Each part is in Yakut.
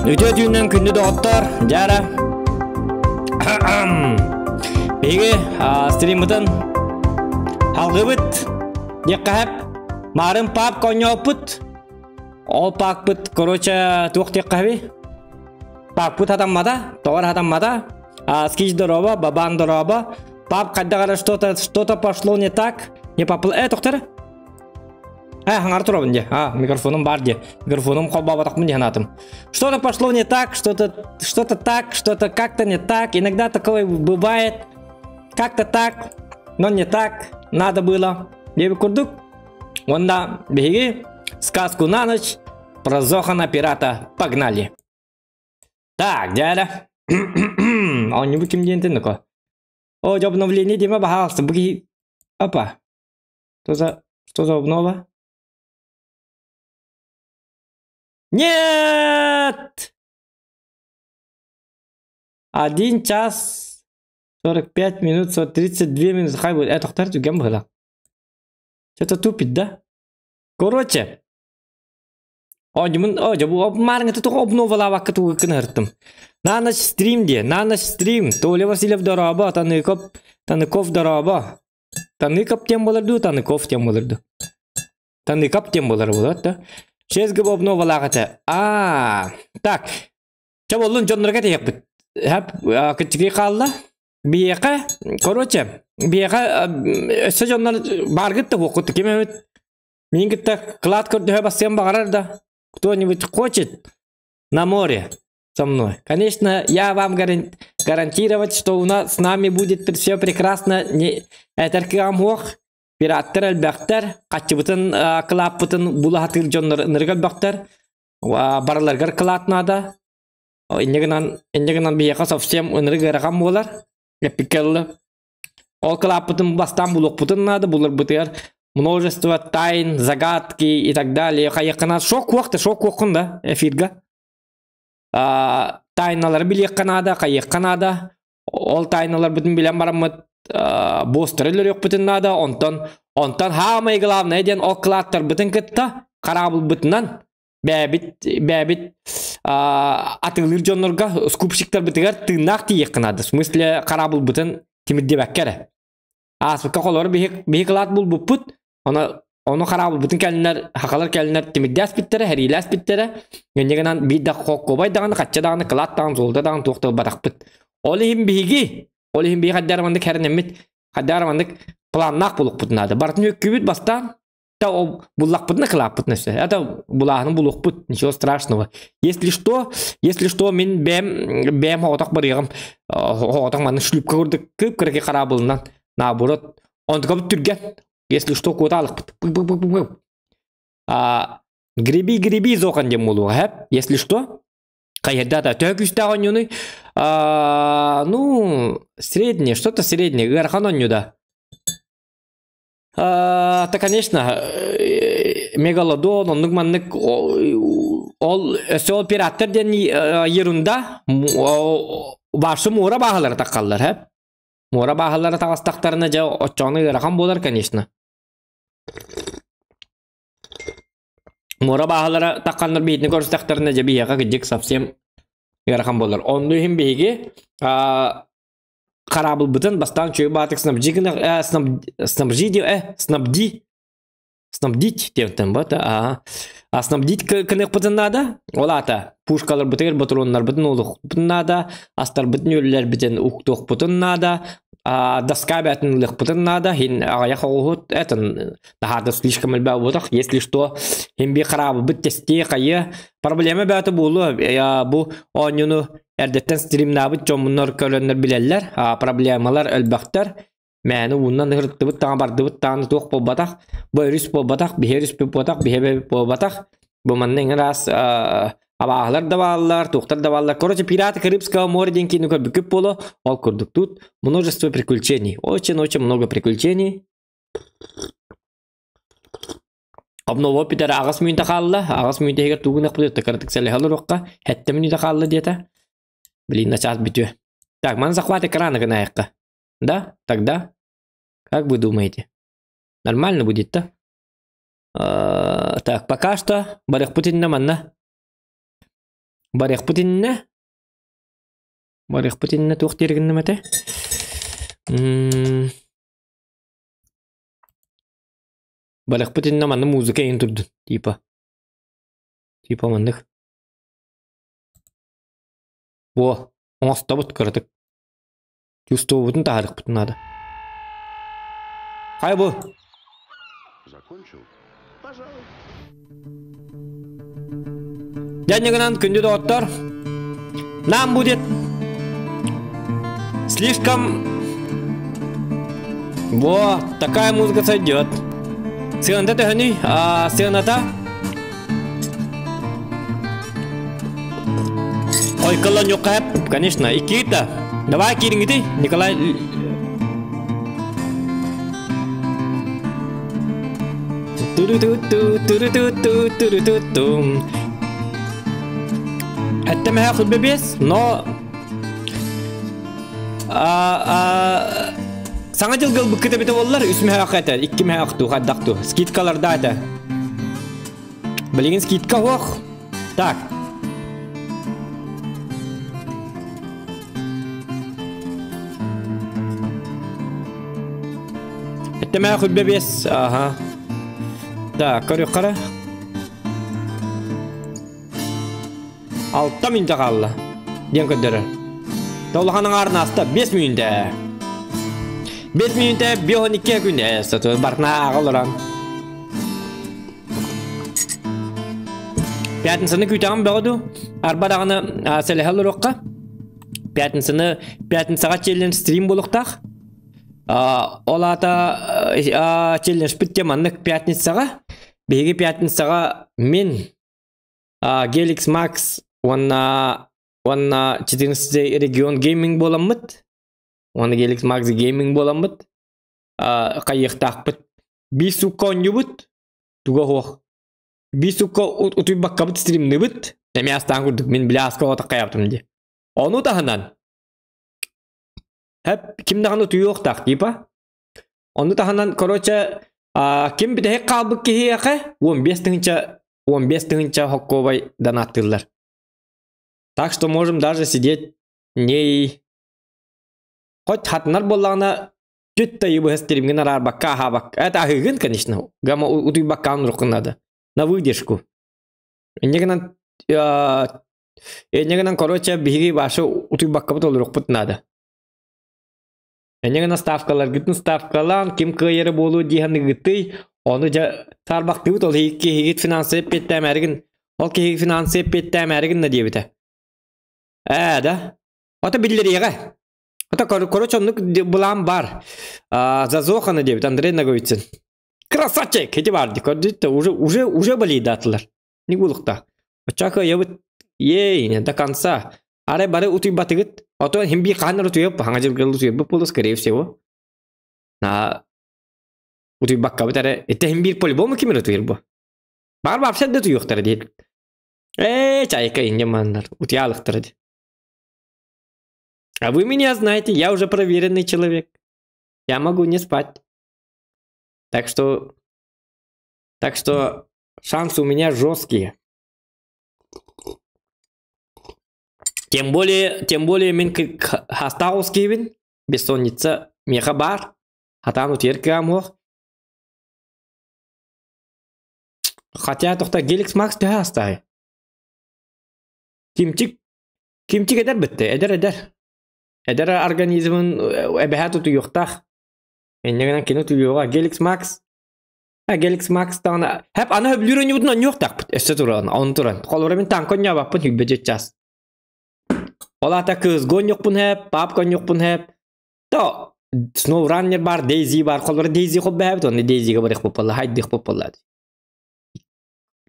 Үтүө түүннэн күндү доҕоттор, дьара. Биһиги стриммытын алгыбыт, диэххэ Марын пап коньоппут. Ол паакпыт, короче, туох диэххэ Паакпыт хатаммата, тоҕор хатаммата. Скич дороба, бабан дороба. Пап хайдах эрэ что-то что-то пошло не так. Не попал. Э, тоқтар. Э, хаҥар турабын дии. А, микрофоным бар дии. Микрофоным холбообатахпын дии санаатым. Что-то пошло не так, что-то что-то так, что-то как-то не так. Иногда такое бывает. Как-то так, но не так надо было. Диэби курдук. Онда биһиги сказку на ночь про Зохана пирата погнали. Так, дядя. Оонньуу ким диэн тынныко. О, обновление дима баһаалста. Бу киһи... Опа. Что за... Что за обнова? Нет! Один час 45 минут, 32 минут. Хай будет. Это тоқтар түген было. Что-то тупит, да? Короче. Оонньуmun, о, дьэ бу маарыҥҥыта тоҕо обновалаабакка тугу гынарыттым. На ночь стрим диэ, на ночь стрим. Толя Васильев дорообо, Таныков, Таныков дорообо. Таныков тем буолар дуу, Таныков тем буолар дуу. Таныков тем буолар буолар да. Шесть гыб обновалаах этэ. Аа, так. Чэ буоллун дьоннорго тиһиэхпит. Хэп, кыччыгый хаалла. Биһиэхэ, короче, биһиэхэ өссө дьоннор бааргыт да буоккут ким эмит Мин кытта кылаат көрдөһө бассыан баҕарар да, кто-нибудь хочет на море со мной? Конечно, я вам гарантировать, что у нас с нами будет все прекрасно. Не этэр кыам суох, пираттар элбэхтэр, хаччыбытын кылааппытын була сатыыр дьоннор ынырык элбэхтэр. Барыларыгар кылаат наада. Инньэ гынан, инньэ гынан биһиэхэ совсем ынырык ыарахан буолар. Эппиккэ дылы. Ол кылааппытын бастаан булуохпутун наада, буларбытыгар множество тайн, загадки и так далее. Хайыаххына шок куох да шок куоххун да эфирга. А, тайналары билиэххэ наада, хайыахха наада. Ол тайналарбытын билэн бараммыт босстары өлөрүөхпүтүн наада. Онтон онтон хаамай главное диэн ол кылааттарбытын кытта хараабылбытынан бэйэбит бэйэбит атыылыыр дьоннорго скупщиктарбытыгар тыыннаах тиийиэххэ наада. В смысле хараабылбытын тимирдибэккэ эрэ. Ааспыкка холоро биһи биһи кылаат булбуппут. Ону ону хараабылбытын кэлиннэр хахалар кэлиннэр тимирдээспиттэрэ, хэриилээспиттэрэ. Инньэ гынан биир да хоккуобай даҕаны, хачча даҕаны, кылаат даҕаны, золото даҕаны туох да ылбатахпыт. Ол иһин биһиги, ол иһин биһи хайдах эрэ маннык хэрэнэммит, хайдах эрэ маннык планнаах буолуохпут наада. Барытын үөккүүбүт бастаан Да, ол буллахпытына кылааппытына все. Это булааһын булуохпут, ничего страшного. Если что, если что, мин бэйэм бэйэм оҕотох барыаҕым, оҕотох манна шлюпка курдук кып-кыракый хараабылынан, наоборот, онтукабыт түргэн. Если что, куотаалыкпыт. А, гриби гриби зохан диэн буолуоҕа, хэп? Если что, хайырдаата төһө күүстээх оонньуунуй? А, ну, среднее, что-то среднее, ыарахан оонньуу да. Это, конечно, мегалодон, оннук маннык ол өссө ол пираттар диэн ерунда башы муора бааһылара таххаллар һэ муора бааһылара таҕыстахтарына дьэ оччоҕуна ыарахан буолар конечно муора бааһылара тахханнар биһитини көрүстэхтэринэ дьэ биһиэхэ кырдьык совсем ыарахан буолар онну иһин биһиги хараабылбытын бастаан үчүгэй баатык снабжи гына э, снабжи э снабди снабдить диэбиттэн бот аа а снабдить кыныахпытын наада ол аата пушкаларбытыгар ботуруоннарбытын уолуохпутун наада астарбытын үөллэрбитин уктуохпутун наада а доска бээтин ылыахпытын наада хин аҕыйах оҕуһут этин наһаада слишком элбэх буотах если что хин би хараабылбыт тестиэ хайыа проблема бээтэ буолуо бу оонньууну Эрдэттэн стримнаабыт дьоммуннар көрөннөр билэллэр, а, проблемалар элбэхтэр. Мээнэ ууннан ыһырыттыбыт таҥа бардыбыт даҕаны туох буолбатах, бу өрүс буолбатах, биһи өрүс буолбатах, биһи эбэбит буолбатах. Бу манна иҥэр аас абааһылар да бааллар, туохтар да бааллар. Короче, «Пираты Карибского моря» диэн киинэ көрбүккүт буолуо, ол курдук тут множество приключений, очень-очень много приключений. Обново бүтэр аҕыс мүнүүтэ хаалла. Аҕыс мүнүүтэ иһигэр тугу гыныахпытый кыратык сэлэһэ олоруохха. Сэттэ мүнүүтэ хаалла диэтэ. Блин, на час бүтүө. Так, маны захват экрана гынайахха. Да? Тогда? Как вы думаете? Нормально будет, да? Так, пока что барыахпыт иннэ манна. Барыахпыт иннэ. Барыахпыт иннэ туох диир гынным этэ? М Барыахпыт иннэ манна музыка иһин турдун, типа. Типа маннык. Во, оҥостобут кыратык. Чувствовабытын таһаарыахпытын наада. Хай бу. Закончил? Пожалуй. Дьанньыгынан күндү доҕоттор, нам будет слишком... Во, такая музыка сойдет. Сыаната төһөнүй? А, сыаната? Ойкалла ньуккап, конечно, иккита. Давай киириҥити, Николай Эттэмэһэ худбэбиэс, но саҥа дьылга ылбыккыт эбитэ буоллар үс мөһөөх этэ, икки мөһөөх дуу, хайдах дуу, скидкаларда этэ. Билигин скидка суох. Так. Эттэмээх үрбэ биэс. Аха. Так, көрүөххэ Алта мүнтэ хаалла. Диэн көрдөрөр. Та улахан аҥаарын ааста 5 мүнүүтэ. 5 мүнүүтэ 52 күн э, барытына ааҕа олорон. Пятницаны күүтэҕин бөҕө дуу? Арба даҕаны сэлэһэ олоруохха. Пятницаны пятницаҕа челлендж стрим буолуохтаах. Ол аата челленджпит те маннык пятницаҕа. Биһиги пятницаҕа мин Gelix Max уонна уонна 14 регион гейминг буоламмыт. Уонна Gelix Max гейминг буоламмыт. Хайыахтаахпыт. Биир суукка оонньуубут. Туга суох. Биир суукка утуйбаккабыт стримныбыт. Эмиэ астаан курдук мин били ааска оҕотох дии. Ону таһынан Хэп ким даҕаны утуйуохтаах типа. Ону таһынан, короче, ким бүтэһик хаалбыт киһиэхэ 15 тыһыынча 15 тыһыынча хоккуобай донаттыыллар. Так что можем даже сидеть не хоть хатынар буоллаҕына түт тайы быһа стримҥин араарбакка аһаабакка это аһыыгын конечно гама утуйбакка оннуруккун надо на выдержку инньэ гынан инньэ гынан короче биһиги башы утуйбаккабыт олоруохпут надо инньэ гынан ставкаларгытын ставкалаан ким кыайара буолуо дии саныгытый ону дьэ саарбахтыыбыт ол киһигит финансовый эппиэттээмээригин ол киһи финансовый эппиэттээмээригин да диэбитэ ээ да ото биллэриэҕэ ото короче оннук былаан баар Зазохана диэбит Андрей Наговицын красавчик ити баар ди көрдүт уже уже уже болейдаатылар не буолуохтаах оччо кыайабыт ей до конца арай бары утуйбатыгыт ото хим би хааннар утуйап хаҥа дьылгыл утуйбут буолу скорее всего на утуйбаккабыт эрэ ите хим биир по-любому ким эрэ утуйар бу баар вообще да утуйуохтара диир ээ чайка инньэ маннар утуйаалыктара ди а вы меня знаете я уже проверенный человек я могу не спать так что так что шансы у меня жесткие тем более тем более мин хастаҕус киһибин бессонница миэхэ баар хатаан утуйар кыаҕым суох хотя тохто Геликс Макс төһө астаай кимчик кимчик эдэр бытты эдэр эдэр эдэр организмын эбэһээт утуйуохтаах инньэ гынан кини утуйуоҕа Геликс Макс Геликс Макс даҕаны хэп аны хөбүлүүр оонньуубутун оонньуохтаахпыт өссө туран он туран холобура мин танка оонньообаппын сүүрбэ час ол аата кыызга оонньуохпун хэп папка оонньуохпун хэп то SnowRunner баар Daisy баар холобура Daisy холбоһообут онно Daisy-га барыахпыт буолла хайдыахпыт буолла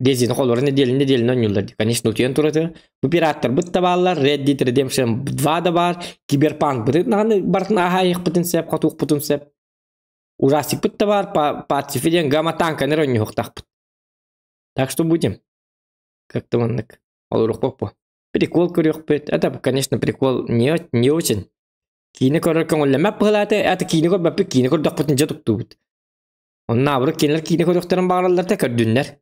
Daisy-ни холобура нэдиэлэ нэдиэлэнэн оонньууллар дии конечно утуйан турар бу пираттарбыт да бааллар Red Dead Redemption 2 да баар Киберпанк бытын даҕаны барытын ааһаайыахпытын сөп хотуохпутун сөп ужастикпыт да баар Пацифи диэн гамма танканы оонньуохтаахпыт так что будем как-то маннык олоруохпут бу прикол көрүөхпүт это конечно прикол не, не очень киинэ көрөр көҥүллэммэт быһыылаата это киинэ көрбөппүт киинэ көрдөхпүтүн дьэ туттуубут онно абырык кинилэр киинэ көрүөхтэрин баҕараллар да көрдүннэр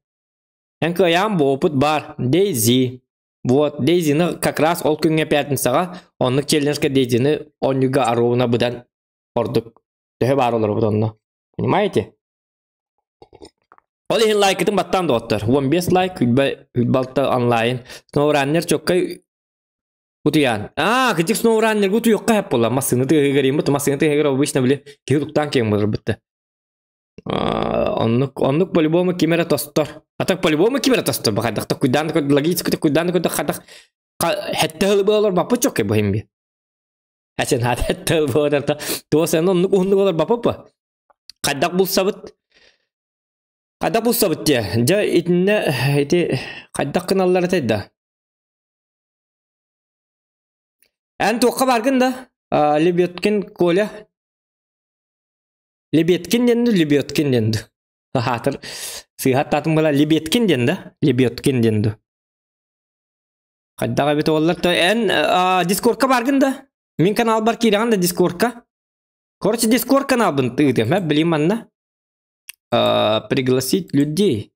эн кыайаан буолбут баар Дейзи. Вот, Дейзини как раз ол күҥҥэ пятницаҕа оннук челленджка Дейзини оонньууга аруына быдан ордук. Төһө баар олоробут онно. Понимаете? Ол иһин лайкытын баттаан доҕоттор. 15 лайк, 26 онлайн. SnowRunner чоккай утуйаан. Аа, кырдьык SnowRunner утуйуохха сөп буолла. Массыына тыаһыгар ииммит, массыына тыаһыгар обычно били киһи утуктаан киэҥ буолар Оннук, оннук по-любому ким эрэ тостор. А так по-любому ким эрэ тостор. Бахайдах такуйдаан логически такуйдаан хадах хэтте хылы буолар баппыт чоккай бу химби. Әсен хат хэтте хылы буолар та туос эн оннук уһуннук олор баппыт Хайдах булсабыт? Хайдах булсабыт дьэ? Дьэ итиннэ ити хайдах гыналлар этэй да? Эн туохха баргын да? Лебедкин Коля Лебедкин диэн ду, Лебедкин диэн ду. Хаатыр сыыһа аттаатым була Лебедкин диэн да? Лебедкин диэн ду. Хайдах эбит уоллар то эн Дискордка баргын да? Мин каналбар киирэҕин да Дискордка? Короче, Дискорд каналбын тыытыам, э, билим манна. Пригласить людей.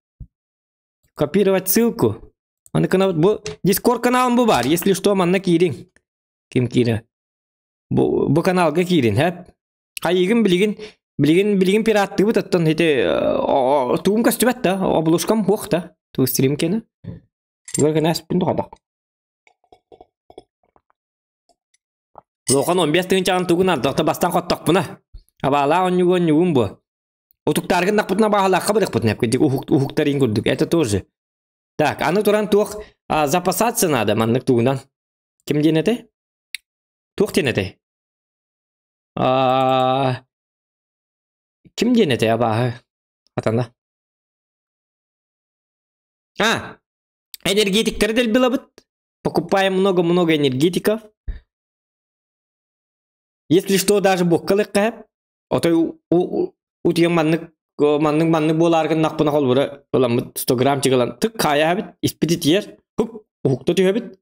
Копировать ссылку. Аны канал бу Дискорд каналым бу бар. Если что, манна киириҥ. Ким киирэ? Бу, бу каналга киирин, хэп. Хайыгын билигин билигин билигин пираттыыбыт оттон ити тугум көстүбэт да, оболушкам хуох да. Ту стрим кene. Туга гына спин тухадах. Лохан 15 тыһыынчаҕын тугун ардахта бастан хоттохпуна. Абаалаах онньугу онньугум бу. Утуктааргын нахпытына баалаахха бырахпытына кырдьык уһуктарин курдук. Это тоже. Так, аны туран туох запасаться надо маннык тугунан. Ким диэн этэй? Туох диэн этэй? Ким диэн этэй абааһы? Атана. А, энергетиктэри дэлби Покупаем много-много энергетиков. Если что, даже буоккалык отой утуйан маннык маннык маннык буолааргын холбура ыламмыт 100 грамм чыгылан тык хаайаабыт испит итиер хук уһукта түһэбит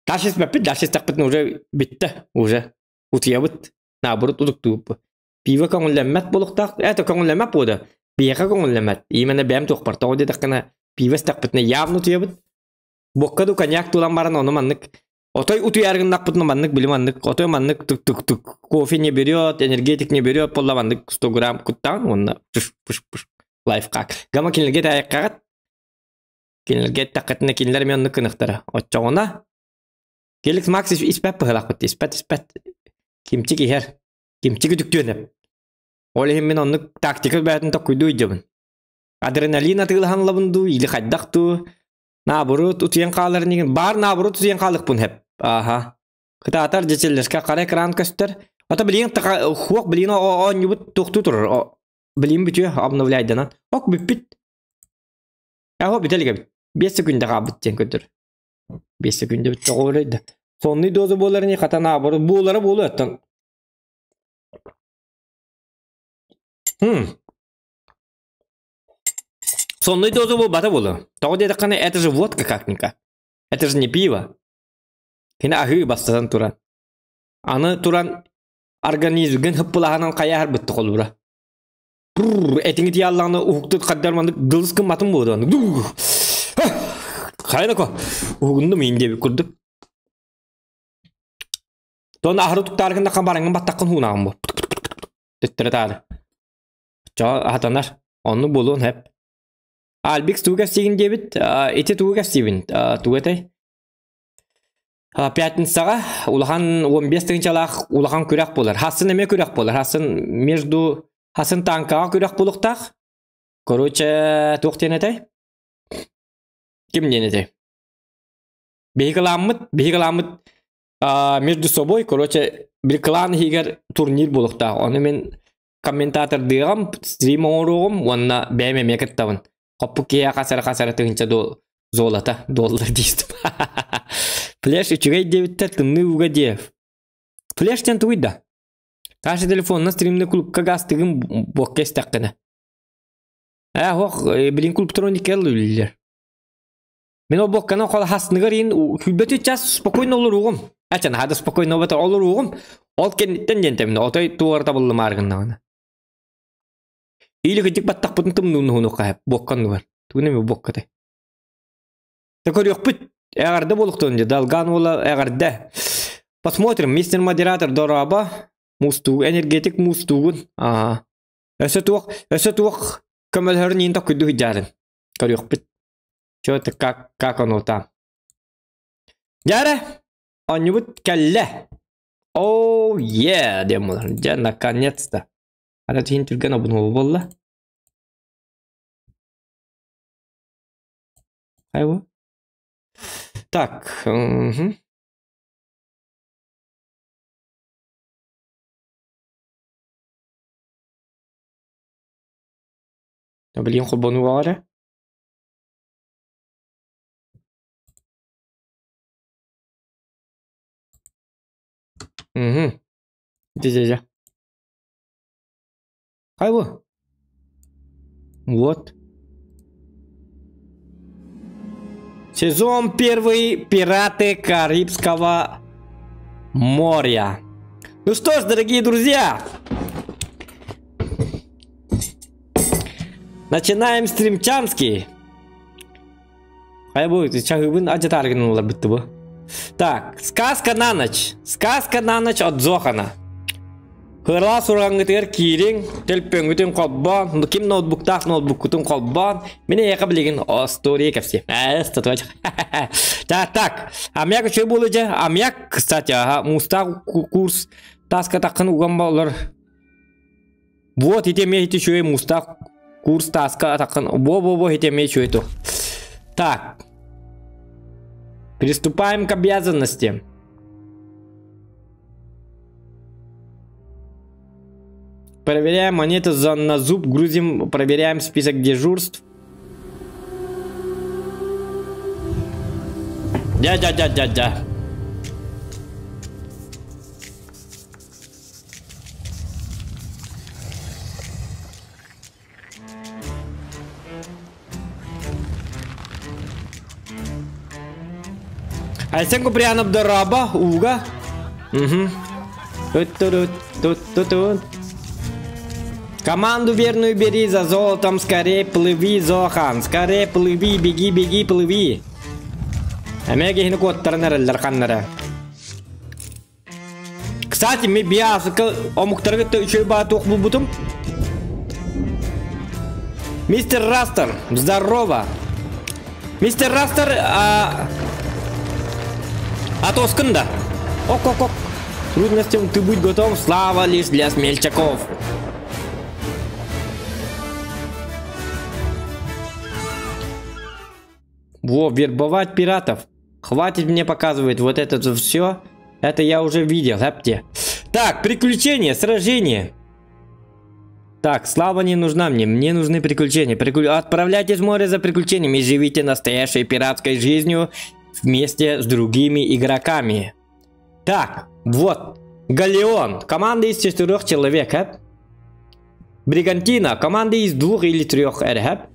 дальше испэппит дальше истэхпитин уже бүттэ уже утуйабыт наоборот утуктуубут пиво көҥүллэммэт буолуохтаах это көҥүллэммэт буода биһиэхэ көҥүллэммэт именно бэйэм туохпар тоҕо диэтэххинэ пиво истэхпитинэ явно утуйабыт Буокка ду коньяк тулан баран ону маннык отой утуйар гыннахпытына маннык били маннык отой маннык тук тук тук кофе не берет, энергетик не берет буолла маннык 100 грамм куттаан уонна пыш пыш пыш лайфхак. Гама кинилэргэ таайыккаҕыт кинилэргэ эттэххитинэ кинилэр эмиэ оннук гыныахтара. Оччоҕуна Келикс Макс испэт быһылаахпыт испэт испэт кимчик иһэр кимчик үтүктүөн эп. Ол иһин мин оннук тактика бэйэтин токкуйдуу илдьэбин. Адреналин атыылаһан ылабын дуу или хайдах дуу Наоборот, утуйан хаалар инигин. Баар наоборот утуйан хаалыахпын сөп. Ааха. Кытаатар дьэчэллэшкэ хара экран көстөр. Ата билигин хуох билигин оонньубут туохтуу турар. Билигин бүтүө обновляйданан. Ок бүппүт. Аһо бүтэ илик 5 секунда хаалбыт диэн көрдөр. 5 секунда бүттэ оҕолоройда. Сонный доза буолар ини хата наоборот буолара буолуо оттон. Хм. Сонный доза буолбата буолуо. Тоҕо диэтэххинэ, это же водка как-никак. Это же не пиво. Кини аһыы бастатан туран. Аны туран организмгын хыппылаһынан хайаһар бытты холура. Этиҥи тияллаҕына уһуктут хаддар маннык дылыс гымматын буолуо. Хайнако уһугуннум иин диэбит курдук. Тон аһары туктааргын да бараҥҥын баттаххын хуунаҕын бу. Төттөрө таары. Чо аһатанар. Оннук буолуон сөп. Альбикс тугу кэпсиигин диэбит. Ити тугу кэпсиибин? Тугу этэй? Пятницаҕа улахан 15 тыһыынчалаах улахан күрэх буолар. Хасын эмиэ күрэх буолар. Хасын между хасын танкаҕа күрэх буолуохтаах. Короче, туох диэн этэй? Ким диэн этэй? Биһиги кылааммыт, биһиги кылааммыт между собой, короче, бир клан иһигэр турнир буолуохтаах. Ону мин комментатордыаҕым, стрим оҥоруоҕум уонна бэйэм эмиэ кыттабын. Хоппук киһиэхэ хас эрэ хас эрэ тыһыынча золото, доллар диистим. Флеш үчүгэй диэбиттэр тымныы ууга диэ. Флеш диэн тугуй да? Каша телефонна стримный клубка гастыгын буокка истэххинэ. Ээ, ох, билин клубтроник үлэлиир. Мин ол буокканы хол хасныгар иин күлбөтү час спокойно олоругум. Ачан хада спокойно бата олоругум. Ол кэнниттэн диэн тэмнэ отой туора табыллымаар гыннаҕына. Или кырдьык баттахпытын тымныын уһунуохха сөп буокканныгар. Тугун эмэ буоккатай. Та көрүөхпүт. Эҕэрдэ буолуохтун дии, Долган уола эҕэрдэ. Посмотрим, мистер модератор дорообо. Мустуу, энергетик мустуугун. Ага. Өссө туох, өссө туох көмөлөһөрүн иин токкуйду сылдьаарын. Көрүөхпүт. Чё это, как, как оно там. Дьэ, оонньуубут кэллэ. Оу, yeah, диэн буолар. Дьэ, наконец-то. Ана тиһин түргэн обунуоба буолла. Хайбы? Так, угу. Билигин холбонууга эрэ. Угу. Дьэ-дьэ-дьэ. Хайбы? Вот. Сезон первый Пираты Карибского моря. Ну что ж, дорогие друзья, начинаем стримчанский. Хайа бу чаһыыбын адьатааргын ылларбытты бу. Так, сказка на ночь. Сказка на ночь от Зохана. Кыра сураҥҥытыгар киириҥ, төлпөҥҥүтүн холбоон, ким ноутбуктаах ноутбуккутун холбоон, мин эйиэхэ билигин остуоруйа кэпсиэм. Так, так, аммиак үчүгэй буолуо дьэ. Аммиак, кстати, ага, муустаах курс тааска таххын уган боллор. Вот ити эмиэ ити үчүгэй муустаах курс тааска атаххын. Во-во-во ити эмиэ үчүгэй туох. Так. Приступаем к обязанностям. Проверяем монеты за на зуб, грузим, проверяем список дежурств. Дя-дя-дя-дя-дя. Айсен Куприянов дорообо, ууга. Угу. Тут-тут-тут-тут-тут. Команду верную бери за золотом, скорее плыви, Зохан. Скорее плыви, беги, беги, плыви. Эмиэ киһини куоттаран эрэллэр ханнара. Кстати, ми биасыка омуктарга үчүгэй баа туох булбутум. Мистер Растер, здорово. Мистер Растер, а... Атоскын да. Ок-ок-ок. Трудностям ты будь готов, слава лишь для смельчаков. Во, вербовать пиратов. Хватит мне показывать вот это все. Это я уже видел, апте. Так, приключения, сражение. Так, слава не нужна мне, мне нужны приключения. Отправляйтесь в море за приключениями и живите настоящей пиратской жизнью вместе с другими игроками. Так, вот. Галеон. Команда из 4 человек, а? Бригантина. Команда из 2 или 3, РХ.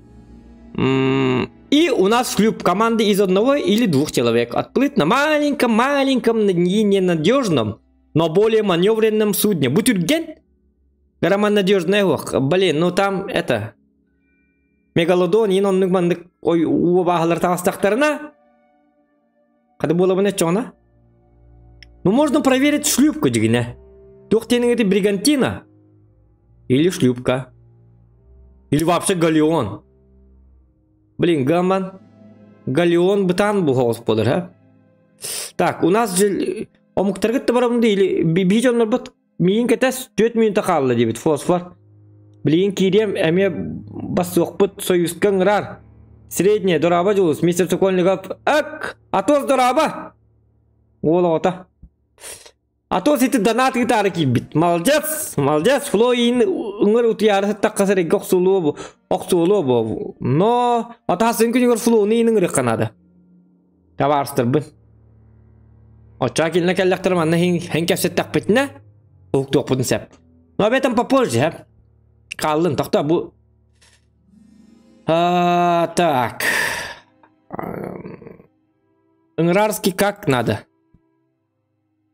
И у нас шлюп команды из 1 или 2 человек. Отплыть на маленьком-маленьком, ненадежном, но более маневренном судне. Бутюрген? Громан надежный ох. Блин, ну там это... Мегалодон, ин оннук мандык, ой, уобахалар тастахтарына. Когда было бы начало? Ну можно проверить шлюпку, дигне. Тухтенинг это бригантина. Или шлюпка. Или вообще галеон. Блин, гаман. Галеон бытан бухалс подыр, а? Так, у нас же... Омуктаргыт барамды или бижоннор бут миин кетес 4 минута қалды дебит фосфор. Блин, кирем эме басуқпыт союзкан рар. Средняя дораба жулус, мистер Сокольников. Ак! Атос дораба! Олота. Атос ити донат гитары кибит. Молодец! Молодец! Флоин ыңыр утияры таққасыр оқсулу оқсулу бу. Но атасын күнігір флоуны ыңыр қанады. Табарстыр бын. Оча келіне кәлләқтірім анна хен кәпсет тақпетіне ұқтуқ бұдын сәп. Но об этом попозже. Қалдын, тоқта бұл. Так. Ыңырарский как надо.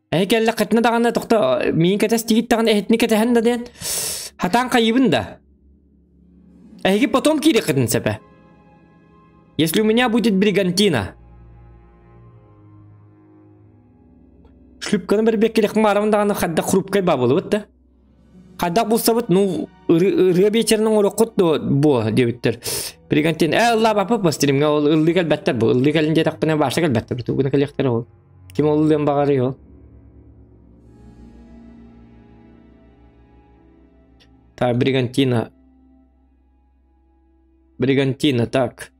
Әкәллә кытны даганы тохта мин кәтәс тигит даганы әһетне кәтәһән да дигән. Хатан кайыбын да. Әһеге потом кире кытын сәпә. Если у меня будет бригантина. Шлюпканы бэрбиэккэлиэхпин баарабын даҕаны хайдах хрупкай баабылыбыт да. Хайдах булсабыт, ну, ырыа биэчэрин оҥоруоххут дуо буо диэбиттэр. Бригантин, ээ ыллаабаппыт бу стримҥэ ол ыллыы кэлбэттэр бу. Ыллыы кэлин диэтэхпинэ баша кэлбэттэр. Тугуна кэлиэхтэрэ ол. Ким ол ыллыан баҕарый ол? Так, Бригантина. Бригантина, так.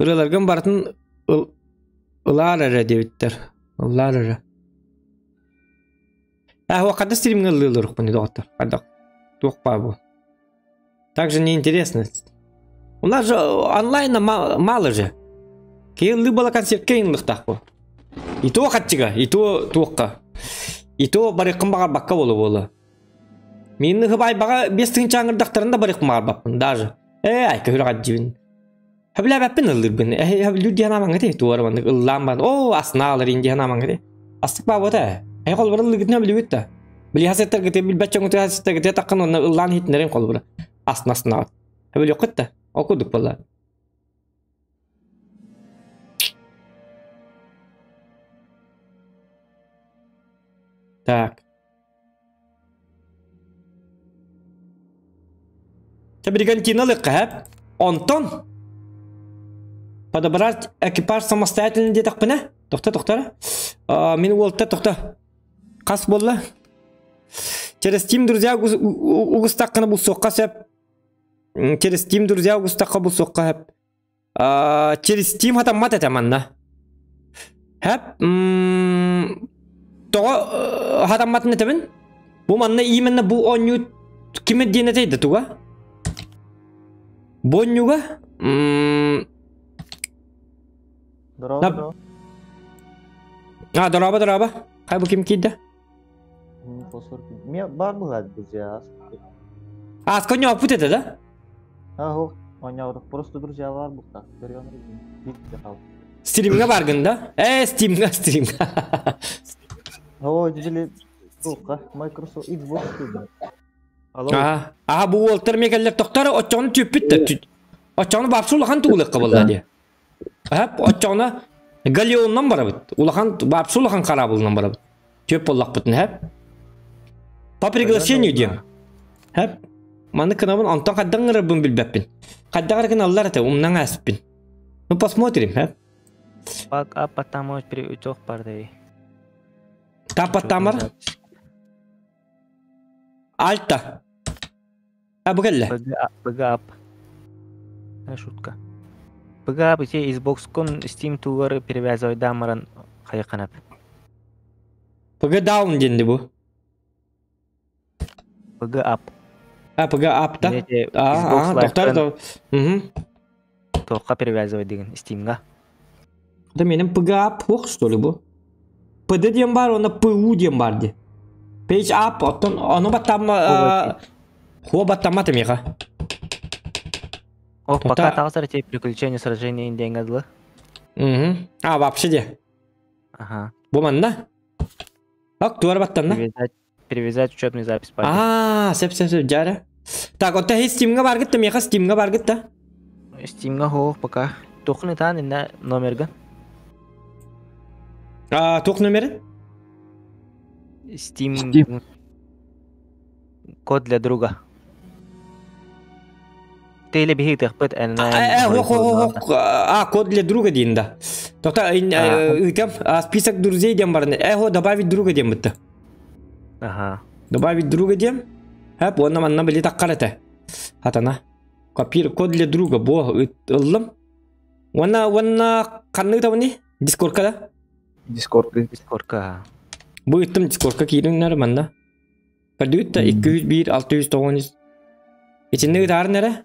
Ырыаларгын барытын ыл ылаар эрэ диэбиттэр. Ыллаар эрэ. А, ханна стримҥэ ыллыылларыхпын доҕоттор? Хайдах? Туох баар бу? Также неинтересно. У нас же онлайна мало же. Киһи ыллыы буола концертка ыллыхтаах бу. И то хаччыга, и то туохха. И то барыаххын баҕарбакка буола-буола. Мин хыбайбаҕа биэс тыһыынча аҥырдахтарын да барыахпын баҕарбаппын даже. Ээ, айка хүрэҕэрдьибин. Хөбүлээбэппин ыллыырбын. Эһи диэн амаҥҥыт туора маннык ыллаан баран оо аснаалар ин диэн амаҥҥыт. Астык баабыта. Эһи холбора ыллыгытын билибит да. Били хасеттаргыты билбэт чоҥуту хасеттаргыты таххан онно ыллаан иһитиннэрин холбора. Асна аснаат. Хөбүлүөххүт да. Ол курдук буолла. Так. Бригантина ылыахха Онтон подобрать экипаж самостоятельно диэтэхпинэ тохто тохто мин уолта тохто хас буолла через Steam друзья угустаххына булсуохха сөп через Steam друзья угустахха булсуохха сөп Через Steam хатаммат этэ манна. Хэп тоҕо хатамматын этэбин? Бу манна именно бу оонньуу ким диэн этэй да туга? Бу оонньууга Дорообо. А, дорообо, дорообо. Хай бу ким киирдэ? Мне бар бывает, друзья. Ааска оонньооппут этэ да? Аһо, оонньообутах просто друзья бар бухта. Стримҥа баргын да? Э, стримҥа, стримҥа. О, дили туохха Microsoft Xbox дии. Алло. Аха, аха бу уолтар мекеллер тохтор оччоҕуну түппүт да. Оччоҕуну бапсы улахан туулыкка буолла дии. Аха, оччоҕуна галеоннан барабыт. Улахан бапсы улахан хараабылынан барабыт. Түөп буоллахпытын хэп. По приглашению диэн. Хэп. Маны кынабын онтон хайдах ыҥырарбын билбэппин. Хайдах эрэ гыналлар этэ, умнан ааспын. Ну посмотрим, хэп. Пока потому при барды. Таппаттамар. Альта. А бу кэллэ. ПГАП. Шутка. ПГАП ити Xbox-кун Steam тугары перевязывайдаамаран хайыканап. ПГ даун диэнди бу. ПГАП. А ПГАП да? А, доктор да. Угу. Туохха перевязывай деген Steam-га. Да менин ПГАП суох что ли бу? ПД диэн баар уонна ПУ диэн баар дии. Page up оттон ону баттаама хуо баттаммат эмиэхэ. Ох, пока таҕысар эти приключения сражения диэҥҥэ дылы. Угу. А, вообще де. Ага. Бу манна? Ак, туара баттанна? Перевязать, перевязать учетный запись. Аа, сөп сөп сөп, дьара. Так, оттон хи Steam-га баргыт да, миэхэ Steam-га баргыт да? Steam-га хоох пока. Туохун ытаан инна номерга? А, туох номерин? Steam... Steam. Код для друга. Ты или биһиги тыахпыт А, код для друга диэн да. Тоқта ыытам список друзей диэн баран. Эхо добавить друга диэн бытта. Ага. Добавить друга диэн. Хэп, уонна манна били таххар этэ. Хатана. Копир код для друга бо ыллым. Уонна уонна ханнык табыни? Дискордка да? Дискордка. Дискордка. Бу ыттым дискордка киириннэр манна. Көрдүгүт да 201 609 Итинник ытаарын эрэ.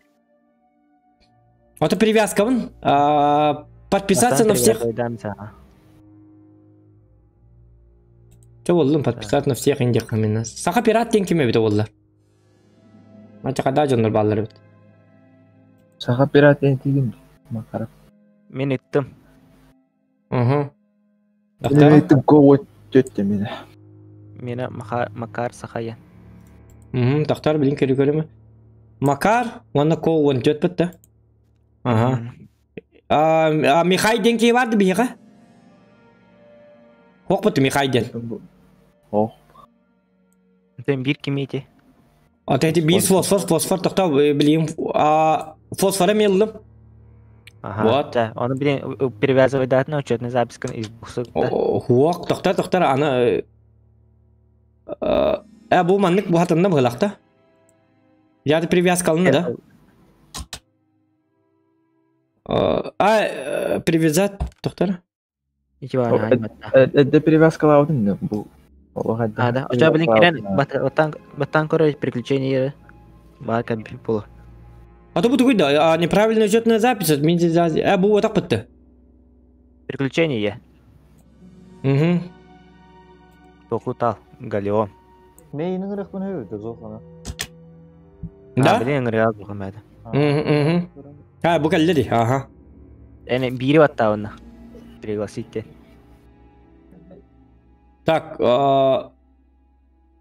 Ото привязкабын. Подписаться на всех. Чэ буоллум подписаться на всех индиэх именно. Саха пират диэн ким эбитэ буолла? Мача хадаа дьоннор бааллар эбит. Саха пират диэн тигин Макаров. Мин ыттым. Угу. Мин ыттым кого тетте мені. Мені Макар Сахая. Угу, тохтор билин көрү көрүмэ. Макар уонна ко уон түөрт бытта. Ага. А, Михай диэн киһи барды биһиэхэ? Хуох бутtu Михай диэн. Ох. Тен биир кимиити. Ата эти биир фосфор, фосфор тохтоо билигин фосфора меллим. Ага. Вот. Да, оны билин перевязывайдаатына учетный запискын Xbox-ы Хуок, тохтор, тохтор, аны бу маннык бу хатынна быһылахта. Я привязка алынна, да? А привязать, тохтор. Эдде привязкалаабытын бу. А, да. Оча билин кирен баттан баттан көрөр приключение бар компьютер боло. А то бу тугуй да, неправильная учетная запись, а бу вот так бытты. Приключение. Угу. Токутал, Галеон. Мейінің ырықпын өйді, зоқана. Да? Билин ырыга булган Угу. А, бу кэллэри, ага. Эне бири баттабына. Пригласите. Так,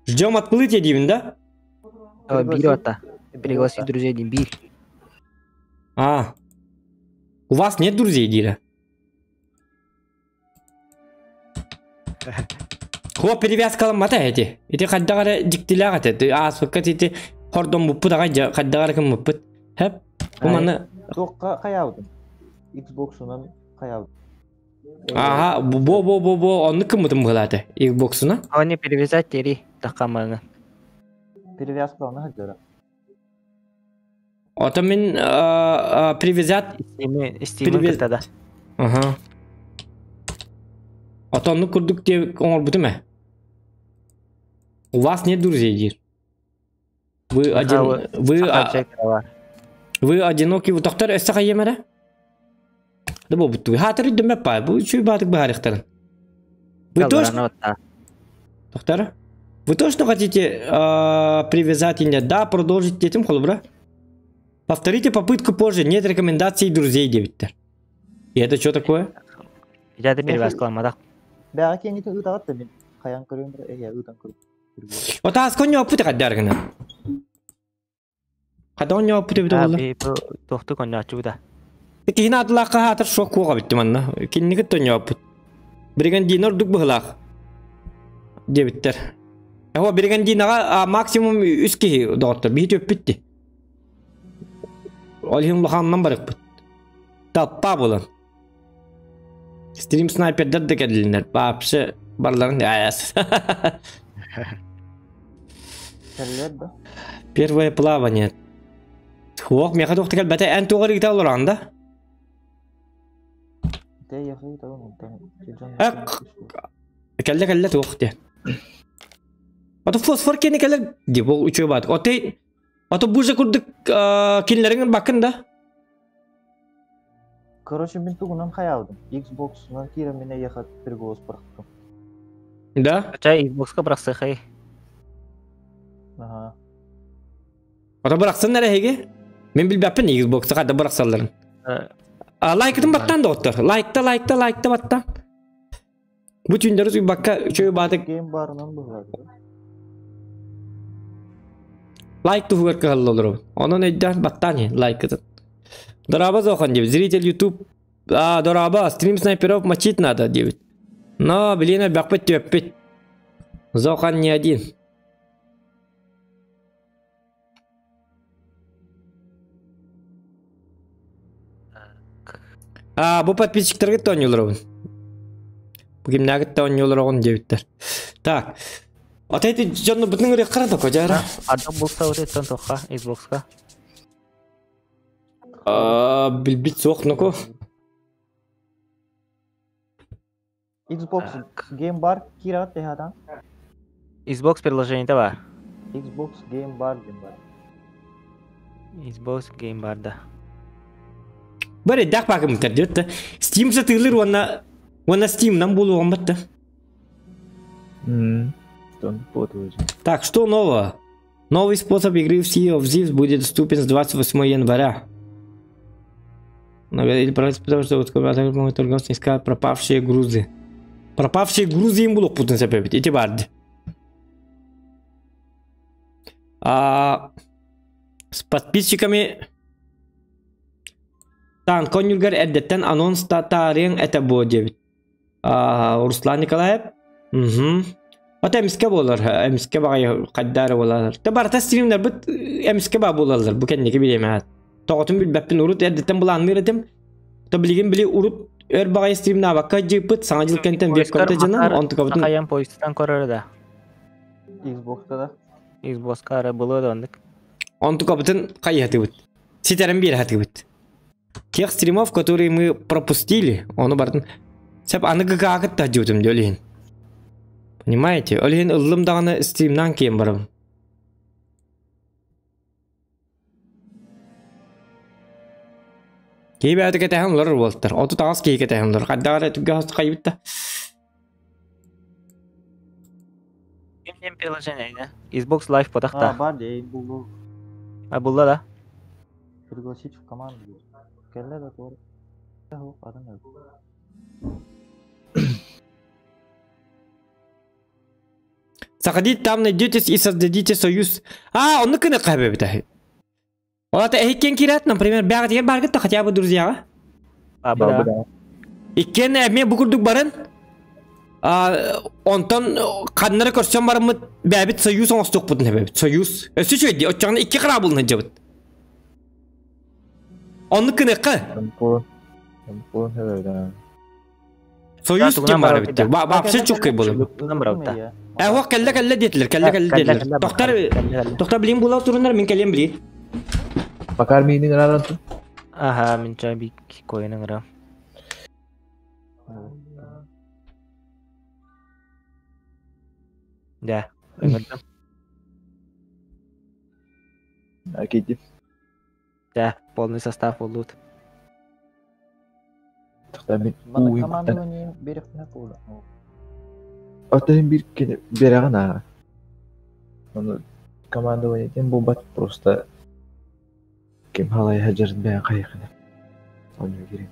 ждем отплытия деймин, да? Бири батта. Пригласить друзей дейм бир. А. У вас нет друзей, Дира? Хуа перевязкаламмата эти. Ити хаддагара диктилээх этэ. Ааспыкка ити хордон буппут аҕай хаддагара кыммыппыт. Хэп. Бу манна Тоққа қаябыдым. Xbox-унан қаябыдым. Ага, бо бо бо бо оннук кыммытым быһылаата. Xbox-уна. Они перевязать тери тахаманы. Перевязкалана хаддара. Ото мин привязать Steam кытта да. Ага. Ото оннук курдук те оҥорбутум ээ. У вас нет друзей, диир. Вы один вы вы одиноки тохтор өссө хайемere? Да бу бутту. Хатыр дүмэ па. Бу үчүй баатык баарыктарын. Вы точно Доктор? Вы точно хотите привязать или нет? Да, продолжить этим холобра. Повторите попытку позже. Нет рекомендаций друзей, диэбиттэр. И это что такое? Я теперь вас кламадах. Бәға кеңітін ұтағат мен. Қаян көрем бір, әй, ұтан көрем. Ота аскон опыт каддаргына. Кадон опыт бит олла. Тохту конячу да. Кихин атлаqa хатыр шок куга битти манна. Кинники тон опыт. Бригандин ордук быһылаах. Диэбиттэр. Эһо бригандинага максимум үс киһи доҕоттор. Биһи төппүтти. Ол иһин улаханынан барыкпыт. Таппа булан. Стрим снайпердер да кэллиннэр. Вообще барларын аяс. Кәллер да. Первое плавание. Хуок меха тохта кэлбэтэ эн туҕар игитэ олорон да? Те яхы табын. Кэллэ кэллэ туох диэн. Ото фосфор кени кэлэр ди бу үчүгэй баат. Отой ото бу же курдук кинилэриҥ баккын да? Короче, мен тугунан хаябыдым. Xbox-унан киирэн мине яхат переголос бырахтым. Да? Чай Xbox-ка бырахсыхай. Ага. Ото бырахсын эрэһиги. Мин билбэппин Xbox-ка хадда бырахсалларын. Лайкытын баттан доҕоттор. Лайкта, лайкта, лайкта баттан. Бу түүннэри суйбакка үчүгэй баатык Гейм барынан быһылады. Лайк туһугар кыһалла олоробун. Онон өйдөөн баттаан иһин лайкытын. Дорообо Зохан диэбит. Зритель YouTube. А, дорообо, стрим снайперов мочить надо диэбит. Но, блин, элбэхпит түөппүт. Зохан не один. А, бу подписчиктарга оонньууллар Бу кимнээгит оонньууллар диэбиттэр. Так. Ата ити дьонну бутун ырыаххара да кожара. Адам булса вот эттен тоха Xbox-ка. Билбит суох ноку. Xbox Game Bar кират техадан. Xbox приложение бар. Xbox Game Bar диэн бар. Xbox Game Bar да. Бары дак бакымтар диэт да. Steam сатыылыр уонна уонна Steam-нан буолуоҕум батта. Так, что нового? Новый способ игры в Sea of Thieves будет доступен с 28 января. Но или потому что вот могут торговцы искать пропавшие грузы. Пропавшие грузы им булуохпутун сөп эбит. Ити баар. А, с подписчиками Тан конюргар эрдэттэн анонс таарыаҥ этэ буо диэбит. А, Руслан Николаев. Угу. Ото эмискэ буолар, эмискэ баҕайы хайда эрэ буолаллар. Тэ барыта стримнэрбит эмискэ баа буолаллар бу кэнники бириэмэҕэ. Тоҕотун билбэппин урут эрдэттэн былаанныыр этим. То билигин били урут өр баҕайы стримнаабакка дьыыппыт саҥа дьыл кэнтэн вебкамта дьанан онтукабытын Сахайан поездтан көрөр да. Xbox-та да. Xbox-ка эрэ былыа да оннук. Онтукабытын хайыһатыбыт. Ситэрэн биэрэ Тех стримов, которые мы пропустили, ону бартын Сеп аны ГК-кыт тахжыбытым дии ол иһин. Понимаете? Ол иһин ыллым даҕаны стримнаан киэн барабын. Киһи бэйэтэ кэтэһэн олорор буолтар. Оту таҕас киһи кэтэһэн олорор. Хайдах эрэ түгэх хайбыт да. Ким диэн приложение да? Xbox Live потахта. А, бар дии, булду. А булла да? Пригласить в команду. Кэллэ да туор. Атын Заходите там найдетесь и создадите союз. А, оннук гына хаһабыта. Ол ата эһиккен киирээт, например, бэҕэтигэр бааргыт да хотя бы друзьяҕа. Баба да. Иккиэн эмиэ бу курдук баран, онтон ханнары көрсөн бараммыт бэйэбит союз оҥостуохпутун эбэбит. Союз. Өссө үчүгэй дии, оччоҕуна икки хараабылын сылдьабыт. Оннук гыныахха. Союз диэн баар эбит. Вообще чуккай буолар. Э, уох кэллэ кэллэ диэтилэр, кэллэ кэллэ диэтилэр. Тохтар, тохтар билин була турунар, мин кэлиэм билин. Макар миинин ыраран ту. Аха, мин чай бик койун ырам. Да, ыҥырдым. Акидим. Да, полный состав буоллут. Мин Манна командование берехтіне буолла. Оттон биир кини биэрэҕин аа. Ону командование диэн буолбат просто ким халайа сылдьарын бэйэҥ хайыаххына. Онно киирэн.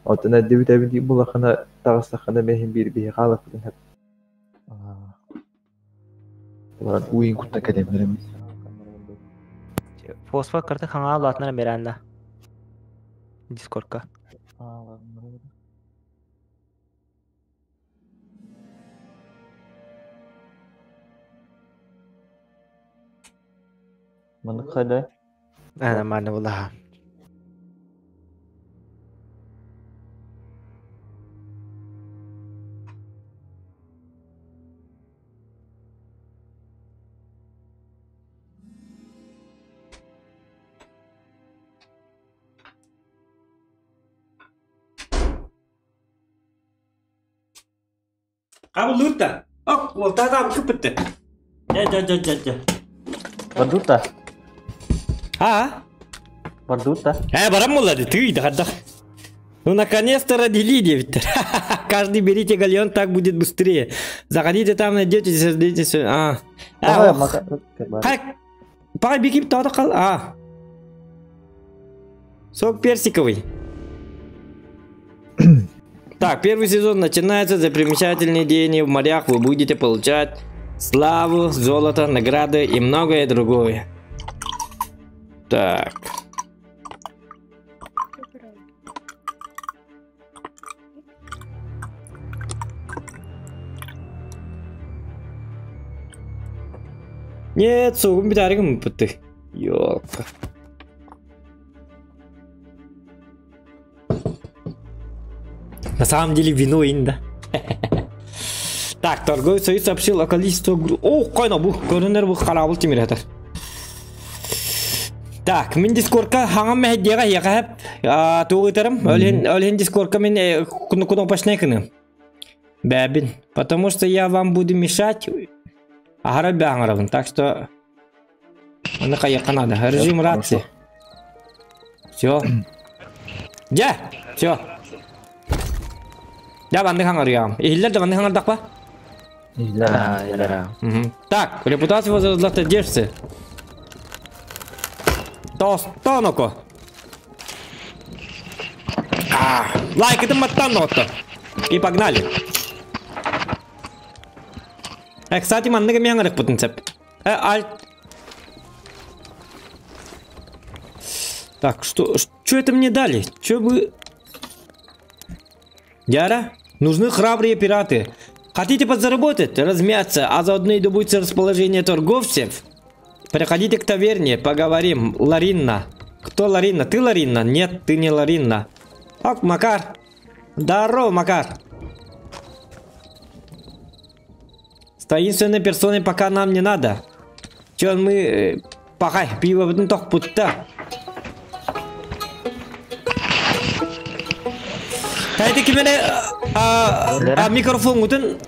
Оттон эрдибит эбит буллаххына таҕыстаххына мин биир биһи хаалыахпытын сөп. Улахан уйун кутта кэлэммирим. Фосфор карта хаҥаа улаатынар Миранда. Дискордка. Маннык хайда? Нормально булаха. Абылыыр да. Ок, уолтаата кыппытты. Дьэ, дьэ, дьэ, дьэ, дьэ. Бардута. А? Бардута. Э, баран буолла тыый да хардах. Ну, наконец-то родили диэбиттэр. Каждый берите галеон, так будет быстрее. Заходите там, найдете, создадите... А. А, Как? Пай, беги, А. Сок персиковый. Так, первый сезон начинается. За примечательные дни в морях вы будете получать славу, золото, награды и многое другое. Так. Нет, сугун бүтәригим бутты. Ёлка. На самом деле вино инда. Так, торговый союз сообщил о количестве... О, койна бу, көрүнөр бу харабыл тимир этер. Так, мин дискордка хаҥан мэһэйдиэҕэ эһиэхэ хэп тугу ыытарым. Ол иһин дискордка мин кнопочнай кыным. Бэбин. Потому что я вам буду мешать. Аһара бэҕэҥарабын. Так что... Аны хайыахха надо. Режим рации. Все. Дьэ, все. Дьэ, маннык хаҥарыаҕым. Иһиллэр да маннык хаҥардахпа? Иһиллэр. Так, репутация возродержцы. Тостоноко. Лайк это маттан отто. И погнали. Э, кстати, маннык эмиэ хаҥарыкпытын сөп. Э, альт. Так, что, что это мне дали? Что бы... Яра, нужны храбрые пираты. Хотите подзаработать, размяться, а заодно и добыть расположение торговцев? Приходите к таверне, поговорим. Ларинна. Кто Ларинна? Ты Ларинна? Нет, ты не Ларинна. Ок, Макар. Здорово, Макар. С таинственной персоной пока нам не надо. Че мы... Пахай, пиво в тох путта. Тайте кимере микрофон утун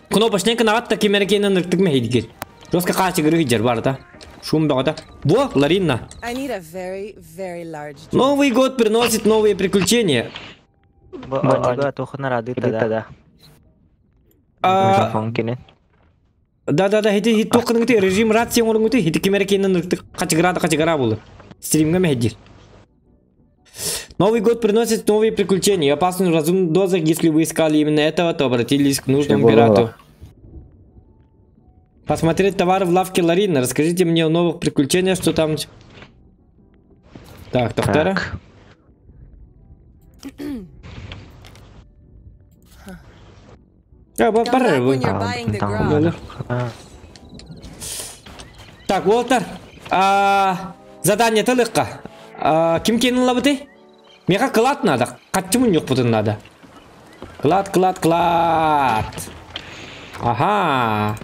кнопочный кнопка кимере кейнен ыртык мехидгер. Жестко качы гыры бар да. Шум бага. Во, Ларинна. Новый год приносит новые приключения. Да-да-да, хити тоқының режим рация орын өте, хити кемере кейнен качыгыра да качыгыра болды. Стримге мехидгер. Новый год приносит новые приключения. Опасную в разумных дозах, если вы искали именно этого, то обратились к нужному пирату. Посмотреть товары в лавке Ларина. Расскажите мне о новых приключениях, что там. Так, доктора. Так, Уолтер. Задание тылыққа. Ким кенін лабыты? Меха клад надо. Катчымын жоқ бұтын надо. Клад, клад, клад. Ага.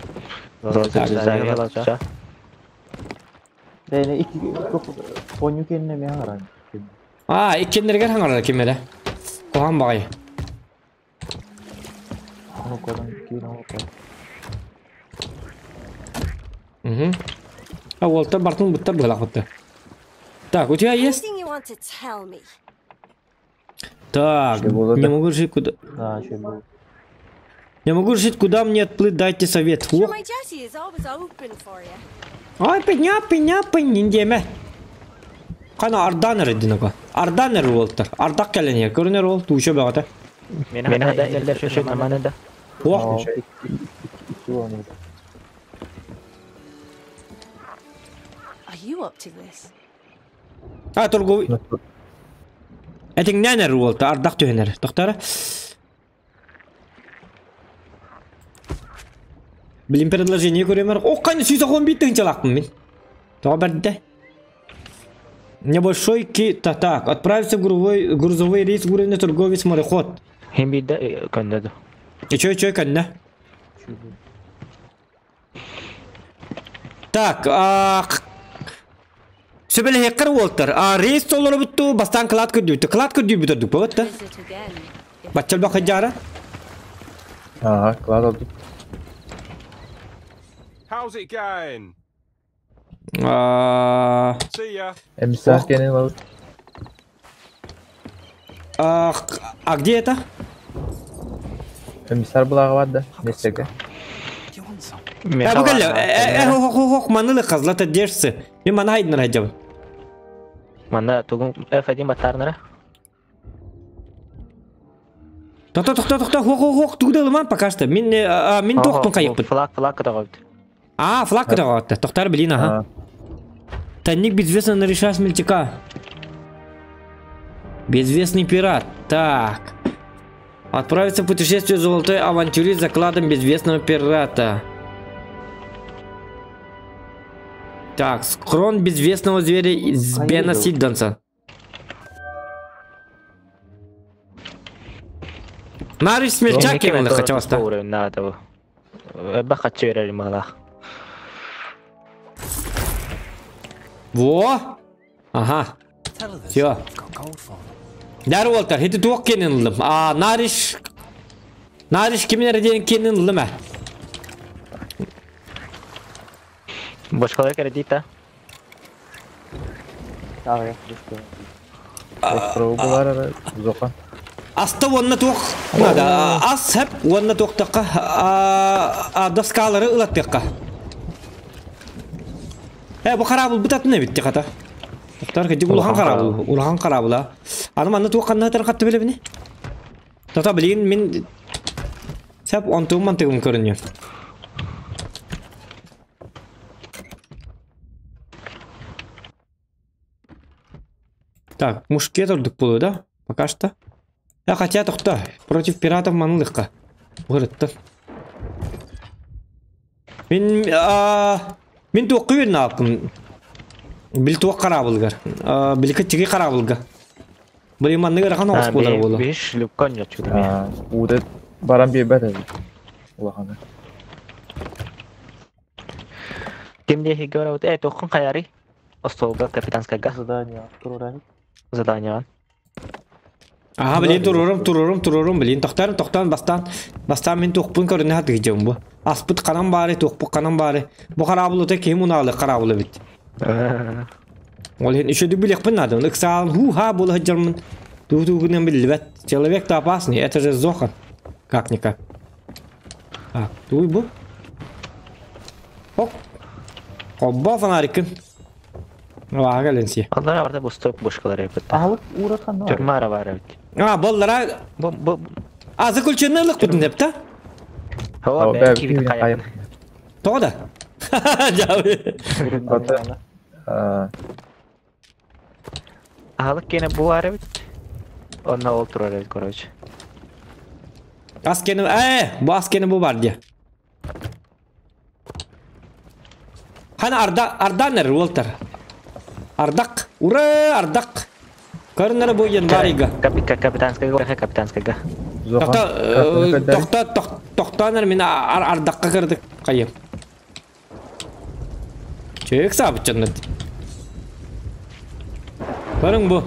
А, иккеннерге хаңарар кемере. Кохан бағай. Угу. А Уолтер бартын бұттар бұлақ бұтты. Так, у тебя есть? Так, не могу решить, куда... Не могу решить, куда мне отплыть, дайте совет. Ай, пеня, пеня, пеня, Кана Арданер единого. Арданер Уолтер. Ардак келения. Көрінер ол, тушы бағата. О! А, торговый... Этин нянер Уолтер, Ардак түйенер. Тоқтары. Блин, предложение көремер. О, қайны сүйсі қон бейттің жалақпын мен. Тоға бәрді. Небольшой ки... Так, отправиться в грузовой рейс уровня торговец мореход. И чё, чё, кәнді? Так, Сөбелі хеккер Уолтер. Рейс толыры бұтты, бастан клад көрді. Клад көрді бүтірдік, бұтты. Батчал бақы жары. Ага, клад алды. How's it going? See ya. А где это? Эмиссар была да, несколько. А вы говорили, манылы козла-то держится. И мана айдын райдем. Мана тугун F1 батарнара. Тохта, тохта, тохта, хох, хох, хох, тугдалыман пока что. Мин, мин тохтун кайыппыт. Флаг, флаг кытагыт. А, флаг кытагыт. Тохтар блин, ага. Тайник безвестно нареша смельчака. Безвестный пират. Так. Отправиться в путешествие золотой авантюрист за кладом безвестного пирата. Так, схрон безвестного зверя из Бена Сиддонса. Нарыш смельчак именно хотел оставить. Во! Ага. Все. Дар Уолтер, это туок кенен. А Нарыш... Нарыш кимнер ден кенен лыма. Башкалар кредита. Аста онна туох надо. Ас хеп онна туохтакка доскалары ылаттыкка. Бу карабыл бутатын битти ката. Токтор кеди улахан карабыл, улахан карабыла. Аны манна туохканна тар катты билебини. Тата билин мен сеп онтугум мантыгым көрүнүө. Так, мушкет ордук болу, да? Пока что. Я хотя тохта. Против пиратов манылыққа. Вырытты. Мин мин туохха үөрэнэ ааппын били туох хараабылыгар били кыччыгый хараабылга били маннык ыарахан оҕус буолар буолуо Биһи шлюпка онньоччу эмиэ. Уута баран биэрбэт эбит. Улахана. Ким диэхигэ барабыт? Э, туоххун хайарый? Остуолга капитанскайга Задание туруоран. заданиеҕын. Аха билин туруорум туруорум туруорум билин тохтоон тохтоон бастаан бастаан мин туохпун көрүнэ сатыгдьым бу аспыт ханан баары туохпут ханан баары бу хараабылыта киһи мунаалы хараабыл эбит ол иһин үчүгэй билиэхпин наада ыксаан хуу-ха буола сылдьармын туу-туу гынан биллибэт человек-то опасный это же Зохан как-никак так туй бу Оп холбоо фонариккын Ваага кэлэн сиэ. Аллара барда бустук бушкалар эбит. Аһылык уурар ханна бар? Тюрьма ара бар эбит. А, боллара Бу бу А, заключенный ылыкпытын деп та? Хоо Бэ бэ киви хайа. Тоҕо да? Дьабы. Аһылык киэнэ бу бар эбит. Онно ол турар эбит, короче. Ас кені, бу ас кені бу бар дия. Хана арда, арданер, Уолтер. Ардак, ура, ардак. Көрүннere бу январьга. Капитанскайга, капитанскайга. Тохто, тохто, тохтоонер мин ардакка кырдык кайым. Чөйүк саабыччаннат. Көрүң бу.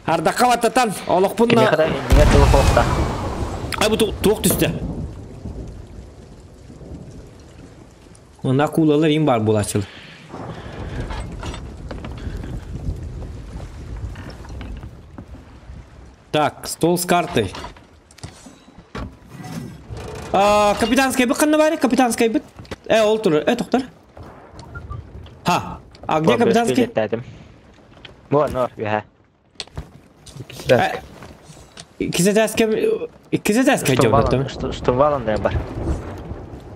Ардакка баттатан, олохпунна. Киниэхэ иннигэ тыл хоохта. Ай бу туох түстэ. Онна куулалар им бар булачыл. Так, стол с картой. Капитанская быт ханна бары? Капитанская быт. Ол турар. Тоқтар. Ха. А где капитанский? Бу, нор, бэһэ. Иккисе Иккисе дьон. Штурвалан да бар.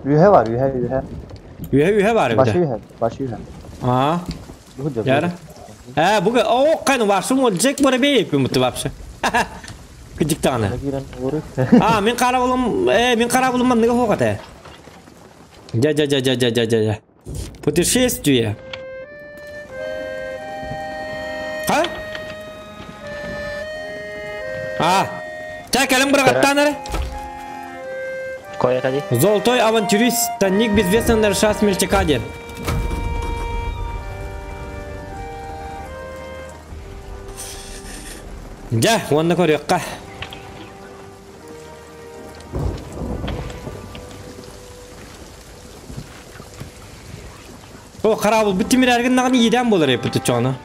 Үһэ бар, үһэ, үһэ. Үһэ үһэ бар Башы эбит. үһэ, башы үһэ. А. Яра. Бу о, кайны барсым ол Джек бар бей муту вообще. Кыдыктаны. А, мен карабылым, мен карабылым манныга хогата. Жа жа жа жа жа жа жа. Путешествие. А? А. Ча кэлэн бырагаттан Кое кади. Золотой авантюрист, тайник безвестно наруша смельчака ден. Дьэ, уонна көрүөххэ. О, харабыл бу тимир эргин наҕаны иидээн буолар эппит оччоҕуна.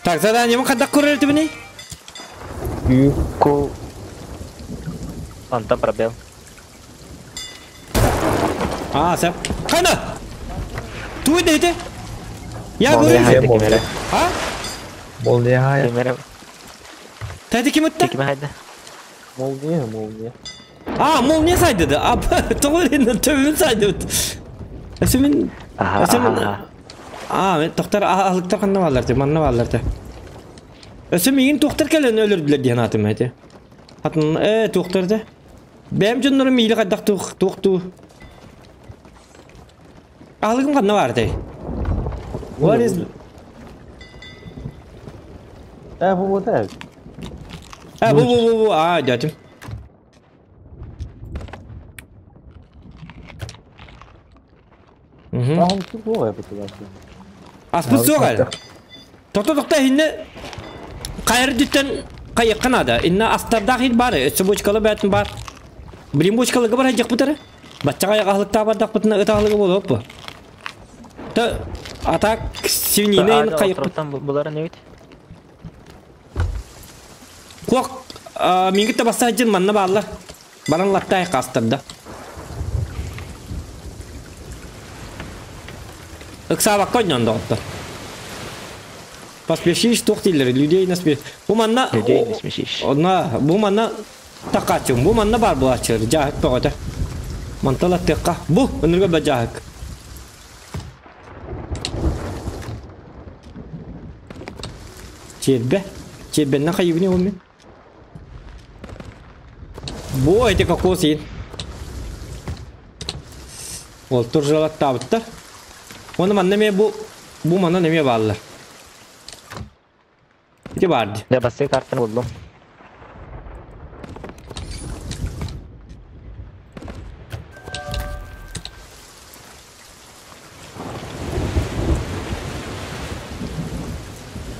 Так, задание хайдах көрөр этибиний? Ку. Онтон пробел. А, сөп. Хана! Туй дейdi? Я говорю. Молния. А? Молния хая. Кимere Тәді ким өтті? киме хайда. Молния, молния. А, молния сайдыды. А, тоғыр енді төбін сайды. Өсі мен... Аха. Өсі мен... А, мен тоқтар алықтар қанда балар те, манна балар те. Өсі мейін тоқтар кәлін өлірділер дейін атым әте. Атын, тоқтар де. Бәм жоннорым мейлі қайдақ туқ, туқ ту. Алығым қанда бар те. What is... Бу бу да. Бу, бу, бу, бу, а, дядим. Ағым тут оғай бұты Аспыт соғар. Тоқта тоқта инне қайыр дүттен қайыққанады. Инне астарда хил бар, өтсі бочкалы бәтін бар. Блин бочкалы бар хajak бутары. Батчаға аяғалықта бардақ бұтына өт ағылығы болып бұ. Та атак сивнине ин қайық. Булары не бит? Куақ мингітті баста жын манна баллар. Баран латта аяқ астырды. Ыксабак коньон доғыттар. Поспешишь, тухтилер, людей не спешишь. Бу манна... Людей не смешишь. Онна, бу манна тақачың, бу манна бар булачыр, жахык тоғыта. Мантала тыққа. Бу, өнірге ба жахык. Чиэрбэ. Чиэрбэннэн хайыбыны ол мин. Бу эти кокос иин. Ол туржалаттаабыттар. Оны манна эмиэ бу бу манан эмиэ бааллар. Ити баар дии. Дьэ бастакы картаны буллум.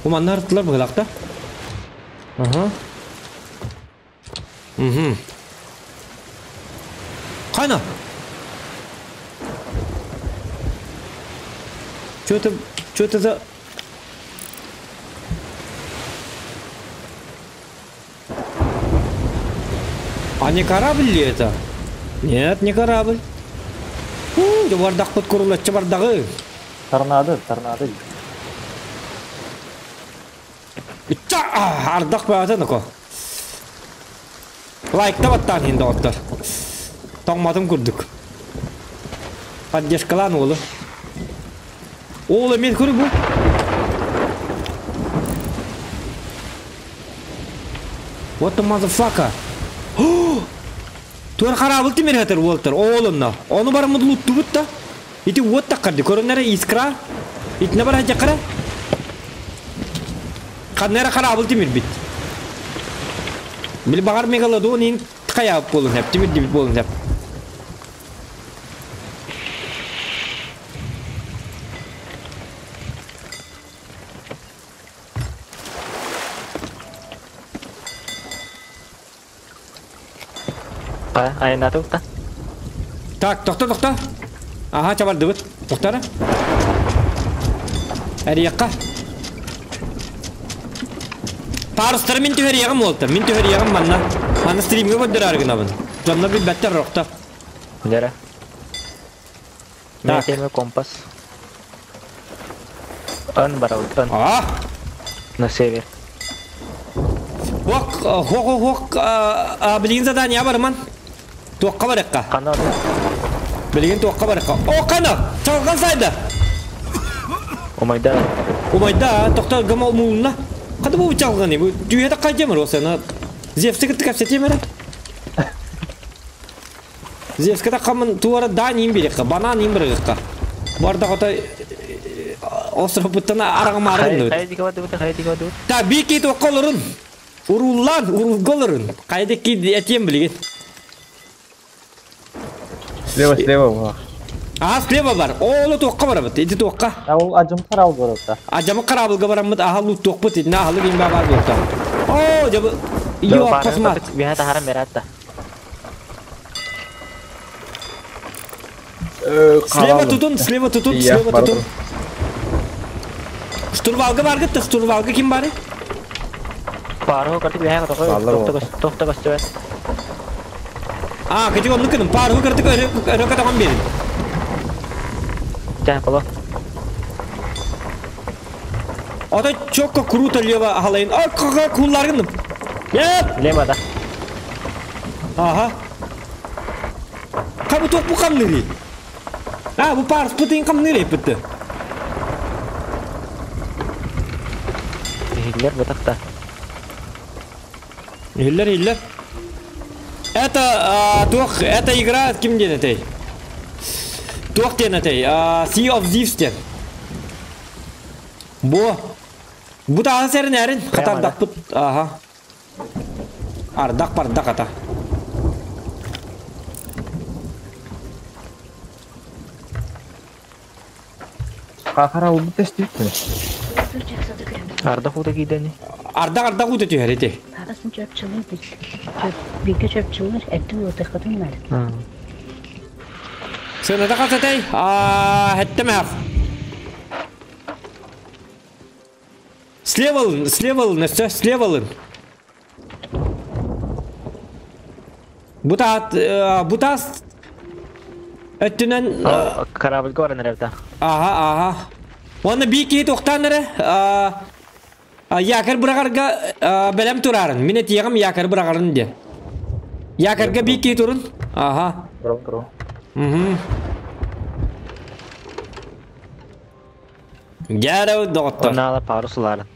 Бу манна арыттылар быһылаахта. Аха. Угу. Қайна? Что это, что это за... А не корабль ли это? Нет, не корабль. У, бардакпыт курулаччы бардагы. Торнадо, торнадо. Ардах баата ноко. Лайкта баттаан иһин доҕоттор. Тоҥмотум курдук. Поддержкалаан уолу. Уол эмиэ көрү бу. What the motherfucker? Туар хараабыл тимир хатыр уолтар. Оол онно. Ону бараммыт луттубут да. Ити уот таккарды. Көрөннөрө искра. Итинэ бар хадьакара. Ханна эрэ хараабыл тимирбит. Били баҕар мегалодон иһин хайаабыт буолун сөп, тимирдибит буолун сөп. Айаннаатыбыт да? Так, тохто, тохто. Аха, чабардыбыт. Тохтара. Эрiyakka. Парустары мин түһэриэҕим уолта. Мин түһэриэҕим манна. Манна стримҥэ көрдөрөөр гынабын. Дьонно билбэттэр рохта. Дьэрэ. Так. Мен компас. Ын барабыт, ын. А! На север. Хуак, хуак, хуак, билигин задание барыман. Туохха барыахха. Ханна ордук? Билигин туохха барыахха. О, ханна! Чалган сайда! Умайда. Умайда, тохтор гама умулунна. Хата бу чалганы, бу түйе таккай жемер осана. Зевске кытта кэпсэтиэм эрэ. Зевске таккамын туара даан иин бириэххэ, банаан иин бырыгыхха. Бардах ото островпуттан араҕымаары гынныбыт. Хайа диэки бардыбыт, хайа диэки бардыбыт. Та бики туохха олорун. Урууллаан, уруулга олорун. Хайа диэки этиэм билигин. Слева, слева, во. Аа, слева бар. Оолу туохха барабыт. Ити туохха. А ол ажым карал барыта. Ажамы карабылга бараммыт аха луттуохпут итинэ аһылык иин баар буолта. Оо, дьабы Йоо, космат. Үөһэ таһаран бераатта. Слева тутун, слева тутун, слева тутун. Штурвалга баргыт да, штурвалга ким бары? Пару картык үөһэ Бааллар тохто көстүбэт. Аа, кытык оннук гыным. Пару кырдык өрө көтөҕөн биэрин. Чэ, боло. Ото чокко круто лево халайын. Ой, кулларгыным. Нет! Лево да. Ага. Кабы туох бу хамныри? А, бу парус пытын хамныри пытты. Иһиллэр бытахта. Иһиллэр, иһиллэр. Это туох, это игра ким диэн этэй? Туох диэн этэй? Sea of Thieves диэн. Бу бу тааһы сэринээрин хатардахпыт. Аха. Ардах бардах ата. Хахара улбут тестибит. Ардах уута киидэни. Ардах ардах уута түһэр ити. Асын чөпчүлэр бииргэ чөпчүлэр эрдэ уотаххытын наада. Сыаната хас этэй? Аа, хэттэмээх. Слева, слева, Настя, слева. Бу таас өттүнэн Корабльга баран эрэр Аха, аха. Уонна биир киһи туохтаан эрэ якорь быраҕарга бэлэм турарын. Мин этиэҕим якорь быраҕарын диэн. Якорьга биир киһи турун. Аха. Бро, бро. Угу. Дьэ, доҕоттор. Оннаала парус ылаарын.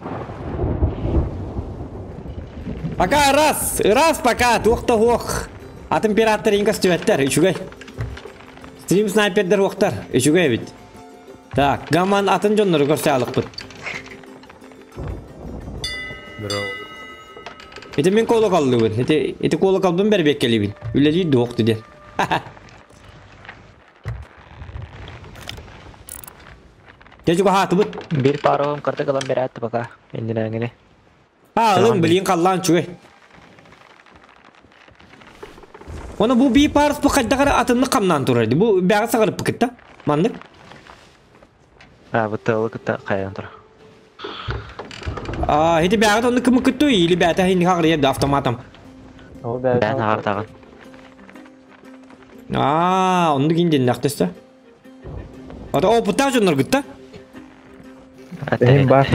Пока раз, раз пока, туох да суох. Атын пираттар иҥ көстүбэттэр, үчүгэй. Стрим снайпердер уохтар, үчүгэй эбит. Так, гаман атын дьоннору көрсө алыкпыт. Ити мин колоколлубун. Ити ити колоколбун бэрбиэккэлиибин. Үлэлиир дуох диэн. Дьэ чугаһаатыбыт. Биир паровым карта ылан берээт пока. Иннинээҥини. А, ылын билин халлаан үчүгэй. Оны бу бии парус бу хайдах эрэ атыннык хамнаан турар ди. Бу бэҕэ саҕарыппыкыт да. Маннык. А, бу тыалы кытта хайан турар. А, ити бэҕэ оннук кымыккытту или бээтэ хинни хаҕырыйар да автоматом. Ол бэйэтэ Бээн хаҕартаҕын. Аа, оннук инденнэхтэстэ. Ата опыттаах дьонноргут да? Эһин бар.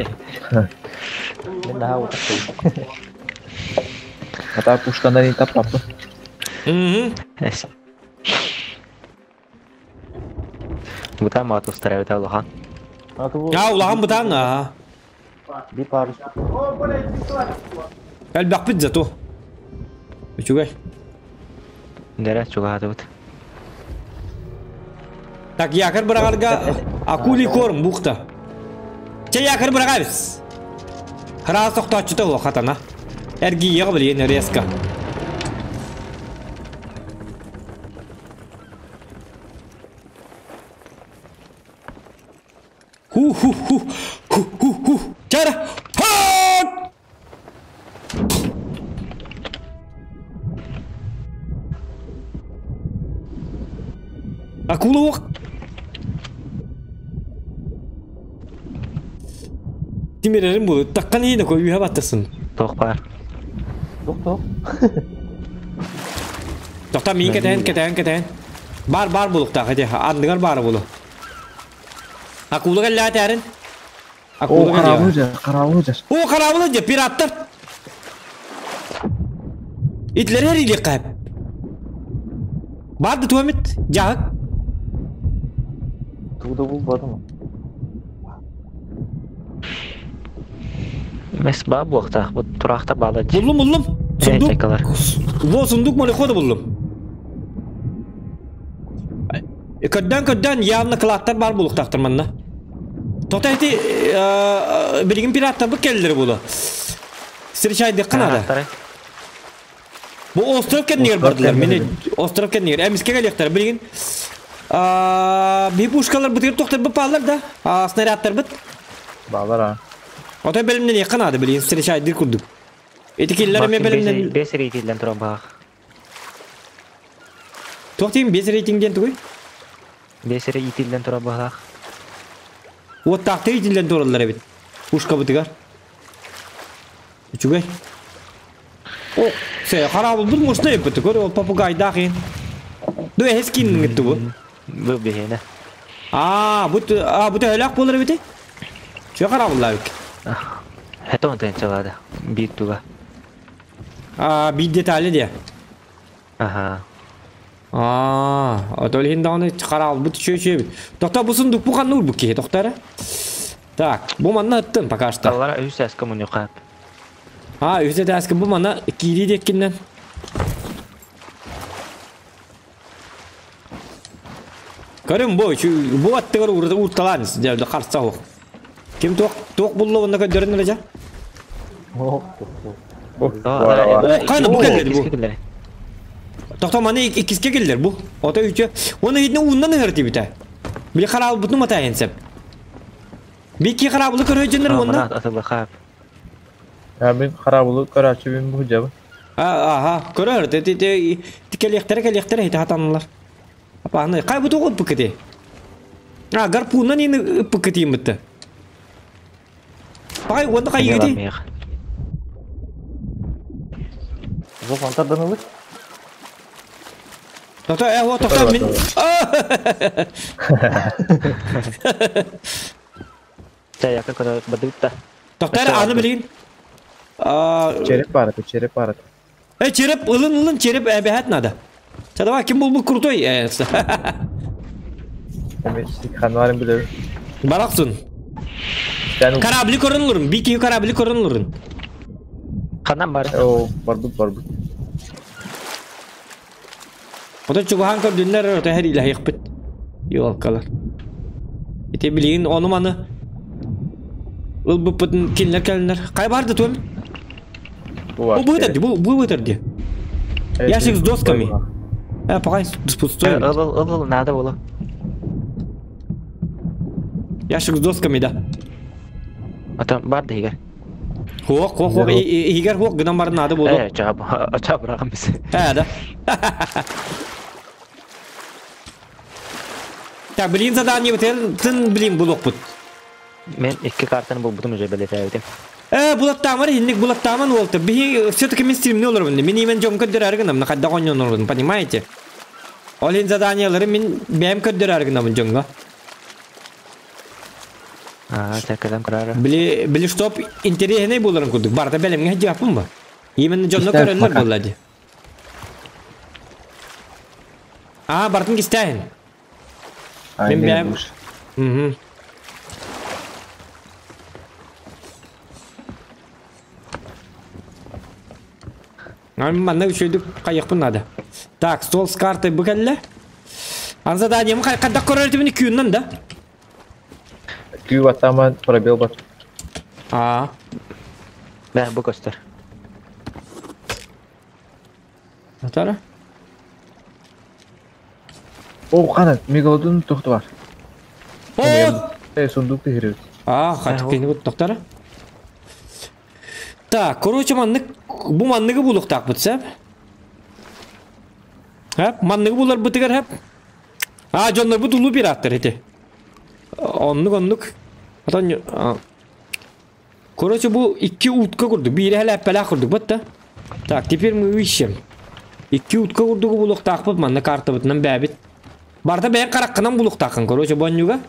Мин наһаа утаттым. Ата пушканан и таппаппын. Мгм. Бутан маат устарабыта улахан. Я улахан бытаан аа. Би парус. Элбэхпит зато. Үчүгэй. Дэрэ чугаһаатыбыт. Так, якорь быраҕарга акулий корм бухта. Чэ якорь быраҕабыз. Храас тохтооччута буо хатана. Эргийиэҕэ билигин резко. Ху-ху-ху, ху-ху-ху. Чара! Хат! Акула уох. Тимирерин булу. Таккан иһин ко үйэ баттасын. Туох баар. Туох туох. Тохта миин кэтэһэн кэтэһэн кэтэһэн. Бар бар булуктаах ити. Анныгар баара булу. Акула кэллээтээрин. О, Акула хараабыл кэлиэ. дьэ, хараабыл дьэ. О, хараабыл дьэ, пираттар. Итлери эрилиэххэ. Баар да туомит, дьаһык. Тугу да булбатым. Мес баа буохтаах. Бу тураахта баала дии. Буллум, буллум. Эй, Сундук. чайкалар. Во, сундук морехода буллум. Көрдөөн көрдөөн явно кылааттар бар булуктаахтар манна. Тота ити билигин пираттар бу келлери булу. Встречайдыкка надо. Аттары. Бу остров кэннигэр Остров бардылар. Мени кэннигэр. остров кэннигэр. Эмиске кэлиэхтэр билигин. Би пушкалар бытыр тохтор бу паалар да. Снарядтар быт. Баалар а. Отой бэлэмнен якка надо билигин встречайдыр курдук. Эти киллер эме бэлэмнен Бес рейтинглен туран баах. Тохтин без рейтингден тугуй. Бес рейтинглен туран баах. Вот так рейтинглен тураллар эбит. Пушка бытыгар. Үчүгэй. О, се харабыл бу мощный быты көр ол попугай дахин. Ду эскин гитти бу. Бу биһиэнэ. А, бу а бу төлөк болор бити. Чө харабыллар бит. Хэтон тэнчалада. Биир туга. А, бир детали де. Аха. А, отол хин даганы харабыл бу чө чө бит. Тохта бу сундук бу каннур бу ки тохтара. Так, бу манна аттын пока что. Аллара үс әскә муньюкап. А, үсө тәске бу манна кири деккиннен. Көрүм бу, бу аттыгар урталан, дәлді қарса оқ. Ким тоқ, тоқ буллы онна көдөрүн эле жа? Ох, туох туох. О, бар, бар. О, кайна бу келдер бу. Тохто маны иккиске келдер бу. Ото үчө. Оны хитне уннан ырты бите. Били харабыл бутну мата енсеп. Бики харабылы көрө жендер онна. Атылы хап. Я мин хараабылы көрөөчү бин бу жабы. Аха, көрөр. Те те келехтере келехтере хите хатанлар. Апаны кай бу тогуп букете. А, гарпуннан ини букете имитте. Пай, онда кай егити? Жоқ, антардан ылык. Тохто, о, тохто, мин. Чай якын көтө бадыбытта. Тохто, аны билин. А, Череп бар, череп бар. Череп, ылын, ылын, череп әбәһәт надо. Чадава ким бул бу крутой? Эми ханварын билер. Бараксын. Сен Корабли көрүнүрүн, бики корабли көрүнүрүн. Ханан бары? Оо, барбыт барбыт. Отой чугаһаан көрдүннэр өтө хэриилэһиэхпит. Елкалар. Ити билигин ону-маны ылбыппытын кинилэр кэлиннэр. Хайа баар да туом? Бу Бу быытар ди, бу бу быытар ди. Ящик с досками. Пока пустой. Ыл ыл ыл ыл надо было. Ящик с досками, да. Ата бар да иһигэр. Хуох, хуох, хуох, иһигэр хуох гынан баран надо буолуо. Э, чаап, чаап быраҕан бис. Э, да. Так, блин задание тын блин булуохпут. Мен икки картаны булбутум уже бэлэтээбитим. Э, булаттаамар инник булаттааман уолта. Биһи все-таки мен стримне олоробун. Мин имен дьон көрдөрөр гынам, хайдах оонньонорбун, понимаете? Ол иһин заданиялары мин бэйэм көрдөрөр гынабын дьоҥҥо. Аа, сэркэлэн көрөөрө. Били, били чтоб интэриэһинэй буоларын курдук. Барыта бэлэмҥэ сылдьыахпын ба. Именно дьонно Кистээн көрөллөр пока. буолла дии. Аа, бартын кистээһин. Мин бэйэм... Мгм. Манна үчүгдүк хайыахпын наада. Так, стол с картой бу кэллэ. Ан заданием хайдах көрөр этибини күүннэн да? Күү баттааман пробел бат. Аа. Бә, бу көстөр. Атара. О, қана, мегалодон тохты бар. О! Э, сундук тихиребит. Аа, хатык кини бут токтара. Так, короче, маннык бу манныгы булуктаакпыт сэп. Хэп, манныгы буларбытыгар хэп. Аа, дьоннорбут улуу пираттар ити. Оннук оннук. Отон Короче, бу икки утка курдук. Биири хэлээппэлээх курдук бытта. Так, теперь мы ищем. Икки утка курдугу булуктаахпыт манна картабытынан бээбит. Барыта бэйэн хараххынан булуктааххын, короче, бу онньуга.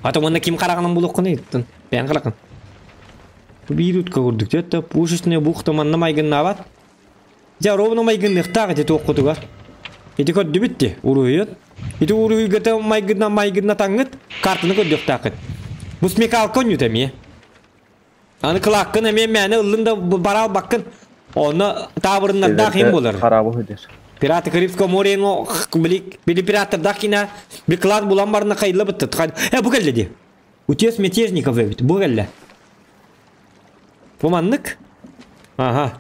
А то манна ким хараҕынан булуоххун ыйыттын. Бэйэн хараххын. Бу биир утка курдук. Дьэ, пушечная бухта манна майгыннаабат. Дьэ, ровно майгынныахтаах ити туоххутугар. Ити көрдүбүт дии, уруһуйун. Ити уруһуйгата майгынна майгынна таҥҥыт, картаны көрдүөхтааххыт. Бу смекалка онньута эмиэ. Аны кылааккын эмиэ мээнэ ыллын да бара албаккын. Онно таабырыннардаах иһин буолар. Харабы хөдер. Пираты Карибского моря били, били пираттардаах кинэ би клад булан барына хайылла бытты. Э, бу кэллэ дии. Утес мятежников эбит. Бу кэллэ. Бу маннык. Ага.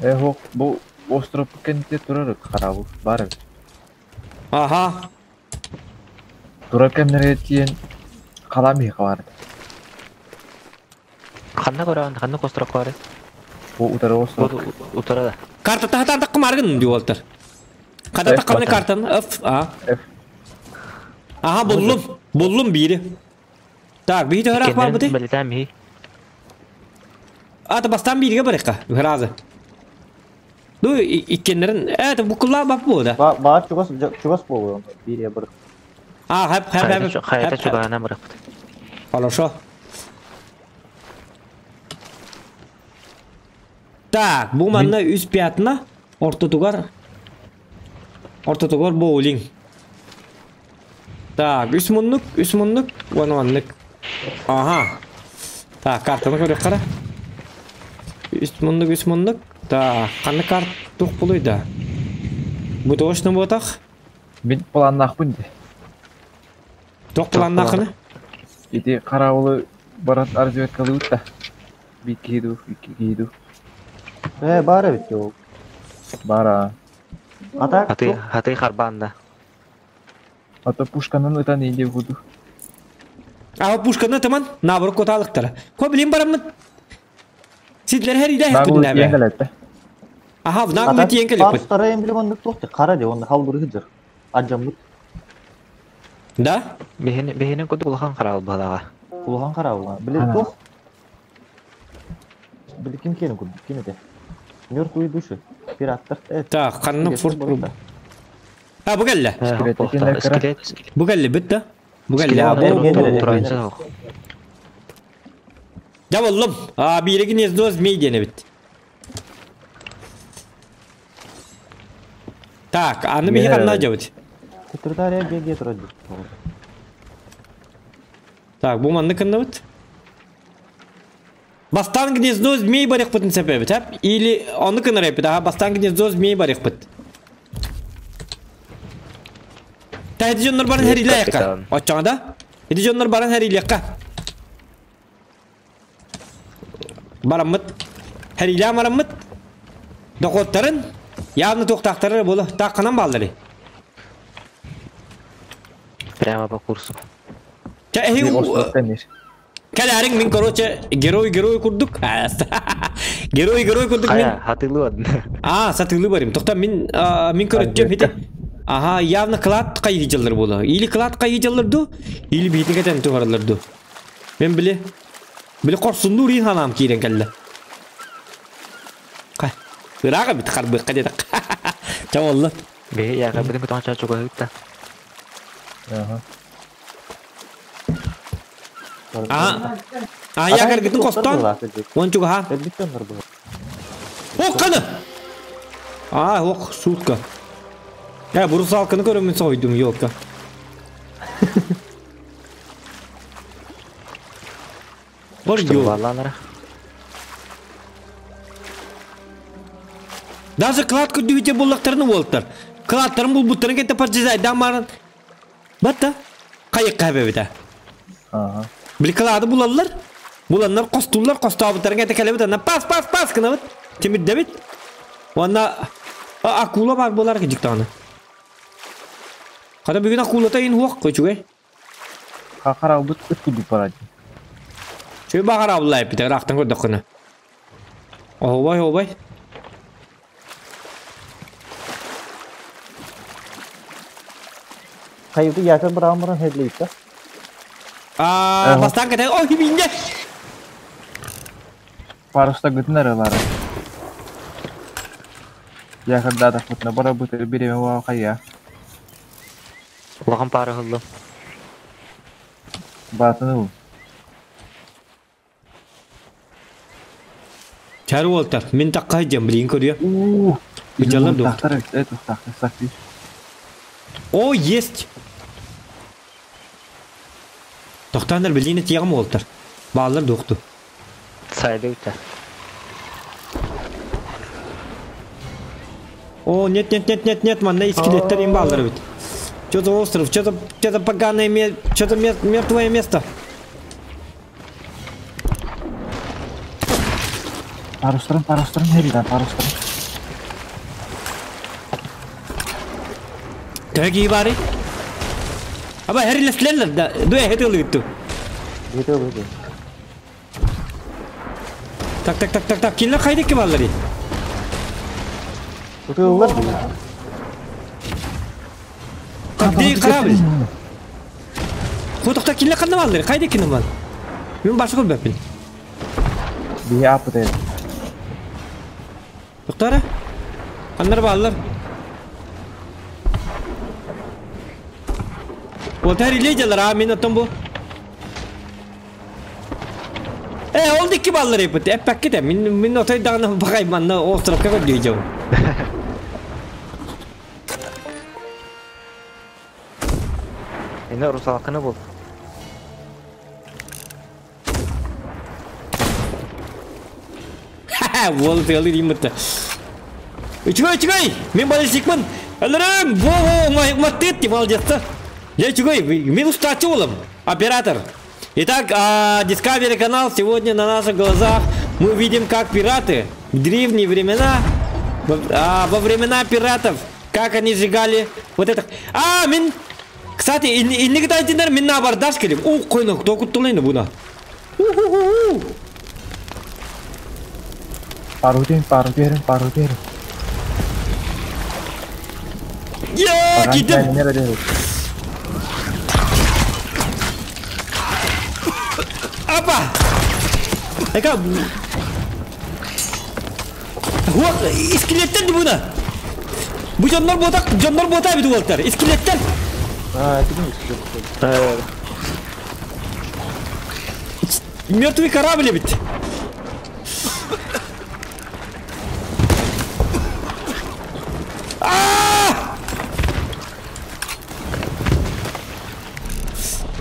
Э, хок, бу остров кенте турар харабы бар. Ага. Турар кэмнere тиен қалам бар. Ханна көрөөн, ханна остров бары? Бу утары остров. Утара да. Карта тахатардакка маргын диуолтар. Ката такканы картаны F А. F. Аха буллум. Буллум бири. Так, биһи төһөрөөх бар бути? Билетем хи. Ата бастан биирге барыкка. Ыразы. Ну, иккеннерин, это букулла бап бу да. Баар чугас чугас буолуо. Биир бар. А, хэп хэп хэп. Хайта чугаана барыппыт. Хорошо. Так, бу манна үс пятна ортотугар ортотугар боулинг. Так, үс муннук, үс муннук, уон маннык. Ага. Так, картаны көрүөх хара. Үс муннук, үс муннук. Так, ханна карт туох буолуй да? Бу точно буотах? Мин планнаахпын ди. Туох планнаахыны? Ити карабылы барат разведкалыыбыт да. Биир киһи дуу, икки киһи дуу. Э, баар эбит ол. Бара. А так Хаты хаты харбаан да. А то пушканан ытан иде буду. А пушканы тыман наоборот кутаалыктара. Хо билин бараммыт. Сидлер her иде Нагыл күннәбе. тиен кэлэтте. Аха, в наглый тиен келиппит. Парустара эмблем оннук туох хара де онно халбыры сылдьар. Адьаммыт Да? Биһини биһини курдук улахан хараал баалаҕа. улахан хараабыла. Били туох Били ким киэнин курдук ким этэ? Мертвые души. Пираттар. Э, Так, ханна форт. А, бу кэллэ. Скелет экеннер кыра. Скелет. Бу кэллэ бүт да. Бу кэллэ. А, бу Туранча Дьэ буллум. А, биири гнездо змей диэн эбит. Так, аны биһи ханна дьабыт? Секретаря ГГ турар. Так, бу маннык кыннабыт. Бастан гнездо змей барыхпытын сөп эбит, ап? Или ону кынар эпит, аха, бастан гнездо змей барыхпыт. Та эти дьоннор баран Есть хэрилэ якка. капитан. Оччоҥо да? Ити дьоннор баран хэрилиэххэ. Бараммыт. Хэрилээн бараммыт. Дохуоттарын явно туохтаахтары буолу таахханан бааллары. Прямо по курсу. Чэ эһи Ми островтан ир. кэлээриҥ мин короче герой герой курдук. Герой герой курдук мин. Хайа, хатылы одна. А, сатылы барым. Тоқта мин мин көрөттүм хити. Ага, явно клад кайы була. Или клад кайы ду, или битин кетен тухаралар ду. Мен биле биле корсунду рин ханам кирен келди. Кай. Ырага бит харбы кадедак. Чамалла. Бе, я как бы потом чачу гойта. Ага. А, а я каргытын костон. Ончуга ха. Элбит дьоннор быһа. Ох, каны! А, ох, сутка. Я бу русалканы көрөмүн сойдум, елка. Бар Что ё. балланара? Даже клад көрдүгүтэ буллактарын уолтар. Кладтарын булбуттарын кетте партизайдан марын. Батта. Кайыкка бебите. Ага. Били клады булаллар. Буланнар костуллар, костаабыттарын кетте келебит. Ана пас, пас, пас кынабыт. Тимирдебит. Онна акула бар болар кежиктаны. Када бүгүн акулата ин хуак көчүгө. Хахара бут ыт кудук барады. Чөй багар абылай бит рактан көрдөк кына. Обай, обай. Хайыты якын быраан баран хедлейт да. А, бастан кете, ой, бинде. Паруста гытын аралары. Якында да футна бара бут биреме ва кая. Улахан пары хыллым. Батыны ул. Чары болтар. Мен такка жем билин көрүө. У. Быжалар да. Тахтар, это тахтар сакты. О, есть. Тоқтандар билини тиягым болтар. Балалар доқту. Сайды үтә. О, нет, нет, нет, нет, нет, манна скелеттер им балалар бит. Что за остров? Что за, что за поганое место? Что за мертвое место? Парустарын, парустарын хериден, парустарын. Төги бары. Аба херилеслерлер да. Дуя хетил гитту. Жети быһа. Так, так, так, так, так. Кинлер кайда ки балалары? Ытыллар бу. Так, дей корабль. Хотокта кинлер канда балалары? Кайда кине бал? Мен башы көрбөппүн. Бие апыт Токтара. Кандар балалар? Вот хериле а мен оттон бу. Э, ол дикки балалар эпит. Эппекке де. Мен мен отой дагы багай манна островка көрдүйжөм. Эне русалканы бул. Ха-ха, ол тыгылы деймін. Үчүгэй, үчүгэй! Мен баллистикмін. Алырым! Во-во, маттет, молодец. Я үчүгэй, мен устачы болым. Оператор. Итак, Discovery канал сегодня на наших глазах мы видим, как пираты в древние времена, во времена пиратов, как они сжигали вот это. А, мен, кстати, иннигит айтындар, мен на абордаж келем. О, койна, кто куттулайны буна? У-ху-ху-ху. Пару ден, пару берин, пару берин. Я, кидим. Апа! Эка... Хуак, скелеттер буна. Бу жоннор ботак, жоннор бота бит болтар. Скелеттер. А, это не скелет. Мертвый корабль бит. А!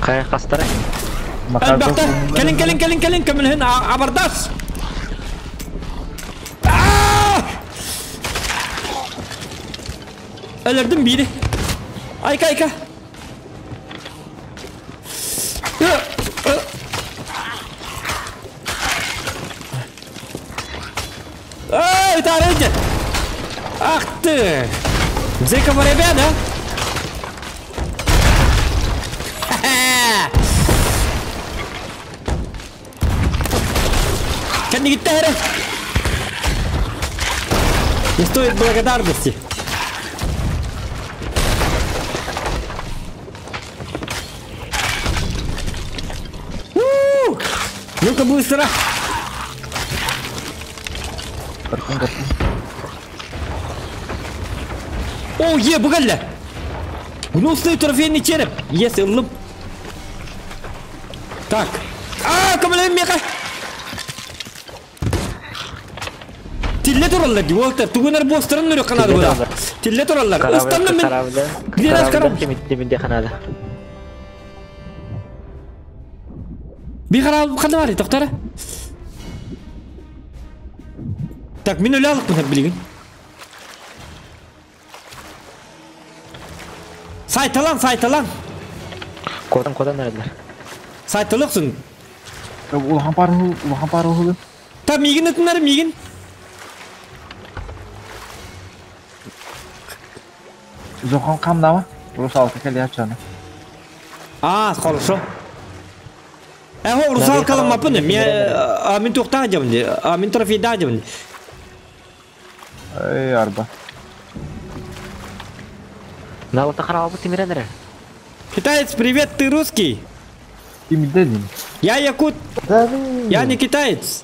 Кая хастара. Элбэхтэ, кэлин, кэлин, кэлин, кэлин, көмөлһүн абордаж. Өлөрдүм биири. Айка, айка. Эй, ытаарыйды. Ах ты! Зека воробя, да? Кэннигиттэ эрэ. Не стоит благодарности. Ну-ка быстро! О, е, бу кэллэ! Гнусный трофейный череп! Ес, ыллым. Так. А, көмөлөйүм миэхэ! Тиллэ тураллар дии, уолтар. Тугунар буостарын нөрү канады була. Тиллэ тураллар. Ыстанным мин. Где наш корабль? Корабль. Би корабль ханна бар, тоқтара. Так, мин өлө алыкпын билигин. Сайталан, сайталан. Куотан куотан эрэллэр. Сайталыксың. Улахан пар улахан пар уһугун. Та миигин ытыннар миигин. Зохан камнама. Русалка кэлиачаны. А, хорошо. Э, русалка мапын. Мен мин туохтаа дьабын. Мин трофейдаа дьабын. Эй, арба. Налата харабы тимирен эрэ. Китаец, привет, ты русский? Кимдедин? Я якут. Да ну. Я не китаец.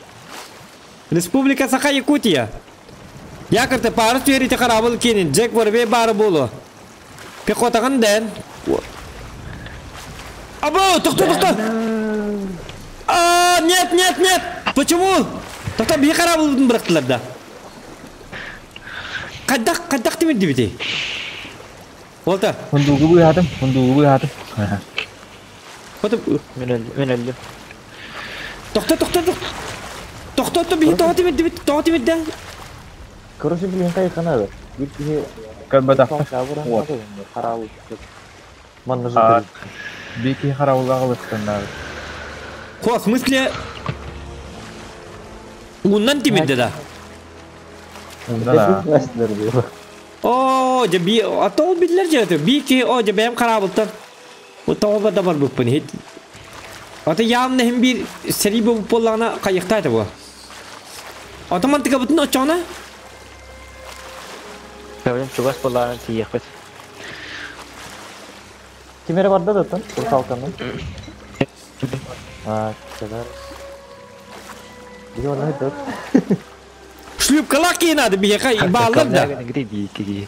Республика Саха Якутия. Якорты парус верите корабль кинин. Джек Воробей бары болу. Пехотагын дэн. Або, тохто, тохто. А, нет, нет, нет. Почему? Тохто, бии корабль бырахтылар да. Каддах, каддах тимир дибити. Волта. Хундугу быһатым, хундугу быһатым. Потом Мен өлдүм. Тохто, тохто, тохто. Тохто, тохто, бии тоҕо тимир дибит, тоҕо тимир да. Короче, блин, кайхана. Bir киһи Кэлбэтэх. Вот. Харабыл. Манна А, же. Бики харабылга кылыстаннар. Хо, в смысле? Уунан тимирде да. Унда да. О, дьэ би, а то ол биллэр дьэ, би ки, о, дьэ бэйэм хараабылтан. Бу тоҕо да барбыппын хит. Ата явно хим биир сэрии буолбут буоллаҕына хайыахтаа этэ буо. Ата мантыкабытын оччоҕуна Проблем чугас буоллаҕына тиийиэхпит. Ким эрэ барда да оттон? Русалканы. А, кэлэр. Биһи онно дот. шлюпкалаах киһи наада биһиэхэ бааллар да. Где дии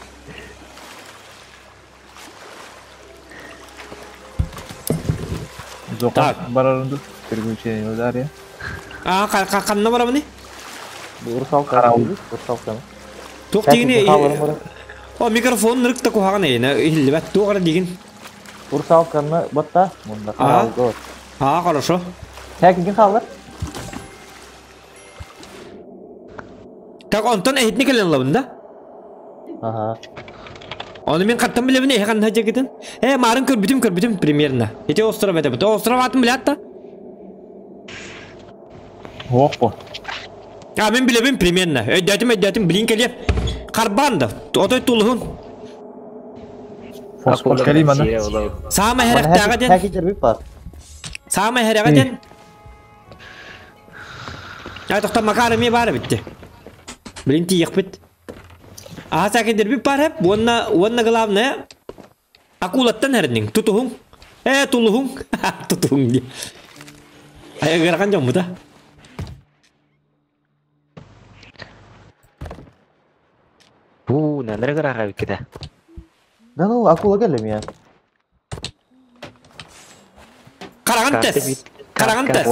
Зохан Так. барарынды. Переключение удария. А, ханна барабыный? Бу русалка. Караул. Русалканы. Туох Кәти дигини хааларын барар. О, микрофон нырык та куһаҕан эйнэ иһиллибэт. Туох эрэ дигин. Русалканы батта. Мунда Ага. карабылга. А, хорошо. Тәкигин хаалар. Так, онтон эһитини кэлэн ылабын да? Ага. Оны мин хаттан билэбин эһи ханна дьэгитин. Э, марын көрбүтүм көрбүтүм примерно. Ити остров этэ. Бу остров атын билэт да? Хуох бо. А, мин билэбин примерно. Өйдөөтүм өйдөөтүм билин кэлиэм. Харбаан да. Отой тулуһун. Фосфор кэлимана. Саама хэрэхтээҕэ диэн. Тәки жербип бар. Саама хэрэҕэ диэн. Ай, тохтоо Макар эмиэ баар эбитти. Билин тиийиэхпит. Аха саакин бар хэп. Уонна, уонна главное акулаттан хэрнин. Тутуһуҥ. Э, тулуһуҥ. Тутуһуҥ дии. Ай, ыарахан дьоммут а. Бу, наныры гыраха бикките. Да ну, акула кэллим я. Хараҕын тэс. Хараҕын тэс.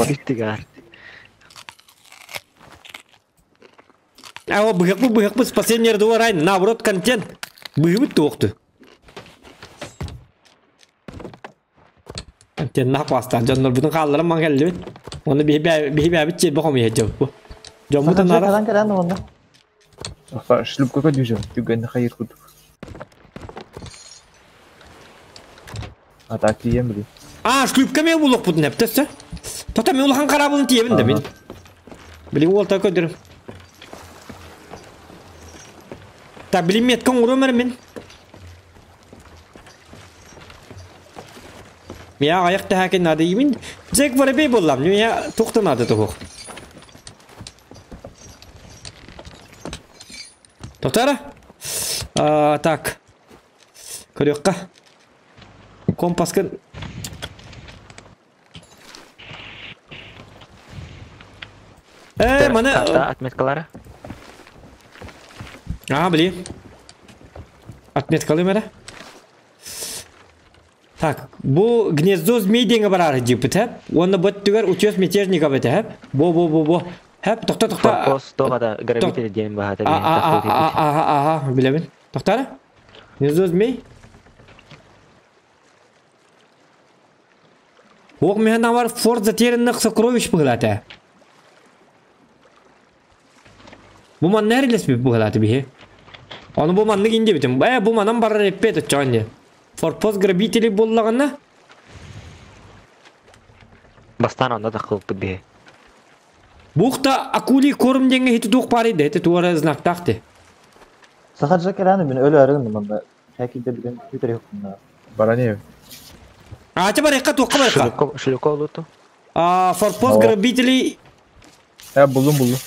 А о, быһык быһык спасение дуарай, наоборот контент. Быһыбыт туохту. Контент нах бастан дьоннор бүтүн хаалларан ман кэллибит. Оны биһи биһи бит бохом иһэ бу. Дьоммутун нара. Сахан кэлэн онно. Шлюпка көдүүсүм. Түгэн хайыр кудук. А так тиийэн били. А, шлюпка мен булук бутун эптесе. Тота мен улахан карабылын тиебин да мен. Билин ол та көдөрүм. Та билин меткан урумар мен. Мия аяк та хакен нады имин. Джек воробей боллам. Мия тоқтанады тухук. Тоқтара? А, так. Көрөкка. Компаскын. Маны... Отметкалары. А, блин. Отметкалы мәре. Так, бу гнездо змей денге барар деп бит, Оны бот түгер утес мятежника бит, Бо бо бо бо. Хәп, тохта тохта. Форпост тоғада грабители ден бахата. А а а а билемин. Тохта. Гнездо змей. Ох, мен бар форт затерянных сокровищ быглата. Бу ман нәрелес бит быглата бихе. Оны бу манны инде битим. Бу манан барар эппет чанне. Форпост грабителей боллагана. Бастан онда да кылып бихе. Бухта акули корм денге хити тух пари де, туара знак тахты. Сахаджа кераны мен өлө арыгын мында. Хәкидә билен күтәр юк мында. Баране. А, те барыка тух барыка. Шлюко луту. А, форпост грабителей. Я булдум булдум.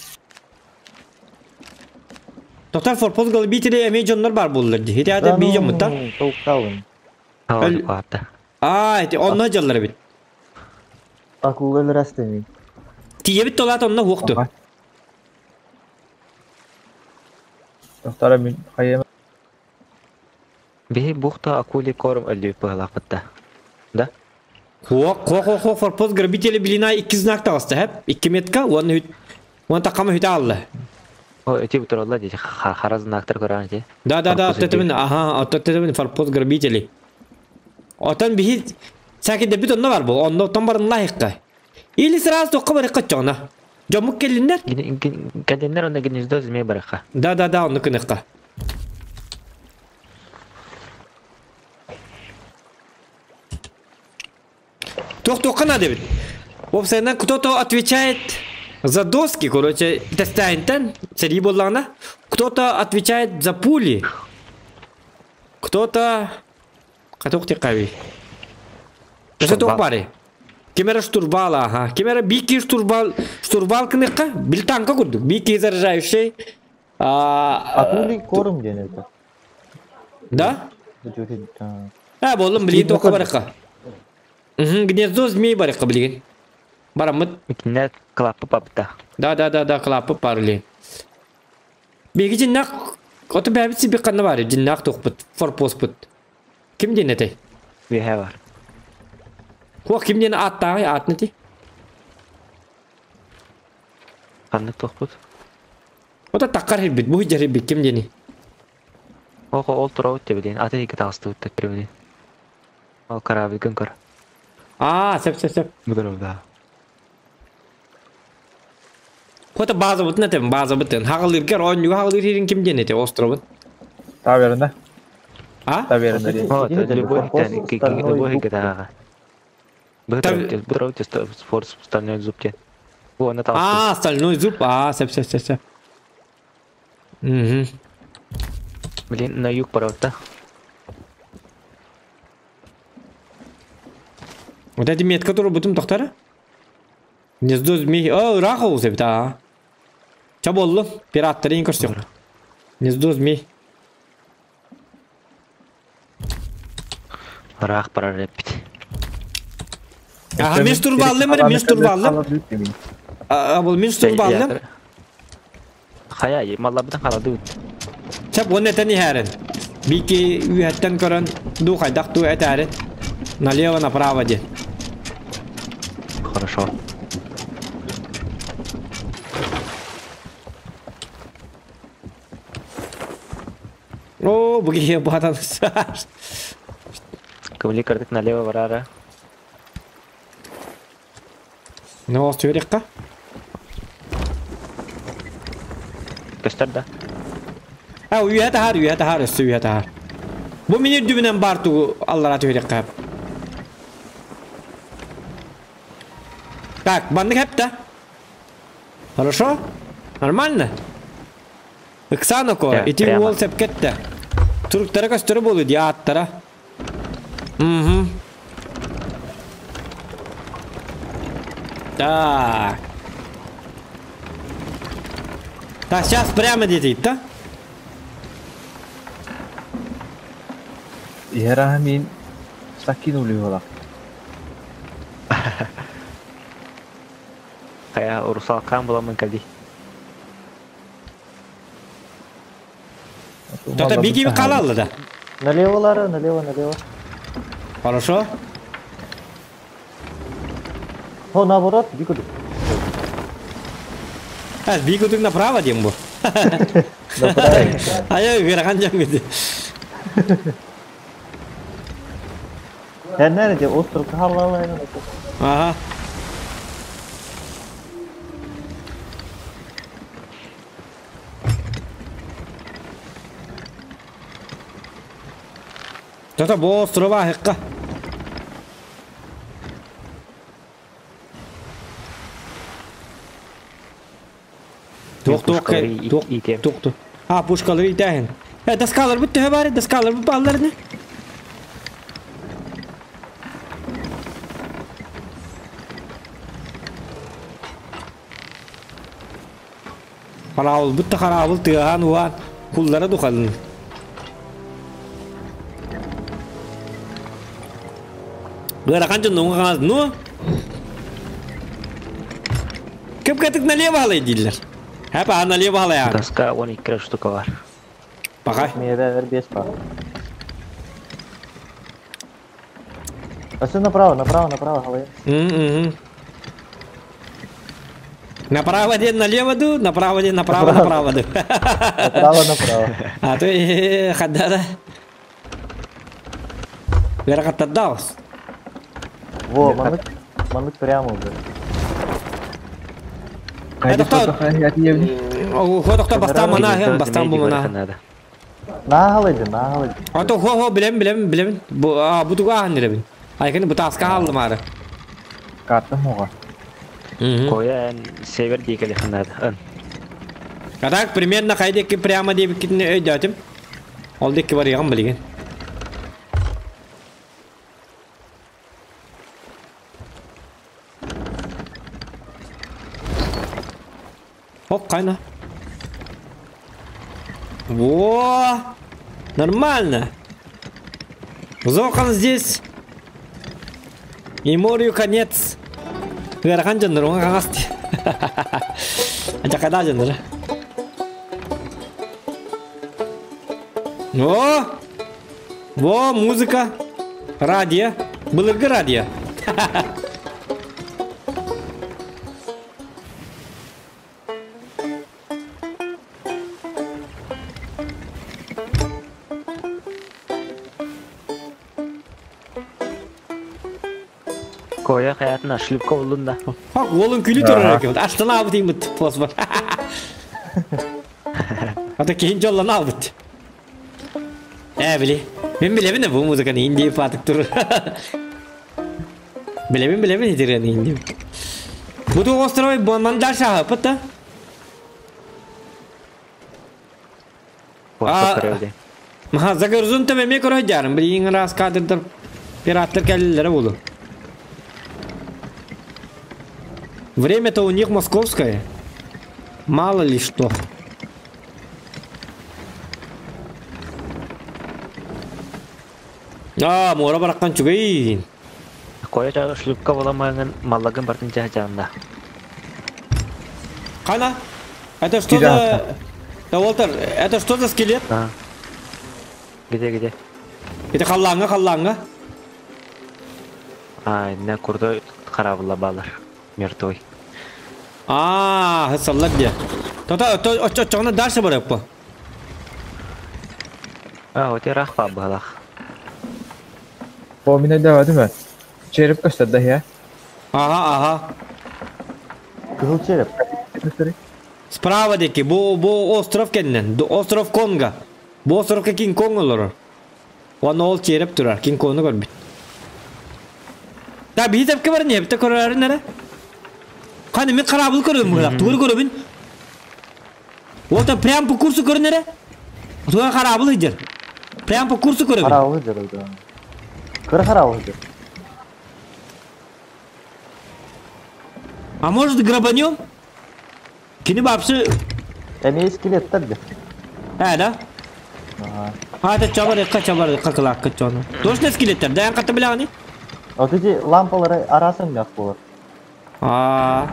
Токтар форпост грабителей эме жоннор бар булдыр. Хити ада би жон мутта. Токталын. А, эти онна жоллар бит. Акула растеми. Тие бит толат онна хукту. Токтара мен хайым. Бихи бухта акули корм өлүп быгалакытта. Да? Хуак, хуак, хуак, хуак, форпост грабители билина икки знак тагысты, хәп? Икки метка, он хүт, он такама хүтә алды. О, эти бутролла дети, хара знактар көрән те. Да, да, да, тетемин, ага, тетемин форпост грабители. Отан бихи сәкидә бит онна бар бу, онда отан барын лайыкка. Или сразу тоққа барыкка чона. Жомук келиннер? Келиннер онда гнездо змей барыкка. Да, да, да, онны кыныкка. Тох-тохка надо ведь. Вовсе кто-то отвечает за доски, короче, тестайнтен, среди боллана. Кто-то отвечает за пули. Кто-то... Каток текави. Это тохпари. Кемера штурвала, ага. Кемера бики штурвал, штурвал кныкка, бил танка курдук, бики заряжающий. А пули корм ден это. Да? А, болым, блин, тоққа барыққа. Гнездо змей барыққа, блин. Барамыт. Микинер клапы папта. Да, да, да, да, клапы парли. Беги жиннақ, оты бәбіт себе қанна бар, жиннақ тоқпыт, форпост пыт. Ким ден этэй? Бихе бар. Хуақ ким ден аттағы, атны ти? Қанны тоқпыт? Ота таққар хирбит, бұхи жарибит, ким дени? Оқ, ол тура өтте білейін, аты екі тағысты өтті кірі білейін. Ол корабль күн көр. А, сәп, сәп, сәп. Бұдырым, да. Хота база бутын әтем, база бутын. Хағылыргер, он юға хағылыр хирин ким ден эте, островын? Таверна. А? Таверна. Любой гитара. Бұдырым, форс стальной зуб ден. А, стальной зуб, а, сәп, сәп, сәп, сәп. Угу. Блин, на юг пора, да? Вот эти метка, которую будем тохтара? Гнездо змей. О, рахол да. Чаболлу, пираттар ең көрсек. Гнездо змей. Рах пора репить. Ага, мен штурваллым, мен штурваллым. А, бұл мен штурваллым. Хая, маллабыдан қалады. Чап, оны әтен әрін. Бики үйәттен көрін, ду қайдақ ду әт әрін. Налево, направо де. Хорошо. О, буги батан. Кымли кырдык налево барара. Ну, остюрикка. Көстөр да. А, үйәтә хар, үйәтә хар, өстө үйәтә хар. Бу мине дүбенән бар ту аллара түйреккә. Так, баннык хепта. Хорошо? Нормально? Ыксаноко, ити уол сепкетте. Туруктара көстөрө болу ди аттара. Угу. Так. Так, сейчас прямо где-то, да? Иһэр сакинули буолар. Kaya русалкаан буламын кэлди. Тота бики қалалды да. Налево, Лара, налево, налево. Хорошо. О, наоборот, бикуду. А, бикуду направо дем бу. А я верхан жам Sen nerede? Остров халала. Ага. Тота бу острова хыкка. Тук тук тук тук тук. А, пушкалары итәһен. Э, доскалар бит төһө бар, доскалар бит балларны. Хараабыл бит хараабыл тыахан уан куллара духалын. Гырахан жон нуңга ну. Кеп катык налево алай дилер. Хапа налево алай. Доска 12 штука бар. Пока. Мире без пар. А все направо, направо, направо, халай. Угу. Направо ден, налево ду, направо ден, направо, направо ду. Направо, направо. А то хадада. Верхаттадаус. Во, маннык, маннык прямо уже. Это кто? Хотокто бастан мана, бастан бу мана. На халайды, на халайды. А то хо-хо билем, билем, билем. Бу а бутуга ханнеребин. Айкын бу таска алды мары. Карта мога. Коя север дикели ханнада. А так примерно хайдеки прямо деп китне өйдөтүм. Ол декки бар ягын билген. Оп, кайна. Во! Нормально. Зохан здесь. И морю конец. Верхан жандыр, оңа қағасты. Ача қайда жандыр. О! Во, музыка. Радио. Былыргы радио. Коя хаятына шлюпка болдун да. Хак, олын күлі тұрыр екен. Аштан алып деймін плазма. Ата кейін жолдан алып. Ә, біле. Мен білемін бұл музыканы инди патык тұр. Білемін, білемін етерені инди. Бұды островой бонман дальше ағып, да? Маха, за горизонтом эме көрө жарым. Билин раз кадрдар пираттар кәлелері болу. Время-то у них московское. Мало ли что. А, мора бараккан чугай. Коя чагы шлюпка боламагын маллагын бартын жаһ Кана? Это что за... Да, Уолтер, это что за скелет? А. Где, где? Это халланга, халланга. А, не курдой харабла балар. Мертвый. А, саллак где? То-то, то, то, дальше барып по. А, вот и рахпа балах. Помина давады ма? Череп көстөрдө я. Ага, ага. Кызыл череп. Справа деки, бу бу остров кеннен, остров Конго. Бу островка Кинг Конг олор. Оны ол череп турар, Кинг Конгу көрбүт. Та битеп ке бар не, бите көрөрөр нере? Қаны мен қарабыл көрөм бұлақ, тугыр көрөбүн. Вот прям по курсу көрүнөрө. Туга қарабыл ыдыр. Прям по курсу көрөбүн. Харабыл ыдыр да. Кыр харабыл ыдыр. А может грабанем? Кини вообще... Эми скелеттер де. А, да? Ага. А, это чабар, якка чабар, якка кылак чону. Точно скелеттер, да, катта билягани? Вот эти лампалары арасын мяк болар. А.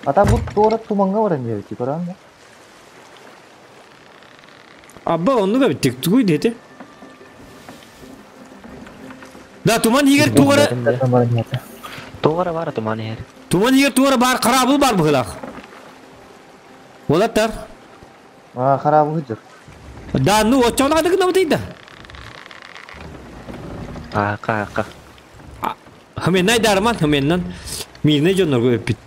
А там вот туора туманга баран берти, көрәңме? Абба, онну да биттик, тугуй дети. Да, туман егер тугара... Тугара бар туман егер. Туман егер тугара бар, карабыл бар быгылак. Олаттар. А, харабыл хыджыр. Да, ну, отчон адыгы намытыйда. А, ка, ка. Хаменнай дарман, хаменнан. Мирне жоннорго өппит.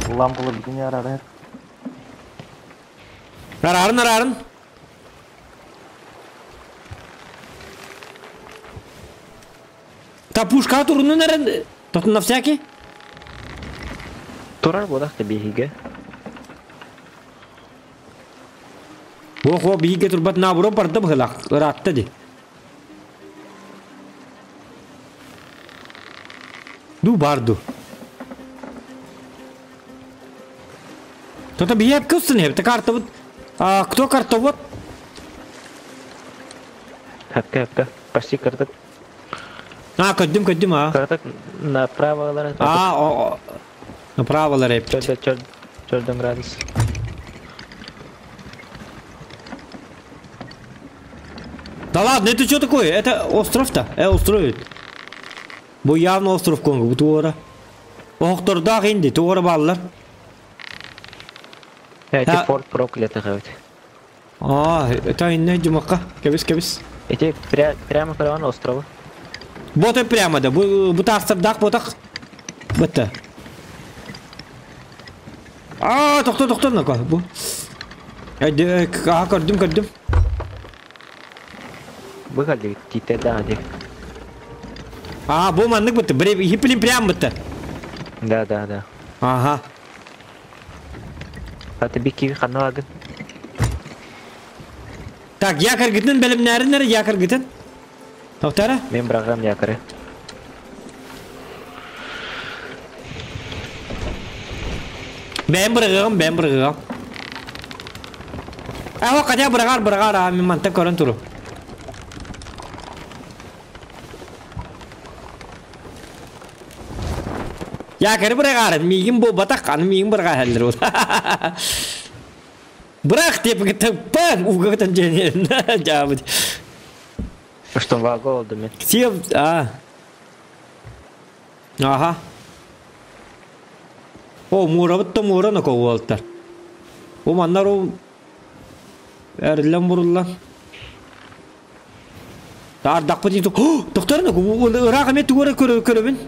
Лампалар бүтүн ярар. Арарын, арарын. Та пушка турунун эрен, тотун на всякий. Турар бодах та биһиге. Ох, о, биһиге турбат набуро барды быгылак, ыратты ди. Ду барду. То-то биһиэп кылсын хеп, карта вот. А, кто карта вот? Хапка, хапка. Почти картак. А, көддүм, көддүм, а. Картак направо. А, о, направо лареп. Чөрдө, чөр, чөрдөн градус. Да ладно, это что такое? Это остров-то? Остров. Бу явно остров Конго, бу туора. Охтордах инди, туора баллар. Эти форт проклятых ведь. А, это инне жумакка. Кебис, кебис. Эти прямо караван острова. Вот и прямо, да. Бу тахсардах, ботах. Бытта. А, тохто, тохто, нака. Бу. А, көрдүм, көрдүм. Выходи, тите да, ди. А, бу маннык бытты. Хиплин прямо бытты. Да, да, да. Ага. А ты бики ханагын. Так, якорь гитин белемнәрин нәре якорь гитин. Токтара? Мен брагам якоры. Бәм быргыгым, бәм быргыгым. А, о, кадя быргар, быргар, а, мен манта көрөн туру. Якорь быргар, мигин бу батак, аны мигин быргар хәлдер ул. Бырак деп гитеп, угытын женен. Жабыт. Что ваго oldu мен. Сев, а. Ага. О, мура бытты мура на ковалттар. О, маннар о. Эрлен бурулла. Тардак бит иту. Доктор на ырак эме тугара көрө көрөбүн.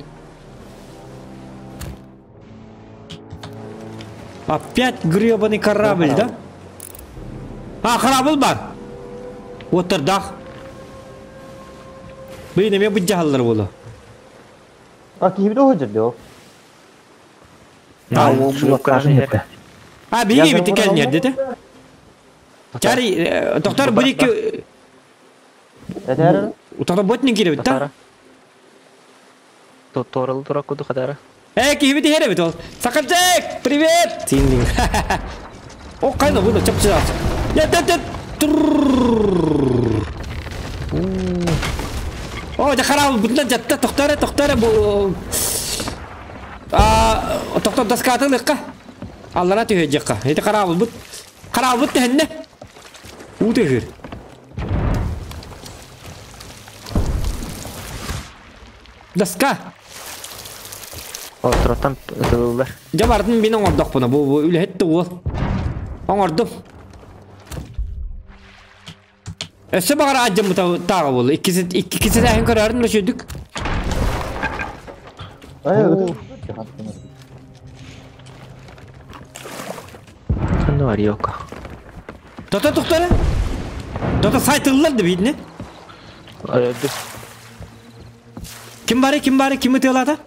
Опять гребаный корабль, да? А, корабль бар. Вот тардак. Блин, эме бу жаһаллар болу. А, кибде ходжыр дио. А, А, биги бит экен жерде де. Чари, доктор бурик. Эдер. Доктор ботнин кире бит та. Торыл тура куду хадара. Эй, кибит хере бит ол. Саканчик, привет. Синдин. О, кайда буду чапча. Я тет тет. О, да хараб бутна жатта токтара токтара бу. А, токтор доскатын лыкка. Аллара түйе жакка. Эти хараб бут. Хараб бут тенне. Утыгыр. Доска. Островтан ытылылар. Жабардын бин оңордок буну. Бу үлетти ол. Оңордум. Өссө багара аджым тагы бул. Иккиси иккиси дәһин көрөрүн өшөдүк. Ай, Ханна бар yok. Тота токтора. Тота сайтыллар да бидне. Öldü. Ким бары, ким бары, ким ытыалаата?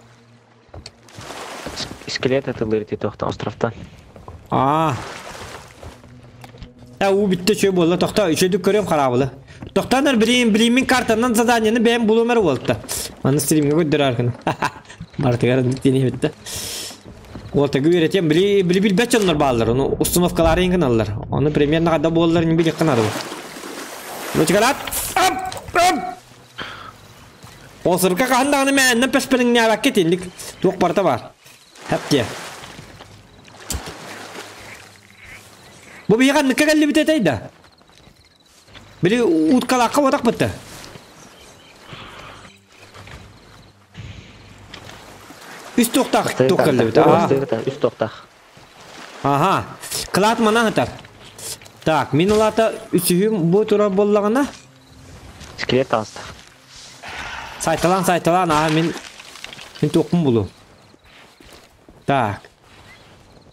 Скелет атылыр ити тохтан островтан. Аа. Ә уу бүттэ үчүгэй буолла тохтоо үчүгэйдик көрүөм хараабылы. Тохтооннор билигин билигин картанан заданиены бэйэм булуом эрэ буолта. Маны стримҥэ көрдөрөр гына. Барытыгар тиниһ бүттэ. Уолтага үөрэтиэм били били билбэт дьоннор бааллар ону установкалаары гыналлар. Ону примерно хада буоллар не билиэххэ наада. Ручкалаат! Ап! Ап! Осырка хаһан даҕаны мээннэн пэспэриҥнээбэккэ итинник туох барыта баар. Хэп диэ. Бу биһиэхэ анныкка кэллибит этэй да? Били уткалаахха уотахпыт да? Үс туохтаах туох кэллибит. Үс туохтаах. Аха. Кылаат манан сытар. Так, мин улаата үсүһүм бу турар буоллаҕына. Скелет таҕыста. Сайталаан, сайталаан, аха мин мин туохпун булуом. Так.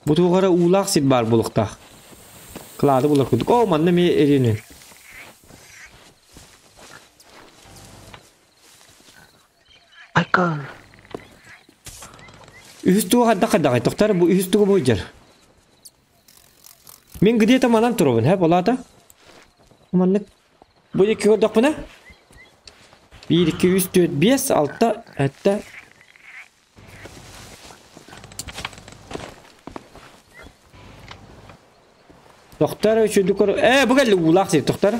Бу туох эрэ уулаах сир баар буолуохтаах. Кылаады булар курдук. Оо, манна эмиэ эриэнин. Айка. Үһүс туга хайдах хайдаҕай? Тохтор бу үһүс туга буйдьар. Мин где-то манан турабын, һэ, болаата? Маннык бу икки көрдөхпүнэ 1, 2, 3, 4, 5, 6, 7 Тохтор үчүдүк көр. Ээ, бу кэлли уулаах сир тохтор.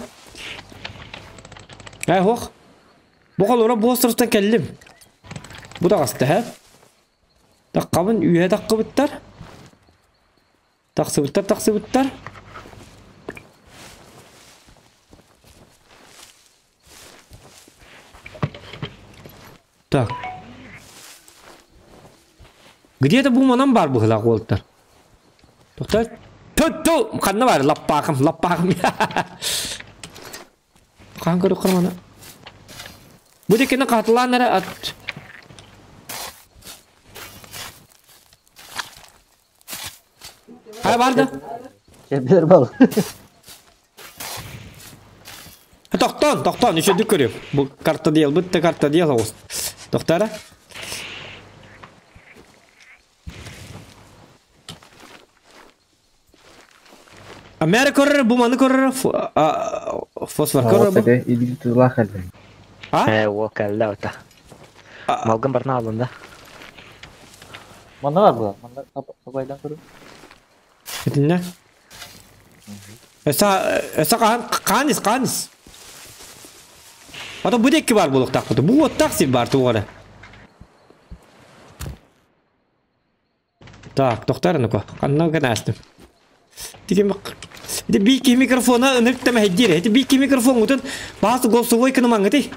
Ээ, хуох. Бу холура бу островтан кэллим. Бу таҕыста, һэ? Таххабын үөһэ таххыбыттар. Тахсыбыттар, тахсыбыттар. Так. Где-то бу манан баар быһыылаах уолаттар. Тоқтар. Ту-ту! Ханна баар? Лаппаахым, лаппаахым. Хаан көрүөххэ маны. Бу дикини хатылаан эрэ ат. Хайа баар да? Чэбдэр бал. Тохтоон, тохтоон, үчүгдүк көрүөм. Бу карта диэлбит да карта диэл оҕус. Тохторо. Америка көрөр, бу маны көрөр, фосфор көрөр бу. Илии тылаах кэллим. А? Ээ, уол кэллэ ота. Малгын барна алында. Манна бар була. Манна табайдан көрү. Итиннэ. Өссө өссө хаһан хаан ис хаан ис. Ото бу диэки баар буолуохтаахпыт. Бу уоттаах сир баар туох эрэ. Так, тохтоор ну-ка. Ханна гына астым. Ити ити биир киһи микрофона ынырык да мэһэйдиир. Ити биир киһи микрофоҥҥутун баас голосовой кынымаҥҥытый.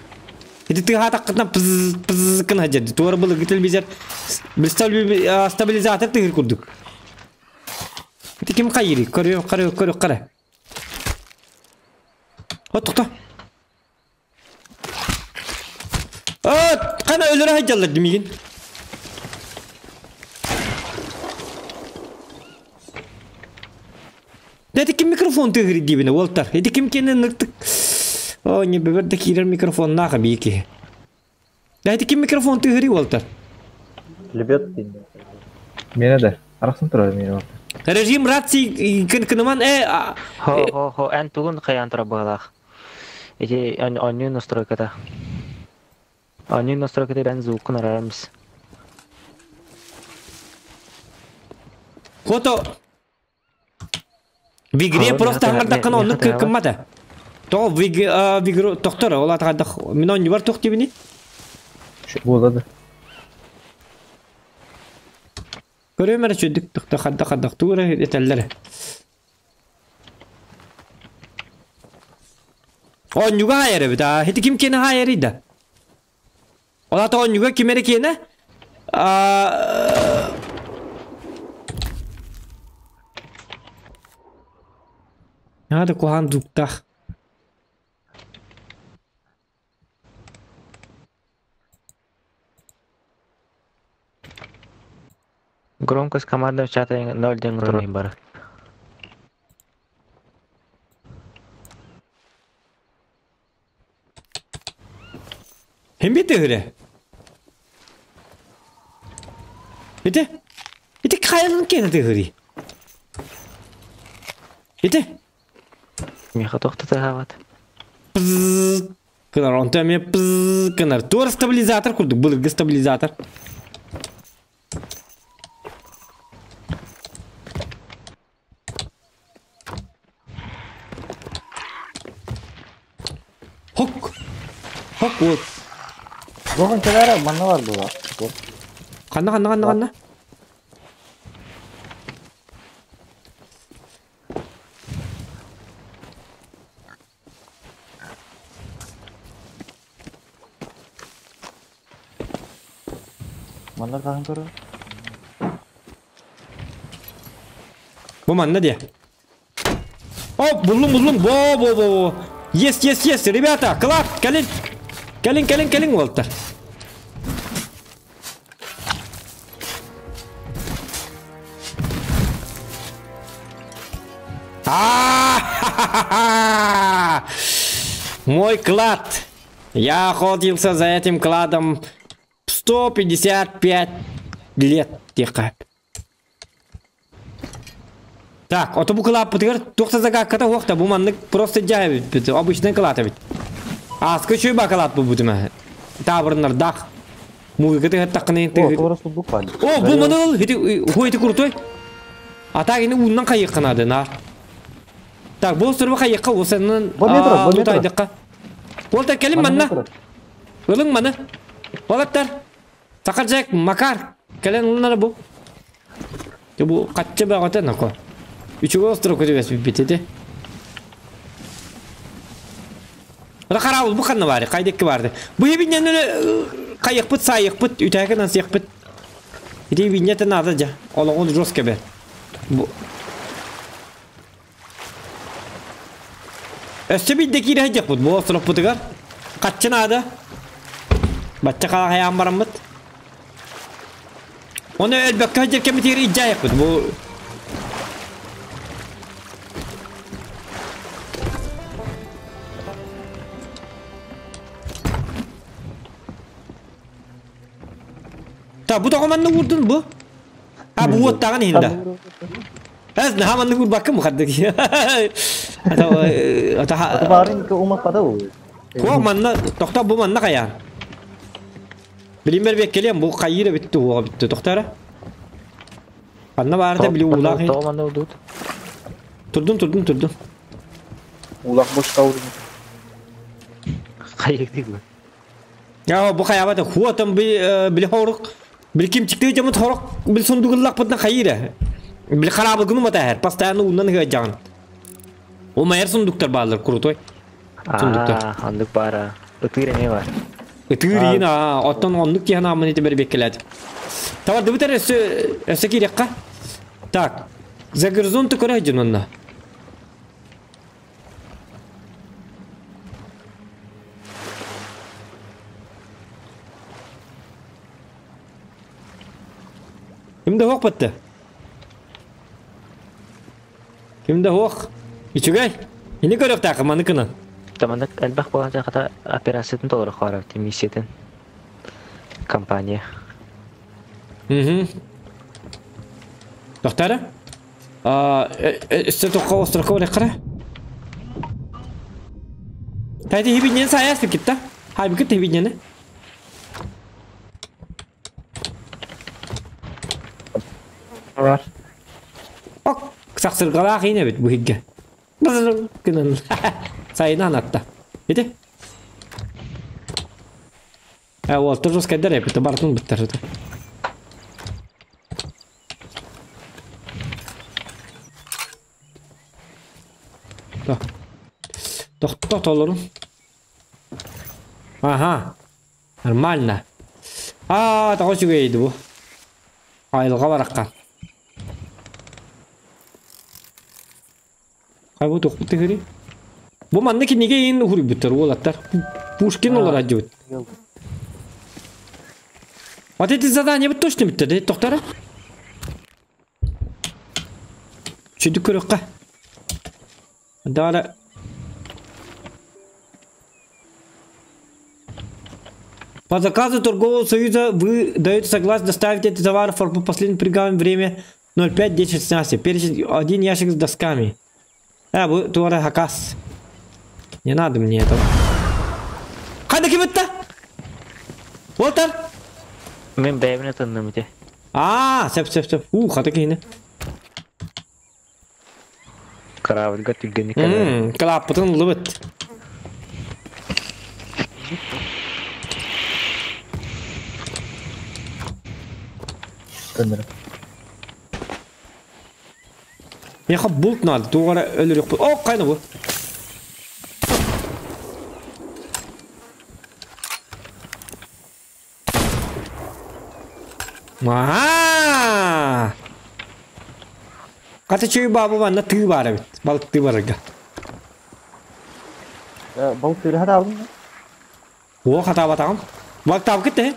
Ити тыаһаатаххытына пыз пыз гына сылдьар. Туора былыргы телевизор стабилизатор тыһыр курдук. Ити ким хайыырый? Көрүө, көрүө, көрүө, көрө. От тохто. От, хана өлөрө сылдьаллар димигин. Ити ким микрофон тыаһыыр диибинэ уолтар. Ити ким киэнэ ыныртык. Оо, ньыбыбар да киирэр микрофоннаах эбии киһи. Ити ким микрофон тыаһырый уолтар? Лебед дин. Миэнэ да. Арахсан турар миэнэ барта. Режим рации кыныман э Хо хо хо эн тугун хайаан турар быһалаах. Ити онньуу настройката. Онньуу настройката эн звуккун араармыс. Фото В игре просто хаҥардаххына оннук кыммата. Тоҕо в игру тохтор ол атаҕардах мин оонньубар туох диибиний? Буола да. Көрүөм эрэ чүдүк тохто хадда хаддах тугу эрэ этэллэр. Оонньуга хаайар эбит аа ити ким киэнэ хаайарый да? Ол аата оонньуга ким эрэ киэнэ аа Наада куһаҕан дууктаах. Громкость командного чата 0 турун бары. Хим бит ыһыры? Ити. Ити хайалын киэнэ тыһырый. Ити. Миэхэ тохто тыаһаабат. Гынар, онто эмиэ гынар. Туора стабилизатор курдук, былыргы стабилизатор. Хок. Хок вот. Бугун кэлээрэ манна бар була. Ханна ханна ханна ханна? Манна хаһан көрөр? Бу манна диэ. О, буллум, буллум. Во, во, во, во. Есть, есть, есть, ребята, клад, кэлин. Кэлин, кэлин, кэлин, уолтар. А-ха-ха-ха! Мой клад. Я охотился за этим кладом 155 лет. Тихо. Так, ото бу кылааппытыгар туох да загадката суох да бу маннык просто дьаһайбыт, обычный кылаат эбит. Ааска үчүгэй баа кылаат булбутум ээ. Таабырыннардаах. Музыка тыһаттаххына О, туора сундук баар. О, бу маны ыл, ити хуй ити крутой. А так ини ууннан хайыахха наада наар. Так, бу островы хайыахха уосанынан Бу метро, бу метро. лутайдахха. Уолтар кэлин Манна манна. метро. Ылыҥ маны. Уолаттар. Сахар Джек, Макар, кэлэн ылынара бу. Дьэ бу хачча бөҕөтө ноко. Үчүгэй остров түбэспиппит ити. Хараабыл бу ханна баары, хайдыкки баарды. Бу ебиннен хайыхпыт, саайыхпыт, үтээкин ансыахпыт. Ити ебиннете наада дьэ. Олоҕун жестко бэр. Бу Өссө биирдэ киирэ сылдьыахпыт бу островпутугар. Хаччы наада. Бачча хаайаан бараммыт. Оны өлбөккө сылдьар кэмитигэр илдьээйэхпит бу. Та бу тоҕо манна уурдун бу? А бу уоттааҕын иһин да. Эс наһаа маннык уурбаккын бу хардык. Ата Аты баарын умаппата бу. Куо манна тохтоо бу манна хайаан. Билиммер беккелиэм бу хайыыра бүттү уоҕа бүттү тохтоо Ханна баарыта били уулаах Тоҕо манна урдут? Турдум турдум турдум. Уулаах бочка урдум. Хайыктык бу. Я бу хайабата хуотам били хорук били кимчиктыы дьомут хорок били сундугуллахпытына хайыыра. Били хараабылгыны матаһар постоянно уунан ыһыадьаҕын. Ол майар сундуктар бааллар крутой. Сундуктар. Аа, оннук баара. Ытыыр эмиэ бар. Ытыыр иин аа, оттон оннук киһи анааммын ити бэрбиэккэлээтим. Табардыбыт эрэ өссө өссө киириэххэ. Так, за горизонту көрө сылдьын онно. Ким да суох батты? Ким да суох. Үчүгэй. Ини көрүөхтээххин маны кынан. Таманнык элбэх буолан хата операциятын толору хаалар миссиятын компания. Угу. Тохтара? Өссө тоққа островка барыаххара? Тайти хибиннен саяс китта. Хайбыкыт хибиннени. Бар. Ок, сахсыргалаах иин эбит бу хигге. Гынан. Сайынан атта. Ити? Уолтар жескайдар эбит, бартын буттар. Тохто толору. Ага. Нормально. Аа, тоҕо үчүгэй бу. Айылҕа барахха. Хай бу туохпут тыһыри? Бу манна кинигэ иин уһуруйбуттар уолаттар. Пушкин олор дьыбыт. Вот эти задания бы точно биттер, тохтара. Чүдүк көрөккө. Дара. По заказу торгового союза вы даете согласие доставить эти товары в форпост последний приговор время 05.10.16. Перечень один ящик с досками. А, бу туора хакас. Не надо мне этого. Ханна ким ытта? Уолтар? Мин бэйэбин ытынным ити. Аа, сөп сөп сөп. Уу, хата киһини. Корабльга түргэнник кэлэр. Кылааппытын ыллыбыт. Көннөрө. Миэхэ булт надо, туох эрэ өлөрүөхпүт. О, хайна бу? Аhaa! Хата чөй баабы манна тыы баар эбит. Балыктыы барарга. Балыктыыры хатаабын да? О, хатаабатаҕым. Балыктаабыкыт тэһи.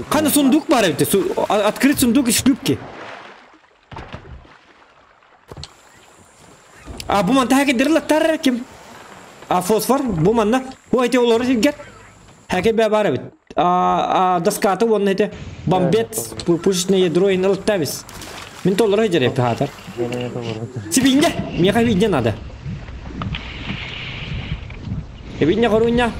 Хана сундук баар эбит. Открыть сундук и шлюпки. А бу манта хакедерлаттар ким? А фосфор бу манна. Бу эти олору сиргер. Хаке бә бар эбит. А доскаты уонна ити бомбет пушечное ядро инылыттабис. Мин толору жереп хатар. Сибинге, меха видне надо. Эбинне хоруня.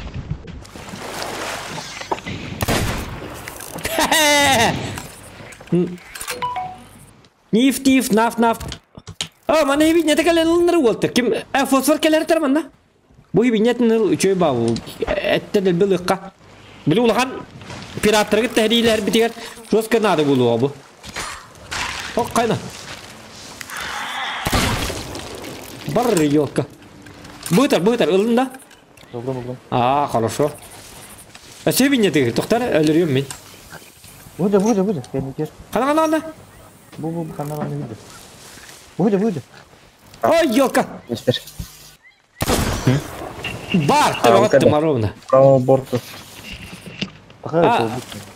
Ниф, тиф, наф, наф. А, мана эбинне текелен ылыннары уолтар. Ким фосфор келер манна? Бу эбиннетин ыл үчөй бабу. Эттен элбил ыкка. Били улахан пираттарга тэһиилэр битигэр жестко надо булуо бу. Ок кайна. Бар елка. Бытар, бытар, ылын да. Ылдым, ылдым. А, хорошо. А себинне тигир, тоқтар, өлөрүөм мин. Бу бу бу Кэнникер. Хана хана хана. Бу бу хана хана видео. Бу бу Ой, елка. Мистер. Бар, табагаттым ровно. Правого борта. А,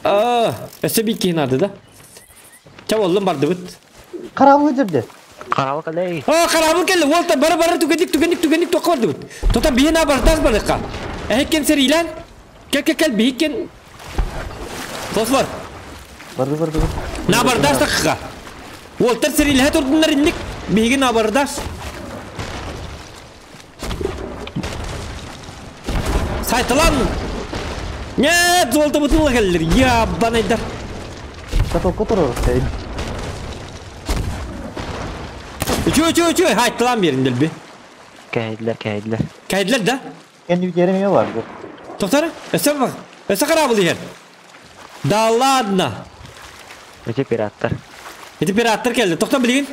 а, өссө надо, да? Ча боллум барды быт. Карабыл жерде. Карабыл кэлэй. А, карабыл келли. Уолта бары бары түгендик түгендик түгендик тоққа барды быт. Тота биһин абардас барыкка. Эхеккен серилен. Кел кел кел биһиккен. Фосфор. Барды барды. На бардас такка. Уолтар сериле турдуннар инник. Биһигин абардас. Сайтылан. Нет, золото бутылла келлер. Я банайдар. Католка турар. Үчү үчү үчү хайтылан бериндел би. Кәйдилер, кәйдилер. Кәйдилер да? Kendi yerime vardı. Тоқтар, өсө бак. Өсө карабыл егер. Да ладно. Эти пираттар. Эти пираттар келди. Токта билигин.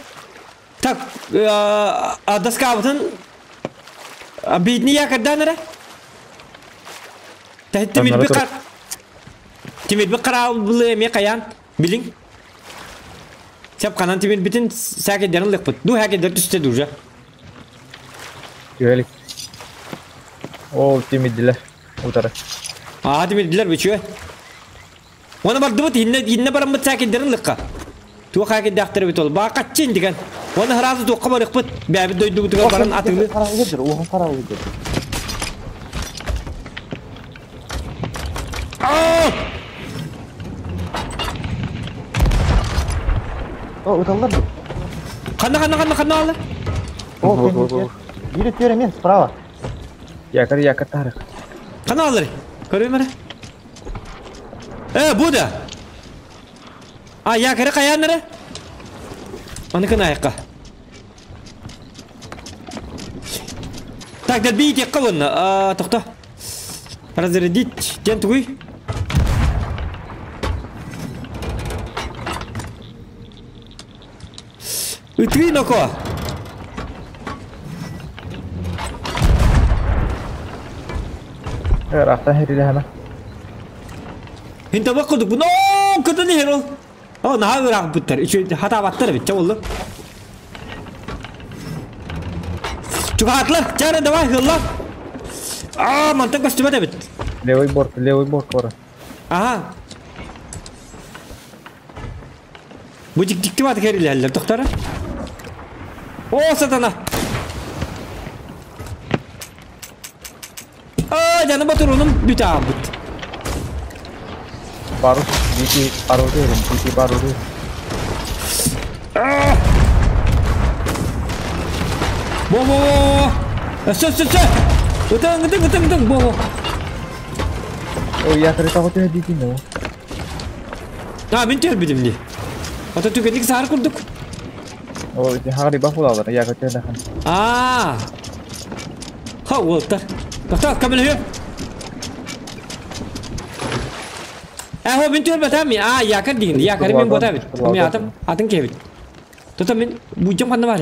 Так, доскабытын битни якордан ара. Тимир би кар. Тимир би карабыл эме каян билин. Сеп канан тимир битин сәкедерин лыкпыт. Ду хәкедер түсте уже. Юэлик. О, тимидилер. Утары. А, тимирдилер бичү. Оны барды бут инне инне барамыт сәкедерин лыкка. Ту хәкедер бит ол. Ба катчин деген. Оны хразы туққа барыкпыт. Бәбит дойду бутуга баран атыгы. Карабыл жерде, оғын карабыл жерде. О, уталдар. Қана қана қана қана алыр. О, Бири төрө справа. Якорь, якорь тарых. Қана алыр. Көрөйм ара. Э, бу да. А, якорь каяныры? Аныкын аяққа. Так, дәл бейт қылын. Тоқта. Разрядить. Ден тугуй. Үтүй ноко. Рахта хериле хана. Хинта бакылдык. Но, кыды не херол. О, наха ыраак буттар. Үчү хата баттар бит, болду. Чугатлар, чары давай хылла. А, мантык көстүбөт бит. Левый борт, левый борт бара. Ага. Бу дик бат керилелер, токтара. О, сатана. А, жаны батыр onun бүт абыт. Парус, бити пару дерин, бити пару дерин. Во-во-во! Все, все, все! Ытың, ытың, ытың, ытың, во-во! Ой, я крытого ты бити ну. А, мен төр бидим ди. Ата түгенник саар курдук. О, ити хари бахулалар, я көтө нахан. А. Ха, уолтар. Тоқта, камера хө. Э, хо мен төр батам. А, якар дигин. Якар мен бота бит. Мен атым, атын кебит. Тота мен буйжам канда бар.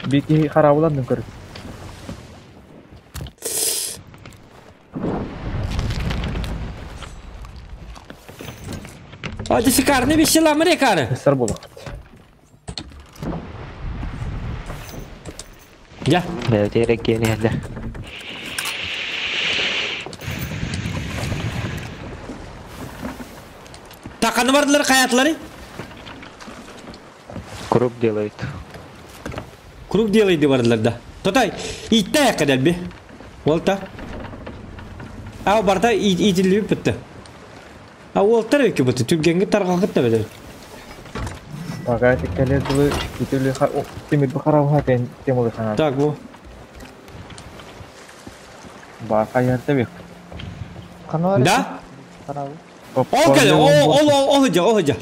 Бити харабулан дүн көрүп. А, шикарный вещи ламыр кары. Сыр болук. Я. Бәйтерек генерді. Тақаны бардылар каятлары. Круг делает. Круг делайды бардылар да. Тотай, итте якка би. Волта. А барда итилип битти. А уолтар өкү битти. Түргенге таргакыт да бедер. Пока теккелер дылы итили ха о, тимир бу харабу хакен темулы хана. Так, бу. Ба хаярта бек. Да? Ол кел, ол ол ол ол хыжа, ол хыжа.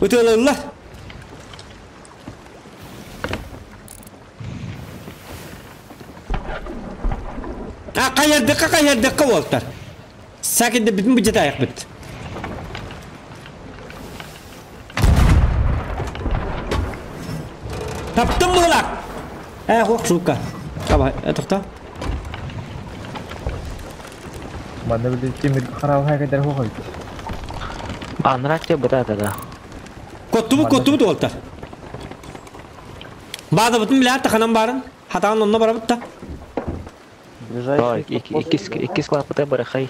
Өтөлөллөр. А каярдыкка каярдыкка болтар. Сакинде бүтүн бу аяк бит. Таптым булак. Э, хок сука. Давай, токта. Манна биле тимир харабу хакендер хохой. Анрак те бытата да. Коттубу коттубу болтар. База бүтүн билер таханан барын. Хатан онно барабыт та. Ближайший Икки склад барахай.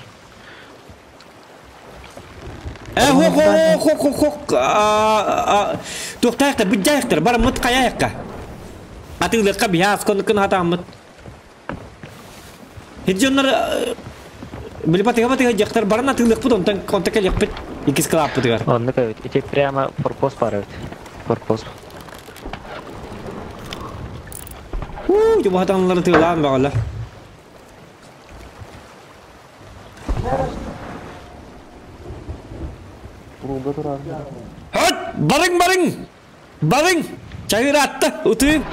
Э, хок хок хок хок. А, токтайыктар, бүт бар мыт каяйыкка. Атыглыкка бияс конукун хатамыт. Хиджоннар биле батыга батыга жактар баран атыглык бут онтан контак элек бит. Икки склад бутыгар. Онны кайбит. Ити прямо форпост бар бит. Форпост. У, жобо хатанлары тыглаан багала. Круга турар. Хот, барың барың. Барың. Чайыр атты, утуң.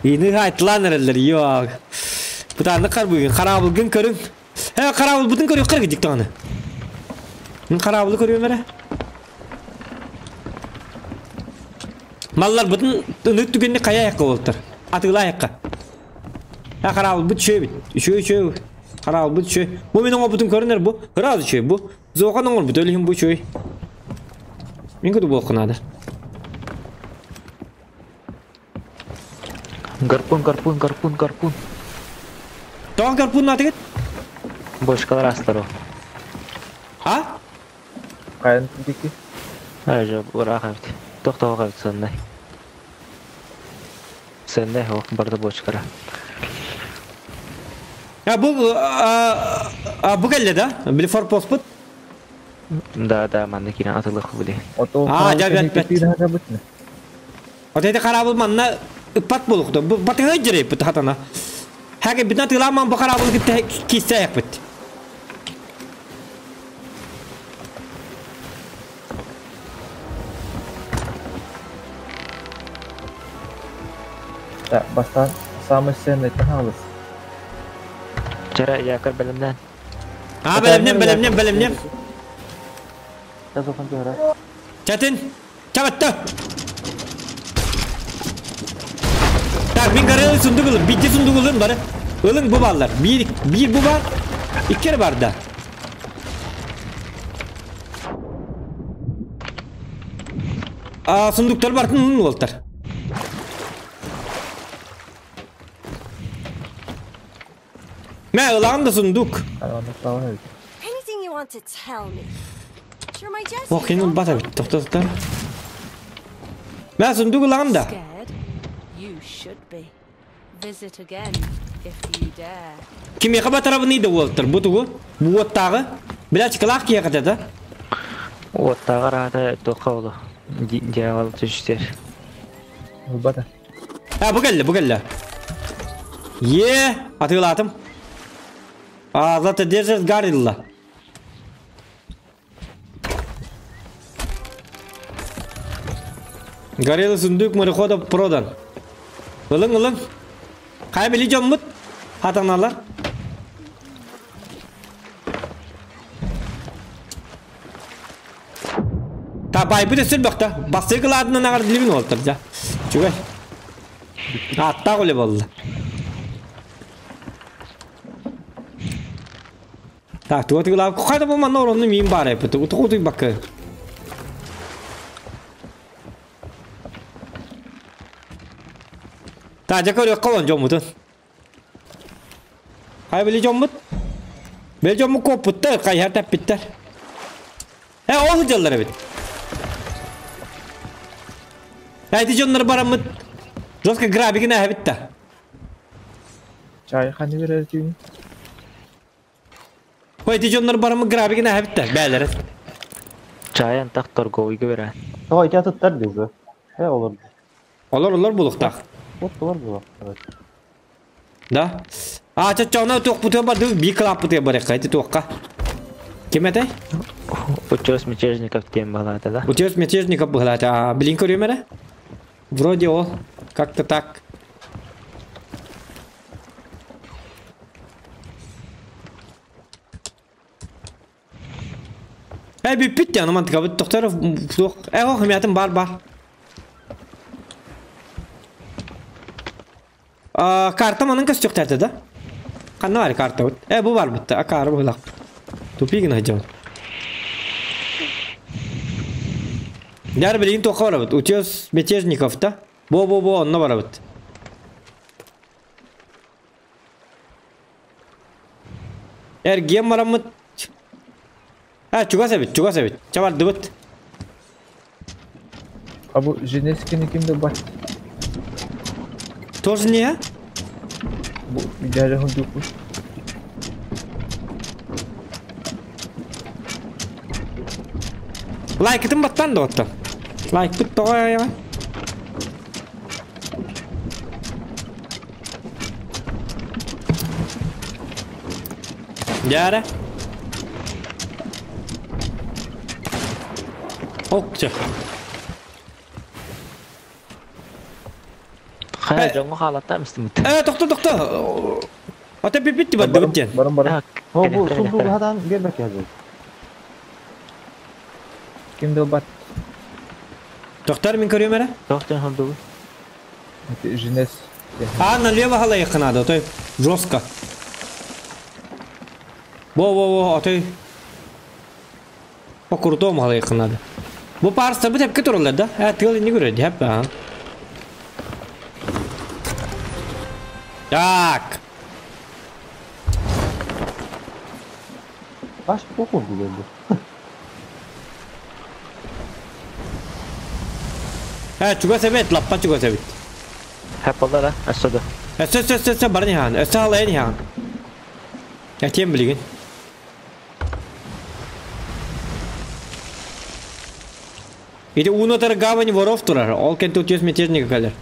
Ини айтлан эрелер, yok. Бутаны кар бүгүн, карабылгын көрүң. Э, карабыл бутун көрүп кыр гидик таганы. Мен карабылды көрүм эре. Маллар бутун үнүт түгенне кая аякка болуптур. Атыгыла аякка. Э, карабыл бут чөй бит. Чөй чөй. Карабыл бут чөй. Бу менин бутун көрүнөр бу. Ыразы чөй бу. Зоокан оңор бут өлүм бу чөй. Мен көдү болкунады. Гарпун, гарпун, гарпун, гарпун. Тоон гарпун атыгыт? Бочкалар астыр. А? Каян дики. Ажа, ура кабит. Токтоо кабит сындай. Сындай хок барды бочкара. А бу а бу келди да? Били форпост бут. Да, да, манна кирен атылык били. А, жа бят бят. Отойда карабыл манна ыппат болукту. Бу батыга жирей бут хатана. Хаге битна тыламан бу карабыл китте киссе аяк бит. Да, бастан самый ценный тахалыс. Чара якар белемнен. А белемнем белемнем белемнем. Жазылған жара. Чатын. Чабатта. Так, мен горелый сундук ылым, битте сундук ылым бары. Ылың бу баллар. Bir bu var. İki kere var da. А, сундуктар бар, ын болтар. Мә, ылағын да сундук. Anything you want to tell me? Sure, my Jesse. Ох, енді бата бит, тоқта, тоқта. Мә, сундук ылағын да. Scared? You should be. Visit again. If you dare. Кимиэхэ батарабыный да уолаттар, бу тугу? Бу уоттааҕы? Бля, чыкылаах киһиэхэ этэ да? Уоттааҕар аата туохха олу? Дьявол түстэр. Ылбата. А, бу кэллэ, бу кэллэ. Е, атыылаатым. А, Злата Desert Gorilla. Горилла сундук морехода продан. Ылыҥ, ылыҥ. Хайа били дьоммут? Хатаналар. Та байбыт өссө бөхтө. Бастыы кылаатынан аҕардылыбын уолтар дьа. Чугай. Ааттаах үлэ буолла. Так, туга тыгылаап, хайда бу манна оронну миин баар эппит. Утук утуйбакка. Та, дьэ көрүөххэ олон дьоммутун. Хайа били дьоммут? Били дьоммут куоппуттар, хайыһар тэппиттэр. Э, ол сылдьаллар эбит. Э, ити дьоннор бараммыт жестко грабигин эһэбит да. Чай ханны берер түүн? Ой, ити дьоннор бараммыт грабигин эһэбит да, бээлэрин. Чай антах торговыйга берен. Тоҕо ити атыттар дии уже. Э, олор. Олор олор булуктаах. Вот олор була. Да? А, чаччоона туох бутуа барды, бии кылааппытыга барыахха, ити туохха. Ким этэй? Утес мятежников тем балата, да? Утес мятежников быһылаата. Билин көрүөм эрэ? Вроде ол. Как-то так. Э, бүппүт диэн, мантыкабыт тохторов суох. Э, ох, мятым бар бар. А, карта манын көстүөхтэртэ да? Ханна бар карта бут? Э, бу бар бутта. Акары быһылах. Тупигин хажам. Дяр билигин туохха барабыт? Утес мятежников да? Бо-бо-бо, онно барабыт. Эргиэн бараммыт. А, чугас эбит, чугас эбит. Чабардыбыт. А бу Женескини ким да бат? Тоже не? Бу дядя хундук. Лайкытын баттан да отта. Лайк бит тоҕо я. Дяра. Окча. Хайа дьоҥҥо хаалаттаам истимит. Э, тохто, тохто. Ата биппит бардыбыт диэн. Барым барым. О, бу сундук хадан бербек язы. Ким да бат? Тохтар мин көрүөм эрэ. Тохтон хондугу. Это Женес. А, налево халайыхха надо, отой жестко. Во-во-во, отой по крутому халайыхха надо. Бу парста бу тепке тураллар да? Э, тыл не көрөд, хеп, а. Так. Баш похуй geldi. Э, чугас эбит, лаппа чугас эбит. Хэп болла да, өссө да. Өссө, өссө, өссө, өссө, барын иһаан, өссө халайын иһаан. Этиэм билигин. Ити уунатар гавань воров турар, ол кэнтэ утуйас мятежник кэлэр.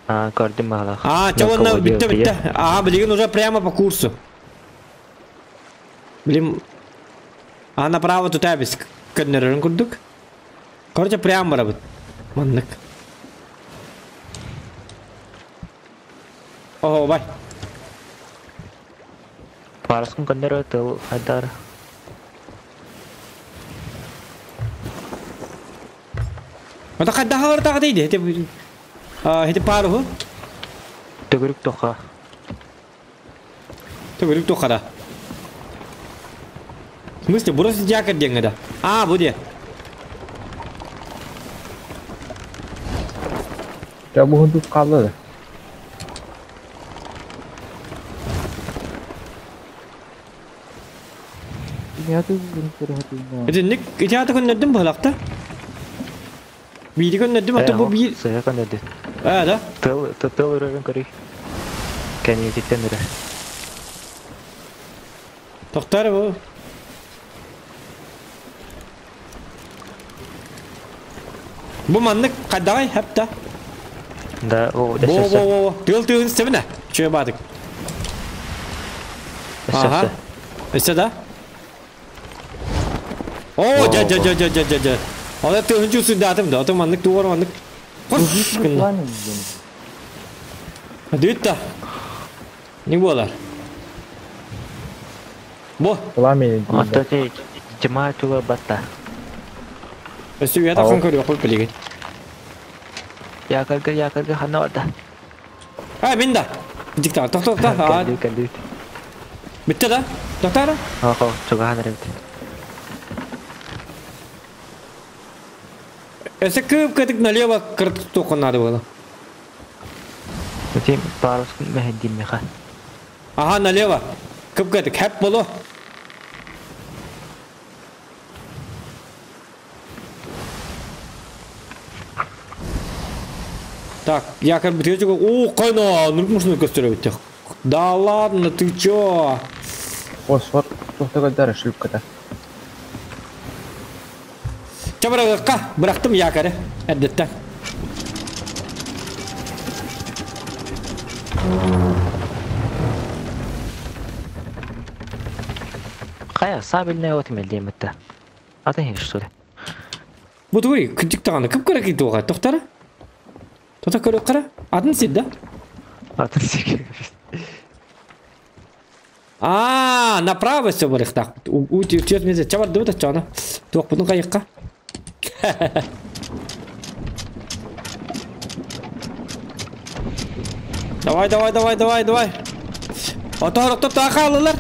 А, көрдүм баалаах. А, чаванна бүтте бүтте. Ага, билигин уже прямо по курсу. Блин. А направо тут абис көннөрөрүн курдук. Короче, прямо барабыт. Маннык. Ого, бай. Параскын көннөрө тыл хайдар. Ата хайдаха барытаҕа дейди. Хити хити паруху. Төгүрүк тоха. Төгүрүк тухара. В смысле, бросить якорь деньги да? А, буде. Я бу хундук калды да. Ити ник ити аты көннөрдүм быһылакта. Биири көннөрдүм, аты бу биир. Сыһа көннөрдү. А, да? Тыл тыл өрөрүн көрүй. Кэнниититтэн үрэр. Тохтор бу. Бу маннык хайдаҕай хапта? Да, о, Во во во во. Тыал тыын истэбинэ. Чүө баатык. Ага. Өссө да? О, дьэ дьэ дьэ дьэ дьэ дьэ дьэ. Ол тыын чуусуйдаатым да, ото маннык тугар маннык. Кус гынна. Дүт да. Не буолар? Бу. Пламени Оттон ти тьма туга батта. Өссө үйэ тахсан көрүөхпүт билигин. Якорга якорга ханна барда. А, мин да. Диктар, тохто, тохто. Кэлдүү кэлдүү. Бүттэ да? Тохторо? Охо, чугаһан эрэбит. Өссө кып кытык налево кырт туохха наада буола. Ити парус мэһэйдиир миэхэ. Ага, налево. Кып кытык, хэп боло. Так, я как бы О, кайна, ну можно көстөрөбүт. Да ладно, ты чё? Фосфор туохта шлюпката. Чабырагыкка бырахтым якоры. Эрдеттен. Хайа, сабельная от мэлдиэмэтэ. Атын хин что ли? Бу тугуй, кырдьык даҕаны кып-кыра туоҕа тохтара. Тота көрүөххэ атын сир да? Атын сир. А, направо все барыхтаах. Үтүөт мизе чабардыбыт оччоҕуна. Туохпутун хайыкка. Давай, давай, давай, давай, давай. Отоһороктор таа хааллылар.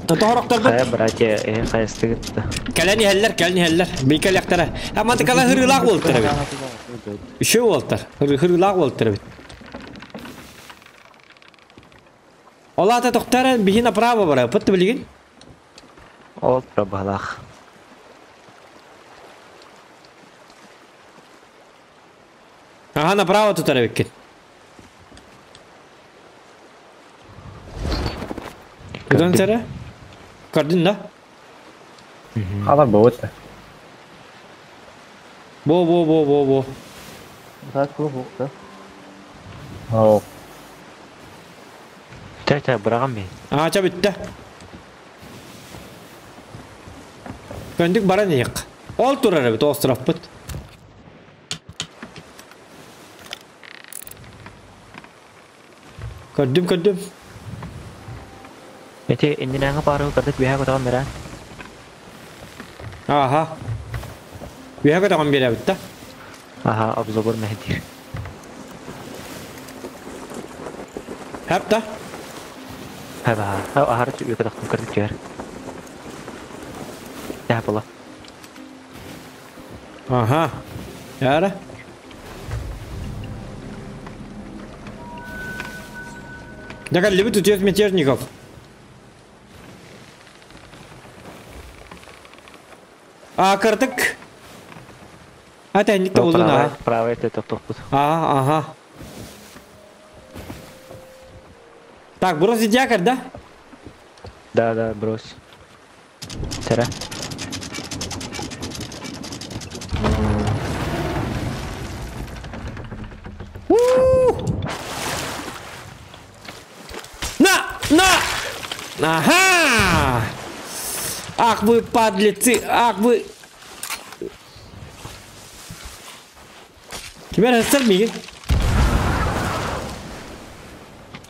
Тотоһорокторбут. Хайа, братья, э, хайастыгыт да. Кэлэн иһэллэр, кэлэн иһэллэр. Бийкэлэхтэрэ. А мантыкала хырыылаах буолтар эбит. Үчүгэй буолтар. Хырыылаах буолтар эбит. Ол аата тохтор биһи направо барабыт билигин. Ол прабалаах. Ага, направо тутар эбиккин. Кыдан сэрэ? Көрдүн да? Халар бобут. Бо бо бо бо бо. Так, да. Оо. Чэ чэ быраҕан бий. Аа, ча бүттэ. Көндүк баран иһик. Ол турар эбит островпут. Көрдүм, көрдүм. Ити иннинээҥи паарыгы кырдык үөһэ көтөҕөн бэрэ. Ааха. Үөһэ көтөҕөн биэрэбит да? Аха, обзор мэһэдиир. Хэп да? Хэп аха. Аһары үө көтөхтүм кырдык түһэр. Тэһэ була. Ага. Яра. Да любит утес мятежников. А, кырдык. А, тәнник та болдун, а. Правый это тоқтоқпут. А, ага. Так, бросить якорь, да? Да, да, брось. Тара. На! На! Ага! Ах вы подлецы! Ах вы! Кимер хастар миги?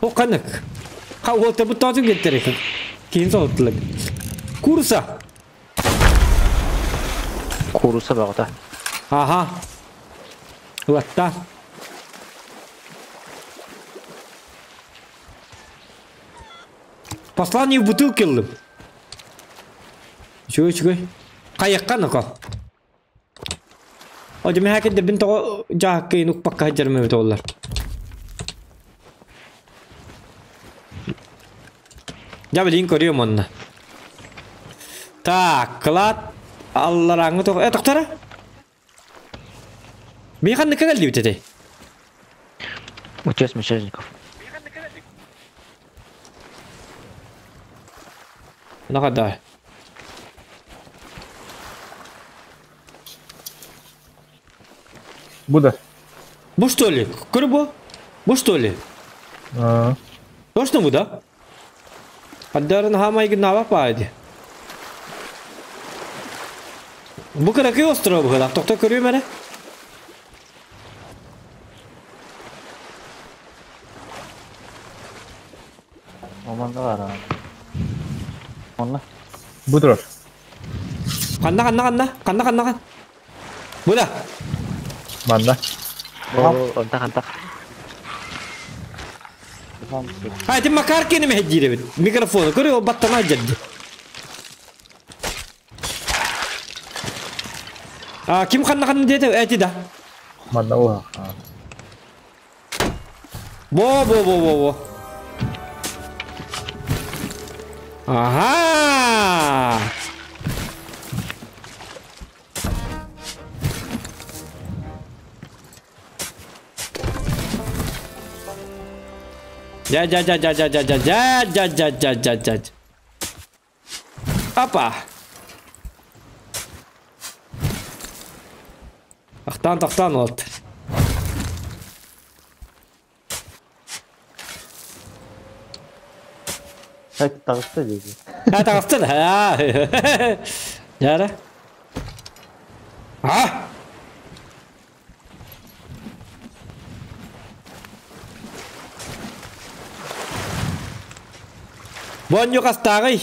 О, канык. Ха, вот это тоже геттерик. Кийин соттулар. Курса. Куруса бағыта. Ага. Латта. Послание в бутылке ыллым. Үчүгэй, үчүгэй. Хайыкка ноко. О, дьэ мэһээкин бин тоҕо дьааккыйын укпакка сылдьарым эбит оллар. Дьэ билигин көрүөм онно. Так, кылаат алларааҥҥы тоҕо... Э, тохтора? Миэхэ ханныкка кэллибит этэй? Утес мятежников. Нагадай. Бу да. Бу что ли? Көрө бу? Бу что ли? Аа. Точно бу да? Аддарын хаамайгыннаабак баайди. Бу кыракый остров быһыылаах. Тохто көрүөм эрэ. Оманда бар. Онна. Бу турар. Ханна ханна ханна? Ханна ханна хан? Бу да. Манна. Бу онтах антах. А, ити Макар кини мэһэйдиир эбит. Микрофону көрү, ол баттана дьэрди. А, ким ханна ханна диэтэ? Эти да. Манна уһа. Бо бо бо бо бо. Ага! Дя дя дя дя дя дя дя дя дя дя дя дя дя. Апа. Ахтан тахтан олт. Хайт таҕыста диэки. А таҕыста да. Яра. А! Бонньу хастааҕый?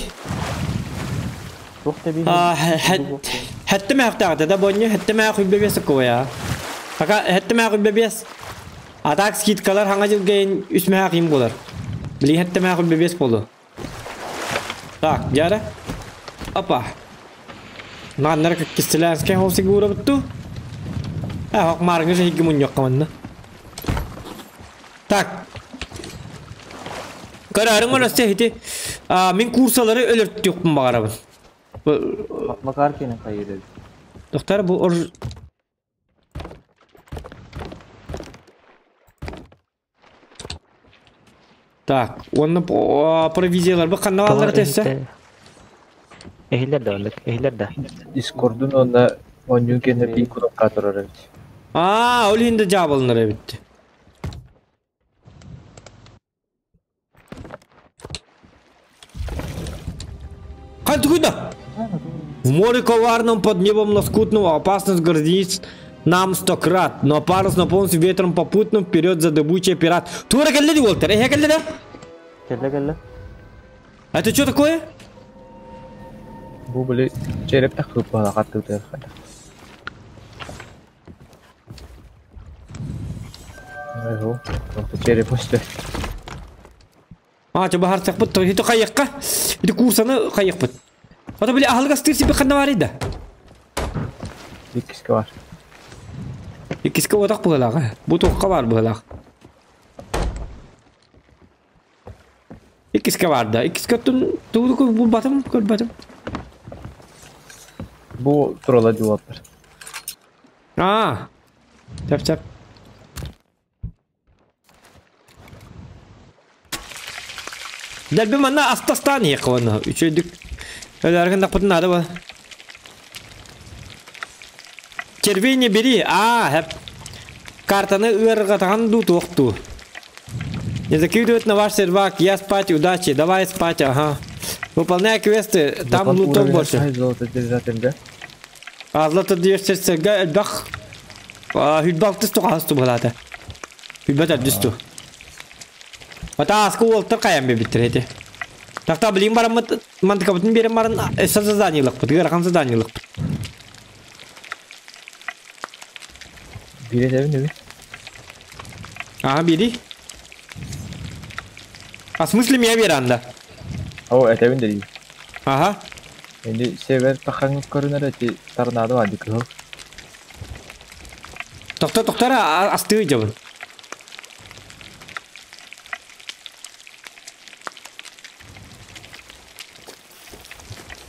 Туох тэбиһин? Хэттэ мэхтааҕыта да бонньу хэттэ мээх хүлбэ биэс сокуя. Пока хэттэ мээх хүлбэ биэс. А так скидкалар хаҥа дьылгайын үс мээх им болар. Били хэттэ мээх хүлбэ биэс болу. Так, дьара. Опа. Нааннара кистилээскэ хол сигура бутту. А хок марыңы жеһиги мунньокка манна. Так. Көрөрүҥ оносте ити мин курсалары өлөртүөхпүн баҕарабын. Макар кини хайыр. Доктор бу ор Так, уонна провизиялар бу ханна бааллар этессе? Эһилер да оннук, эһилер да. Дискордун уонна оонньуу кэннэ биир кнопка турар эбит. Аа, ол иһин да дьаабыланар эбит. Хантугуйда! В море коварном под небом лоскутным опасность грозит нам стократ, но парус наполнился ветром попутным вперед за добычей пират. Тура кэллэ ди Уолтер, эхе кэллэ да? Кэллэ кэллэ. Это что такое? Бу били череп тахыппала хаттыытыгар хайдах. Айху, череп өстө. А, чо баһарсахпыт, ити хайыахха, ити курсаны хайыахпыт. Ото били аһылык астыыр сирбит ханна баарый да? Иккискэ бар. Иккискэ уотах быһыылаах, бу туохха баар быһыылаах. Иккискэ баар да, иккискэ оттон тугу булбатым, көрбөтүм. Бу турала дьулаттар. Аа, чап-чап. Дэлби манна астастаан иһиэххэ уонна үчүгэйдик өлөөргүн даппытын наада ба. Червей не бери, аа, хэп. Картаны ыарырҕатаҕын дуу туох дуу. Не закидывают на ваш сервак, я спать, удачи, давай спать, ага. Выполняй квесты, там лутов больше. Золото держательга. А золото держательга элбэх хүлбэ алтыс тухаһас тубалаата. Хүлбэ төрдүс ту. Ата аска уолтар хайан биэбиттэр эти. Тахта билигин бараммыт мантыкабытын биэрэн баран өссө заданиелыкпыт, ыарахан заданиелыкпыт. Биир этэбин эбит. Ага, бири. А в смысле меня веранда? О, этэбин дии. Ага. Енді север тахаҥ көрүнэр эти торнадо баар дии кыһыл. Тохто тохтора астыы дьабын.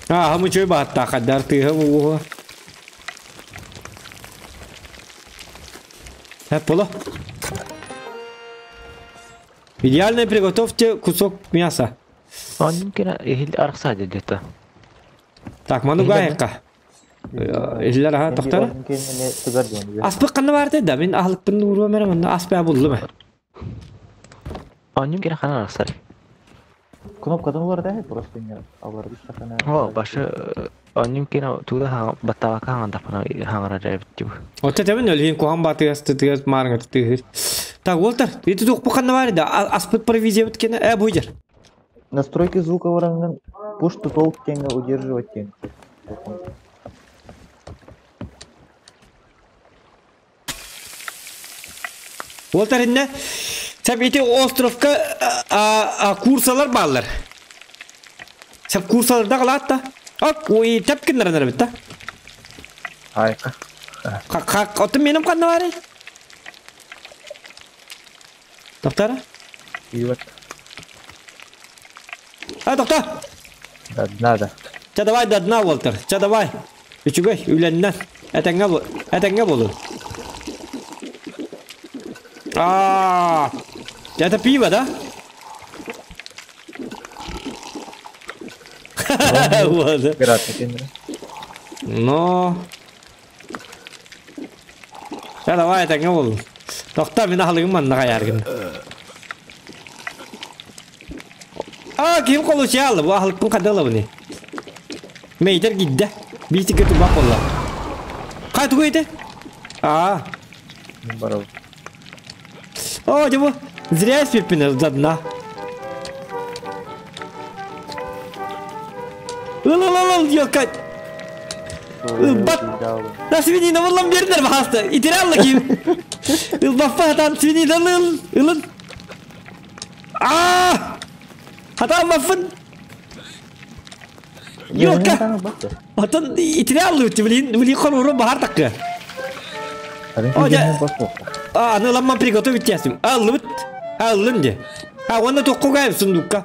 Аа, мучой бааттаа хаддар тыыһа бугуһу. Боло. Идеально приготовьте кусок мяса. Оннун кена ихил арахса дедета. Так, маны гайыққа. Иллер аха тоқтара. Аспық қанна бар да, мен ахлықпын уруа мерем, онда аспа булды ма? Оннун кена хана арахсар. Кнопкадан олар да, просто не алар бистахана. О, башы оннун кена туда баттавака ханганда пана хангара жайбит. Ота тебин өлген кухан батыгас тыгас марыңа тыгыр. Так, Уолтер, ити тух қанна бар да, аспыт провизия биткене, буйдер. Настройки звука вараннан push to talk теңге удерживать теңге. Уолтер инне, сәп ити островка курсалар баллар. Сәп курсаларда қалатта. Ак, ой, тәпкінлер бітті. Айка. Қақ, отым менім қанна бар? Тоқтара? Иват. А, тоқта! До дна да. Ча давай до дна, Уолтер. Ча давай. Үчүгэй, үленнен. Әтәңгә болу. А, это пиво, да? Вот. Но. Ча давай, әтәңгә болу. Тоқта, мен ахлыгым манна каяргын. А, ким колу чалды? Бу ахлыкпын кадала буны. Мейтер гидде. Бити көтү бак болла. Кай тугу А. Барыл. О, дебу. Зря спиппин до дна. Ыл-ыл-ыл, ёлка. Бат. На свинина буллам бердер бахаста. Итиралла ким. Ыл баффа хатан свинина ыл. Ылын. А! Хатан баффын. Ёлка. Отон итиралла үтті, блин, блин, хоруру бахар таккы. А, ну ламма приготовить тясим. А, лыбыт. А, лынде. А, оны тоққу сундукка.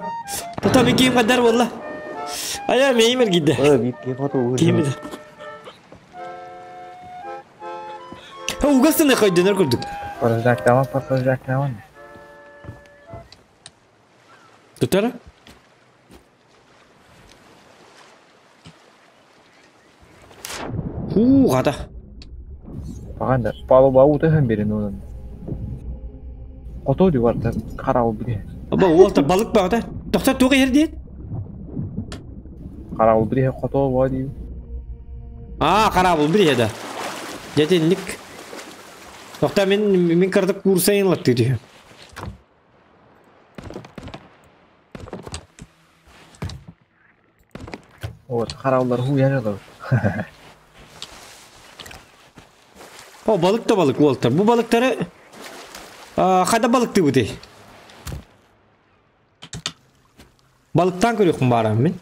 Тота мен киім қадар болла. Ая, меймер гидде. Киім. Угастыны қойдыныр көрдік. Порождактаман, порождактаман. Tutara? Ху, қата. Бағанда палуба уты берин onun. Қото ди бар қарауыл бире. Аба, ол та балық бағда. Тоқта туғы ерде? Қарауыл бире қото бар ди. А, қарауыл бире да. Жетенник. Тоқта мен картып курсайын латты ди. Вот, қарауылдар ху яжады. О, balık da balık Walter. Bu balıkları қайда балыкты bu dey? Balıktan көрөкмүн барам мен.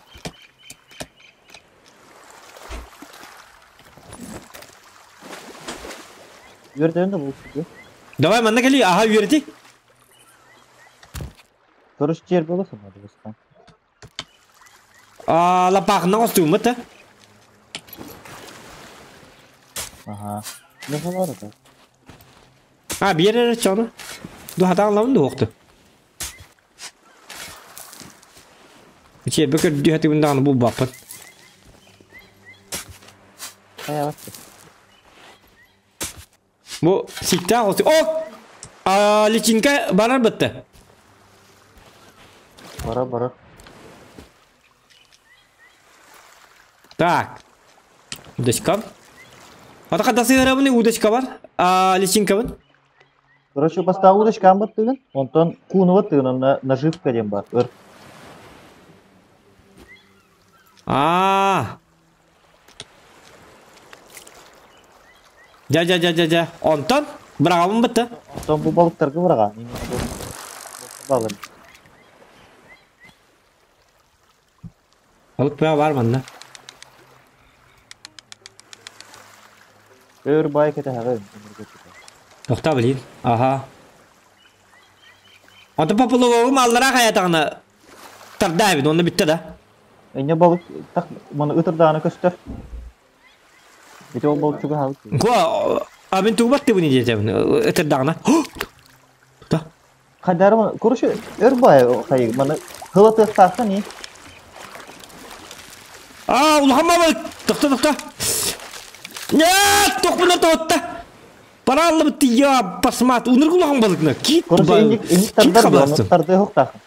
Үйөрдөн да бул. Давай манна кели, аха үйөрди. Короче, жер болосун баскан. А, лапахна костюм та. Ага. Не болар да. А, бир чону. Ду хатан ламын ду оқты. Че, бөкөр дүйәти бундагы бу баппын. Кая Бу сикта косу. О! А, личинка барар бітті. Бара бара. Так. Удочка. Ата кадасы ярабыны удочка бар. А, личинка бар. Короче, баста удочка амбат тыгын. Онтон куну тыгын, на наживка дем бар. Ыр. А. Жа жа жа жа жа. Онтон бырагабын бітті. Онтон бу балыктарга барага. Балыр. Балык бая бар манда. Өр бай кете хагы. Тохта блин. Ага. Онтон популовым аллара хаятагына тардабин, онны битте да. Эне балык так маны ытырдааны көстөр. Бите ол балык чуга хагы. Ко, а мен тугбат ты буни детем. Ытырдагына. Да. Хайдарым, короче, өр бай хайы, маны хылатыахтааххын и. А, улахан балык! Тохто, тохто! Нет, тохпуна тоһутта! Параллыбыт я басмат, уныргы улахан балыкна. Кит Короче, инник инник кит тардар ди, оны хабыластым. тардыахтааххын.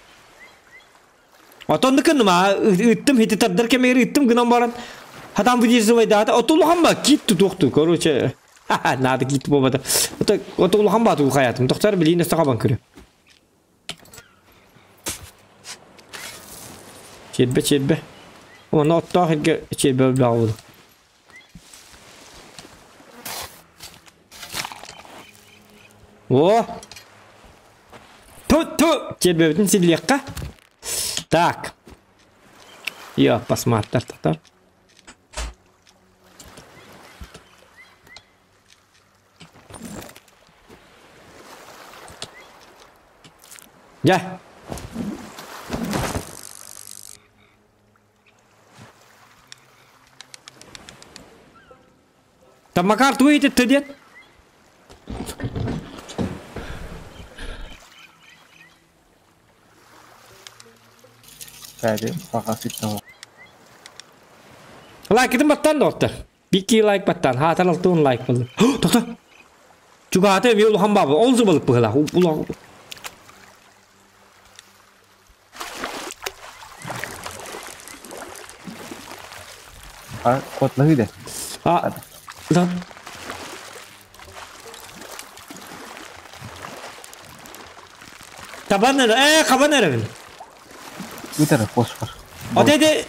Отон кынма ыттым хити тардар кемери ыттым гынан баран. Хатан выдерживай да. Ото улахан ба кит тутукту, короче. Надо кит болбата. Ото ото улахан ба ту хаятым. Тохтар билин өстө көрү. Чирбе чирбе. Оны оттоох ирге чирбе баҕабыл. О! Ту ту чирбебитин силлиэххэ. Так. Я посмотрю, татар. Я. Там Макар твои ты дед? Кәде бағасы того. Лайк баттан доктор. Бики лайк баттан. Ха тарал туун лайк болды. Тохто. Чугааты ми улахан бабы. Олзу балык быгыла. Улахан. А, котлы да. А. Да. Табан кабан эребин. Үтер фосфор. Отеде.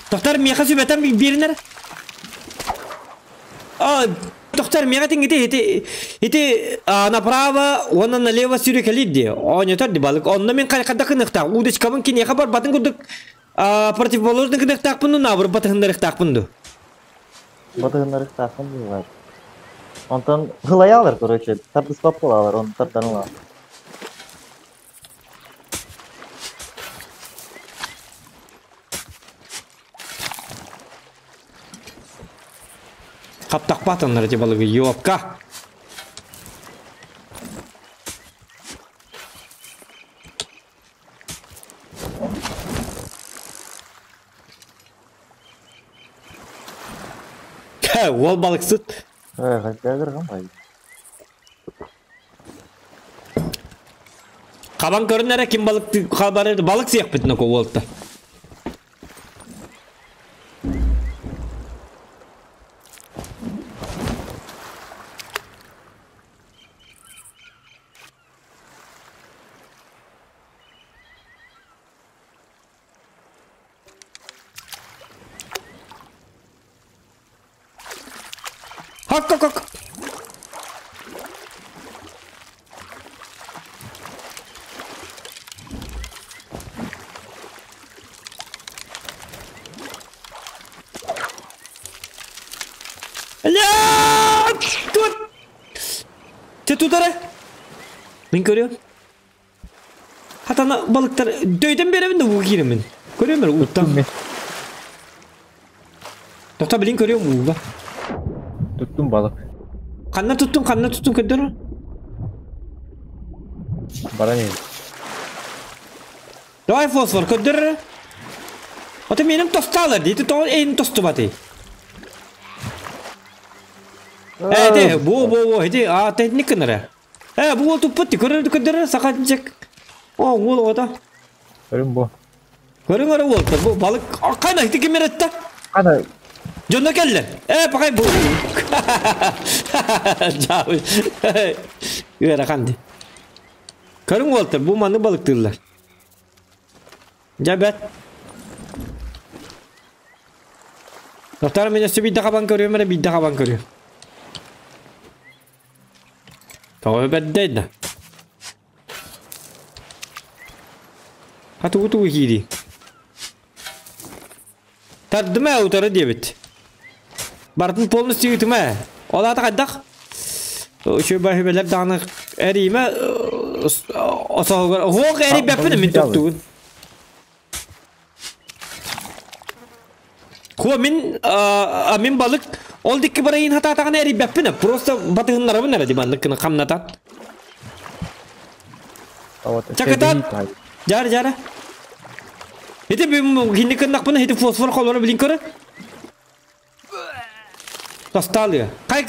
Доктор меха сүбәтен биринер. А, доктор меха тиңгите ити ити направо, он налево сюрекалиди. Он не тот балык. Он мен кайкада кыныкта. Удочкамын кинеха бар батын курдук. А, противоположный кыныктакпын, набыр батыгындарыктакпын. Батыгыннарыктааххын булар. Онтон хылаялар, короче, тардыспап болалар, оны тарданыла. Каптакпатыннар эти балыгы, ёпка. Ол балыксыт. Хайдагыр бай. Кабан көрүнәре ким балык хабар балык сияк бит ноко болта. Хак хак хак. Ля! Тут! Те тутара? Мен көрөм. Хатана балыктар дөйден беремин да уу киремин. Көрөм бер уттан. Мен Тохта билин көрөм ууга. туттум балык. Канна туттун, канна туттун көддөр. Бара не? Давай фосфор көддөр. Ата меним тосталар дейти, то эйин тосту бати. Э, те, бу бу бу, эти, а те никнere. Э, бу туппут көрөр көддөр сакат жек. О, ол ота. Көрүм бу. Көрүң өрө ол, бу балык кайна ити кемеретте. Кана Жонно келлер. Э, пакай бу. Жабы. Үөрэ канди. Көрүң болтыр, бу маны балыктырлар. Жабет. Доктор мен өстө бидде кабан көрүөм, эре бидде кабан көрүөм. Тоҕо бэрдэй да. Хатугу тугу киири. Тардыма утары диэбит. Бартын полностью ытыма. Ол ата кайдах. Үшө бахыбелер дааны эриме осоогор. Хоок эри бэппин мин токтугун. Хо мин мин балык ол дикки барайын хатаатаган эри бэппин. Просто батыгыннарабын эре диманнык кына камнатан. Чакытаат! Жара, жара. Ити хинни кыннахпына ити фосфор холоро билин көрө. Тастаалыа. Кай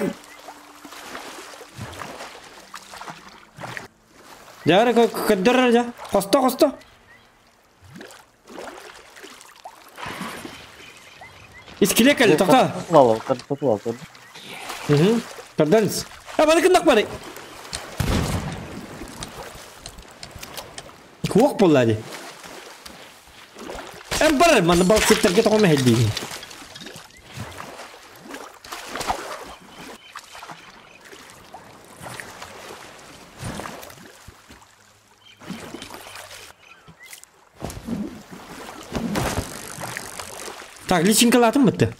Жара көрдөрөр жа. Хосто хосто. Искиле кэлли тоқта. Тутулал, Көрдөнс. А баны кыннах бары. Куох болла ди. Эм бар маны бал сеттерге тоҕо мэһэлдиигин. Так, личинкалаатым бытты.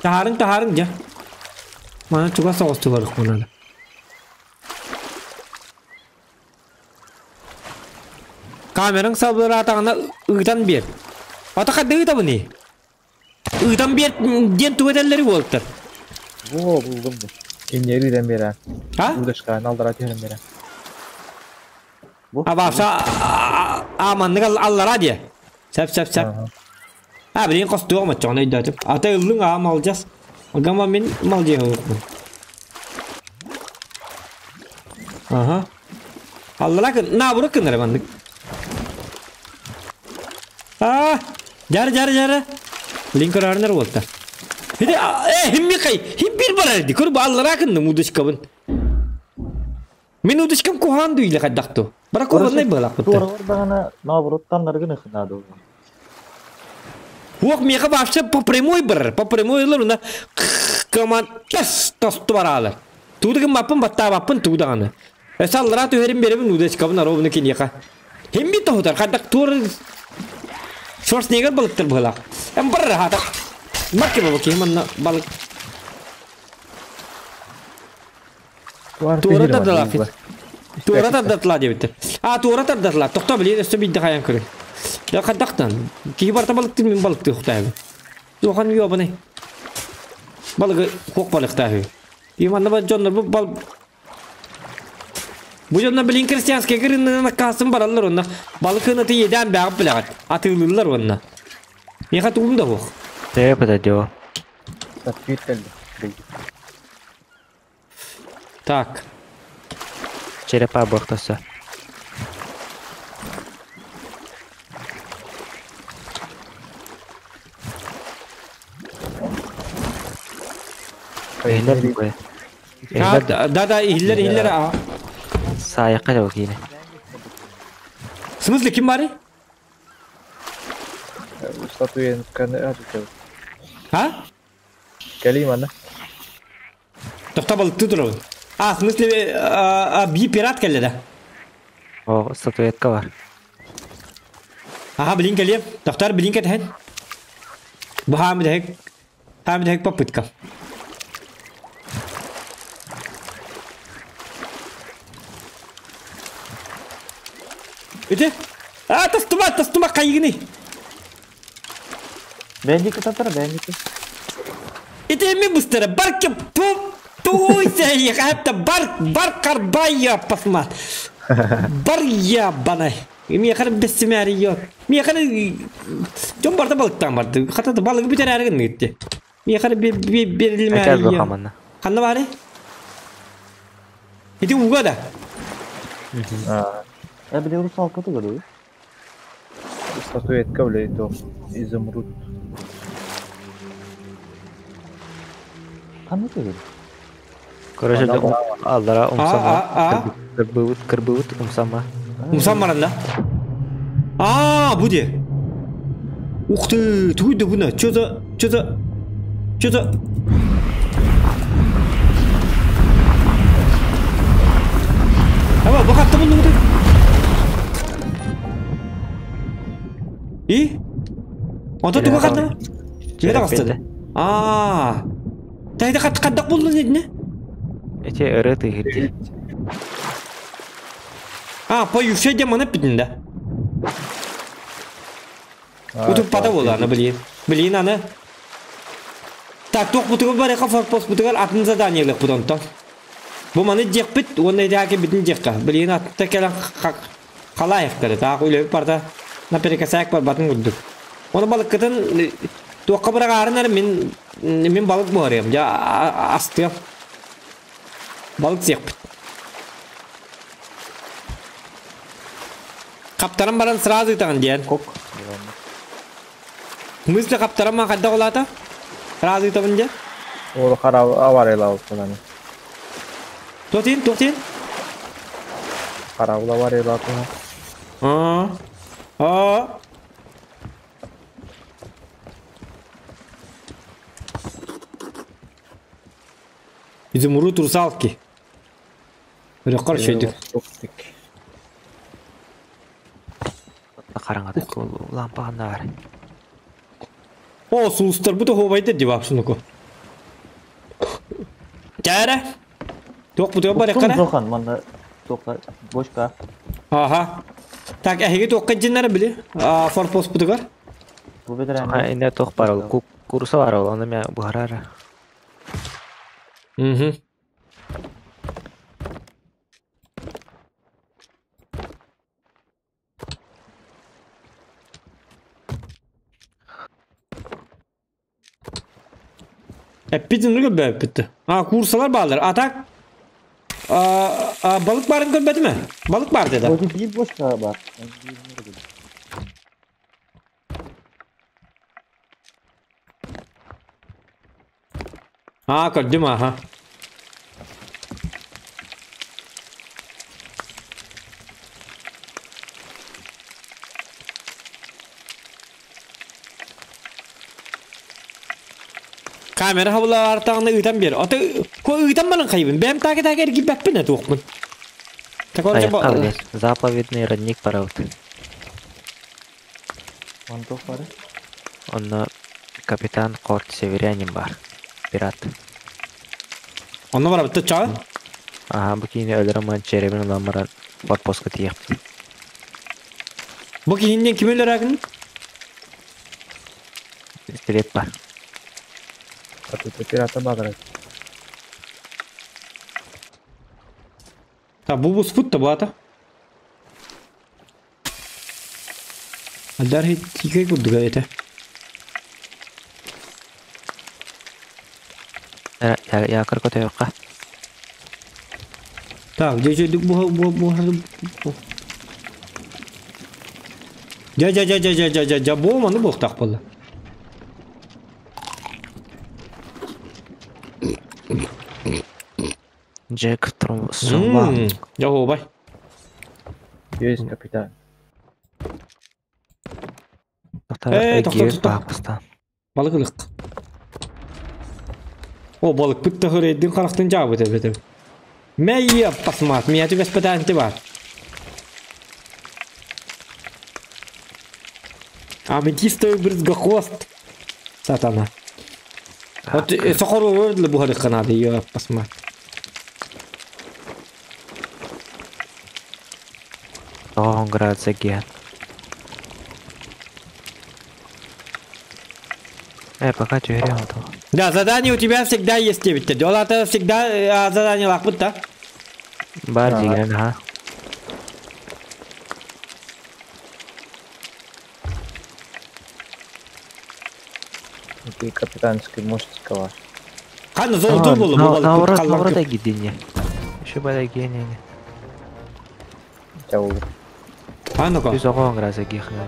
Таһаарыҥ, таһаарыҥ дьэ. Маны чугас соҕус туһарык мунаны. Камераҥ сабыраатаҕына ыытан биэр. Ата хадды ыытабыный? Ыытан биэр диэн тугу этэллэри уолаттар? Во, булдум бу. Инньэ ыытан биэрэ. А? Удочканы алдара түһэрэн биэрэ. Бу. А баапса а маннык аллара диэ. Сәп сәп сәп. А билигин хостуох моччоҕуна өйдөөтүм. Ата ыллыҥ аа малдьас. Гама мин малдьыһылыкпын. Аха. Аллара кын наабыра кыннара маннык. Аа, жары жары жары. Билин көрөрнөр буолта. Хиди э химми кай хим бир барар ди. Көр бу аллара кынным удочкабын. Мин удочкам куһаан дуйле хайдахту. Бракованный былакпыт. Туоралар даҕаны наоборот таннаргын ыхынаады ол. Уох миэхэ вообще по прямой барар. По прямой ылар уна команд тас тосту бараалар. Туудыгын маппын баттаабаппын туу даҕаны. Өсө аллараа түһэрин биэрэбин удочкабын ровно киниэхэ. Химми тоһутар хайдах туор Шварценеггер балыктар быһылаах. Эм барар хаата. Марки баба киһи манна балык. Туора тардалаах. Туора тардатла диэбиттэр. А туора тардатла. Тохто билин өссө биирдэ хайан көрүн. Я хайдахтан. Киһи барта балыктыы мин балыктыы ухтаабын. Туохан ёбаный. Балыгы хуох балыктааһы. И манна ба дьоннор бу бал Бу дьоннор билин крестьянскай рыннынан аккаасын бараллар онно. Балык ынаты иэдээн бэҕэп билэҕит. Атыылыыллар уонна. Миэхэ тугум да суох. Төһө подойдёт? Саппит кэллэ. Так. Черепа буохтаса. Иһиллэр букуй. Иһиллэр да. Да да иһиллэр иһиллэр а. Саайыкка да киинэ. В смысле ким бары? Статуэтканы атытабыт. А? Кэлиим аны. Тохто балыктыы турабын. А, в смысле би пират кэллэ да? О, статуэтка бар. Аха, билин кэлиэм. Тохтор билин кэтэһэн. Бу хаамы хаамы попытка. Ити? А, тастыма, тастыма кайгыны. Бэндики татара, бэндики. Ити эми быстара барки пуп туй сәйек әпті бар бар карбай пасма. Бар я банай. Миэхэ бессимээри йот. Миэхэ дьон барда балыктаан барды. Хата балыгы бүтэр әргин гитти. Миэхэ Айказ берилмээри йот. бахаманна. Ханна бары? Ити уга да. Э, били русалка тугу Статуэтка блядь, то изумруд. Ханна тугу? Короче, аллара умсама. А, а, Кырбыбыт, кырбыбыт умсама. Умсан баранда. А, бу де. Ух ты, тугу да буна. Чё за, чё за, чё за? Аба, бу хатта булду И? Онто тугу хатта? Киме тагыстады? А. Тайда хат каддак булду не? Эти ыры тыгырди. А, поющая демона питин да. Утуп пата болар, аны блин. Блин, аны. Так, туох бутугар барыха форпост бутугар атын задание ылыахпыт онтон. Бу маны диэхпит уонна итээки бүтүн диэххэ. Билигин атта кэлэн халаайахтары. Таах үлэбит барда наперекосяк барбатын курдук. Оны балыккытын туохха быраҕаарын эрэ мин балык буһарыам. Дьэ астыам. Балык сиэхпит. Хаптаран баран сразу ытаҕын диэн. Кок. Мысли хаптаран ман хайдах улаата? Сразу ытабын диэн. Ол харабыл авариялаабыт Туотин, туотин. Харабыл авариялаабыт. Аа. Аа. Изумруд русалки. Рекорд шөйдүк. Хараҥата лампа ханна бар. О, сулустар бу тоһуобайда дибапсынуку. Чээрэ. Туох бутуга бар Тум эккара? Зохан манна тоққа бочка. Аха. Так, эһиги туохка дьиннэр били? А, форпост бутугар. Бу бетерән. Инде туох бар ол. Курса бар ол. Аны мен буһарара. Угу. Эппитин көрбө битти. А, курсалар баалар. А так балык барын көрбөтү ме? Балык бар деди. Бу bir бочка бар. А, көрдүм, аха. Камера хабыла артағына ыытан бер. Ата ко ыытан баран хайбын. Бэм таки таки эргип бэппин это уқпын. Так Аяққа Заповедный родник барабыт. Он тоқ бар. Онно капитан Корт Северянин бар. Пират. Онно барабытта чаа. Ага, бу кийини өлөрөмөн черебин уламаран форпостка тиэхпит. Бу кихинден ким өлөрәгин? Пистолет бар. А тут пирата бадрат. Та бу буспут та бата. Алдар хит курдуга это. Я көтөйөкка. Так, где же бу бу бу. Жа жа жа жа жа жа жа жа бу маны буктак болду. Джек Трумба. Я бай. Есть капитан. Эй, тоқта, тоқта. Балык ылык. О, балык бит тахыр харахтын жабы деп бит. Мэй пасмат, меня тебе спитанти бар. Аметистовый брызгохвост. Сатана. Вот сохору вырдли бухары канады, ее пасмат. Тоғын градус ген. Пока тюрем. Да, задание у тебя всегда есть, ведь. Дела-то всегда задание лахпыт, да? Бар деген, ага. Ты капитанский мостик ваш. Қаны золотой болу, На наоборот, наоборот, гидине. Еще бада гений. А ну-ка. Жүз оғын градус гехна.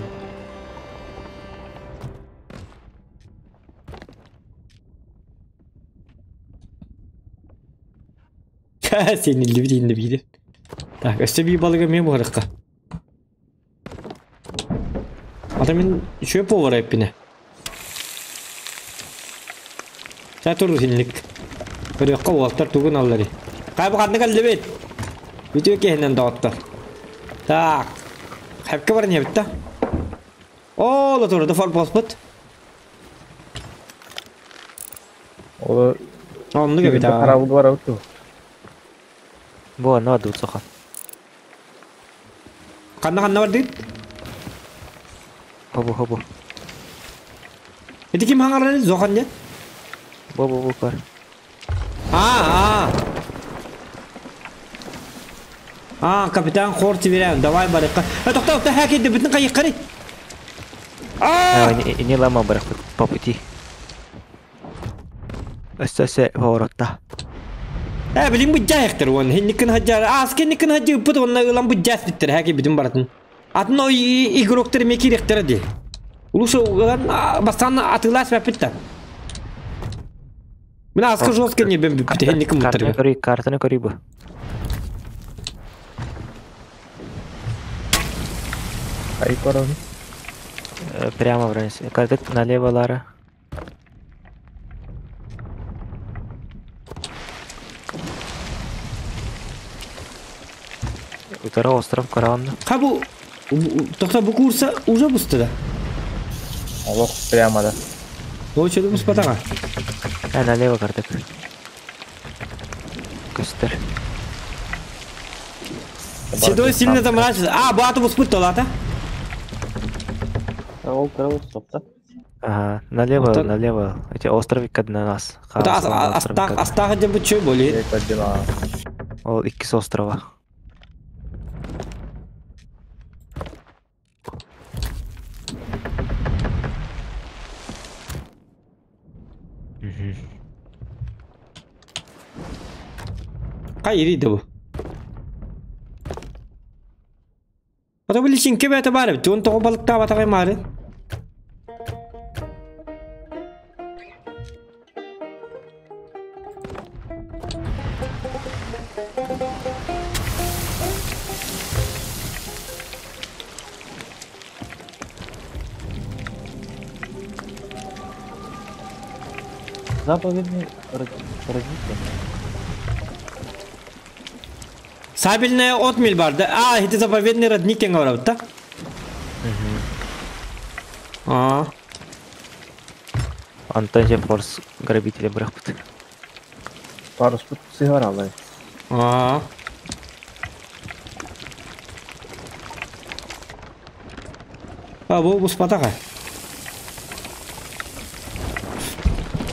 Сені лүбдейін бейді. Так, өсті бей балыға мен бұғырыққа. Ата мен еще повар айыппіне. Сә тұрды сенлік. Көрекқа уалттар тугын аллари. Қайбы қанды кәлді бет. Бүтө кехінен дауаттар. Так. Хайпка бар не бітті? О, ла тұрды форпост бұт. Ол Онны кебет. Харабыл бар ауты. Бу аны аду сохан. Қанна қанна бар дейді? Хобу хобу. Эти ким хаңараны зохан не? Бу көр. А. А, капитан Хорти берем. Давай барыкка. Тохта, тохта, хакер бүтүн кайыккары. А! Не лама барах по пути. Өссө поворотта. Билин бу жайыктыр он. Хинникин хаджар. Аскенникин хаджы пут онна ылан бу жас биттер. Хакер бүтүн баратын. Атын о игроктер мекиректер ди. Улушу ылан бастан атылас бапитта. Мына аска жестко не бем бит хинникин Картаны буттыр. көрүй, картаны көрүй бу. Ай барам. Прямо вниз. Карты налево, Лара. Утара остров Караванна. Ха бу тохта бу курса уже бусты да. Алох прямо да. Очеду бус батага. Налево карты. Көстер. Седой сильно заморачивается. А, бу аты бус путта лата. Ол кырабы сопта. Ага, налево, налево. Эти островы на нас. Астах, астах деп бу чөй боли. Ол икки острова. Кай ири bu. Ата бу лишин кебе бар бит. Он того балыкта батагай мары. Заповедный родник. Сабельная отмель бар да. А, это заповедный родник деген бар да? А. Антон же форс грабителя бырахпыт. Парус пут сыгар алай. А. А, бу бус батага.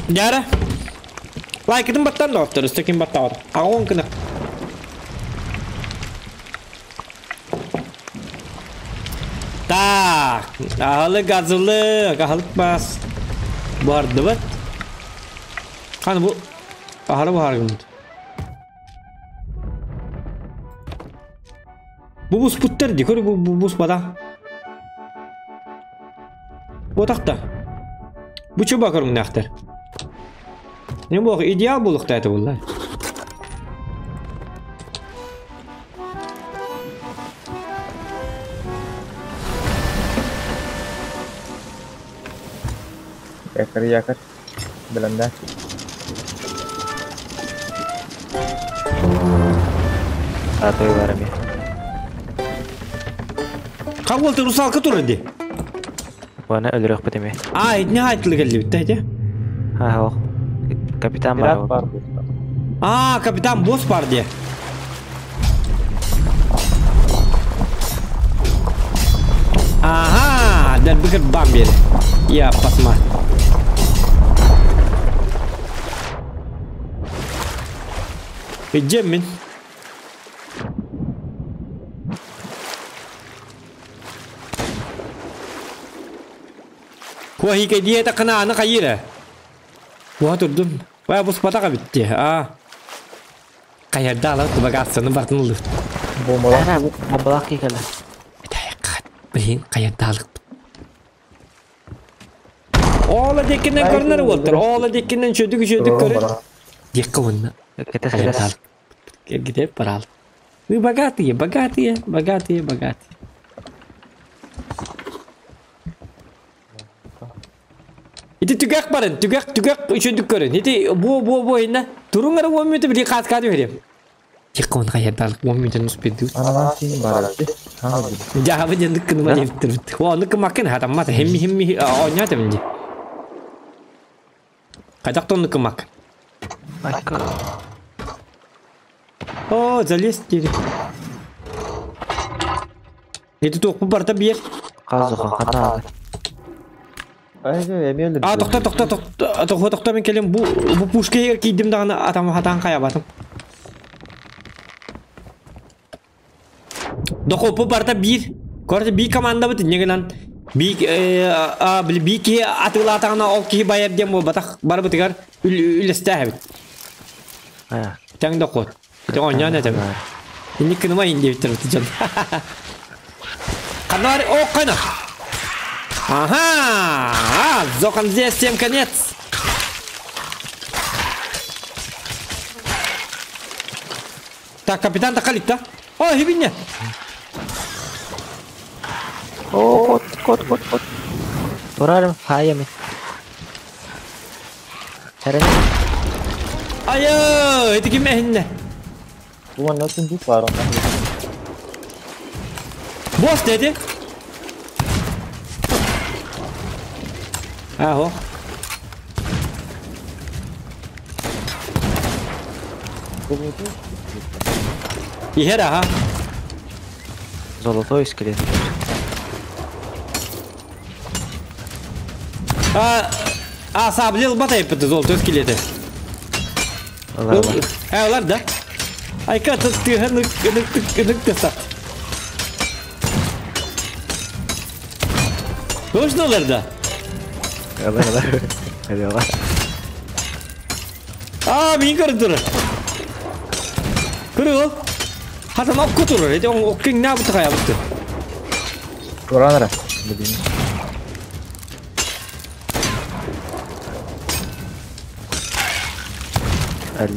Яра. Лайкыдын баттан да оттыр, үстекин батта бар. Агон кына. Так, ахалы газылы, ахалык бас. Барды бат. Каны бу ахары бахар гымыт. Бу бус путтер ди, көрü бу бус бада. Бу такта. Бу чөбө көрүң нактар. Не бу идеал булыкта это булlar. Якар якар. Билемде. Атой бар эми. Кабыл русалка тур ди. Баны өлүрөк бит эми. А, не айтылы келди бит да, Ха, ох. Капитан бар. Пират бар. А, капитан босс бар ди. Ага, дәл бікір бам бері. Я, пасма. Идем мен. Куахика диета кана аны кайыра. Буа турдум. Бая бус батака битти. А. Каярда алып багасыны бартын улы. Бомбала. Ара, бу бомбалак кекеле. Блин, каярда алып. Ола деккеннен көрүнөр болтур. Ола деккеннен чөдүк чөдүк көрөр. Декка онна. Кете алып. Гидеп барал. Вы богатые, богатые, богатые, богатые. Ити түгәк барын, түгәк, түгәк үчөдүк көрөн. Ити бу бу бу инна. Туруңар 10 минут бир кат кат берем. Декка он каярда алып 10 минут успеду. Анан син бар. Ха. Жабы жендик кыныма жептир. Оны кымакын хатаммат. Хемми хемми оñа теминди. Кайдак тонны кымак. Майка. О, залез деди. Эти тоқпы барта бер. Казуха, кана. А, тохто, тохто, тохто, тохто, тохто, мен келем бу пушка егер кийдим даҕаны атам хатаан хайабатым. Дохопу барта биир. Короче, биир командабыт инньэ гынан биир били биир киһи атыылаатаҕына ол киһи байар диэн буолбатах барыбытыгар үллэстээһэбит. Тэҥ дохуот. Ити оонньоон этэбин. Инник кыныма иин диэбиттэр бу дьон. Ханна бар? О, кайна! Ага! Зохан здесь всем конец! Так, капитан тахаликта. О, хибинне! О, кот, кот, кот, кот. Турарым, хайами. Сэрэнэ. Айы, ити ким эһиннэ? Уонна сундук баар онно. Босс dedi. Aho. Иһэр аха. Золотой скелет. А, а сабли ылбат айыппыты золотой скелети. Ылар ылар. Э, ылар да. Айка тыһын ынык ынык тысат. Точно ылар да? Ылар ылар. Ылар. А, мин көрөн турар. Көрө ол. Хатан окко турар. Эти оккең набыты хаябытты. Туран эрэ. Билин.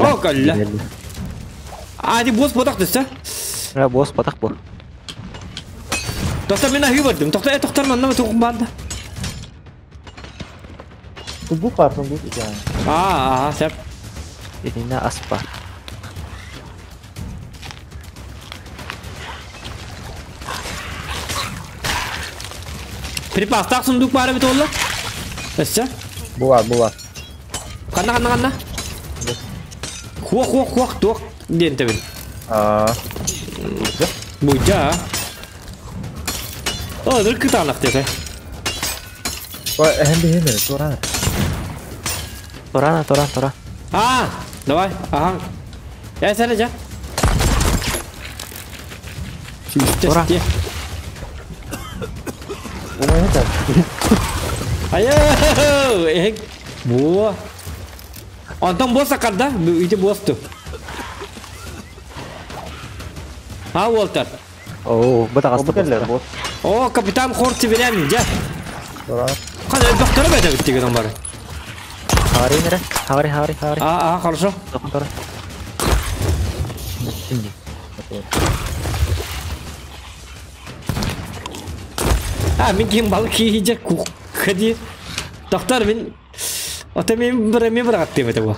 О, кэллэ. А, ди босс ботах түссе. Ра босс ботах бу. Тохтор мен ахы бардым. Тохтор, тохтор манна тугум барды. Сундук бар, сундук. А, а, сеп. Итиннэ ас баар. Припастаах сундук баар эбит буолла. Өссө? Бу бар, бу бар. Ханна, ханна, ханна? Хуох, хуох, хуох, туох диэн тэбин. Аа. Буйдьа. О, ыр кытаанах диэтэ. Ой, эһэм биһин эрэ, туран. Турана, туран, туран. А, давай, ага. Я сәле жа. Тура. Айо, эх, буо. Онтон босс акарда, ити боссту. А, Уолтер. Оо, бу таҕыста босс. О, капитан Хорт северянин, дьэ. Туран. Хана доктора бэдэ биттиген бары. Хари нere? Хари, хари, хари. А, а, хорошо. Доктора. А, мин ким балык киһиже кухади. Доктор мин Ата мен бір мен бір аттым это бу.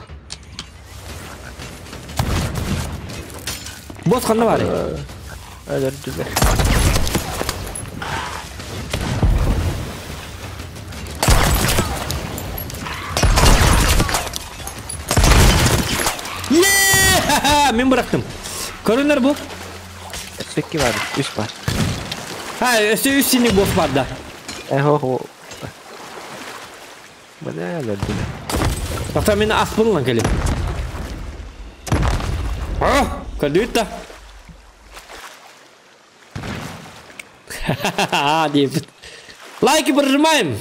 Босс ханна бар. Өлөрдүлэр. Е! Мен бырақтым. Көрүнөр бу. Өссө икки бар, үс бар. Ha, өссө үс синик босс бар да. Э, хо. Бля, өлөрдүлэр. Доктор мен ас булан кели. А, көрдүт да. Ха-ха-ха, деп. Лайки прожимаем.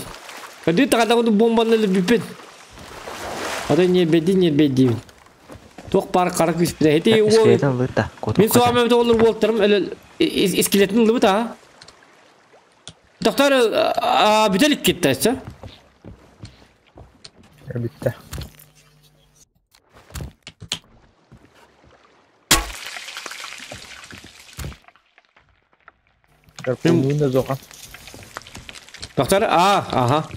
Көрдүт да кадагы бомбаны бүппет. Ата не беди не беди. Тоқ бар қара күс бile. Хети ол Скелетин ылыт да. Мин суамы олар болтырым эле скелетин ылыбыт а. Доктор бүтелик кетти айтса. Бүттэ. Гарпунун да зоха. Доктор а ага.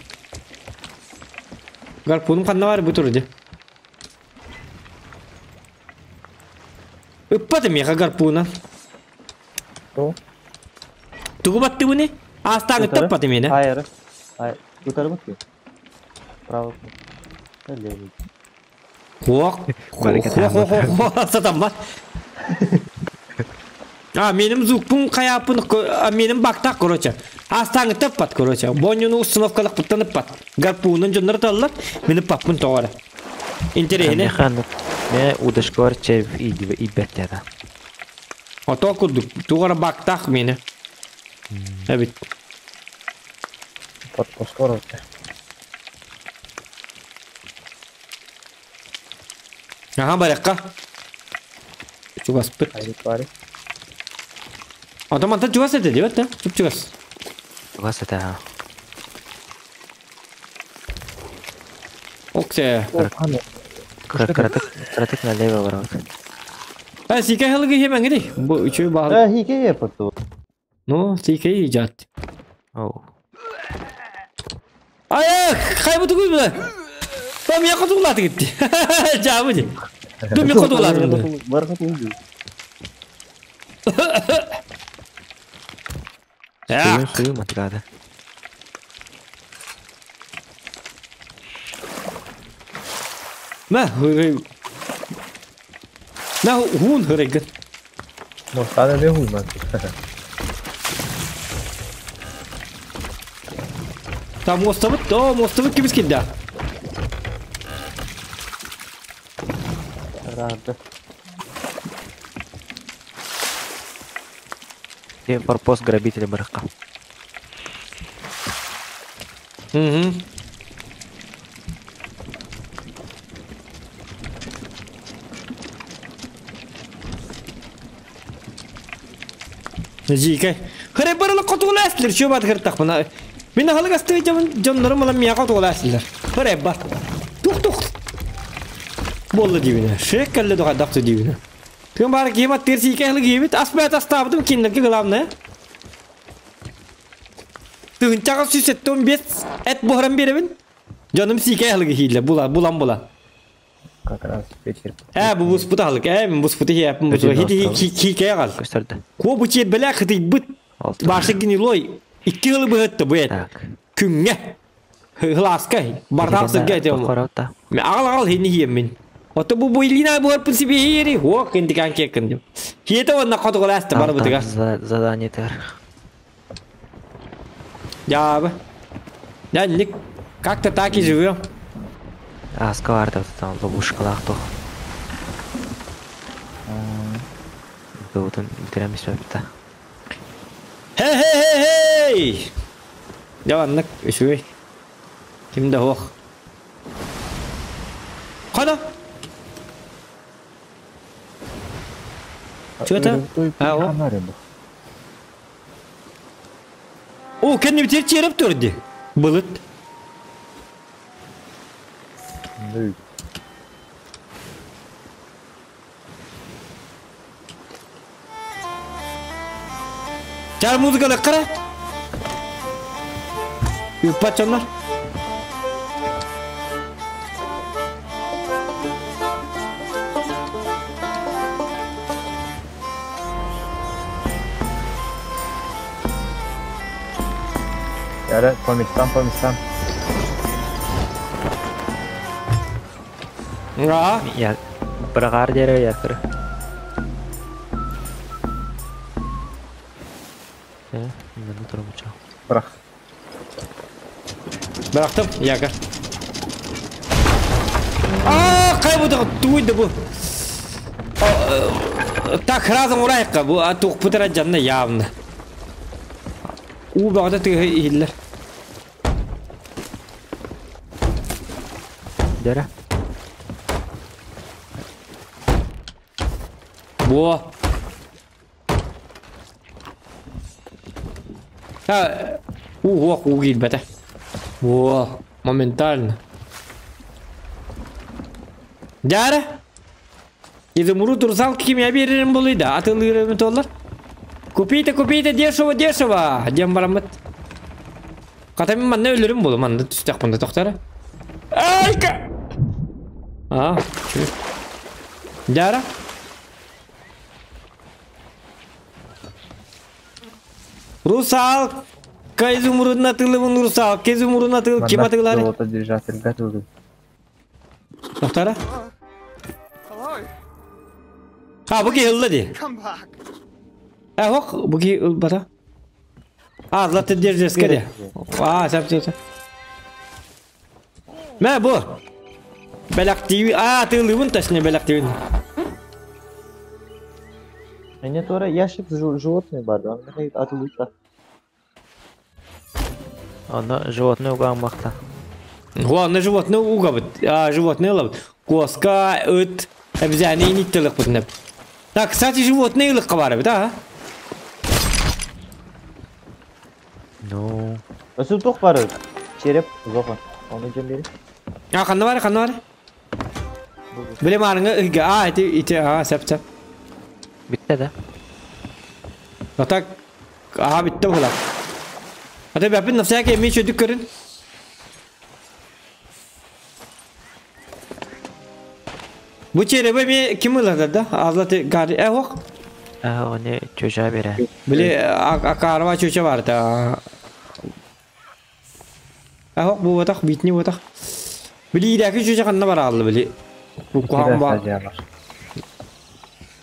Гарпунум ханна бар бу турду. Ыппаты меха гарпуна. То. Тугу батты буни? Астаңы таппаты мени. Hayır. Hayır. Yukarı bakıyor. Право. Левый. Хуак. Хуак, сатаммат. А, меним звукпун каяпын, меним бактак, короче. Астаңы таппат, короче. Бонюну установкалык буттан ыппат. Гарпуунун дьоннор таллар, мени паппын тоҕора. Интересно. Ме удочкалар чай ибеттеда. Ото курдук, тугара бактах мени. Эбит. Подпоскор. Ага, баракка. Чугаспыт. Ото манта чугас эте, дебет да? Чуп чугас. Чугас это. Оксе. Кыратык, кыратык налево ворот. А, сика хылыгы хемен гиди. Бу үчү баар. Э, хике епоту. Ну, сика ижат. Оу. Ай, кайбы тугуй бу. Там я котулаты гитти. Жабы ди. Ту мен котулаты. Барха тулду. Я. Сую матрада. Ма, хөрэй. На хун хөрэй. Мостана не хуй ман. Там мостовыт, то мостовыт кимис кидда. Рады. Те форпост грабителя барака. Угу. Жикай. Хөрэй барылы котуласлар, чё бат хыртак мына. Мен халык асты жоннорум мала мия котуласлар. Хөрэй бар. Тух тух. Болду дибине. Шек келли дуга дакты дибине. Ким бар кима терси кехли гибит, аспет астабдым киндерки главное. Тыгынчага сүсеттон бес эт бохран беребин. Жаным сике хлыгы хиле була булан була. Как раз вечер. Э бу бус путалык, э мен бус пути хеп бу хити хи хи кегал. Көстөрдү. Ко бу чет белә хити бит. Башы гнилой. Икки хылы быһытты бу эт. Так. Күнгә. Хласка. Бардак сырга тем. Коротта. Мен агал агал хини хием мин. Ото бу бу илина бу арпын себе хиери. О кенди кан кекин деп. Хиете онна коту голасты бар бу дига. Задание тер. Я бы. Я не как-то так и живем. Аска бар там ловушкалаах тух. Бутун битеремис бепта. Хей-хей-хей-хей! Я үшүй. Кимде хох. Када? Что это? А, о. О, кенни битер череп турды. Булыт. Чар музыканы кара. Юппачаннар. Яра, по местам, по местам. А? Я брагар дере я кыр. Э, мен турмуча. Брах. Bıraktım яка. А, кайбыды туйды бу. Так разом урайка бу тук путара жанна явно. У багда тыгы иллер. Дере. Бу. А, у ох, у гилбете. Во, моментально. Дяра. Изумруд русалки ким я берерим булыйда. Атылырым толлар. Купите, купите, дешево, дешево. Дем барамыт. Катамин манна өлөрүм болу, манна түстәк бunda токтара. Айка! А, чү. Дяра. Русалка изумрудна тылыбын русалка изумрудна тыл ким атылары? Золото держатель готовый. Токтара. Ha bu ki ылла ди. Come back. Ha hok bu ki ылбата. А, Злата держи, скорее. А, сөп, сөп, сөп. Мэ, бу. Бэлэхтиибин. А, тыылыыбын точнее бэлэхтиибин. Они тура ящик животные бар, он атылыта. Онно животное угаан бахта. Главное животное угабыт. А, животное лабыт. Куоска, ыт, обезьяны ниттелек бутнеп. Так, кстати, животные ылык бар да? Ну, Өсү тух бар. Череп зоха. Оны жем бери. А, ханна бар, ханна бар. Биле марыңы ыга. А, ити, ити, а, сәп, сәп. битте да. А так, аха битте була. Ата бәпин на всякий ми чөдүк көрүн. Бу черебе ми ким ылады да? Азлаты гари. Э, ох. А, оны чөжа бере. Биле акарва чөчө бар да. Э, ох, бу батах битни батах. Били идәки чөчө ханна бар алды били. Бу кухан ба.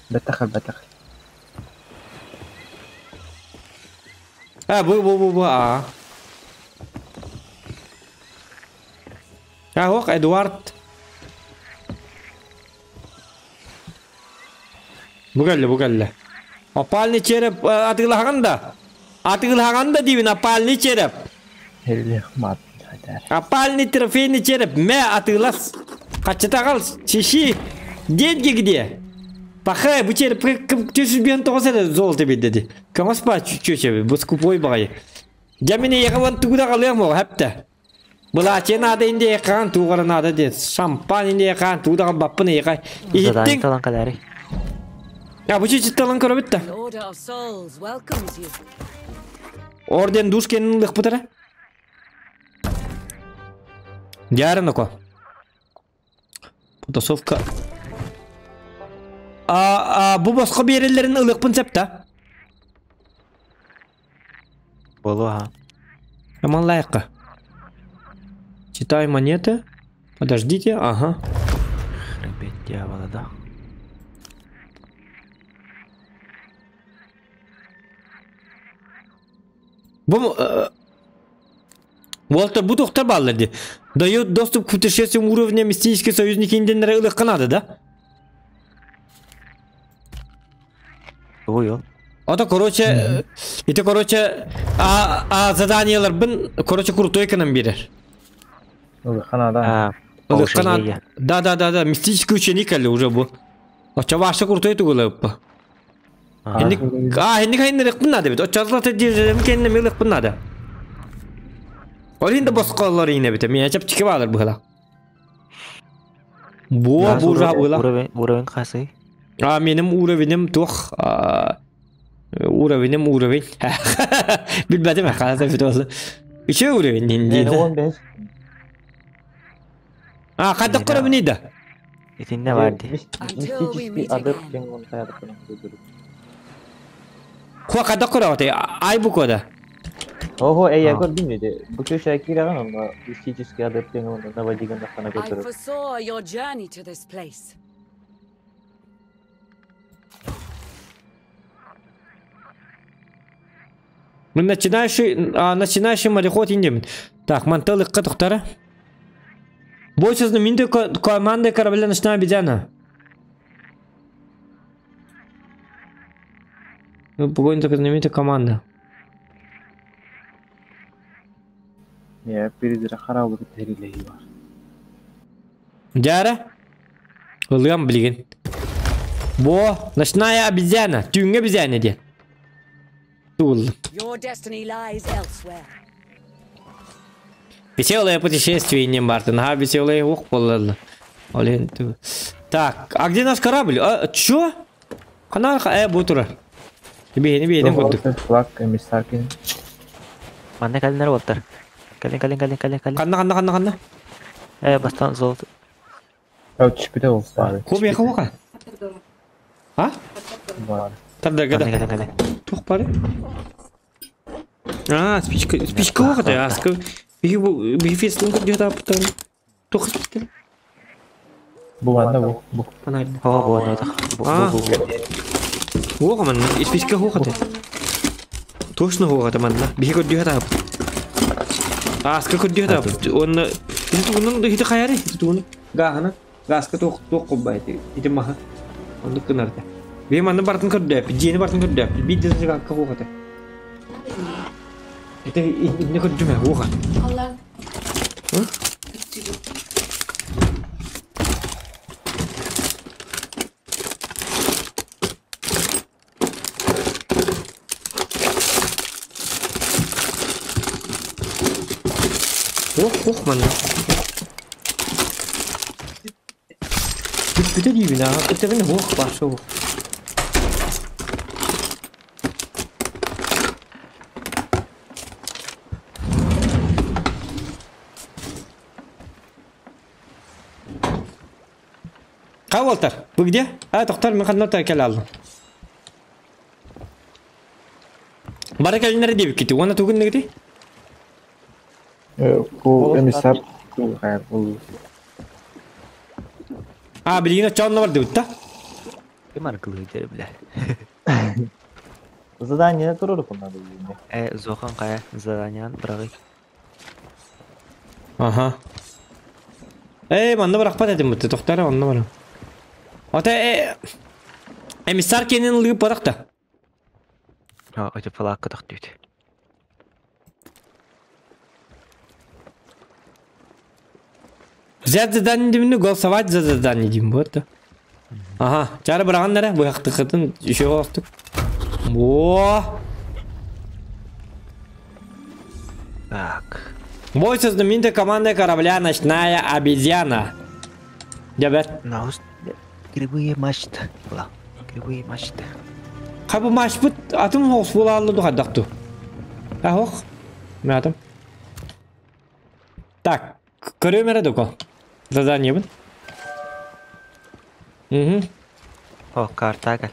Бәтәхел, бәтәхел. А, бу бу бу бу а. А, ох, Эдуард. Бу кэллэ. Опальный череп атыгылаһаган да. Атыгылаһаган да диибин опальный череп. Мат. Опальный трофейный череп. Мэ атыгылас. Качытагал чеши. Деньги где? Пахай, бу череп төсүз бен тоғыз золото бит деди. Камас па чөчө бу скупой багай. Жамине ягаван тугуда калыам о хәптә. Была надо инде кан тугара надо де. Шампан инде кан тугуда баппын ягай. Задание талан калари. А бу чөчө талан көрөбүт да. Орден душкенин лык бутара. Ярыноко. Потасовка. А, а бу боско берелерин ылыкпын септа. Болу ха. Аман лайыққа. Читай монеты. Подождите, ага. Хребет дьявола да. Бу Уолтер бу доктор балларды. Дает доступ к путешествиям уровня мистический союзники инденнere ылыкканады да? Ой, ол. Это, короче, это, короче, а заданиялар бин, короче, крутой канам берер. Ханада. А, Ылыккана. Да, да, да, да, мистический ученик әлі уже бу. Оча башы крутой тугулы бу. Хинник, а, хинник хайнны ылыкпын нады бит. Оча дежем кенне ылыкпын нады. Ол инде босқалар ине бит. Мен ачап чике балыр бу. Бу бу жа була. Уровень, уровень касы. А меним уровенем тух. Уровенем уровень. Билбедим халаса бит oldu. Üçe уровень Мени инде. 15. А, кайда көрөмүн иде. Итинне бар ди. Мистический адепт деген оны каядык Хуа кайда көрөт ай бу кода. Ого, эй, я А. көрдүм деди. Бу көчө кираган онда мистический адепт деген оны наводиган жактана I көтөрөт. foresaw your journey to this place. Мы начинающий, а, начинающий мореход индемин. Так, мантел икка токтара. Больше знаменитый команда корабля ночная обезьяна. Ну, погонь только знаменитая команда. Не, передere харабы терилеhi бар. Дяра? Ылыам билген. Бо, ночная обезьяна. Тюнге обезьяна де. Тул. Your destiny lies elsewhere. Веселое путешествие не Мартин. Ага, веселое ух боллы. Олен ту. Так, а где наш корабль? А, чё? Канал, бу тура. Бейни, бейни, курдук. Флаг эмистаркин. Манна калинер болтар. Калин, калин, калин, калин, калин. Канна, канна, канна, канна. Э, бастан золото. Ау чипите ол бары. Хуб яха вока. А? Бар. Тарда гада. Калин, калин, калин. Тух бары. А, спичка, спичка вока да, аска. Биги бу, биги фестин курдук да потом. Тух спичка. Бу анда бу. Бу. Фонарь. О, бу, ну, бу, А. бу, бу. Вока ман, спичка вока да. Точно хуох манна. Биһи көрдүө таап. Ааска көрдүө таап. Онно ити тугунан ити хайары ити тугун гааһына гааска туох туох кулбай ити ити маһа. Оннук гынарда. Биһи манна бартын көрдөөп, дьиэни бартын көрдөөп. Биир да зажигалка хуох этэ. Ити инне көрдүмэ хуоха. Ох, ох, манна. Бүппүтэ диибин аа, бүтэбин ох, баша ох. Хавалтар, вы где? А, тоқтар, мен ханна кел алдым. Бара кэлиннэр диэбиккити, уонна тугун нэгити? Бу эмиссар бу А, билигин оччоонно бар дебит да? Ким аргылыы бля. Задание турur надо было. Зохан кая заданиያን бырагый. Аха. Эй, манна бырахпат этим бутты, тоқтар, онно бара. Ота эмиссар кенин лыып баракта. А, өтө фалакка тохтүйт. Взять задание деймін, голосовать за задание деймін, вот да. Ага, чары бырағаннара, бұяқтықытын еще қостық. О! Так. Бой со знаменитой командой корабля «Ночная обезьяна». Дебет. Наус кривые мачты. Ла. Кривые мачты. Қабы маш бұт, атым хоқс бола алды дұқадақту. Ахоқ. Мен атым. Так, көрөм әрі дөкө. Задание бұн. Угу. О, карта кел.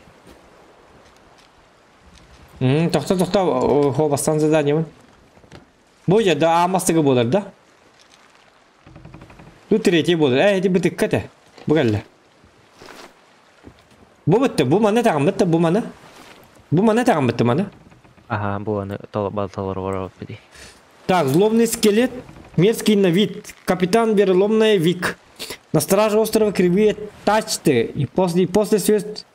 Тоқта, тоқта, хо бастан задание бұн. Бұл жерде амастығы болар да? Тут третий болар. Әй, эти бітік кәте. Бұл кәлі. Бұл бітті, бұл мана тағым бітті, бұл мана. Бұл мана тағым бітті мана. Ага, бу аны балталар бар биди. Так, злобный скелет, мерзкий на вид, капитан вероломная Вик. На страже острова кривые тачты и после звезд.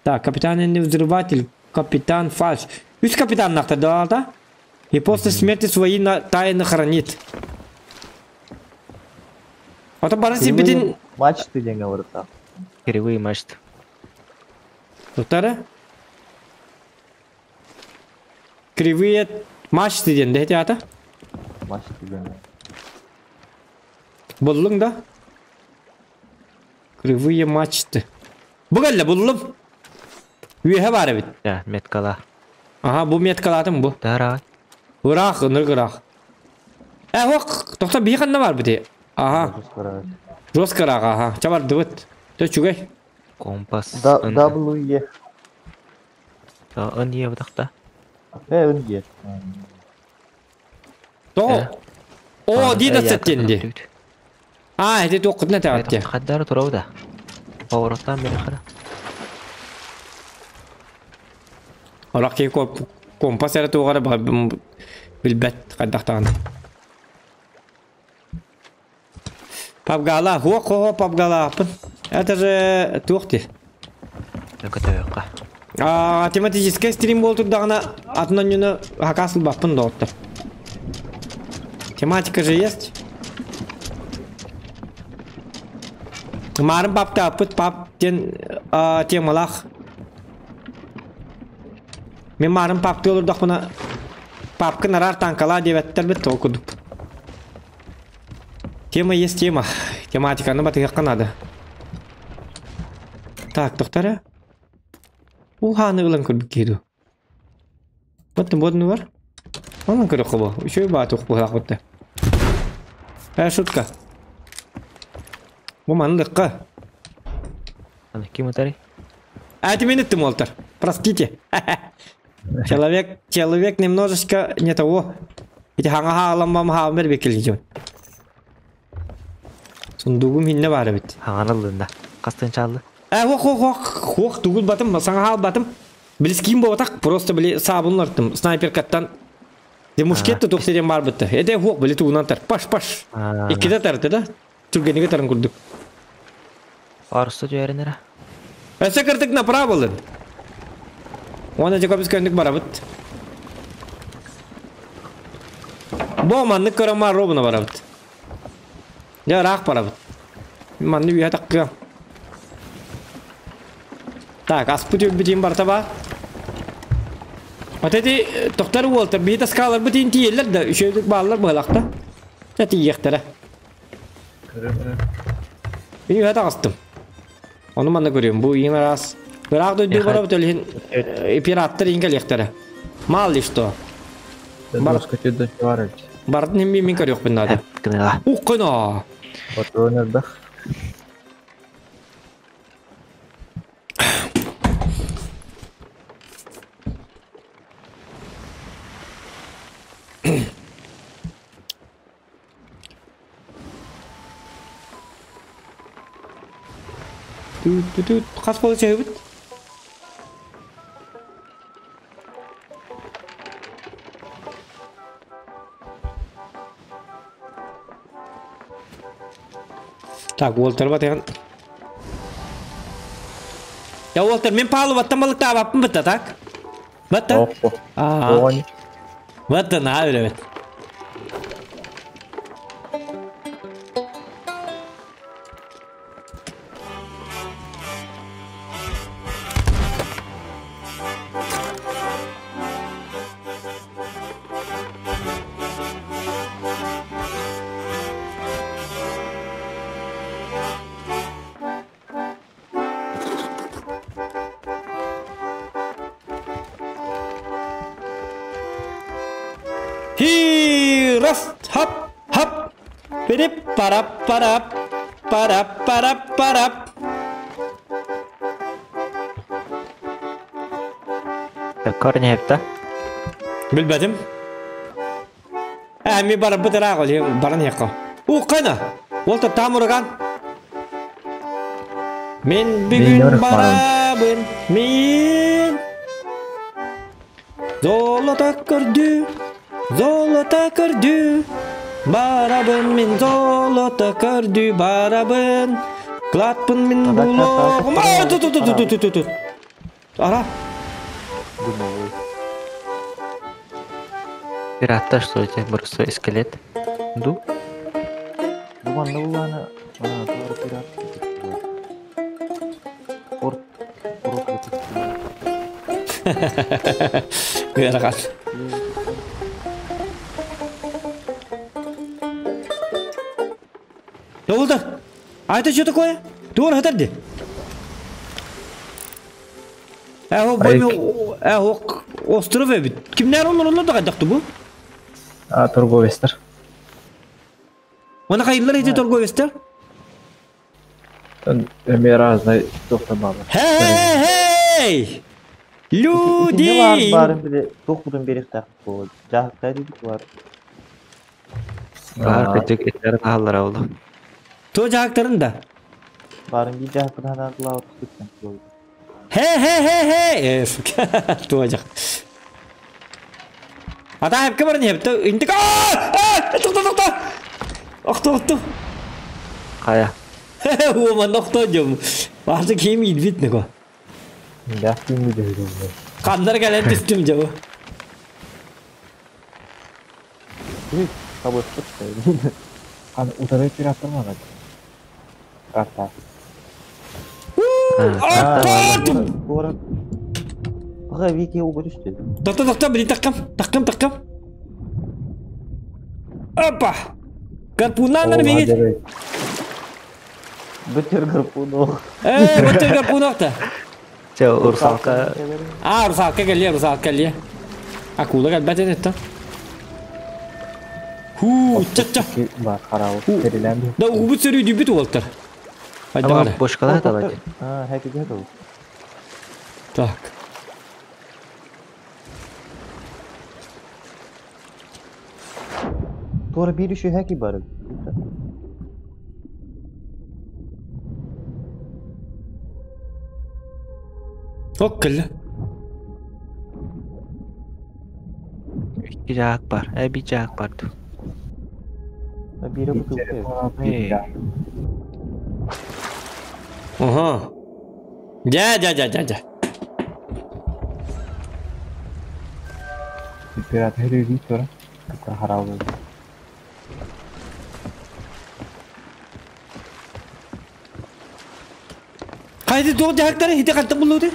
Так, капитан взрыватель, капитан фальш. Үс капитан нахта да, да? И после смерти свои на тайны хранит. А то барасы битин. Мачты ден говорит. Кривые мачты. Доктора? Кривые мачты ден, да, ата? Мачты ден. Булдың да? Кривые мачты. Бұғалла булдым. Үйе бар бит. Да, меткала. Ага, бу меткалатым бу. Дара. Ырақ, ынырық ырақ. Оқ, тоқта бейқанна бар біте. Ага. Жестко ырақ, ага. Чабар дыбыт. Төчүгей. Компас. W E. Н Е бұдақта. Н Е. То. О, дейді сәттенде. А, это тоқытына тағатты. Қаддары тұрау да. Павороттан бері қара. Орақ кей компас әрі тоғары білбәт қаддақтаған. Папгала, хо-хо-хо, папгала. Это же туқты. А, тематический стрим бол тұрдағына атынан юны хакасыл баппын да оттыр. Тематика же есть. Марын папта пыт пап тен темалах. Мен марын папты олырдақ бұна папкы нарар танкала деп әттер бит оқыдып. Тема есть тема. Тематиканы батыға надо. Так, тоқтары. Уханы ылан көрбік кейду. Баттым бодыны бар. Алан көрі қобы. Үшөй баты оқып бұлақ бітті. Шутка. Бұл манылыққа. Аны ким өтәрі? А, это мен өттім олтыр. Простите. Человек немножечко не того. Эти хаңа халамбам хаамер бекелген. Сундугум хинне бар бит. Хаңанылында. Қастын чалды. Хоқ, хоқ, хоқ, хоқ, тугул батым, саңа хал батым. Близким буолбатах, просто били саабын улартым. Снайперкаттан Де мушкет туох диэн баарбытта. Эдэ хуох били тугунан тар. Паш паш. Иккитэ тарты да. Түргэнигэ тарын курдук. Арсы түөренere. Өссө кырдык направо болын. Уонна дьэ көмүс көннүк барабыт. Бу маннык көрөн маар робуна барабыт. Дьэ ыраах барабыт. Манны үөһэ таккыам. Так, аспыт өлбүтүн барыта баар. Вот эти тохтор уолтар биһи таскааларбыт иин тиийэллэр да үчүгэйдик бааллар быһалахта. Дьэ тиийиэхтэрэ. Мин үөһэ таҕыстым. Ону манна көрүөм. Бу иин араас. Ыраах дойду барабыт ол иһин пираттар иин кэлиэхтэрэ. Мало ли что. Бар... Бардын иһин мин көрүөхпүн наада. Уккуна! Патрон элбэх. Түт-түт хас буола чаһыбыт? Так, Уолтер батыган. Я Уолтер, мен палубаттан балыктаабаппын бытта, так? Батта? Аа. Батта, наа билэбит. Раз, хоп, хоп, пирип парап парап парап парап парап. Корнеевта. Билбэтим. Ээ, ми барбыт ыраах ол баран иһэххэ. У, кайна? Ол там ураган. Мен бүгүн барабын, мен Золото көрдү, золото көрдү, барабын мен золото көрдү, барабын. Кладпын мен булоғым. Ту ту ту ту ту ту. Ара. Пираттар что это? Просто скелет. Ду? Бу манна буллааны туора пират Порт Ыарахан. Долда. А это что такое? Туор хатар ди. Э, бу э, остров эбит. Кимнер олороллор да кайдакты бу? А, торговецтер. Оны кайылар эти торговецтер? Эме разный тохта баба. Хей! Люди! Барын биле тохудун берихтах бу. Жахта дедик бар. Бар кытык этлер аллар oldu. То жактарын да. Барын bir жахтан алла отуп Хе хе хе хе. То жак. Ата хеп кебер не хеп. Интик. А! Тохто тохто. Охто охто. Кая. О, ман охто жом. Барды ким идбит него. Да, ким идбит. Кандар кэлэн түстүм дьэ бу. Утары пираттар мага. Карта. Бага вики уга түстү. Тохто тохто били таккам, таккам таккам. Опа! Гарпуннан бигит. Бөтөр гарпун. Э, бөтөр гарпун охта. Чэ, русалка. А, русалка кэллиэ, русалка кэллиэ. Акула кэлбэт этэ. Ху, ча-ча. Бар, харабы. Терилен. Да убут сөрүү дүбүт уолтар. Айдагары. Бошкала талады. А, хэки жа Так. Туора биир үчү хэки бар. Ок кэллэ. Икки дьаак бар, биир дьаак бар дуу. Биирэ бутылка. Эй. Ага. Дя, дя, дя, дя, дя. Пират херри тура. Харабыл. Хайды туох дьаһактары хити хантан буллугуты?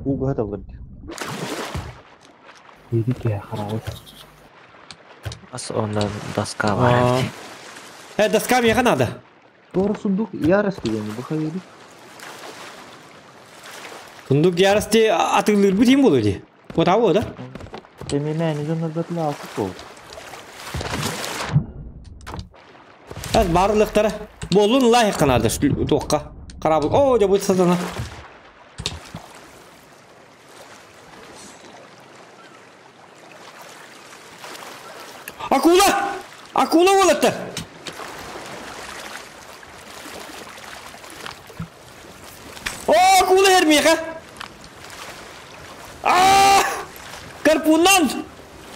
Ууга хаталлар. Иди ке харабыл. Ас онно доска бар. Доска миэхэ надо. Туора сундук ярости диэн бу хайыыбыт. Сундук ярости атыылыырбыт иһин буолуо дии. Вот аво да? Эмиэ дьоннорго алты кол. Ас баарлыктара. Буоллун лайыққа надо туохха. Харабыл. О, дьэ бу сатана. Акула! Акула уолаттар! О, акула эрмиэхэ! А! Гарпуннан!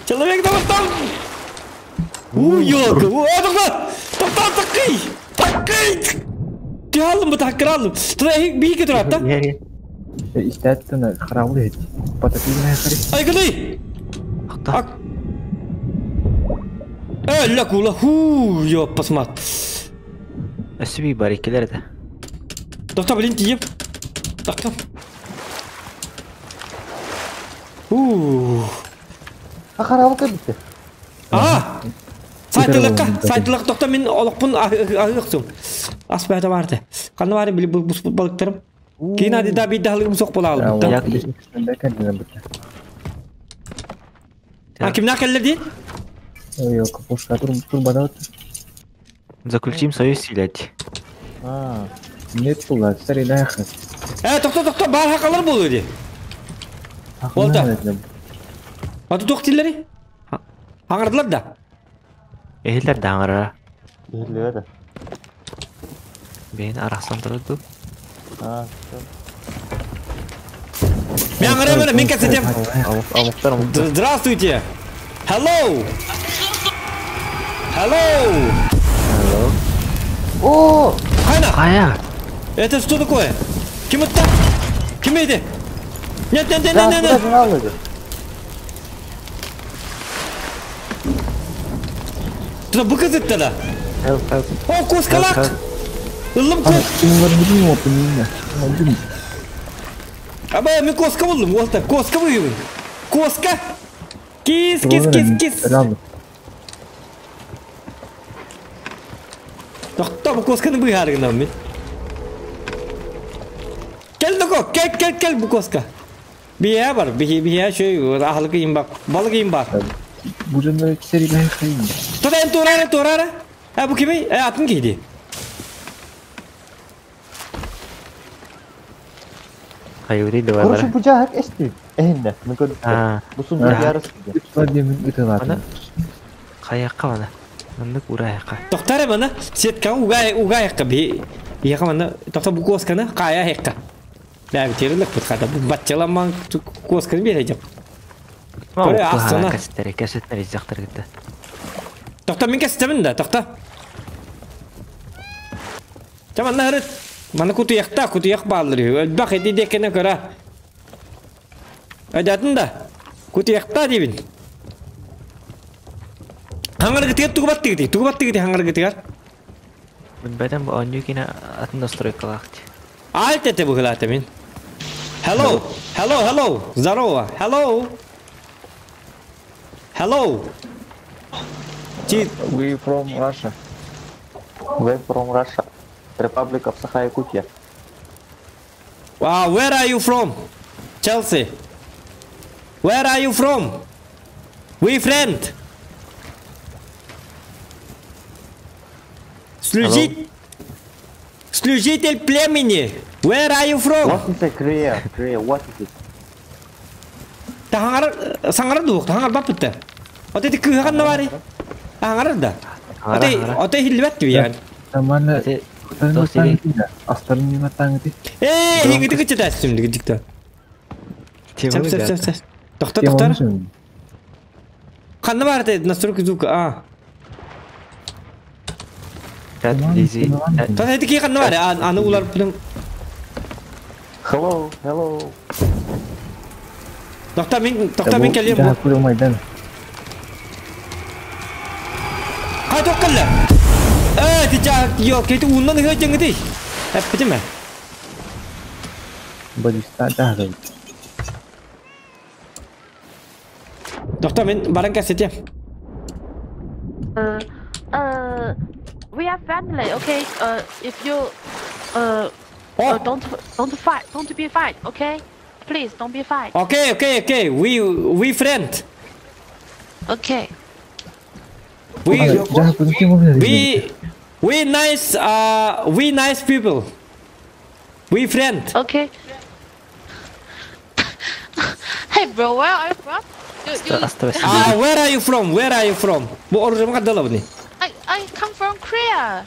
Человек там! У, ёлка! О, тоқта! Тоқта, такый! Такый! Тиалым бу таккыралым. Тура бийке турат да? Истәттен харабыл ет. Патапилна хари. Ай, кыды! Өллө акула! Ху, ёппасмат. Өссө бии бар иккилер этэ. Тоқта, блин, тиеп. Тоқта. У. А харабыл кэлбитэ. А! Сайтылыққа, сайтылық тоқта мен олықпын ағықсым. Ас бәті барды. Қаны бары біліп бұл балықтарым. Кейін ады да бейді халығым соқ бола алым. А кімнен келдер дейін? Ой, пушка турбада. Заключим союз силять. А, Нет тула, старый даха. Тоқта, тоқта, бар хақалар болу де. Болды. Аты тоқ дейлері? Аңырдылар да. Эхилер даңыра. биллибэт. Бейін арақсан тұрды. А, Мен аңыраймын, мен кәсетем. Амуктар амуктар. Здравствуйте. Hello. Hello. О! Қайна? Қая? Это что такое? Ким это? Ким это? Нет, нет, нет, нет, нет. нет. Туда быкызыт да. Help, help. О, коскалак. Ылым кос. Аба, мен коска болдум, олта. Коска выйбын. Коска. Кис, кис, кис, кис. Тоқта, bu косканы быһаарыгынан мен. Кел доко, кел, кел, кел bu коска. Бия бар, бия, бия шөй, ахлык им бар, балык им бар. Бу жоннор серилай хайын. Тода эн турара, турара. А бу кими? Атын кейди. Хайури Короче, давай. бу жаак эсти. Эхинне, мен көрдүм. А, Бу сундук ярости. Ана? Қаяққа бана. Мындык ураяққа. Тоқтар мана, сетка угай угай хакка би. Бия мана, тоқта бу косканы кая хакка. Да, битерлик бут хата. Бу батчаламан косканы бережек. Көрө, астына. Кәсеттер, кәсеттер изяқтар кетті. Тоқта мен кестемин да, тоқта. Чаман нахрет. Мана куту якта, куту як баалыр. Өлбак эди декене көрө. Айдатын да. Куту якта дебин. Хаңар гытыгар тугу батты гыты, тугу батты гыты хаңар гытыгар. Мен бәден бу оню кине атын настройкалақты. Альт это бухлата мин. Hello, hello, hello. Здорово. Hello. Hello. Ти We from Russia. We from Russia. Republic of Sakha-Yakutia. Wow, where are you from? Chelsea. Where are you from? We friend. Служить. Служитель племени. Where are you from? What is a Korea? Korea, what is it? Тахаңар саңар дух, тахаңар баппытта. Оте ти кыһаган навари. Тахаңар да. Оте оте хилбет биян. Тамана Астарын нима таңды. Э, хиги тиги читасым диги дикта. Сап сап сап сап. Тохта, тохтар. Ханна бар это настройка звука, а. Та это ки ханна бар, аны улар билен. Hello, hello. Тохта мин келем бу. Майдан. Хай токкалла. Тича, йо, кети уннан ыга жеңити. Эппитиме. Балиста да. Тохта мин баран кассете. We are family, okay? If you don't fight, don't be fight, okay? Please don't be fight. Okay, okay, okay. We friend. Okay. We nice we nice people. We friend. Okay. Hey bro, where are you from? Where are you from? Where are you from? I come from Korea.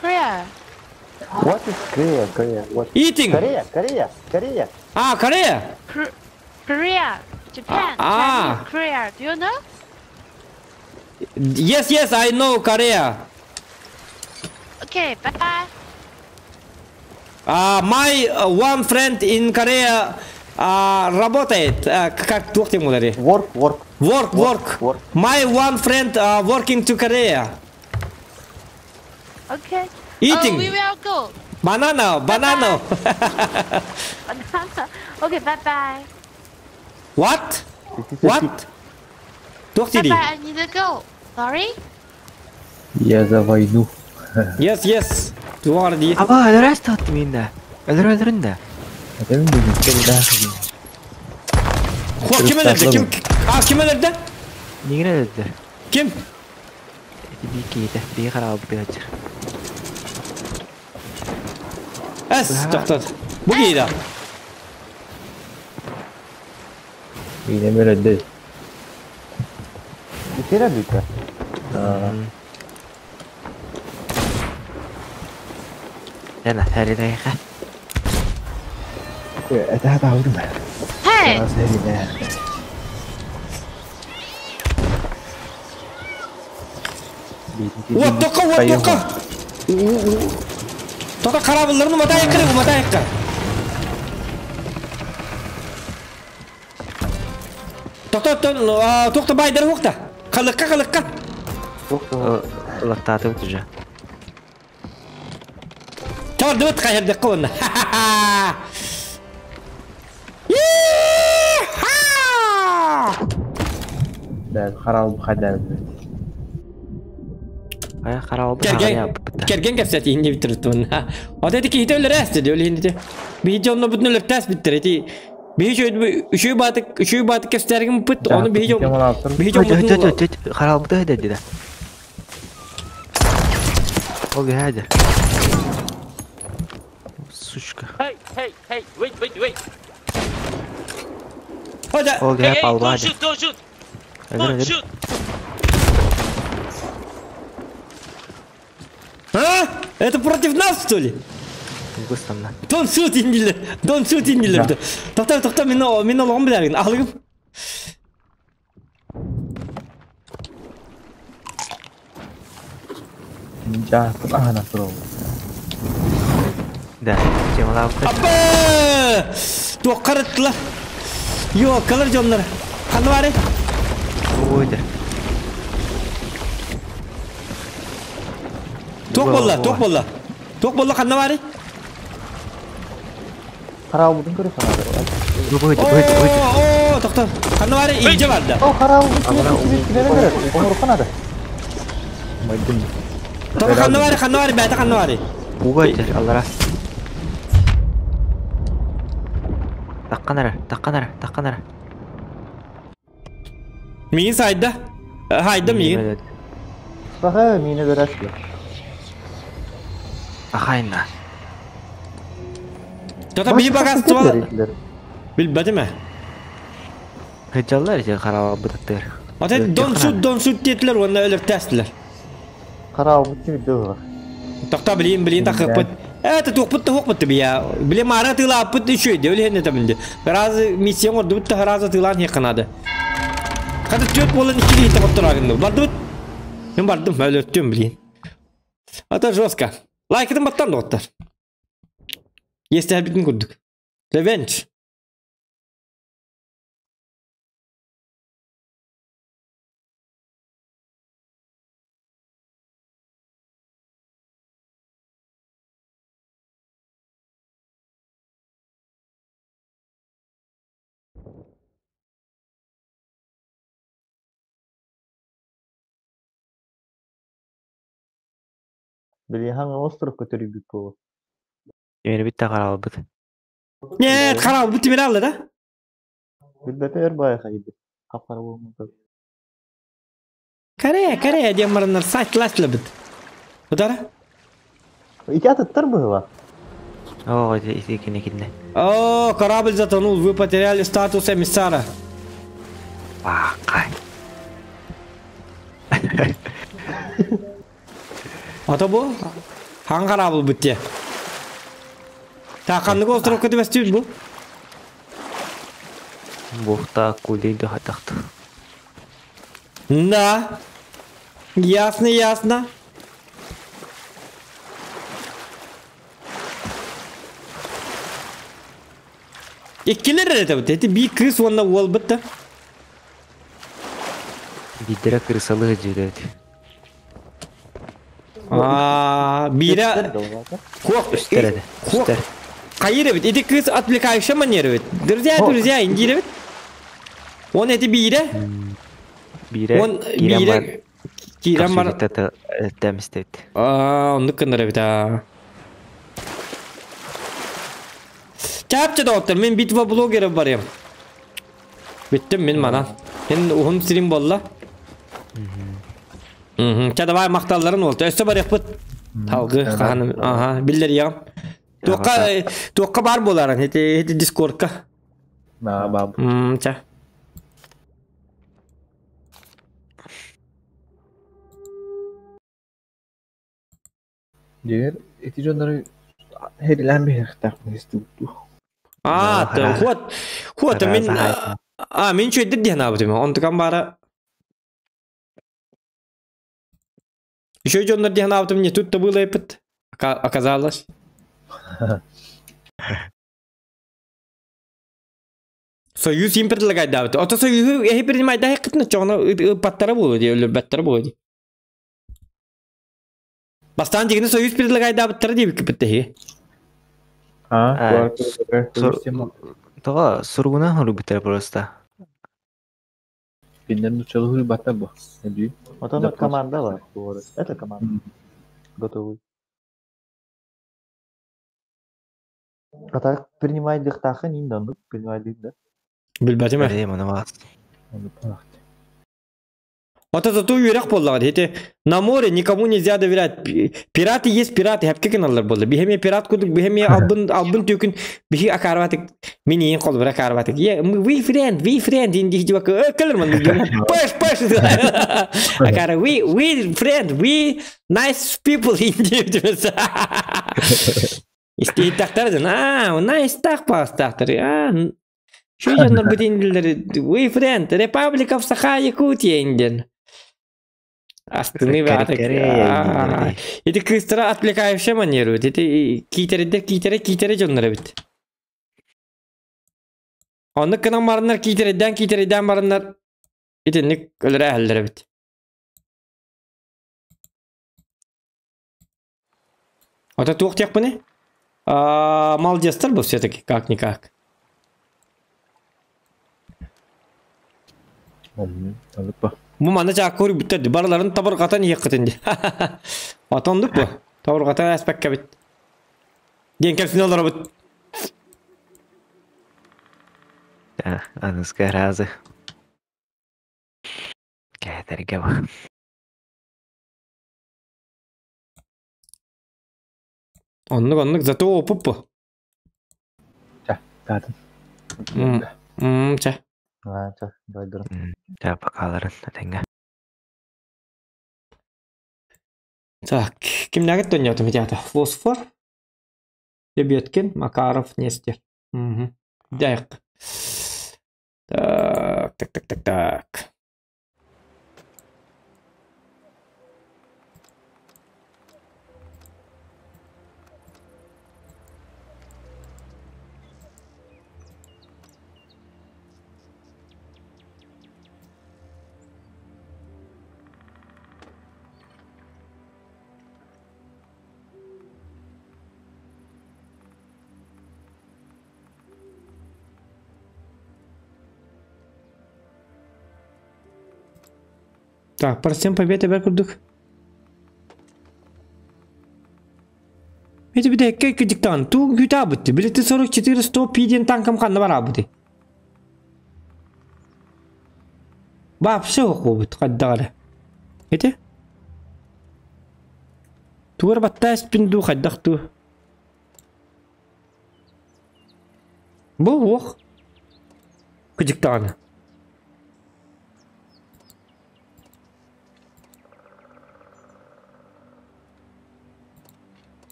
Korea. What is Korea? Korea. What? Eating. Korea. Korea. Korea. Ah, Korea. Korea. Japan. Ah. Chinese, Korea. Do you know? Yes, yes, I know Korea. Okay, bye bye. My one friend in Korea работает. Как тух тему дари? Work, work. Work, work. Work. My one friend working to Korea. Okay. Eating. We will go. Banana, banana. Banana. Okay, bye bye. What? What? Bye bye, I need to go. Sorry. Я за войну. Yes, yes. Аба, өлөрөс таттым инде. Өлөрө да. Ким өлөрдү? Ким? А, ким өлөрдү? Нигер өлөрдү? Ким? Би кейде, би карап бир. Эс, токтот. Бу кейде. Минем өлөрдү. Битер битер. Лена, хәридәйхә. Это таурым. Hey. Вот тока, вот тока. Тока карабылларын матай кыры, матай кыры. Тока, тока байдыр вакта. Калыкка, калыкка. Тока, лактаты уже. Тор дут кайырды кон. Да, харал хадар. Ая харал Керген, керген кепсет инде биттир тун. Вот эти кихите өлөр эсти дөл инде. Бихи жонно бүтүн өлөр тас биттир эти. Бихи үшүй батык, үшүй батык кепсетергин пыт, оны бихи жон. Бихи жон. Харал бу да деди. Ол гәде. Сучка. Hey, hey, hey, wait, wait, wait. Ол гәп албады. Don't shoot, don't shoot. Don't shoot. А? Это против нас, что ли? Don't shoot индилер. Don't shoot индилер. Тохта, тохта, мен алгым билерин. Алгым. Ja, ана туру. Да, темалап. Апа! Туаккарыттылар. Йо, калар жоннар. Каны бары? Ойды. Ток болла, ток болла. Ток болла каны бары? Карабылдын көрө санады. Бойды, бойды, бойды. О, токтор. Каны бары инже барды. О, карабылдын көрө. Оңор канады. Майдын. Тока каны бары, каны бары, бәте каны бары. Угайтер, аллара. Такканара, такканара, такканара. Миин сайда. Хайда миин. Баха, мини берәске. Ахайна. Тота бии багас туа. Билбәдеме? Хыджаллар ите карап бутаттыр. Ата дон суд, дон суд детлер, онда өлөр тәстилер. Карап бутты бит. Токта билин, билин такып бит. Это туохпут туохпут бия. Биле мара тылааппыт үчүгэй де өлүһэн этэмин де. Разы миссия оҥордубут да разы тылаан иһиэххэ наада. Хата түөрт буолан икки киһиттэ хоттораагынным. Бардыбыт. Мен бардым, өлөртүм блин. Это жестко. Лайкытын баттан доҕоттор. Иэстэһэрбитин курдук. Revenge. Билиһаҥ остров көтөрүйбүт буолуо. Тимирбит да хараалбыт. Нет, хараалбыт тимир алла да? Билбэтэ өр баайы хайбыт. Хап-хара буолмута. Корея, Корея диэн бараннар сайтласлабыт. Удара? Ити атыттар быһыла. Оо, ити ити кини кинне. О, корабль затонул, вы потеряли статус эмиссара. Баакай. Ата бу? Хаҥ корабль бутте. Тааханнык островка түбэстибит бу? Бухта кулей да хатахты. Да. Ясно, ясно. Иккилер эрэ этэбит. Эти биир кыыс уонна уол бытта. Биирдэрэ кырысалыы дьүлэт. Аа, биирэ Хуох, Үстэр этэ. хуох. Үстэр. Хайыр эбит. Ити кыыс отвлекающая манера эбит. Друзья, друзья, индиир эбит. Он эти биирэ. Биирэ Он киирэн биирэ бар. киирэн бар. Тэмистебит. Аа, оннук гынар эбит аа. Чапча доктор, мен битва блогера барыам. Бүттүм мин манан. Мин уһун сирим болла. Ча давай махталларын ол. Өссө барыахпыт. Талгы хаһаным. Аха, биллэр Туохха туохха бар буоларын ити ити дискордка. На баб. Ча. Дьиҥэр ити дьоннору хэрилээн биһиэхтээх истибит А, хуот хуот мин а мин үчүгэйдик диэн аабытым. Онтукам баара Еще дьоннор диэн аабытым не тут-то было эпит. Оказалось. Союз им предлагает Ото союзу эһи принимай да хыкытна чоҕуна ыппаттара буолуо дии, өлөрбөттөрө буолуо дии. Бастаан дьигини союз предлагайдаабыттара диэбиккиппит тэһиги. А, Тоҕо суругунан хоруйбуттара просто. Кинилэр нууччалыы суруйбаттар бу. Вот она команда бар. Это команда. Готовый. А так принимай дыхтахын инде, ну принимай да. Билбэтим ээ. Вот это ту үөрэх буоллаҕа ити на море никому нельзя доверять. Пираты есть пираты, хэпке гыналлар буолла. Биһэми пират курдук, биһэми албын албын түкүн биһи акаарбатык мин иин холбура акаарбатык. Е, we friend, we friend дин дии дьуак кэлэр ман пэш пэш. Акара we we friend, we nice people дин дии Истиһиттахтар дьон, аа, nice тах паастаахтар. Аа, Şu дьоннор бу диндилер we friend, Republic of Саха Якутия инден. Астыны бааты. Ити кыыстара отвлекающая манеру. Ити киитеридер киитере киитере дьоннор эбит. Оннук гынан бараннар киитериден киитериден бараннар итинник өлөрө эһэллэр эбит. Ото туох диэхпиний? Молодецтар бу все-таки, как-никак. Бу манна чаакка уруйбуттар барыларын табырҕатан иһиэххитин дии. Отоннук бу. Табырҕатан ааспаккабыт. Диэн кэпсини олоробут. Аныска разы. Кээтэргэ ба. Оннук оннук зато опыт бу. Ча, таатын. Ча. Ча, байдырын. Ча, бакаларын, этэҥҥэ. Так, кимнээҕит тонньоотум ити аата? Фосфор? Лебедкин, Макаров, Нестер. Угу. Дайык. Так, так, так, так, так. Так, процент победы бэр курдук. Эти бите кек диктант ту күтабыт. Билети 44 100 пиден танкам ханна барабыты. Вообще окуубут хайдах Ити? Тугар баттааспин дуу хайдах дуу? Бу уох. Кыдьыктаҕына.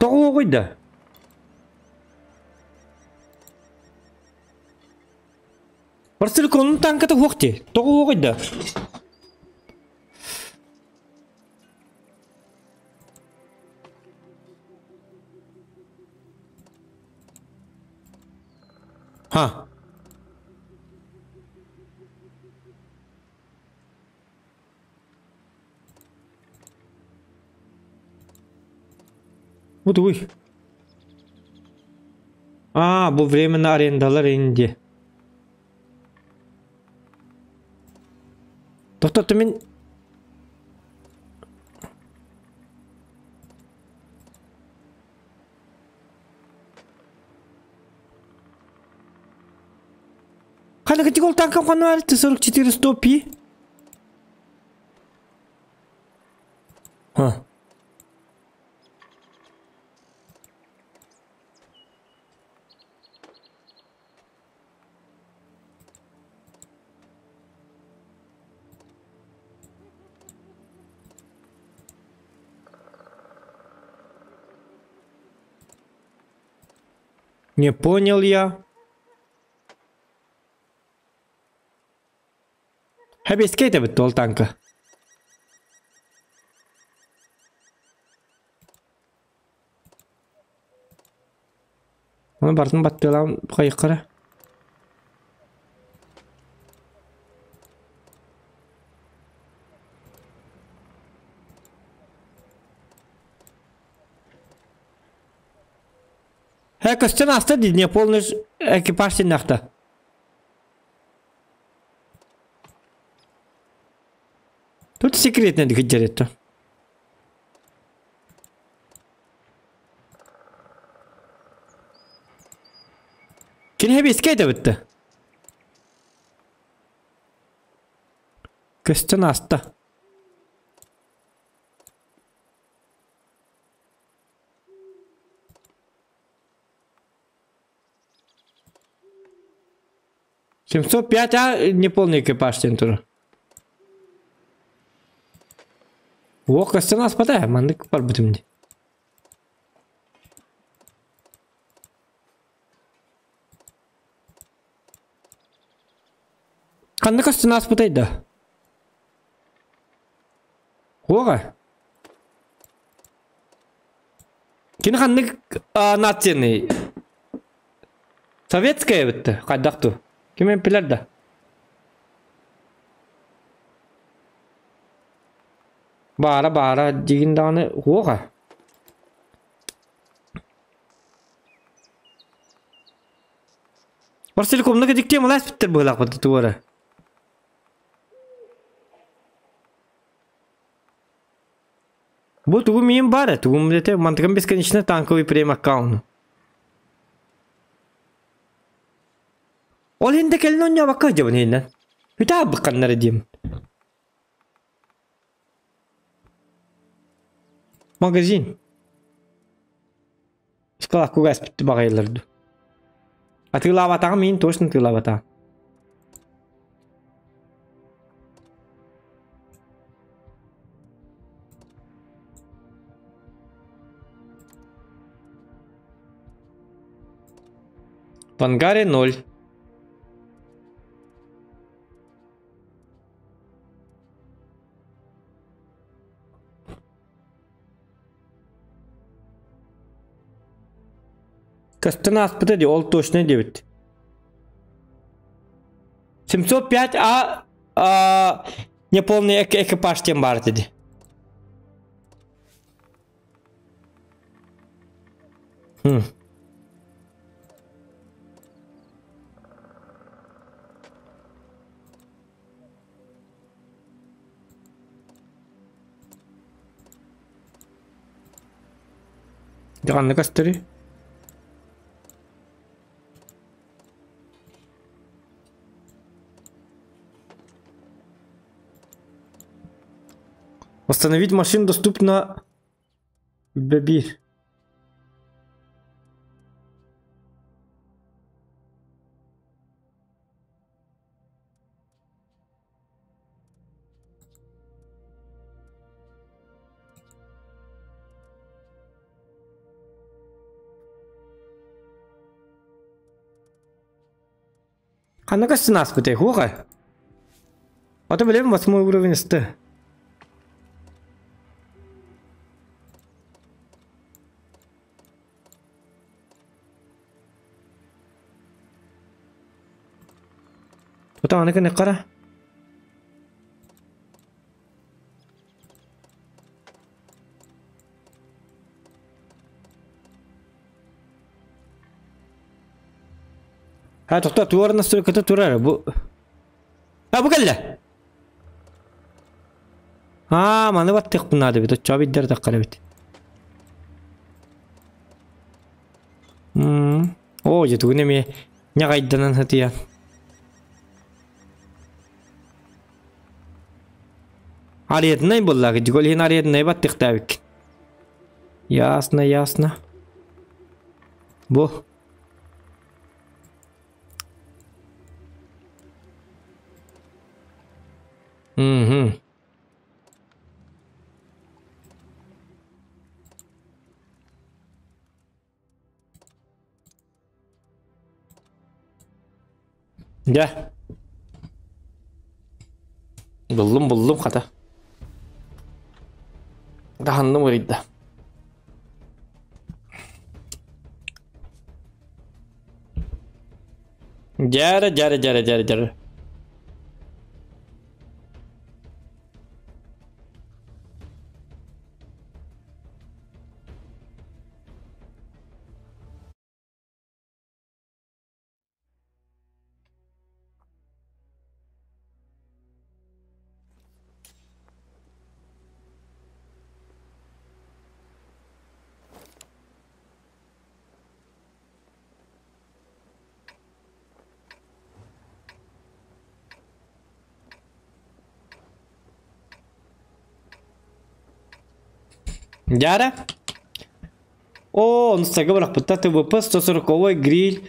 Тоҕо уоҕуй да? Барсыльконун танката суох дии. Тоҕо уоҕуй да? Ха. Бу тугуй? Аа, бу временно арендалар инди. Тохтотто мин Хана категол танком ханар Т-44 100 пи. Ха. Не понял я. Хэбискэй эбит ол танка. Оны бартын баттыалаан хайыккара. Э, көстөн аста дии, не полный экипаж синнахта. Тут секретный дигиддер Кини хэбискэ да Көстөн аста. 705, а неполный экипаж тоже. О, көстөн аспата, маннык бар бүтүмди. Ханна көстөн аспатай да. Ога. Кини ханнык нацияны? Советская бітті, қайдақту. Ким билер да. Баара баара дигин даҕаны уоҕа. Барселькомна кедиктем улаас биттер быһылаах бытты туора. Бу тугу миин баар тугум дете мантыкам бесконечно танковый прем аккаунт. Ол иһин да кэлин оонньообокко сылдьабын иһинэн. Үтэ быкканнара диим. Магазин. Склад кугас бүтті бағайларды. Атыылаабатаҕым миин точно атыылаабатаҕым. В ангаре 0. Көстөн ааспыта дии, ол точно диэбит. 705 А, а неполный экипаж диэн баар этэ. Хм. Дьэ ханна көстөрүй? Восстановить машину доступно Бэбиир. Ханна көстөн ааспытай хуоҕа? Ото билэбин восьмой уровень СТ. Ото аны кыны кара. Ха тохто туар настройката турар бу. А бу кэллэ. Аа маны баттыахпын наада эбит оччоҕо биддэр таххар эбит. М Оо дьэ тугун эмиэ ньаҕайданан сытыйан. Аренднай буоллаҕа дьиго иһин аренднай баттыахтаабыккын. Ясно, ясно. Бу Мгм. Дьэ. Буллум, буллум хата. Даһанным ыйда. Дьээрэ, дьээрэ, дьээрэ, дьээрэ, дьээрэ. Дьаарэ. О, он сага бырахпыта ТВП 140 гриль,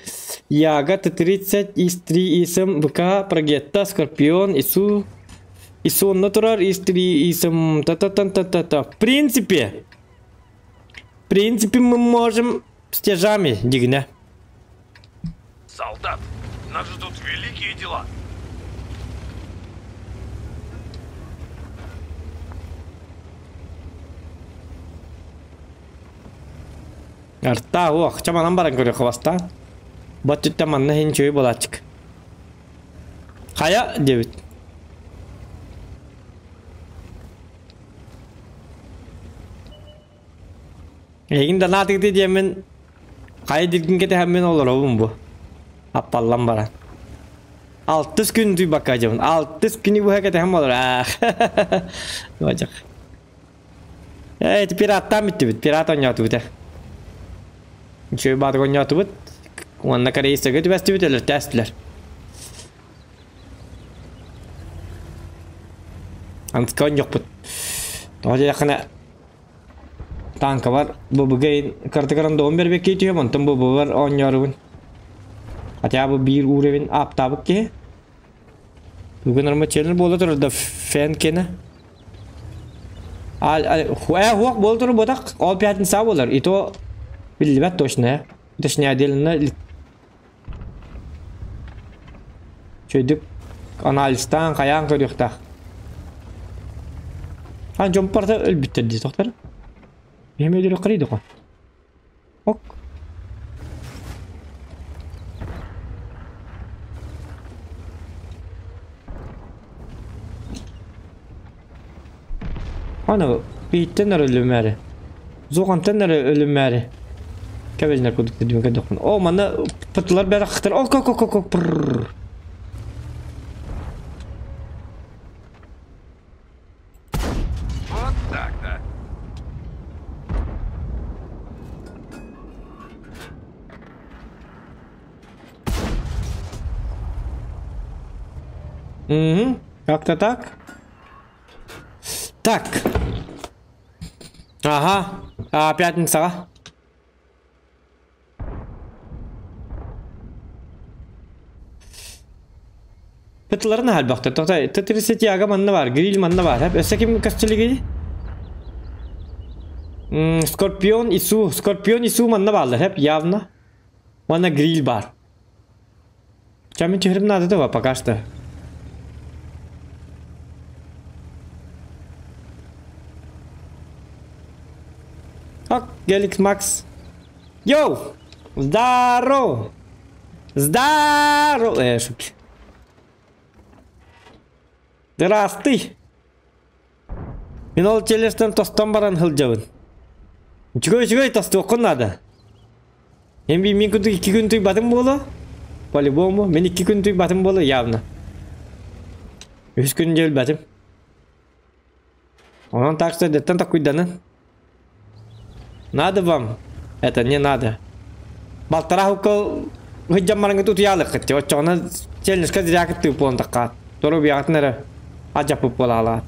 Яга Т-30, ИС-3, ИСМ, ВК, Прогетта, Скорпион, ИСУ, ИСУ онно турар, ИС-3, ИСМ, та-та-та-та-та-та. В принципе, в принципе, мы можем стяжами, дигне. Солдат, нас ждут великие дела. Арта уох, чаманан баран көрүөххэ бастаан. Бат түттэ манна иһин үчүгэй буолааччык. Хайа диэбит. Эһигин да наатыгыты диэммин хайа диргин кэтэһэммин олоробун бу. Аппаллан баран. Алтыс күн туйбакка дьабын. Алтыс күнү быһа кэтэһэн болор. Аах. Бачах. Э, ити пираттаан бүттүбүт. Пират оонньоотубут э. Үчүгэй баатык оонньоотубут. Уонна корейцарга түбэстибит өлөртөөстүлэр. Антка оонньохпут. Тоҕо диэтэххинэ Танкабар ББГ кырдыгарын доҕун бэрбэккэ түһэм, онтон ББ-бар оонньоорубун. Хотя бы биир уровень аптаабыт киһи. Бүгүн армачеллер буола турар да фен кene. Э, хуак буола турар ботак, ол пятница буолар. И то биллибэт точно, э. Точнее, отдельно. Чөйдүк анализтаан хайаан көрүөхтээх. А дьон барыта өлбүттэр дии тохтор. Биһим өлөрүөххэ дии Ок. Аны бииттэн эрэ өлүмээри. Зоҕантан эрэ өлүмээри. Кэбилинэр курдук дедим көрдөхпүн. О, манна пытылар бэрахтар. Ок, ок, ок, ок, прррр. Вот так-то. Угу, как-то так. Так. Ага. А, пятницаҕа. Пытыларын аһарбахтар. Тоқта, Т-30 манна бар, гриль манна бар. Өссө ким көстөлүгүй? Скорпион Ису, Скорпион Ису манна бааллар, хеп, явно. Манна гриль бар. Чамин түһэрим наада да пока что. Ок, Геликс Макс. Йоу! Здорово! Здорово! Э, шутки. Здравствуй! Мин ол челестен тостон баран сылдьабын. Үчүгэй үчүгэй тостуоххун наада. Эн би мин курдук икки күн туйбатым буолуо. По-любому мин икки күн туйбатым буолуо явно. Үс күн дьэ өлбөтүм. Онон так что дэттэн такуйданын. Надо вам? Это не надо. Балтараа хукка сылдьан бараҥҥыт утуйаалыккыт. Оччоҕуна челлендж зря кыттыы буолан таххаат. Доруобуйаҕытын эрэ алдьаппыт буолаалаат.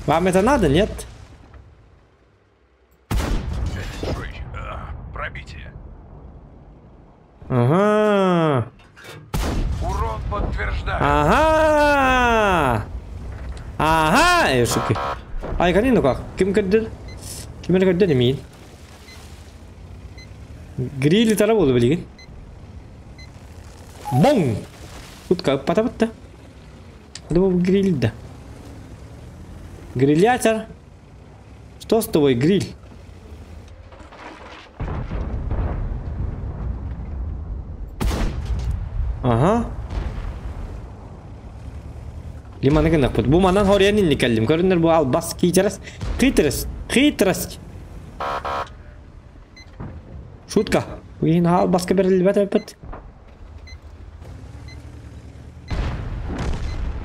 Вам это надо, нет? Пробитие. Ага. Урон подтверждаю. Ага. Ага, э, шутки. Ай, ну как? Ким көрдүр? Ким эрэ көрдө миин? Гриль тара буолу билигин. Боҥ! Утка ыппата бытта. Думал, гриль да. Грилятор. Что с тобой, гриль? Ага. Лиманы гынахпыт. Бу манан хоруйан инни кэллим. Көрүннэр бу албас киитерес. Хитрость. Хитрость. Шутка. Уин албаска берилбэт эппит.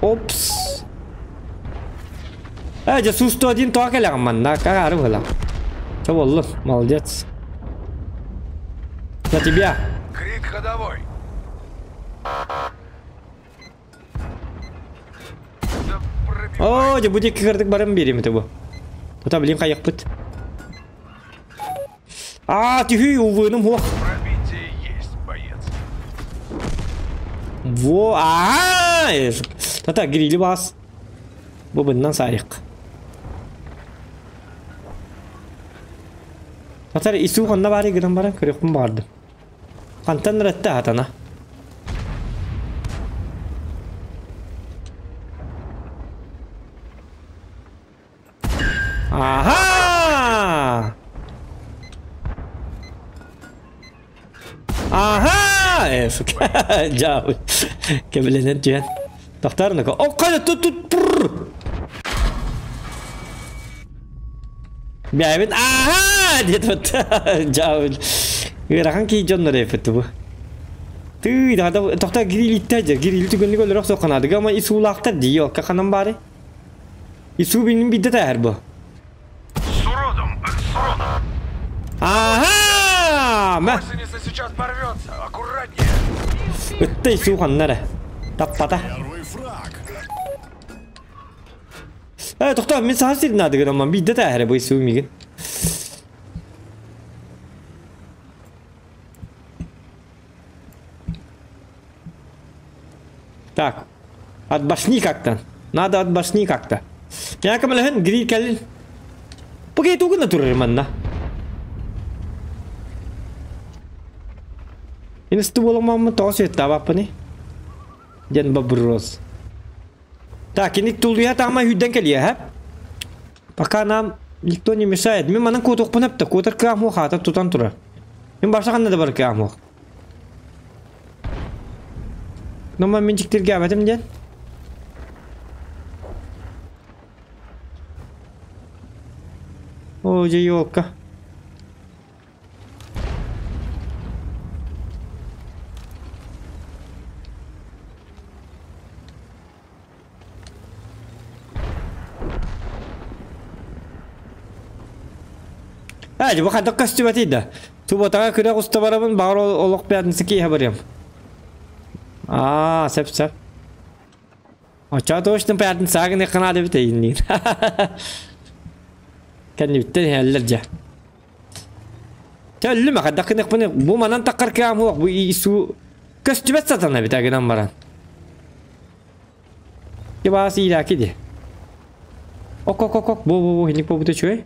Опс. Э, дьэ сус 101 тоҕо кэлэҕин манна, кагаары быһыла. Чэ буоллун, молодец. На тебя. Крит ходовой. Да О, пробивай. дьэ бу диэки кырдык баран биэриэм этэ бу. Тута билим хайахпыт. Аа, түһүй, увыным хуох. Пробитие есть, боец. Во, аа, Тата, грили бас. Бу быннан сайык. Татар ису ханна баары гынан баран көрүөхпүн баҕардым. Хантан ырытта хатана. Аха! Аха! Э, сука. Дьаабы. Кэбилэнэн түһэн. Тохтар О, хайа тут тут пурр. Бэйбит аха диэт Дьаабы. Ыарахан киһи дьоннор эппит бу. Тыы, да тохта грилиттэ дьэ, грили түгэнник өлөрөх соққанадыга ама исуулаахтар дии, окка ханан баары. Исуу бинин бидде тээр бу. С уродом! С уродом! Ага! Мэ! Гусеница сейчас порвется! Аккуратнее! Ытта исуу ханнара. Таппата. Э, тохтоо, мин саха сирин аадыгын амма бидде тээр бу исуу мигин. Так, от башни как-то. Надо от башни как-то. Я камалаһын гриль кэлин. Пугай тугуна турар манна. Инсты боламаммы тоҕо сүөттаабаппыный? Диэн вопрос. Так, кини тулуйа таама хүддэн кэлиэ, һэ? Пока нам никто не мешает. Мин манан куотуохпун эптэ, куотар кыаҕым суох аата тутан турар. Мин барса ханна да бар кыаҕым суох. Но мин дьиктиргээбэтим диэн. О, дьэ елка. Ээ, бу хайдах көстүбэтий да. Субботаҕа күрэх уста барабын, баҕар олох пятница киэһэ барыам. Аа, сөп сөп. Оччоҕо точно пятницаҕа гыныахха наада эбит эйинниин. Кэннибиттэн иһэллэр дьэ. Төллүм хайдах гыныахпыный бу манан таххар кыаҕым суох бу иису көстүбэт сатана эбит гынан баран. Кибаас иирээки дии. Ок ок ок ок бу бу бу хинник буолбута үчүгэй.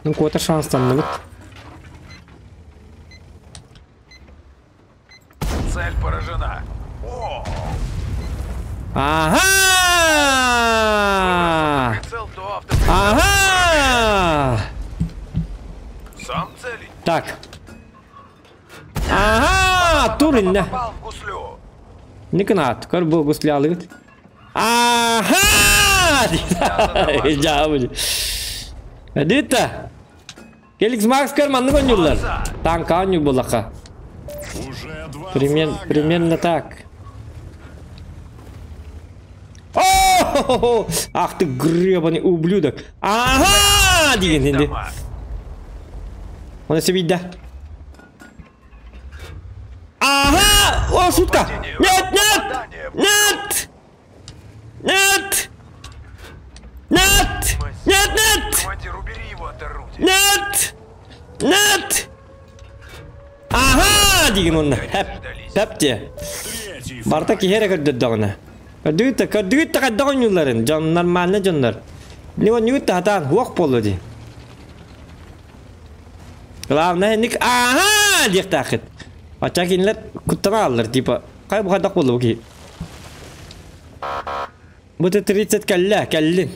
Ну куотар шанстанныбыт. Цель поражена. О! Ага! Ага! Сам целить. Так. Ага! Тур инне. Попал в гуслю. Никынат, көр бу гуслялыгыт. Ага! Жабы. Эдита. Келикс Макс көр маннык оонньууллар. Танка оонньуур буоллахха. Пример, примерно так. О! Ах ты гребаный ублюдок. Ага! Деген енді. Оны себейді. Ага! О, шутка! Нет, нет! Нет! Нет! Нет! Нет, нет! Командир, убери его от орудия. Нет! Нет! Ага! Деген онна. Хэп. Хэп те. Барта киһи эрэ көрдөрдөҕүнэ. Көрдүгүт да, көрдүгүт да хайдах оонньуулларын. Дьон нормально дьоннор. Не оонньуугут да хатаан хуох буолла дии. Главное, ник ага диэхтээххит. Оччо кинилэр куттана хааллар, типа, хай бу хайдах буолла бу киһи? Бу Т-30 кэллэ, кэллин.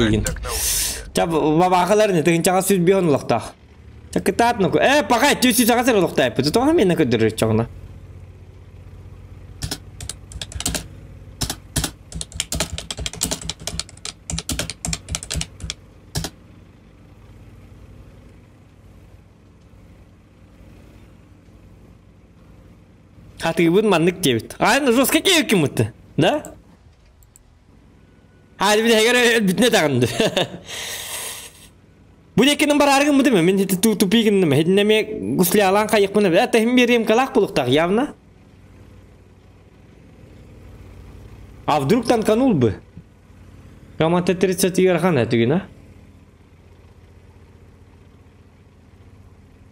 Диигин. Ча бабаахалар не тыгынчаҕа сүз бион олохтоох. Ча кытаат нуку. Э, паҕай, түс сүз аҕа сир олохтоох. Тоҕо миэнэ көрдөрөр чоҕуна. Хатыыбын маннык диэбит. Айн жестко киэбиккин Да? Хаали билэһигэр өлбүтүнэ таҕынды. Бу диэкинэн бараары гыммытым мин тупи гынным. Хитинэ эмиэ гуслялаан хайыхпын эбит. Это биэриэм калаах булуктаах явно. А вдруг танканул бы? Кама Т-30 ыарахан этигин, а?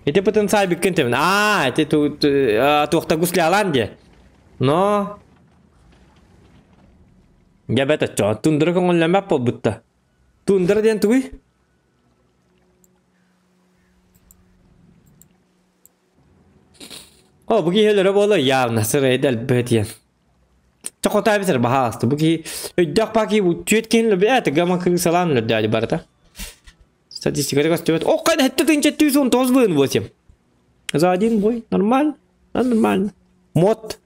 Ити потенциал бүккен тебин. А, ити туохта гуслялаан де. Но Дьэ оччоҕо тундра көҥүллэммэт буолбутта. Тундра диэн тугуй? О, бу киһи өлөрө буолуо явно сырайда элбэҕэ диэн. Чэ хотаа бисер баһаалыста. Бу киһи өйдөөх баа киһи түөрт киһини өлөрбүт ээ гама кырыысалаан өлөрдөөдү барыта. Статистиката көстүбэт. О, хайда хэттэ тыынча 119 быын 8. За один бой. Нормально. Нормально. Мод.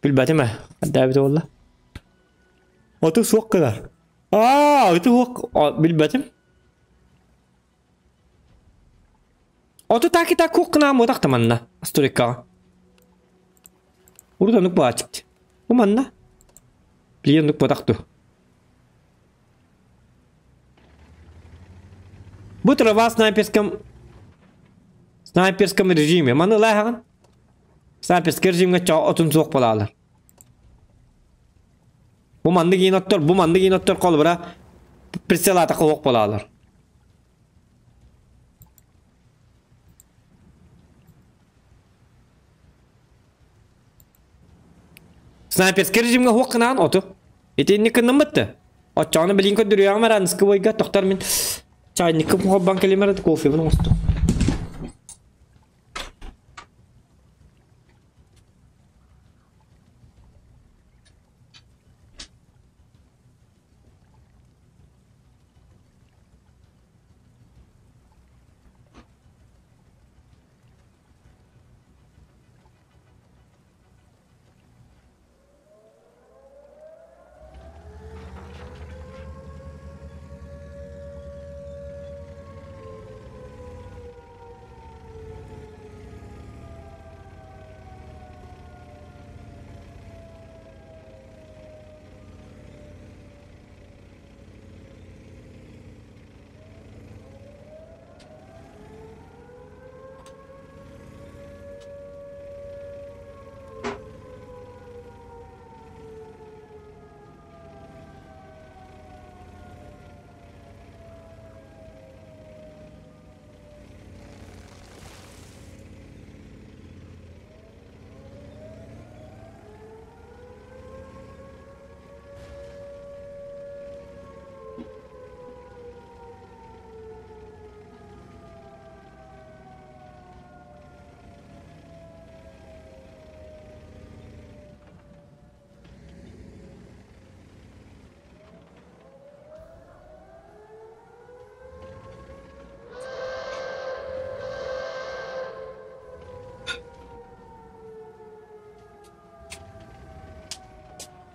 Билбэтим ээ. Хайдаабыта буолла. Оту суох гынар. Аа, ити суох билбэтим. Оту таки так кук гына муотах манна. Асториккаҕа. Урут оннук буолааччык. Бу манна. Билигин оннук буотах дуу. Бу трава снайперском снайперском режиме. Маны ылааһаҕын. Снайперский режимҥэ чоҕо отун суох буолаалар. Бу маннык иин оттор, бу маннык иин оттор холобура прицелаатахха суох буолаалар. Снайперский режимҥэ уһуох гынаан оту. Итинник гынныммыт да. Оччоҕуна билигин көрдөрүөҕүм эрэ аныскы бойга тохтор мин чайниккым холбоон кэлим эрэ кофебын оҥостум.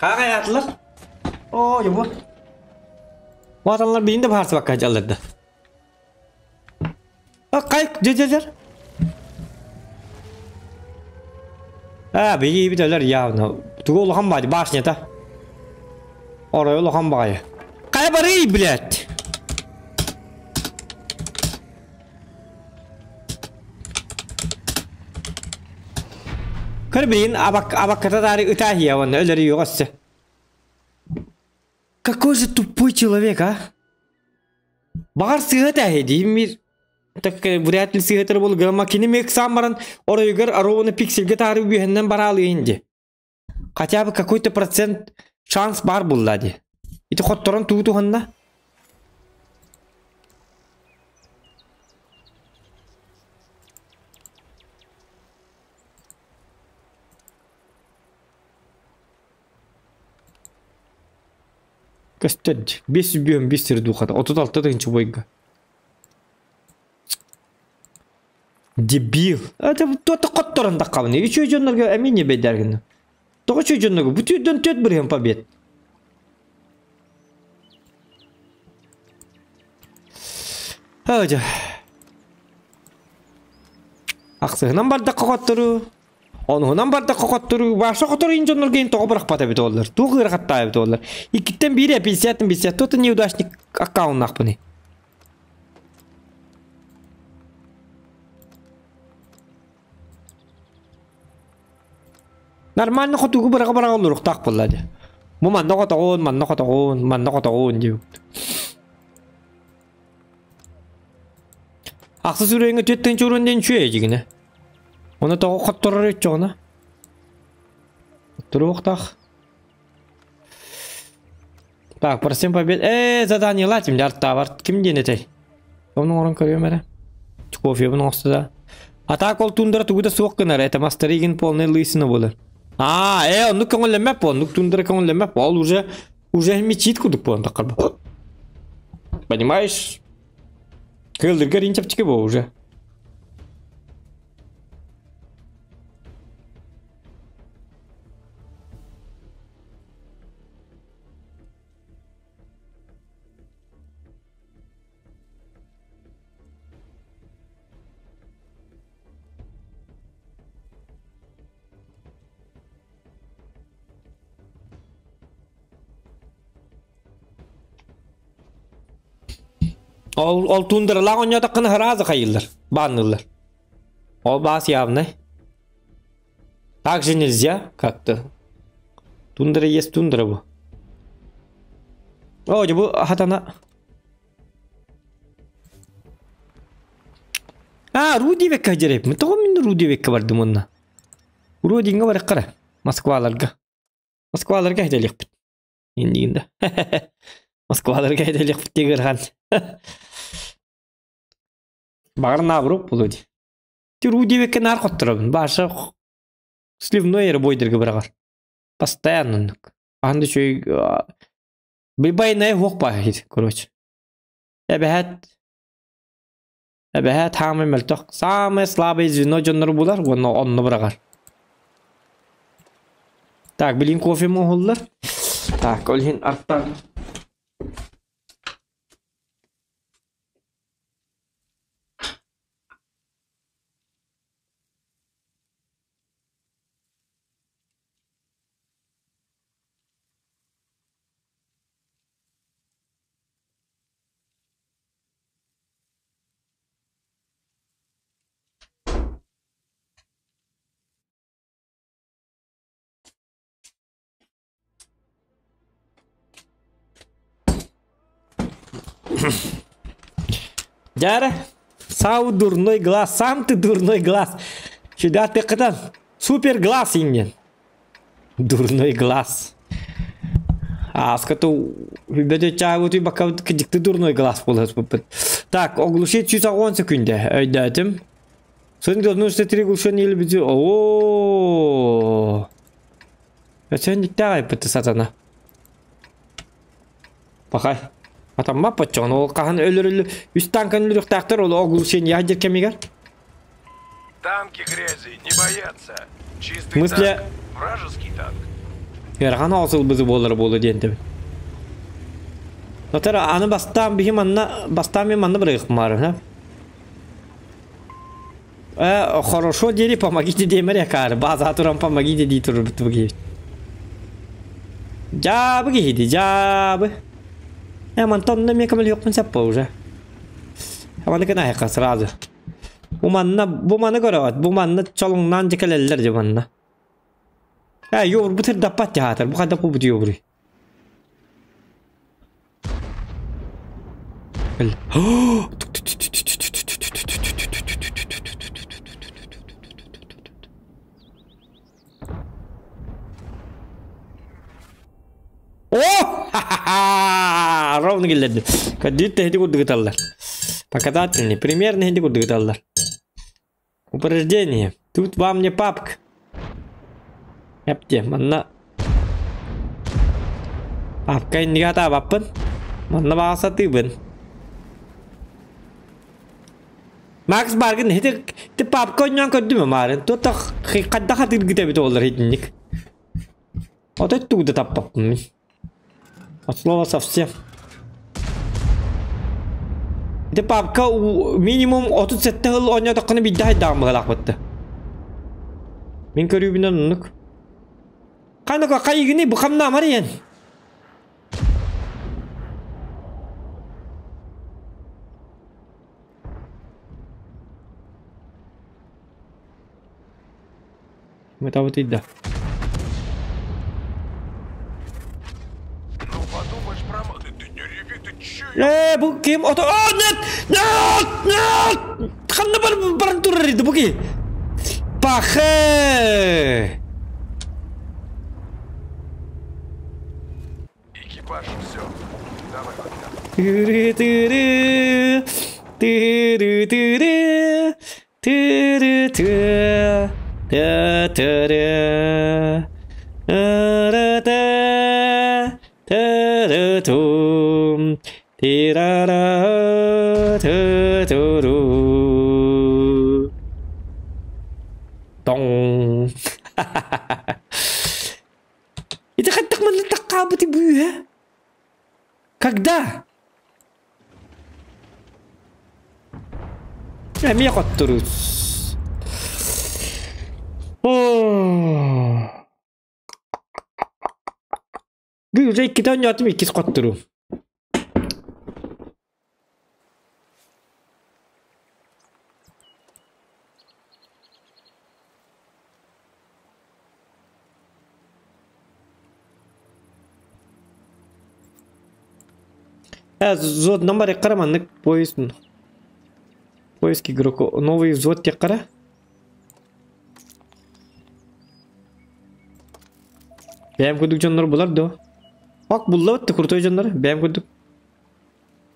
Хаҕайаатылар. Оо, дьэ бу. Ватанлар билин да баһарсыбакка дьалларда. Кай, дьэ-дьэ-дьэр. А, биһиги өлөр явно. Тугу улахан баҕайы, башнята. Орой улахан баҕайы. Хайа барый, блядь? Көр билин абак абакката таары ытааһыйа уонна өлөрү өссө. Какой же тупой человек, а? Баҕар сыыһа тээһи диим мир так вряд ли сыыһатар буолу гыма кини мексаан баран оройугар ровно пиксельге таары үөһэннэн бараалыйын ди. Хотя бы какой-то процент шанс бар булла ди. Ити хотторон туу туһанна. Көстөр 505 сир духата 36 тыһыынча бойга. Дебил. Это то хотторон таккабын. Үчү дьоннорго эмиэ не бэйдэргин. Тоҕо үчү дьоннорго бу түрдөн төт бырыһын побед. Һа Ахсыһынан бардакка хоттору. Онуһунан бардакка хоттору. Баша хоттору ин дьоннорго ин тоҕо бырахпат эбит оллар. Туох ыарахаттаа эбит оллар. Иккиттэн биири 50 50 то неудачник аккауннаахпыный. Нормально хотугу быраҕа быраҕа олоруохтаах буолла дии. Бу манна хотоҕун, манна хотоҕун, манна хотоҕун диэбит. Ахсыс үрүөҥҥэ түөрт тыһыынча уруон диэн үчүгэй дьигинэ. Ону тоҕо хотторор өччөҕүнэ? Хотторуохтаах. Так, просим побед. Задание латим, дьартаабар. Ким диэн этэй? Оны оҥорон көрүөм эрэ. Кофебын оҥосто да. А так ол тундра тугу да суох гынар. Это мастеригин полный лысина буолар. А, оннук көҥүллэммэт бу, оннук тундра көҥүллэммэт бу. Ол уже уже мечит курдук буолан таххар. Понимаешь? Кыылдыргар инчэпчики бу уже. Ол, ол тундралаах оонньоотоххуна сразу хайыыллар, баанныыллар. Ол баас явный. Так же нельзя как-то. Тундра есть тундра бу. О, бу хатана. А, Рудивекка дьэрээппин. Тоҕо мин Рудивекка бардым онно? Рудиҥҥа барыахха эрэ, Москваларга. Москваларга иһитэлиэхпит. Иннигин да. Москваларга иһитэлиэхпит диэн Баҕар наоборот буолуо дии. Тируу диэбэккэ наар хотторобун. Баша сливной эрэ бойдарга быраҕар. Постоянно оннук. Хаһан да үчүгэй Быйбайнай уох баар короче. Эбэһээт эбэһээт хаамай мөлтөх самое слабое звено дьоннору булар уонна онно быраҕар. Так, билин кофе оҥоһуллар. Так, ол иһин артан Дьара, сау дурной глаз, сам ты дурной глаз. Сюда ты кытан, супер глаз инген. Дурной глаз. Ааскату хүбэдэ чаабытый бакабыт кыдьыкты дурной глаз буолар Так, оглушить 110 секунде. Өйдөөтүм. Сын должно что три глушения или бити. О. Өтөн диктагай бытты сатана. Пахай. Атамма паччон ол хаһан өлөрүллү үс танканы өлөрүөхтээхтэр ол оглушение дьэр кэмигэр. Танки грязи не боятся. Чистый Смысле? танк. Вражеский танк. Ыарахан оосылбызы буолар буолу диэн Отара аны бастаан биһи манна бастаан мен манна бырыгыкмаар ха. Э, хорошо диэри помогите диэмэр якаары. База туран помогите дии турбут бу киһи. Дьаабы киһиди, дьаабы. Э, мантан онно эмиэ көмөлөһүөхпүн сөп уже. Аманы кына сразу. Бу манна, бу маны көрөҕүт, бу манна чолуҥнаан дьэ кэлэллэр дьэ манна. Э, ёбур бу тырдаппат театр, бу хайдах бу ёбуруй. О! Ровно киллэрдим. Каддит тэһити курдук ыталлар. Показательный. Примерно хити курдук ыталлар. Упреждение. Тут вам не папка. Эпте, манна папка иннигэ атаабаппын. Манна баҕа сатыыбын. Макс Баргын ити ити папка онньоон көрдүм маарын. Тута хайдах атыыргыт эбит олар итинник. Ото тугу да таппаппын мин. От слова совсем. Ити папка минимум 37 сыл оонньоотоххуна биирдэ хайдаҕым быһалаахпытты. Мин көрүүбүнэн оннук. Ханыка хайыгыный бу хамнаамар иэн. Мытабытыйда. Ну подумаешь, промах. Ты, ты не реви, ты че? Э, бу ким? Ото... О, нет! Нет! Нет! Ханна бар баран турар ди бу ки. Пахе! Экипаж, все. Давай пока. Тыры-тыры, тыры-тыры, тыры-ты, та-тыры, ра-та, тыры-тум, тирара, ту-туру. Тоҥ. Ити хайдах манна таккаабыты бүүһэ? Когда? Эмиэ хотторус. О. Бу уже иккитэ оонньоотум иккис хотторуу. Э, взвод номер қара маннык поезд. Поиск игроку. Новый взвод тек қара. Бэйэм курдук дьоннор булар дуо? Ок булла бытты крутой дьоннор бэйэм курдук.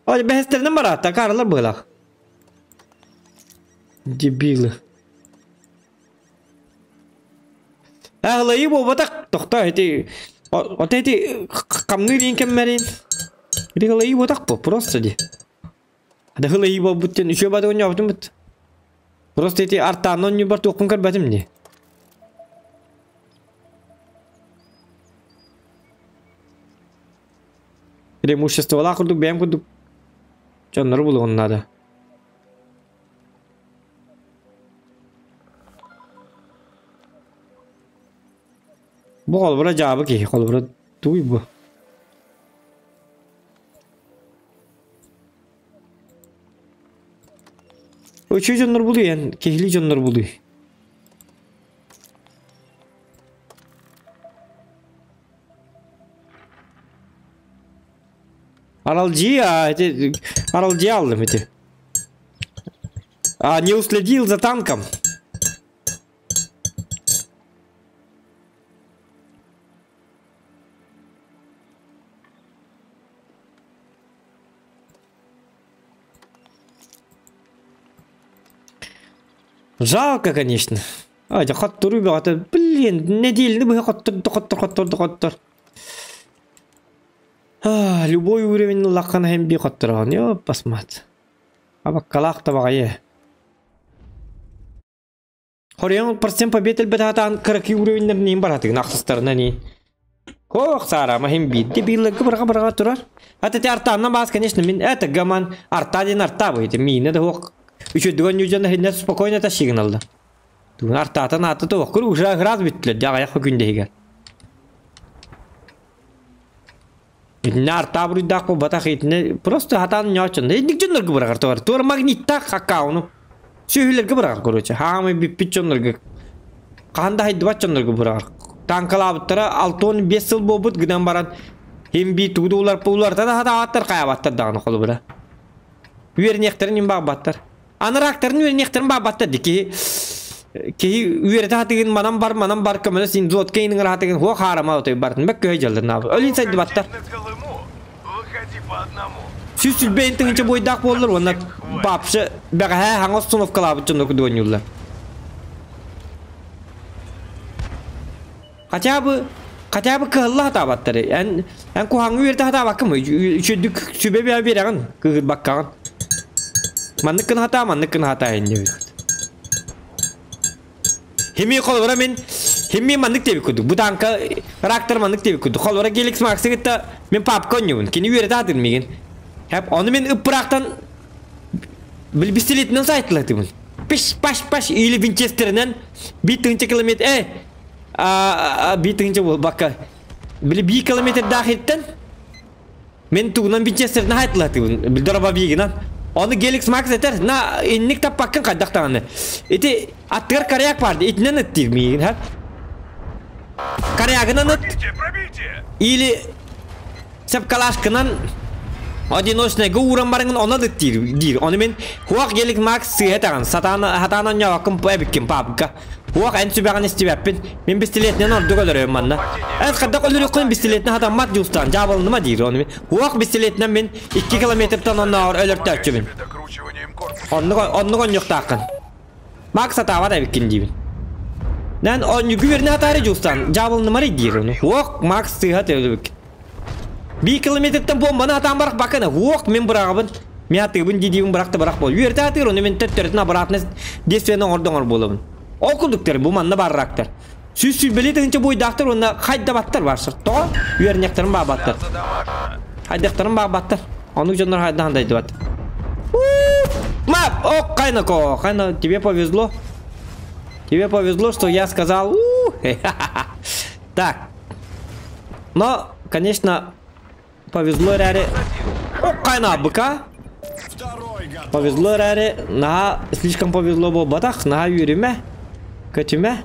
Ой, бэһэстэринэн бараатта, акаарылар быһылаах. Дебилы. Аһылайыы буолбатах, тохтоо ити ото ити хамныыр иин кэммэрин. Ити ылайыы буолбатах бу, просто ди. Ада ылайыы буолбут диэн үчүгэй бады оонньообутум бут. Просто ити артаанна оонньуурбар туохпун көрбөтүм дии. Преимуществолаах курдук бэйэм курдук дьоннору булуон наада. Бу холобура дьаабы киһи, холобура тугуй бу? Үчүгэй дьоннор булуй эн, киһилии дьоннор булуй. Аралдьыйа, эти аралдьыйа алдым эти. А, не уследил за танком. Жалко, конечно. А, дьэ хотторуу бөҕөтө. Блин, нэдиэлэни быһа хотторду, хоттор, хотторду, хоттор. А, любой уровень ыллаххына иһин бии хоттороҕун. Ёппасмат. Абаккалаах да баҕайы. Хоройон процент побед элбэтэ сатаан кыракый уровеннарын иһин баратыгын ахсыстарынан иһин. Ох, саарама иһин биирдэ бииллэргэ быраҕа-быраҕа турар. Ат ити артаанна баас, конечно, мин это гаман арта диэн арта бу ити миинэ да суох. Үчүгэй ньудьан иһиннэр спокойно тащигыналла. Тугун артаатан аата туох кур уже раз бүттүлэр дьэ аҕыйах күн иһигэр. Итиннэ артаа буруйдаах буолбатах итиннэ просто хатаан ньооччун. Инник дьоннорго быраҕар туор. Туор магниттаах аккауну. Сүөһүлэргэ быраҕар короче. Хаамай бүппүт дьоннорго. Хаһан да хайдыбат дьоннорго быраҕар. Танкалаабыттара 65 сыл буолбут гынан баран хим би тугу да уларпа уларта да хатаабаттар хайаабаттар даҕаны холобура. Үөрэниэхтэрин им баҕбаттар. Анараактарын үөрэниэхтэрин баҕбаттар ди киһи киһи үөрэтэ хатыгын манан бар манан бар көмөлө син зотка иниҥ хатыгын хуа хаарама отой бартын бэк көһө дьаллар наабы өлүн сайдыбаттар. Сүс сүлбэйин тыһынча буойдаах буоллар уонна вообще бэҕэһээ хаҥа установкалаабыт дьонно кудуонньууллар. Хотя бы хотя бы кыһалла сатаабаттар. Эн эн куһаҥҥа үөрэтэ сатаабаккын үчүгдүк сүбэ биэрэҕин кыыһырбаккаҕын. Маннык гына сатаа, маннык гына сатаа иннибит. Хими холобура мин хими маннык диэбит курдук. Бу танка трактор маннык диэбит курдук. Холобура Геликс Максы кытта мин папка онньубун. Кини үөрэтэ сатыыр миигин. Хэп ону мин ыппыраахтан били пистолетинэн сайтылатыбын. Пиш паш паш или винчестеринэн биир тыһыынча километр э биир тыһыынча буолбакка били биир километрдаах иттэн мин тугунан винчестеринэн сайтылатыбын били дробовигынан ону Геликс Макс этэр на инник таппаккын хайдах даҕаны ити аттыгар коряк баар итинэн ыттыыр миигин ха корягынан ыт или Сепкалашкынан одиночныйга ууран барыҥын онно да диир диир. Ону мин хуах гелик макс сыыһа этэҕин сатаан сатаан онньообоккун эбиккин паапка. Хуах эн сүбэҕин истибэппин. Мин пистолетинэн ордук өлөрөбүн манна. Эн хайдах өлөрүөххүн пистолетинэн хатаммат дьуустаан дьаабылыныма диир. Ону мин хуах пистолетинэн мин 2 километртан оннооҕор өлөртөөччүбүн. Оннук оннук онньуохтааххын. Макс сатаабат эбиккин диибин. Нэн онньугу үөрэнэ сатаары дьуустаан дьаабылынымарый диир ону. Хуох Макс сыыһа төлөбүк. Биир километртан бомбаны атаан барах бакана уох мин быраҕабын мин атыыбын дии-диибин бырах да бырах буол үөрэтэ атыыр ону мин төттөрүтүн обратно действиены оҥордо оҥор буолабын ол курдуктар бу манна баррактар сүүс сүүрбэлии тыһыынча буойдаахтар уонна хайдабаттар барсар тоҕо үөрэнньэхтэрин баабаттар хайдахтарын баабаттар оннук дьоннор хайдахан дайдыбат Мап! О, Кайнако! Кайна, тебе повезло. Тебе повезло, что я сказал. Так, Но, конечно, повезло эрээри... Оккайна быка. Повезло эрээри, наһаа слишком повезло буолбатах, наһаа үөрүмэ, көтүмэ.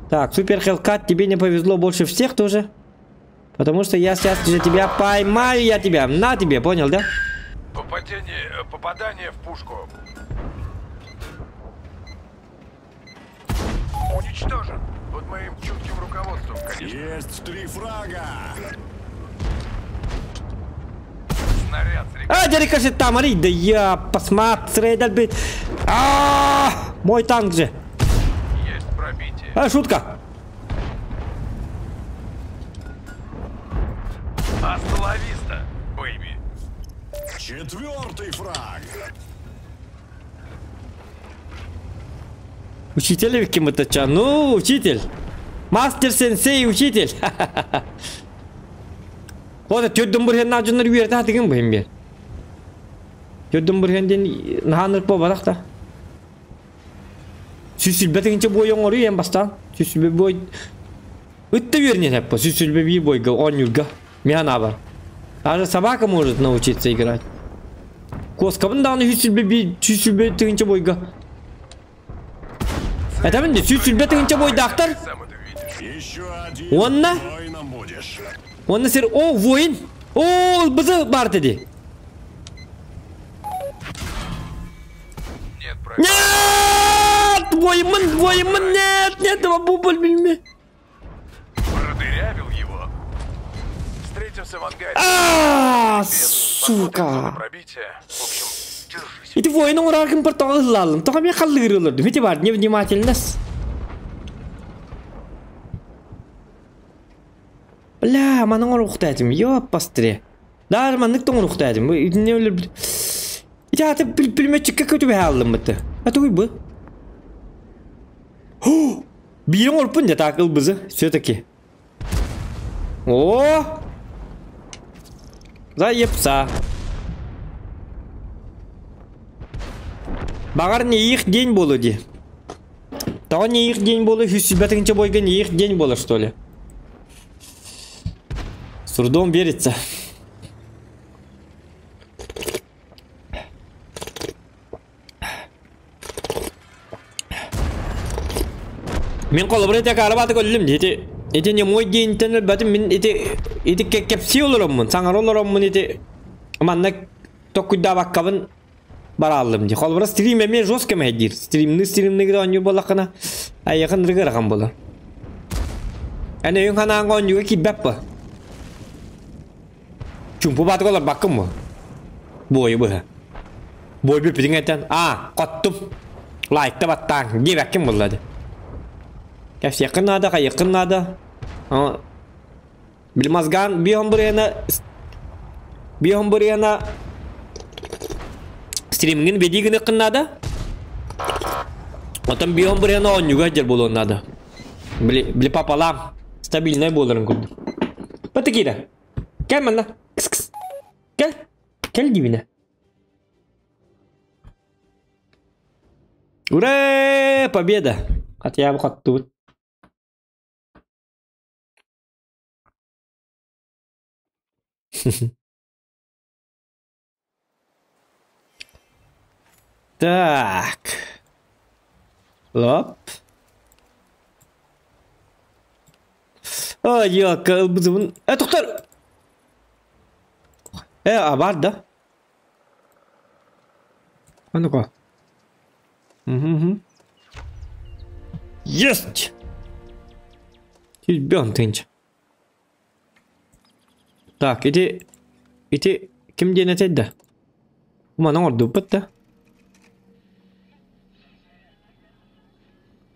Так, Супер Хелкат, тебе не повезло больше всех тоже. Потому что я сейчас же тебя поймаю, я тебя. На тебе, понял, да? Попадение, попадание в пушку. Уничтожен. Под моим чутким руководством, конечно. Есть три фрага! Снаряд А, дьэ рикошеттаамарый, да я посмотри, дэлби. А, мой танк же. Есть пробитие. А, шутка. Hasta la vista, baby. Четвертый фраг! Учитель ким ытача? Ну, учитель. Мастер сенсей учитель. Ота төрдөн бырһен дьоннор үөрэтэ хатыгын быһын бер. Төрдөн бырһен диэн наһааныр буолбатах да. Сүсүлбэ тыгынча бой оҥоруу эн бастаан. Сүсүлбэ бой Ытта үөрэнэн эппо сүсүлбэ биир бойга оонньуурга. Мин санаабар. Даже собака может научиться играть. Куоскабын даҕаны сүсүлбэ биир сүсүлбэ тыгынча бойга. Этэбин де сүсүлбэ тыгынча бойдаахтар. Уонна Уонна сир о воин о ылбызы бар dedi. Нет! Воиммын, воиммын, нет, нет, бу билме. Продырявил его. Встретимся в ангаре. А, сука. Пробитие. В общем, держись. Ити воин оҥораргын бір тоҕо ыллаалым. Тоҕо мен халлыырылырдым. Ити бар невнимательность. Бля, манан оҥоруохтаатым. Ёппастыре. Даже маннык да оҥоруохтаатым. Итинне өлөр... Ити аата пулеметчикка көтүбэ хааллым бытты. А тугуй бу? Биир оҥорпун дьэ так ылбызы. Все-таки. О! Заебца. Баҕар не их день буолуо дии. Тоҕо не их день буолуо үс бойга не их день буолар что ли? С трудом верится. Мин холобура ити акаарыбааты көрдүм ити ити не мой диэнтэн өлбөтүм мин ити ити кэпсии олороммун саҥара олороммун ити манна токкуйдаабаккабын барааллым дии. Холобура стрим эмиэ жестко мэһэйдиир. Стримны стримныгы оонньуур буоллаххына айахын ырыгырахан буолар. Эн өйүн ханаанга оонньууга киирбэт бу. Чумпу баатыга олорбаккын бу. Буойу быһа. Буой бүппүтүҥ этэн, аа, хоттум. Лайкта баттааҥ диэбэккин буолла дии. Кэпсиэххин наада, хайыаххын наада. Били мозган бион бырыана бион бырыана стримҥин веди гыныаххын наада. Оттон бион бырыана оонньууга сылдьар буолуон наада. Били, били пополам стабильнай буоларын курдук. Бата киирэ. Кэл манна. Кыс-кыс. Кэл. Кэл диибинэ. Ура! Победа! Хотя бы хоттубут. Так. Лоп. Ой, елка, ылбызыбын. Э, тоқтар! Э, а бар да? А ну-ка. Угу. Есть! Түйбен тынч. Так, ити... Ити... Ким диэн этэй да? Манан оҥордубут да?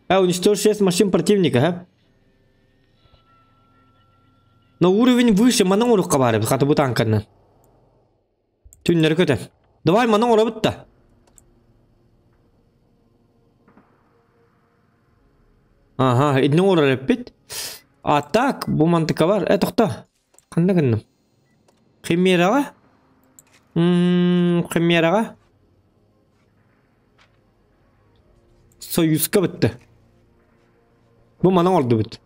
А, уничтожь 6 машин противника, а? Но уровень выше, манан оҥоруохха баар эбит, хата бу танканан. Түннэри көтөн. Давай манан оҥоробут да. Ага, итини оҥорор эппит. А так, бу мантыка бар. Э, тохто. Ханна гынным? Химераҕа? Химераҕа? Союзка бытты. Бу манан оҥордубут.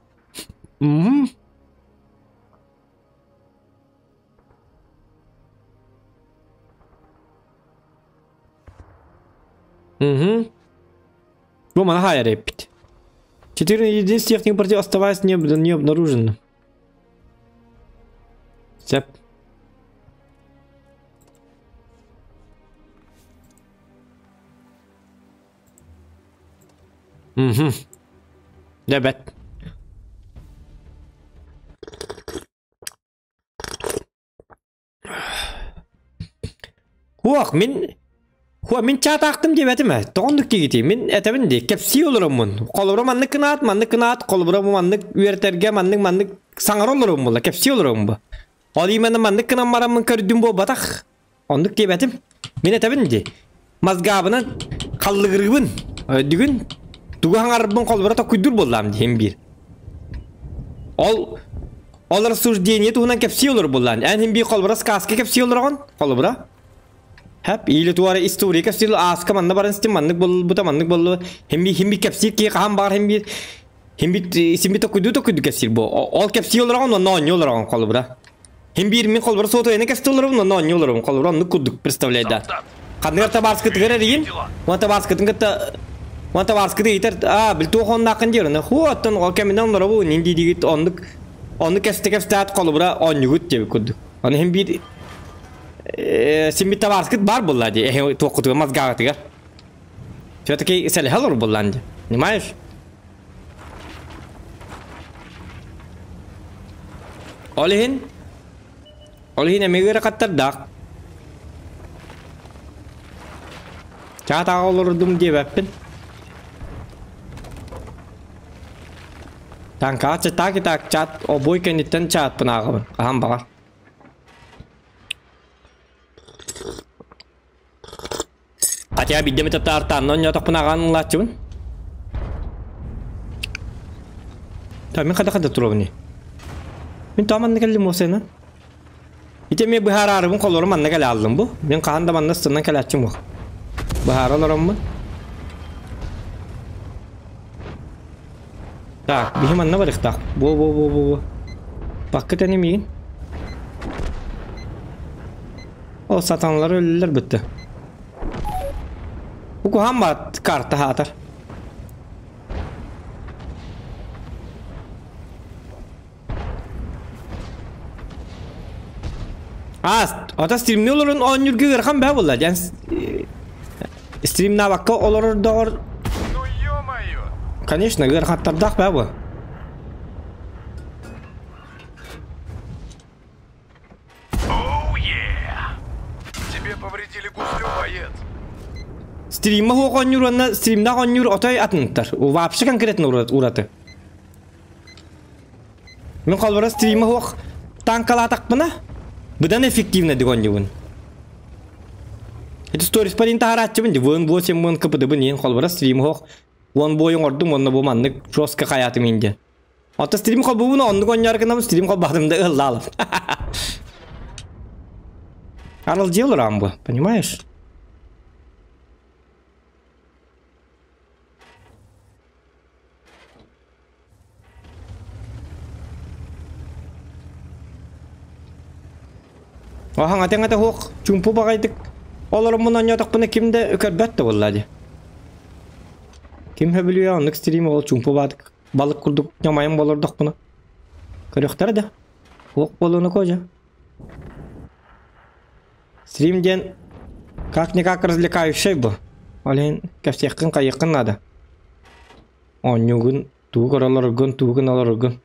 Угу. Угу. Бу мана хайар эппит. Четыре единиц техники против оставаясь не, не обнаружено. Сеп. Угу. Дебет. Хуох, мин Хуа, мин чаатаахтым диэбэтим ээ. Тоҕо оннук диигитий? Мин этэбин дии, кэпсии олороммун. Холобура маннык гынаат, маннык гынаат, холобура бу маннык үөрэтэргэ маннык маннык саҥара олороммун буолла, кэпсии олороммун бу. Ол именно маннык гынан бараммын көрдүм буолбатах. Оннук диэбэтим. Мин этэбин дии. Мозгабынан халлыгырыыбын. Өйдүгүн? Тугу хаҥарбын холобура токуйдуур буоллаам диэн биир. Ол ол рассуждение туһунан кэпсии олор буоллаан. Эн хин биир холобура сказка кэпсии олороҕун? Холобура. Хэп, или туара история кэпсиир ааска манна баран истим, маннык буолбута, маннык буоллу. Хин биир кэпсиир киһи хаһан баҕар хин биир хин биир син биир токуйдуу токуйдуу кэпсиир бу. Ол кэпсии олороҕун, онно оонньуу олороҕун холобура. Хин биир мин холобура суотуйаны кэпсии олоробун, онно оонньуу олоробун. Холобура оннук курдук представляй да. Ханныгар табаарыскытыгар эрийин, уон табаарыскытын кытта уон табаарыскыты ыйытар, аа, бил туох оннааххын диир, онно хуу, оттон ол кэминэн олоробу, нин диидигит, оннук оннук кэпсэтэ кэпсэтээт холобура оонньугут диэбит курдук. Ону хин биир син табаарыскыт баар буолла дии, эһи туоххутугар мозгаҕытыгар. Все-таки сэлэһэ олорор буоллаан дии, понимаешь? Ол иһин, ол иһин эмиэ ыарахаттардаах. Чаатаҕа олордум диэбэппин. Танкаҕа чатаак итак чат обуой кэнниттэн чаатпын ааҕабын, хаһан баҕар. Хотя биирдэ эмит таартаанна оонньоотохпуна аҕаан ылааччыбын. Та мин хата-хата туруобуний. Мин тоҕо манна кэллим уопсайынан? Ити эмиэ быһаараарыбын холору манна кэлэ ааллым бу. Мин хаһан да манна ыстынан кэлээччим уох. Быһаара олороммун. Так, биһи манна барыахтаах. Бу-бу-бу-бу-бу. Баккыт эн миигин. Ол сатаналар өллөр бытты. Бу куһаан баат карта хаатар. Аа, ата стримни олорон оонньуурга ыарахан баа буолла. Дьэн стримнаабакка олорор доҕор Ну ё-моё! Конечно, ыарахаттардаах баа бу. Оу, е! Тебе повредили гуслю, боец. Стримма хуох оонньуур уонна стримнаах оонньуур отой атынтар. Вообще конкретно ураты. Мин холбора стрима хуох танкалаатахпына быдан эффективно дик оонньуубун. Ити сторис парин таһарааччыбын ди вон 8 вон кпдбын иин холбора стрим хуох вон бойун ордум онно бу маннык жестко хаятым иин диэн. Оттон стрим холбуубун оннук оонньоор гынабын стрим холбаатым да ыллаалым. Аралдьыйа олораҕын бу, понимаешь? Аһаҥата суох чуумпу баҕайытык олороммун оонньоотохпуна ким да көрбөт да буолла дии. Ким сөбүлүө оннук стрим ол чуумпу баатык балык курдук ньамайан олордохпуна. Көрүөхтэрэ да. Суох буолуону кожа. Стрим диэн как-никак развлекающай бу. Ол иһин кэпсиэххин хайыаххын наада. Оонньуугун, тугу көрө олороргун, тугу гына олороргун.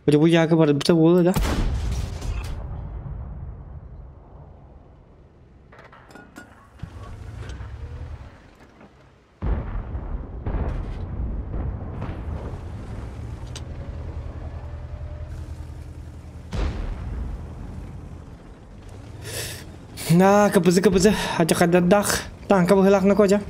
Вроде бу яга барбыта буолуо да. На, кыбызы кыбызы, адьакадардаах тааҥка быһыылаах накодьа.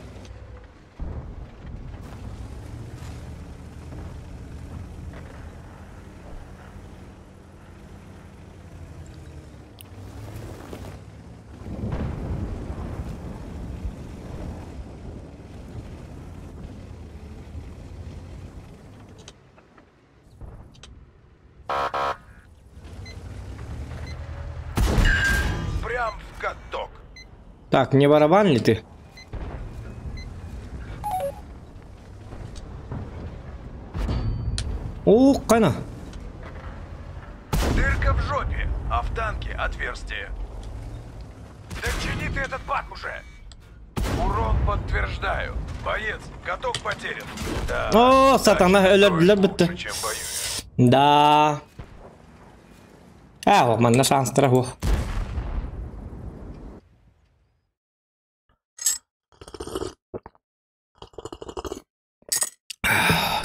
Прям в каток. Так, не барабан ли ты? Ух, кана. Дырка в жопе, а в танке отверстие. Да чини ты этот бак уже! Урон подтверждаю. Боец, каток потерян. Да. О, сатана тачка өлөрдүлэр стоит бүттэ. лучше, чем в бою. Да. Аа, манна шанстара хуох.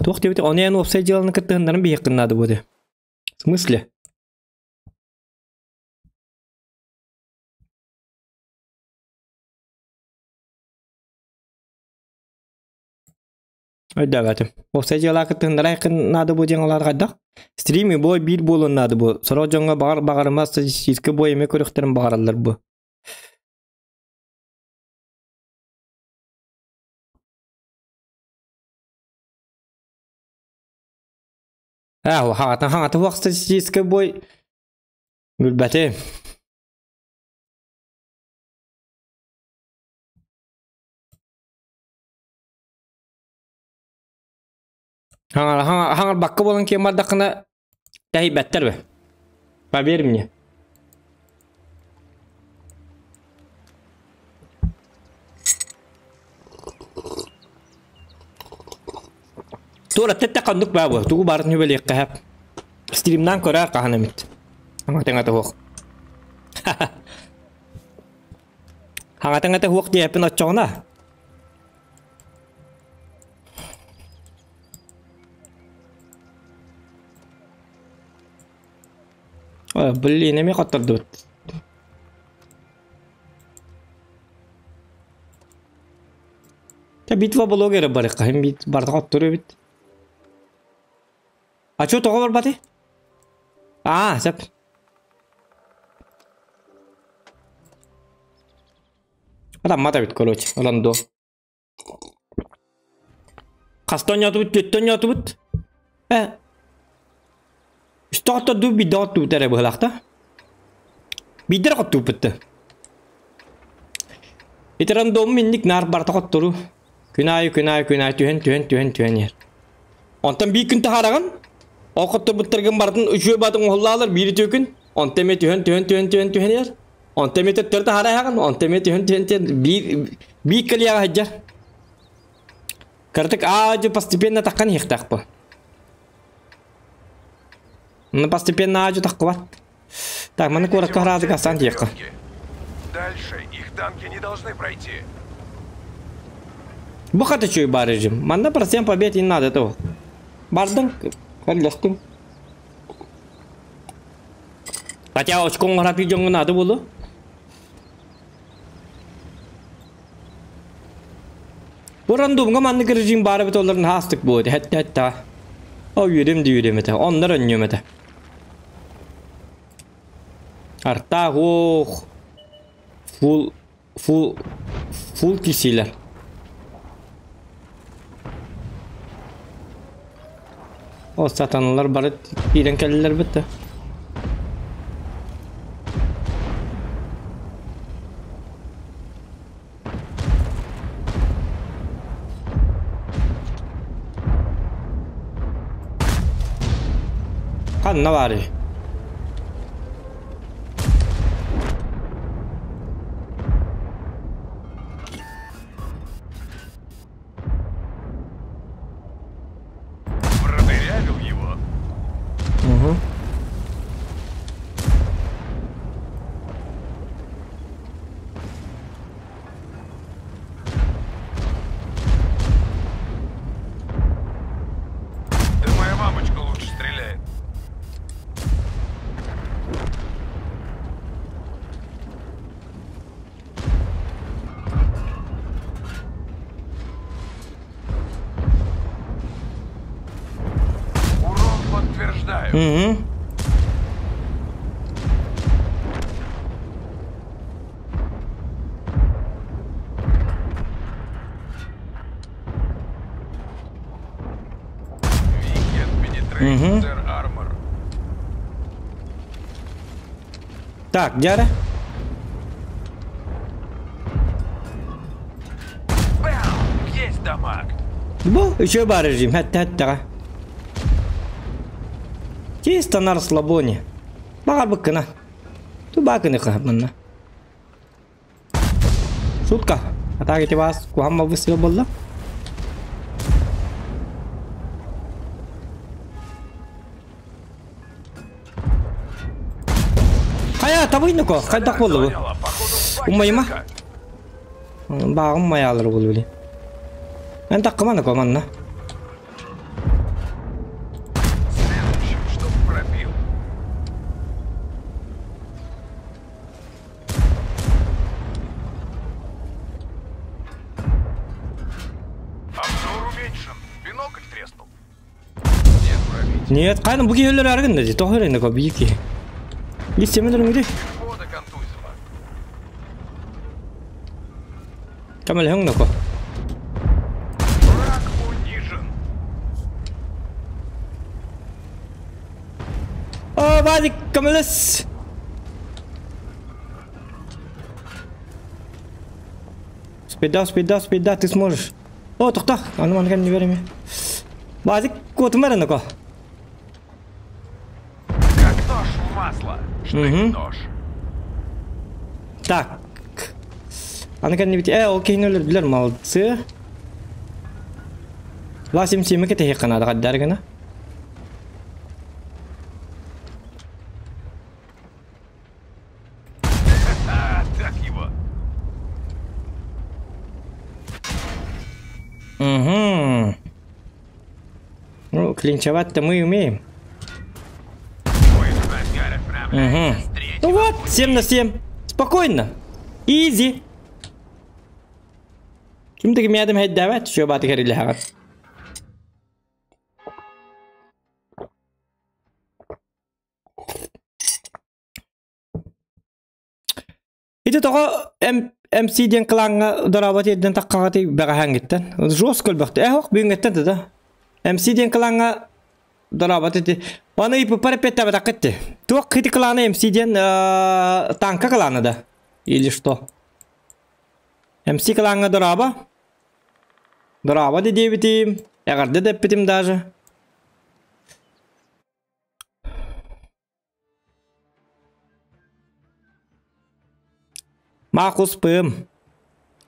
Туох диэбит, ону эн уопсай дьыаланы кыттыһыннарын биһиэххин наада буолуо. В смысле? Өйдөөбөтүм. Уопсай дьыалаа кыттыһыннара айхын наада бу диэн олаар хайдах? Стрим бой биир буолуон наада бу. Сорох дьоҥҥо баҕар баҕарыма статистическай бой эмиэ көрүөхтэрин баҕараллар бу. Аа, хаҥата хаҥата хуох статистическай бой билбэтим. Хаҥарбакка буолан киэн бардаххына тэһийбэттэр бе. Поверь мне. Туора тэтте ханнык баа бу. Тугу баарын үбэлиэххэ хэп. Стримнан көрөр хаһан эмит. Хаҥатыҥата хуох. Хаҥатыҥата хуох диэппин оччоҕуна. Блин, эмиэ хоттордубут. Та битва блогера барыхха, хим бит барда хоттору эбит. А чё тоҕо барбаты? Аа, сөп. Адаммат эбит, короче, Оландо. Хаста оонньоотубут, түөртэ оонньоотубут. Э, үстэ хоттордубут, биирдэ хоттубут эрэ быһылаах да. Биирдэ эрэ хоттубуппут да. Ити рандомум инник наар барыта хоттору. Күн аайы, күн аайы, күн аайы түһэн, түһэн, түһэн, түһэн иһэр. Онтон биир күн таһаараҕын, ол хотторбуттаргын барытын үчүгэй баатын оҥоһуллаалар биир үтүө күн. Онтон эмиэ түһэн, түһэн, түһэн, түһэн, түһэн иһэр. Онтон эмиэ төттөрү таһаара иһэҕин, онтон эмиэ түһэн, түһэн, түһэн биир биир кэлиэҕэ сылдьар. Кыратык аа-дьуо постепенно таххан иһиэхтээх бу. Ну постепенно аа-дьуо таххыбат. Так, маны куоракка хараадык астаан тиийиэххэ. Дальше их танки не должны пройти. Бу хата үчүгэй баар режим. Манна процент побед не надо этого. Бардым, көрдөстүм. Хотя очко оҥорор дьоҥҥо наада буолуо. Бу рандомҥа маннык режим баар эбит олорун хаастык буолуо этэ этэ О үөрүм да үөрүм этэ. Оннор өнньүөм этэ. Артаах ох. Фул фул фул кисилэр. Ол сатаналар бары киирэн кэллилэр битте. Ханна баарый? Продырявил его. Угу. Да моя мамочка лучше стреляет. Урон подтверждаю. Угу. Угу. Так, дьэ Есть дамаг. Бу үчүгэй баар режим хэттэ-хэттэҕэ. Чисто на расслабоне. Баҕарбыккына. Тубаакыны манна. Шутка. А так эти вас куһамма выстрел буолла. Хайа, табыйныко, хайдах буолла бу? Умайыма. Бааҕым майаалар буолу били. Эн таккыманыко манна. Чтоб пробил. Обзор уменьшен. Бинокль треснул. Нет, кайна бу киһилер аргын да, тоҕо эрэнэ ко бии киһи. Истемен өрүңүдү. Вода контузила. Камал хөҥнөко. Враг унижен. О, Вадик, Камалес! Спида, спида, спида, ты сможешь. О, тохта, аны маны кән береме. Вадик, куотум эрэнэко. Как нож в масло. Штык-нож. Так. Аны кән бит, ол кейнелер билер молодцы. Ласим симеке техи канада каддар гына. А, так его. Угу. Ну, клинчевать-то мы умеем. Угу. Ну вот, 7 на 7. Спокойно. Изи. Ким таки мядым хэддават, шо баты хэрили хагат. Ити тоҕо MC диэн клаҥҥа дораабат иэрдэн таххаҕатый бэҕэһээҥҥиттэн. Жестко өлбөхтө. Э, ох, бүгүҥҥэттэн да. MC диэн клаҥҥа дораабат ити. Аны ИПП репеттээбэтэххит Туох хити клана MC диэн танка клана да? Или что? MC клаҥҥа дораба? Дораба да диэбитим. Эҕэрдэ да эппитим даже. Махус Пым.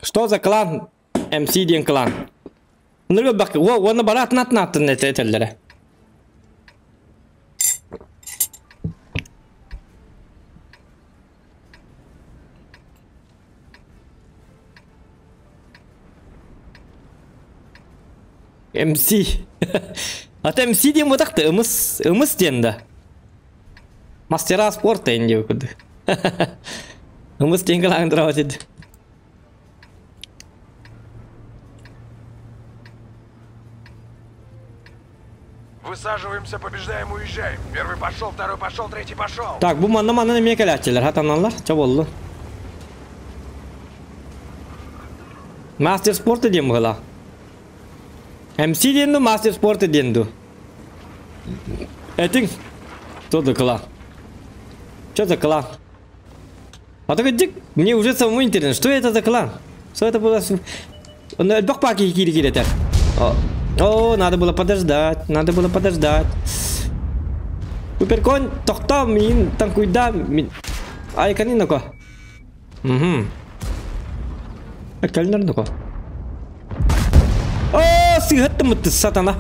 Что за клан? MC диэн клан. Ныргы бак, о, уонна бараатын атын атын этэллэрэ. MC. Ата MC диэн бутахты, ымыс, ымыс диэн да. Мастера спорта инде курдук. Ымыс диэн кылаан драват Высаживаемся, побеждаем, уезжаем. Первый пошел, второй пошел, третий пошел. Так, бу манна манна эмиэ кэлээччилэр хатаналлар, ча боллу. Мастер спорта диэн быһыла. MC диэн ду, мастер спорта диэн ду. Этиҥ. Что за клан? Что за клан? А так дик, мне уже самому интересно, что это за клан? Что это было? Элбэх паки кири киретер. О, надо было подождать, надо было подождать. Суперконь, тохто, мин, танкуйда, мин. Ай, канинако. Угу. Калинарнако. О, сыгаттым сатана.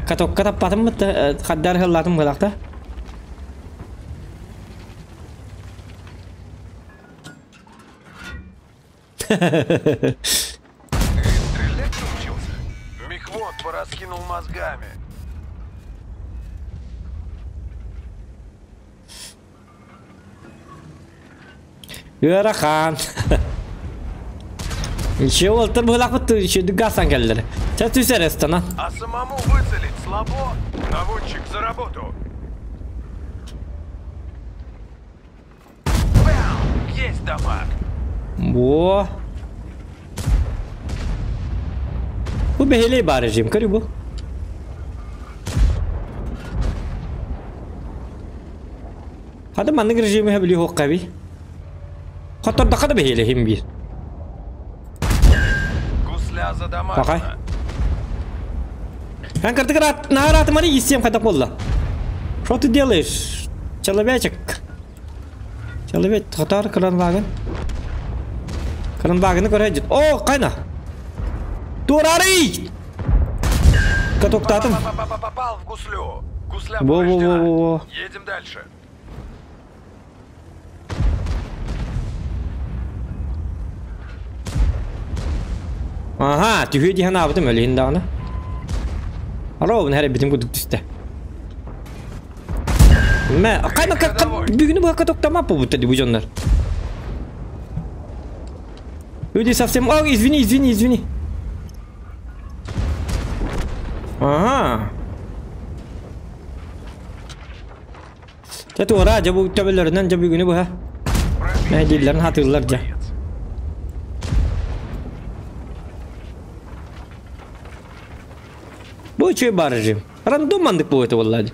Катокка таппатым хаддар хыллатым гылакта. Ты стрелять научился? Мехвод пораскинул мозгами. Ыарахан. Ничего, олтыр быһылаахпыт еще гасан кэллэр. Ча түсер эстана. А самому выцелить слабо? Наводчик за работу. Бэм! Есть дамаг. Во. Бу бэһэлэй баар режим, көрү бу. Хада маннык режими билии хуохха Хоттордоххо да бэһиэлэһим биир. Гусля Пахай. задамажена. Эн кырдык наһараатымары иссиэм хайдах буолла? Что ты делаешь, человечек? Человек, хотар кыранвагын. Кыранвагыны көрө дьит. О, кайна! Туораарый! Катоктаатым. Попал в гуслю. Гусля Во, во, во, повреждена. во, во. Едем дальше. Аха, түһүө дии санаабытым өлүһүн даҕаны. Арообун хэрэ битим курдук түстэ. Мэ, кайма бүгүнү быһа катоктама буолбута дии бу дьоннор. Люди совсем... О, извини, извини, извини. Ага. Дьэ туора, дьэ бу төбөлөрүнэн дьэ бүгүнү быһа. Мэһэйдииллэрин хатыыллар дьэ. Бу үчүгэй баар режим. Рандом маннык буолуо этэ буоллаа дии.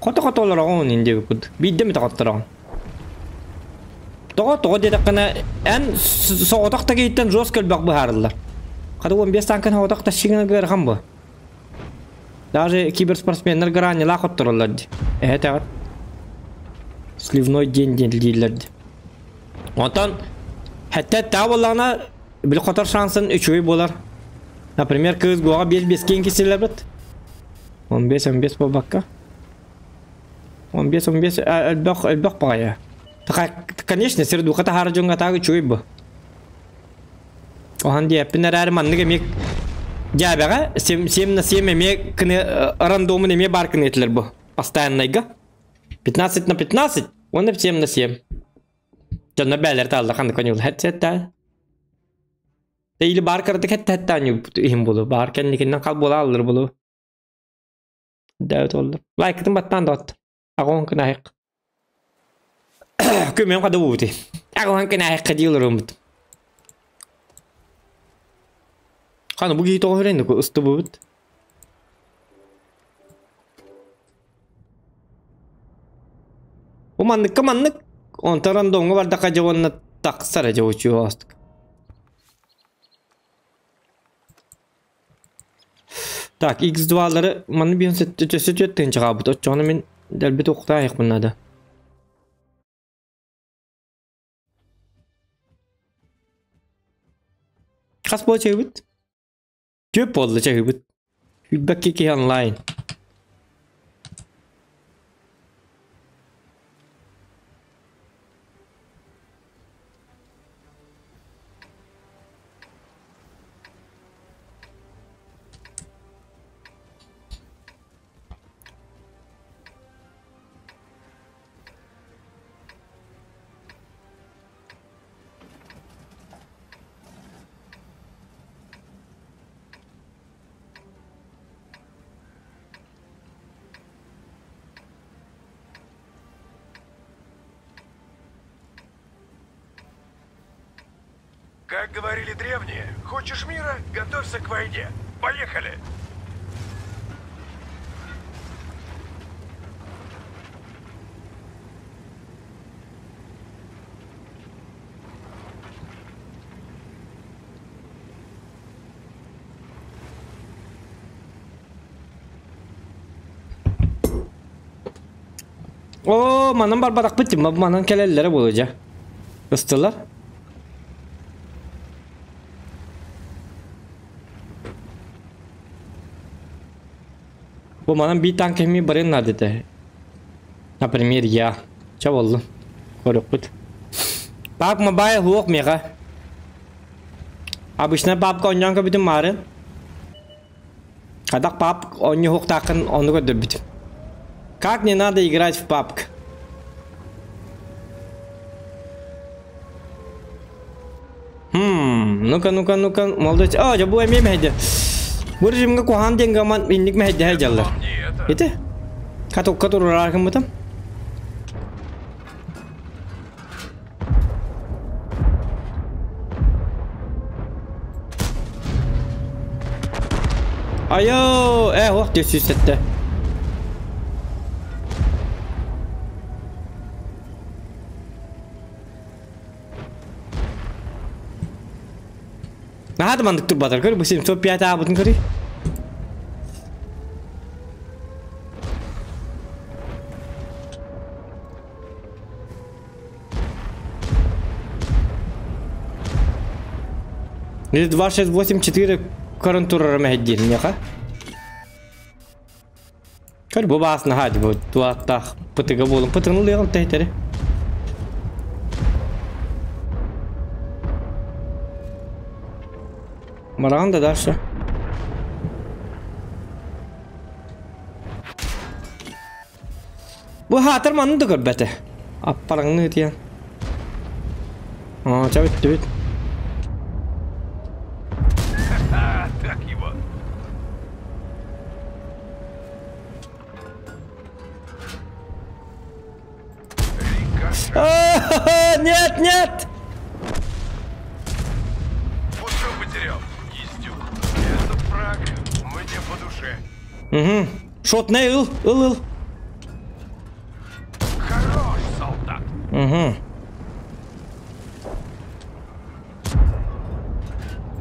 Хото-хото олороҕун инде курдук. Биирдэ эмитэ хоттороҕун. Тоҕо тоҕо диэтэххинэ эн соҕотох да киһиттэн жестко элбэх быһаарыллар. Хата 15 танкын соҕотох тащигына ыарахан бу. Даже киберспортсменнар гранилаах хоттороллор дии. Эһэ этэҕит. Сливной день диэн дииллэр дии. Онтон хэттэ таа буоллаҕына били хотор шансын үчүгэй буолар. Например, кыыс гуоҕа 5-5 киин кисилэбит. 15-15 буолбакка. 15-15 элбэх элбэх баҕайы. Конечно, сир духа таһаара дьоҥҥо таах үчүгэй бу. Оһон диэппин эрээри маннык эмиэ дьээбэҕэ 7 на 7 эмиэ кыны рандомун эмиэ баар кыны этилэр бу. Постоянныйга. 15 на 15 уонна 7 на 7. Дьоннор бээлэр таалла ханнык коньул хэтсэтта. Или баар кыратык хэттэхэттээн иһин булу. Баар кэнникиннэн хал буола аллар булу. Дээбит оллар. Лайкытын баттаан доҕот. Аҕон кынаһык. Күмүн хада буути. Аҕон кынаһыкка дии олоруммут. Ханы бу киһи тоҕо хүрэн ыстыбыбыт. Бу манныкка маннык онтон рандомҥа бардахха дьэ уонна тахсар дьэ учуостук. Так, X2-лары манны биэн сөттө түөрт тыһыынча хаалбыт. Оччоҕуна мин дэлби туохтаайахпын наада. Хас буола чаһыыбыт? Түөрт буолла чаһыыбыт. Сүүрбэккэ киһи онлайн. Как говорили древние, хочешь мира, готовься к войне. Поехали! Оо, манан барбатахпыт дии, манан кэлэллэрэ буолуо дьэ. Ыстылар. Бу манан биир танк эмиэ барыан наада этэ. Например, я. Чэ буоллун. Көрүөхпүт. Пап Мобайл суох миэхэ. Обычно папка оонньоон көрбүтүм маары. Хайдах пап оонньуохтааххын ону көрдөрбүтүм. Как не надо играть в папк? Хм, ну-ка, ну-ка, ну-ка, молодец. А, дьэ бу эмиэ мэһэйдэ. Бу режимҥэ куһаҕан диэн гаман инник мэһэйдэһэ дьаллар. Ити? Катокка туруораары гыммытым. Айоо, э, ох, 407. Наһаа да маннык турбатар көр, бу 705 аабытын көрүй. Или 2, 6, 8, 4. көрөн турара мэһэйдиир миэхэ. Көр бу баас наһаа дии бу туаттаах пытыга буолун пытыгын ылыаҕын тэһитэри. Мараҕын да дальше. Бу хаатар манны да көрбөтө. Аппараҥны ытыйан. Аа, ча бүттүбүт. Так его. Нет, нет! Пушок потерял. Истюк. Этот фраг мне по душе. Угу. Шотнай ыл, ыл, ыл. Хорош, солдат. Угу.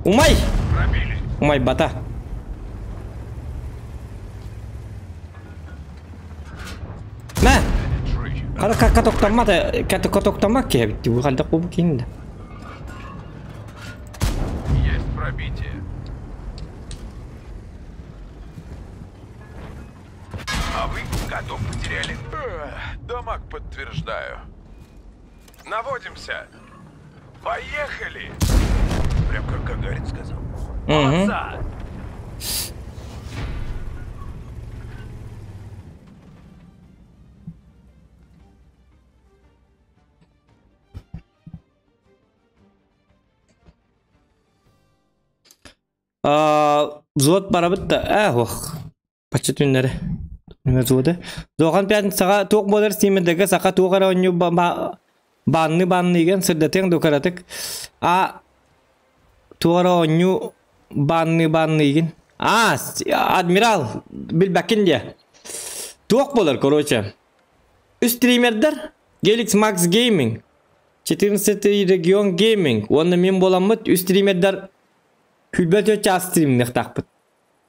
Умай! Пробили. Умай бата. Мэ! Хара катоктаммат, катоктаммат киһи бу хальдах бу киһин да. Есть пробитие. А вы готов потеряли. Дамаг подтверждаю. Наводимся. Поехали! Прям как Гагарин сказал. Молодца! Взвод барабыт да, э, ох, бачча түннэри. Неме взводы. Зохан пятницаҕа туох буолар стримердэргэ саха туох эрэ оонньуу баанны баанныыган сырдатыаҥ дуо кыратык. А туох эрэ оонньуу баанны баанныыгын. А, адмирал, билбэккин диэ. Туох буолар, короче. Үс стримердэр Gelix Max Gaming, 14 регион Gaming уонна мин буоламмыт үс стримердэр Күлбөтө чаас стримныахтаахпыт.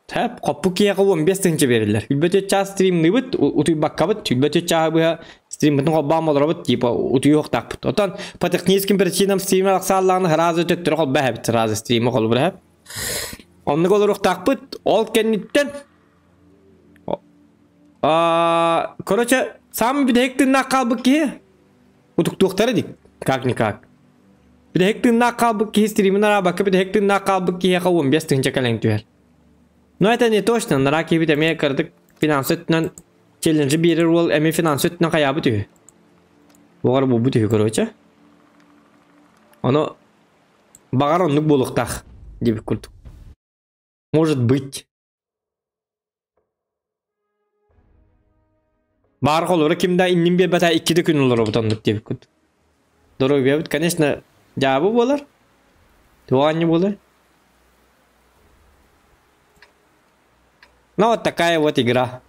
Тэп, хоппу киһиэхэ 15 тыһыынча биэрэллэр. Күлбөтө чаас стримныыбыт, утуйбаккабыт, күлбөтө чааһы быһа стриммытын холбоон олоробут, типа утуйуохтаахпыт. Оттон по техническим причинам стример ахсааллаҕына сразу төттөрү холбо эһэбит, сразу стримы холбо эһэп. Оннук олоруохтаахпыт. Ол кэнниттэн короче, саамай бүтэһик тыыннаах хаалбыт киһи утуктуохтара дик, как-никак. Бүтэһик тыыннаах хаалбыт киһи стримин араабакка бүтэһик тыыннаах хаалбыт киһиэхэ 15 тыһыынча кэлэн түһэр. Но это не точно, нараа киһибит эмиэ кыратык финансы өттүнэн челленджи биэрэр уол эмиэ финансы өттүнэн хайаабыт үһү. Уоҕар булбут үһү короче. Ону баҕар оннук буолуохтаах диэбит курдук. Может быть. Баар холобура ким да иннин биэрбэтэ икки да күн олоробут оннук диэбиккит. Доруобуйабыт, конечно, дьаабы буолар. Туох анньы буолар. Ну вот такая вот игра.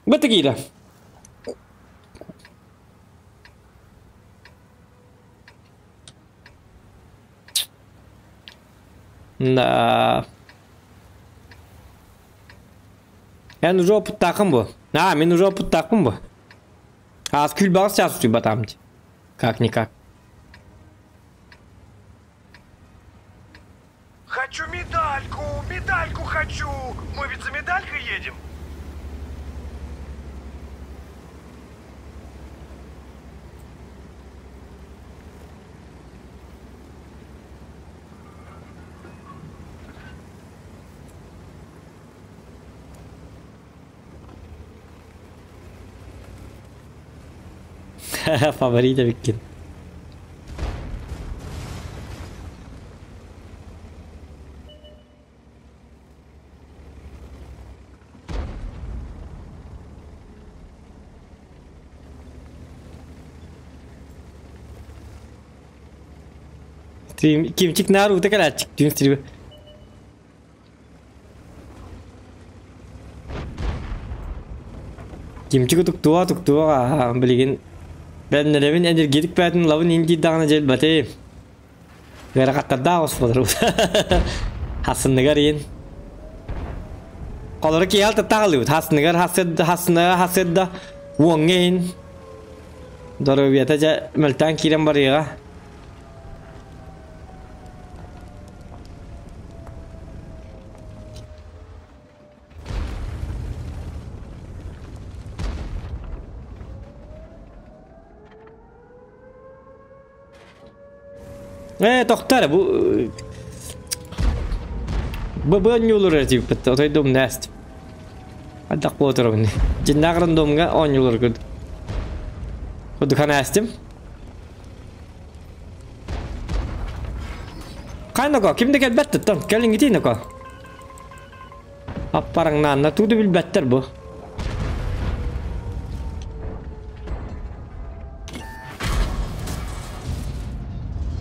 Вот такие Да. Эн уже опыттаахын бу. А, мин уже опыттаахпын бу. Аас күлбэҕис чаас утуйбатаам дии. Как-никак. Хочу медальку, медальку хочу! Мы ведь за медалькой едем? Фаворит эбиккин. Стрим кимчик наар уута кэлээччик түүн стрим. Кимчик утуктуа утуктуа билигин бэннэрэбин энергетик бээтин лабын индийдаҕына дьэлбэтим. Ыарахаттардаах осполор хасыныгар иин. Холоро киһи таттаҕалыыбыт хасыныгар хасыдда хасыныга хасыдда уоҥҥа иһин доруобуйата дьэ мөлтөөн киирэн барыаҕа. Ээ, тохтар бу Бу бу оонньуулар тииппит, отой думнааст. Ардах буотурабын. Дьиннээх рандомҥа оонньуулар курдук. Курдук ханаастым. Хайнако, ким да кэлбэт туттан, кэлиҥҥитий нако. Аппараҥнаанна тууду билбэттэр бу.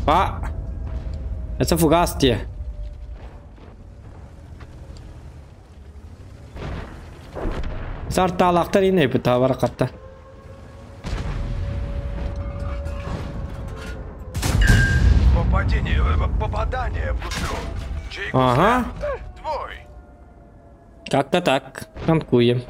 А! Это фугас те. Сартаалаахтар иин эпит баракатта. Попадение, попадание в гуслю. Чей Ага. Твой. Как-то так. Танкуем.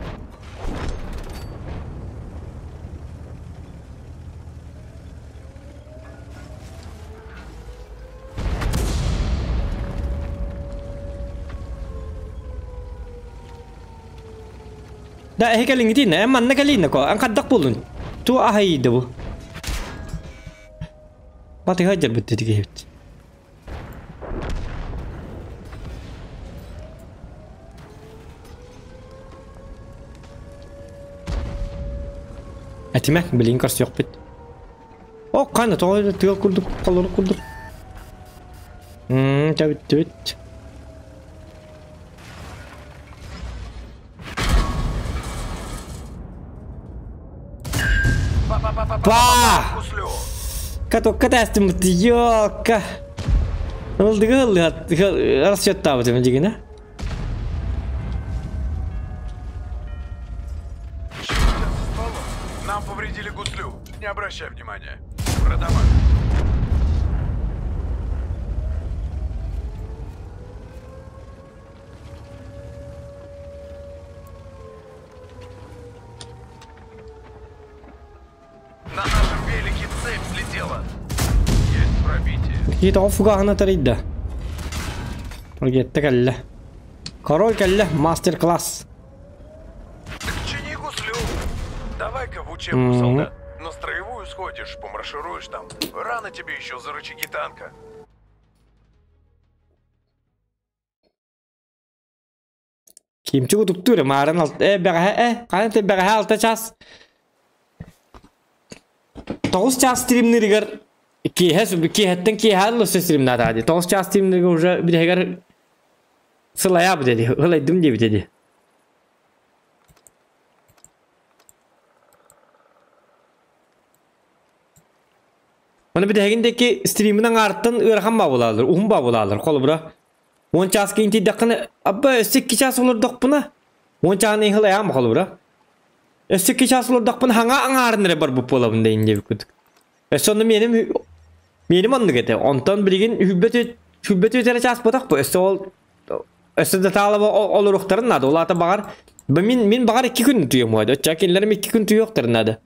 Да, эһи кэлиҥҥитин, эн манна кэлииннэ ко, эн хайдах буоллун? Ту аһайда бу. Батыга дьарбыт дэтигиһибит. Этимэ, билигин көрсүөхпүт. О, ханна тоҕо тыал курдук, холорук курдук. Мм, тэбиттибит. Па! Катокка тастым ёлка. Ылдыгы расчеттаабытым дигинэ. Нам повредили гуслю. Не обращай внимания. Продавай. На нашем велике цепь слетела. Есть пробитие. Киһи тоҕо фугаһына тарыйда. Прогетта кэллэ. Король кэллэ, мастер-класс. Так чини гуслю. Давай-ка в учебку, солдат. На строевую сходишь, помаршируешь там. Рано тебе еще за рычаги танка. Кимчик утуктуур маарын алта э бэҕэһээ э хаһан ты бэҕэһээ алта чаас тоҕус чаас стримниригэр киэһэ киэһэттэн киэһэ аллы стримнаата дии тоҕус чаас стримниригэр уже бүтэһигэр сылайаабыт дии ылайдым диэбитэ дии Оны бүтэһигин диэки стримин аҥаартан ыарахан баабылаалар, уһун баабылаалар. Холобура, 10 чаас киин тиийдэххинэ, абба өссө 2 чаас олордохпуна, 10 чааһын ыһылайаам холобура. Өссө 2 чаас олордохпуна хаҥа аҥаарын эрэ барбыт буолабын да диэбит курдук. Өссө онно миэним миэним оннук этэ. Онтон билигин хүлбэт хүлбэт эрэ чаас ботах бу. Өссө ол өссө да таалаба олоруохтарын наада. Ол аата баҕар мин мин баҕар 2 күн утуйуом уһа. Оччо кинилэрим 2 күн утуйуохтарын наада.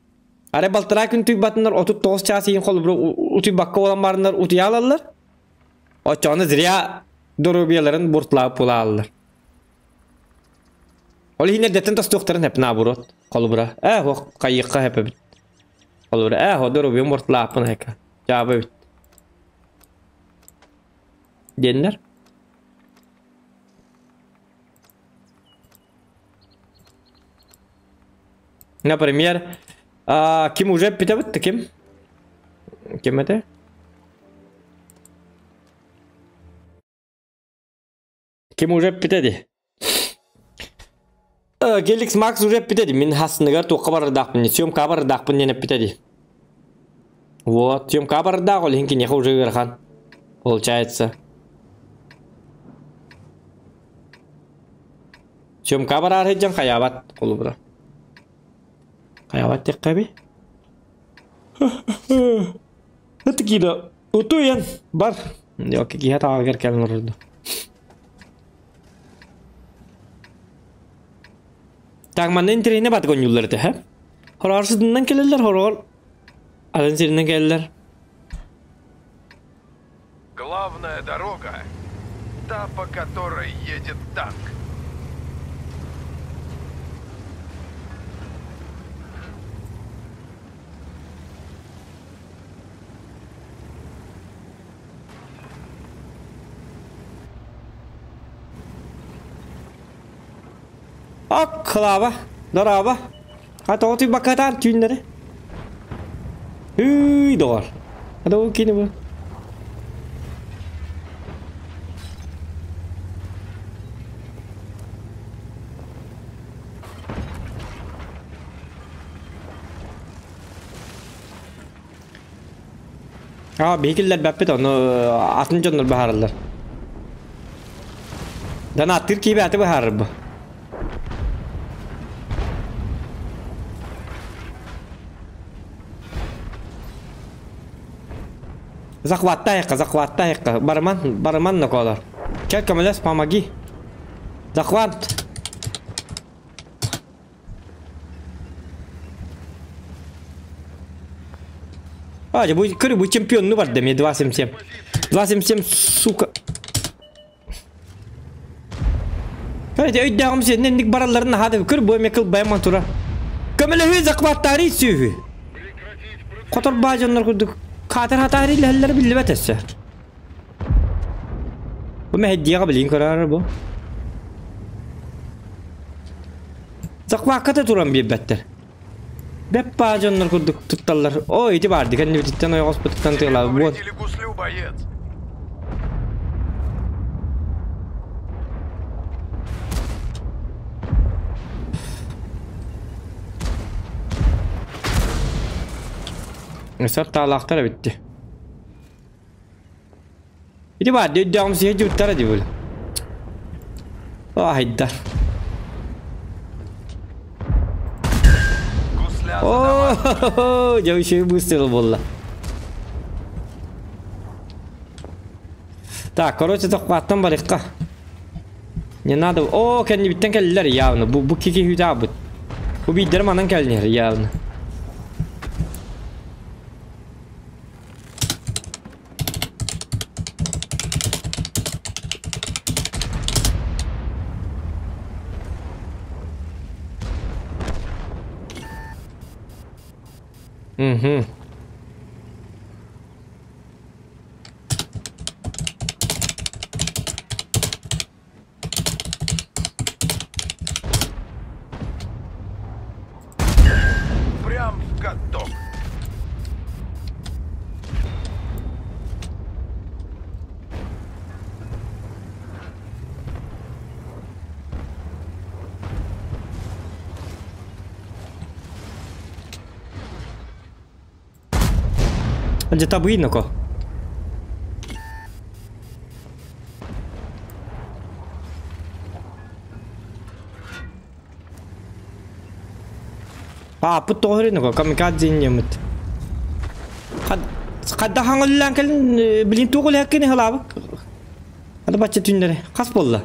Арай балтараа күн утуйбатыннар 39 чаас иһин холобура утуйбакка буолан бараннар утуйа алаллар. Оччоҕуна зря доруобуйаларын буртлаап булааллар. Ол иһин эрдэттэн тостуохтарын хэп наоборот. Холобура, ээ хох хайыахха хэп эбит. Холобура, ээ хо доруобуйам буртлааппын хэка. Дьаабы эбит. Диэннэр. Например, а, ким уже эппитэ ким? Ким это? Ким уже эппитэ дии? Геликс Макс уже эппитэ дии. Мин хасыныгар туохха барардаахпын, съемка барардаахпын диэн эппитэ дии. Вот, съемка барардаах, ол иһин киниэхэ уже ыарахан. Получается. Съемка бараар сылдьан хайаабат холобура. Хайаабат диэххэ Это кида утуйан бар. Yok киһи тааҕыгар кэлэн олорду. Так манна интэриэһинэ бат гонньууллар этэ, һэ? Хороҕор сытынан кэлэллэр, хороҕор атын сиринэн кэлэллэр. Главная дорога, та, по которой едет танк. Ок, Клава, дорообо. А тоҕо түйбаккатаан түүннэри? Үй, доҕор. Ада ол кини бу. Аа, биһи киллэрбэппит, ону атын дьоннор быһаараллар. Донаттыыр киибээти быһаарар бу. Захваттайыққа, захваттайыққа. Барыман, барыман ноколар. Кел көмөлөс, помоги. Захват. А, бу, көрү, бу чемпионну бар деме 2.77. 2.77, сука. Көрү, өйдөөҕүм сен инник баралларын наһаа да көр, бу эме кылбайаман тура. Көмөлөһүү захваттари сүүһү. Хотор баа дьоннор курдук каатар хатаары илэһэллэр биллибэт өссө. Бу мэһэддиэҕэ билин көрөр бу. Захвакка да туран биэрбэттэр. Бэп баа дьоннор курдук тутталлар. О, ити баар ди кэннибититтэн ойоҕоспутуттан тыалаабы буон. Повредили гуслю, боец. Сар таалаахтар эбитти. Ити баар ди өйдөөҕүм сиһэ дьуттара ди бул. Айдар. Гусля О, дьэ еще выстрел буолла. Так, короче, захваттан барыхха. Не надо. О, кэннибиттэн кэллилэр явно. Бу бу кики хүтаабыт. Бу биирдэр манан кэлнэр явно. Угу. Прям в каток. Дьэ табыйын око. Ааппыт тоҕо око камикадзе инньэммит. Хадда хаҥыллаан кэлин билин туох үлэһэккини халаабык. Ада бачча түннэри хас буолла?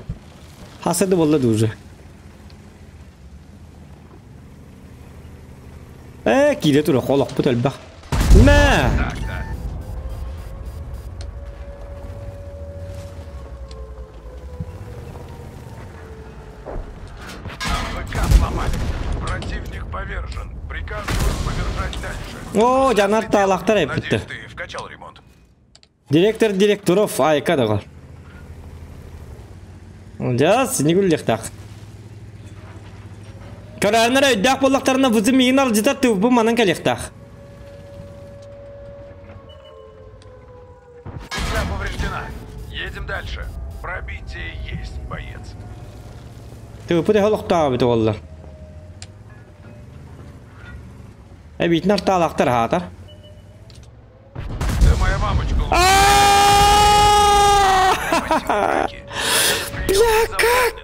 Хасады буолла да уже. Ээ киирэ тура холохпут элбэх. Мэ! ВК сломали. Противник повержен. Приказываю повержать дальше. О, жанар таалахтар Надеюсь, эппиттэр. ты вкачал ремонт. Директор директоров айка доҕор. Дьас, нигуллехтах. Көрөөннөр өйдөөх буоллахтарына бузы миигин алдьытар тыыбы манан кэлиэхтээх. Гусля повреждена. Едем дальше. Пробитие есть, боец. Тыыпы төһө олохтооҕо эбит уоллар. Эбиитин артаалаахтар аһаатар. Да моя мамочка Бля, как?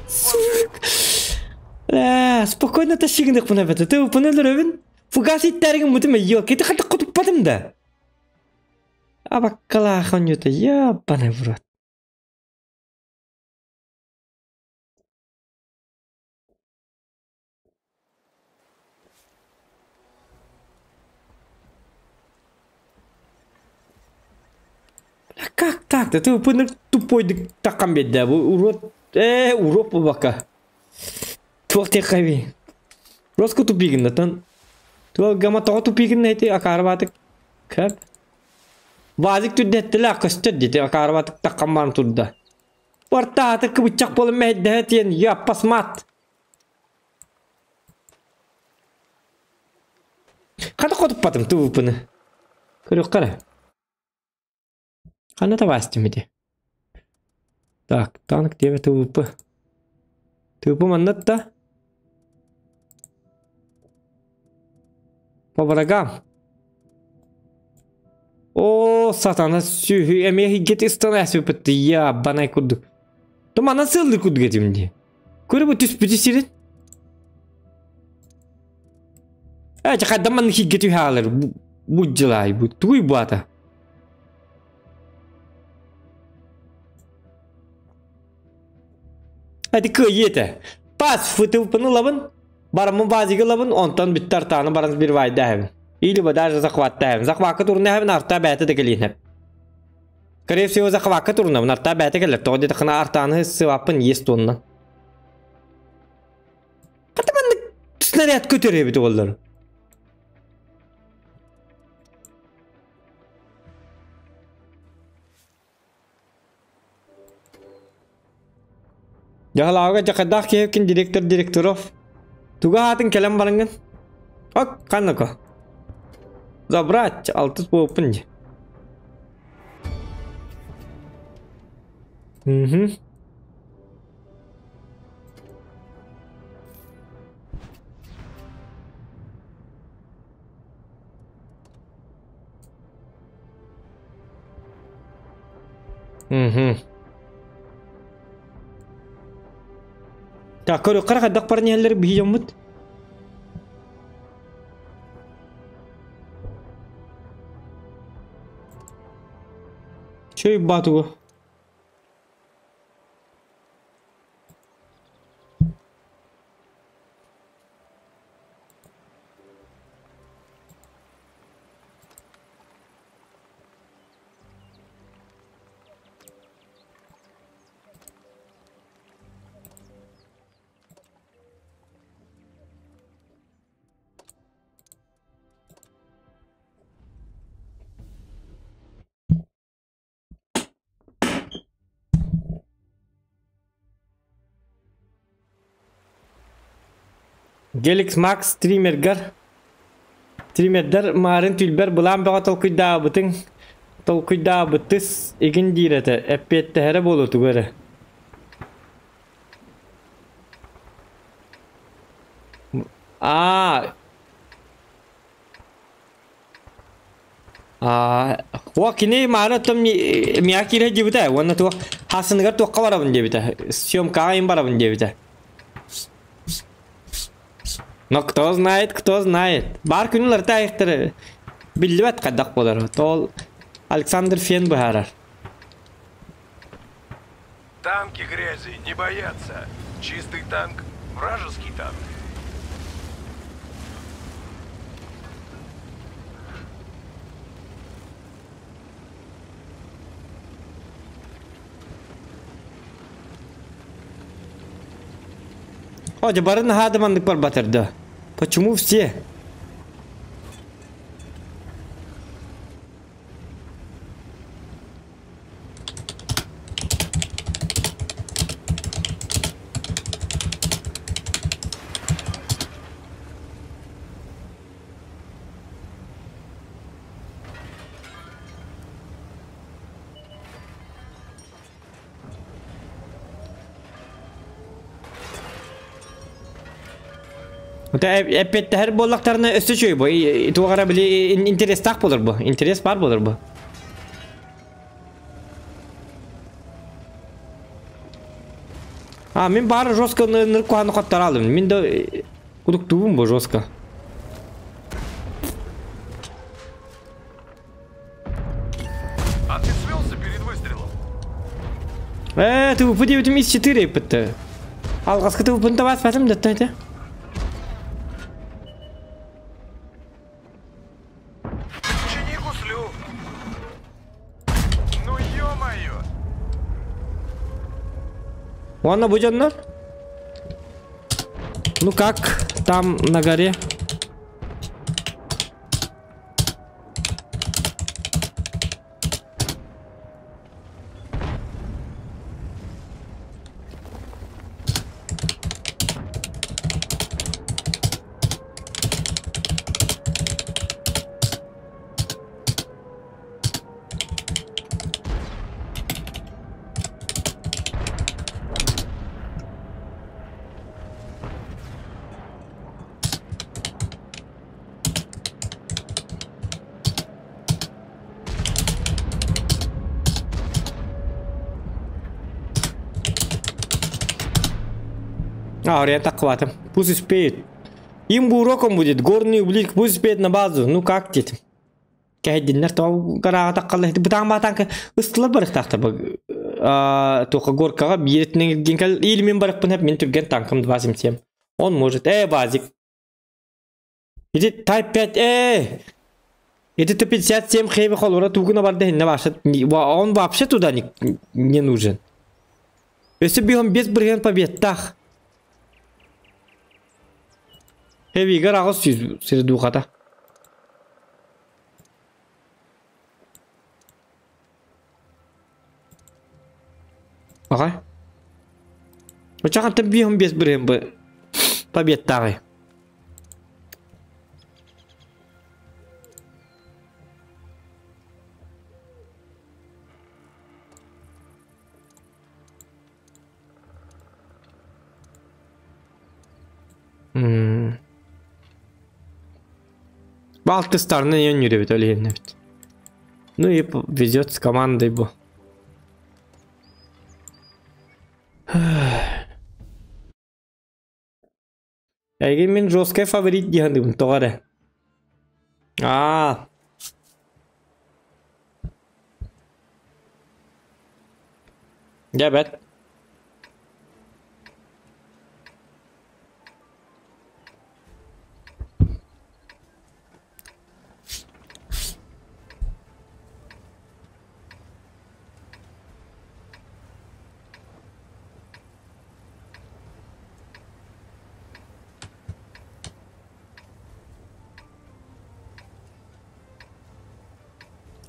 Сука. Э, спокойно тащигындык буна бete. Тыыпыны өлөрөбүн. Фугас иттэригин мутум йо. Кити хатык кутуппатым да. Абаккалаах онньута, ебаный в рот. Бля, как так-то? Ты пыныр тупой такам бедда. Бу урод. Э, урод бу бака. Туох текаби. Роско тупигин тан. Туох гама тоҕо тупигин эти акарбатык. Кэп. Вазик түрдэттилэ көстөр дити акарбатык таккамман турда. Бартааты кыбычак болun мәйдәһэ тиен яппас мат. Хата хотуппатым ТВП-ны. Көрүөххэ эрэ. Ханна табаастым ити? Так, танк диэбэ ТВП. ТВП манна да? По врагам. О, сатана сүһү эмиэ хиггет истан әсүпүтті я банай курдук. Туманан сылды курдук этим ди. Көрү бу түспүтү сирин. Э, хайдан манны хигге түһаалар бу дьылай бу тугуй бу ата. Эти кыайыы этэ. Пас фытылпыны лабын, бараммын базига лабын, онтон бүттэ артааны баран bir вайда Или бы даже захваттаһым. Захвакка турна арта бәті де келейін. Скорее всего, захвакка турна, арта бәті келер. Тоғы деді қына артаны сываппын ес тонна. Қата снаряд көтере бит олар. Жахалауга жакадах киһин директор директоров. Туга хатын келем барыңын. Ок, канныко. Забрать, алтыс болуппун. Угу. Угу. Так, көрө кара кадак парнялар бийомут. Чөй батугу. Gelix Max стримергар. Стримердер марын түлбер булан бага толкуйда бытын. Толкуйда бытыс игин дирете. Эппетте хере болу тугары. А. А, Хуа кини мары том мия кире дибите. Онна ту хасыныгар туакка барабын дебите. Съемкага им барабын дебите. Но кто знает, кто знает. Бар күнүлөр тайыктыр. Билбет кадак болар. Тол Александр Фен бахарар. Танки грязи не боятся. Чистый танк, вражеский танк. О, барын хадымандык бар батырды. Почему все? Эппетте her боллактарына өстө чөй бу. Тугара били интерес так болор бу. Интерес бар болор бу. А, мен бары жестко ныркуаны каттар алдым. Мен да кудук тубум бу жестко. А ты свелся перед выстрелом? Ты упади из 4 пытты. Алгаска ты упынта бас басым да это. Чини гуслю. Ну ё-моё! Ладно, будем Ну как там на горе? А, я так хватит. Пусть успеет. Им бы уроком будет. Горный ублик пусть успеет на базу. Ну как тебе? Кэһэйдиннэр тоҕо гарааҕа таххалла бытаан баатаан ыстылар барыктаахтар туха горкаҕа бииритинэн илгин кэл или мин барыкпын хэп мин түргэн танкам 277 он может базик ити type 5 ити Т-57 хэви холура тугуна барда хинне вообще он вообще туда не, не нужен өссө биһон 5 бырыһыан победтаах Хэвигар 800 сири духата. Ага. Очахан биһон 5 бырыһыан бу победтааҕый. Балтыстарны yönüyor öyle yerine. Ну и везет с командой бу. Эги мин жесткий фаворит диһандым тоҕаре. Аа. Дьэ бэт.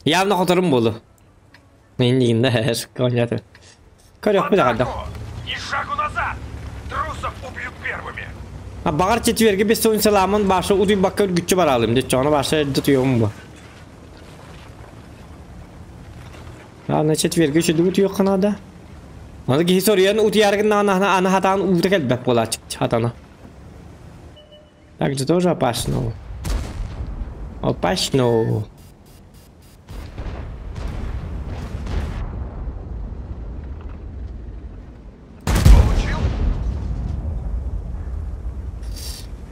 Явно хоторум буолу. Иннигинде коньяты. Көрөк бит Ни шагу назад! Трусов убьют первыми! А бағар четверге бес он саламын башы удуй бакка үргүччү баралым деп чоно башы тутуйом бу. А на четверге үчү утуйок канада. Аны кихи соруян утуяргын ана ана хатан ута келбеп болачык хатана. Так же тоже опасно. Опасно.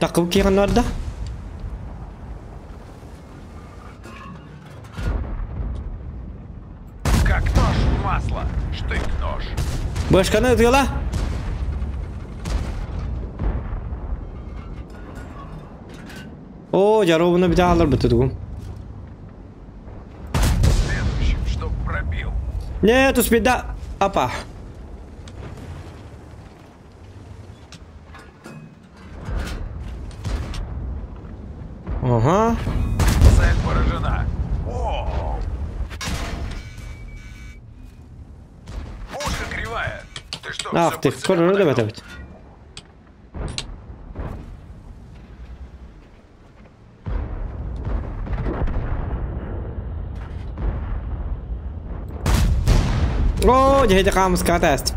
Такып кийган бар да. Как нож в масло. Штык-нож. Башканы ытыла. О, жаробуна бите алыр бітті Следующим, чтоб пробил. Нет, успеда. Опа. Ага. Цель поражена. О! Пушка кривая. Ты что, Ах ты, короче, давай, давай. О, дядя хамска тест.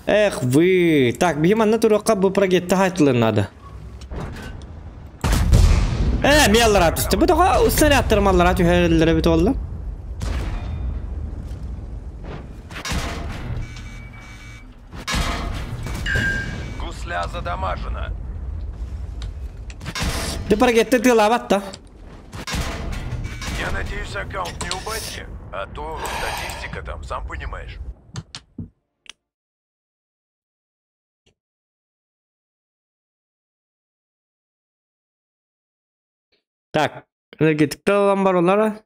Эх вы. Так, бьем на турока бы прогетта надо. Меллара түсті. Бұ тоға снарядтар маллара түхәрелері бит олды. Гусля задамажена. Ды прогетті тылабатта. Я надеюсь, аккаунт не у батьки, а то статистика там, сам понимаешь. Так, энергетикте алан бар олара.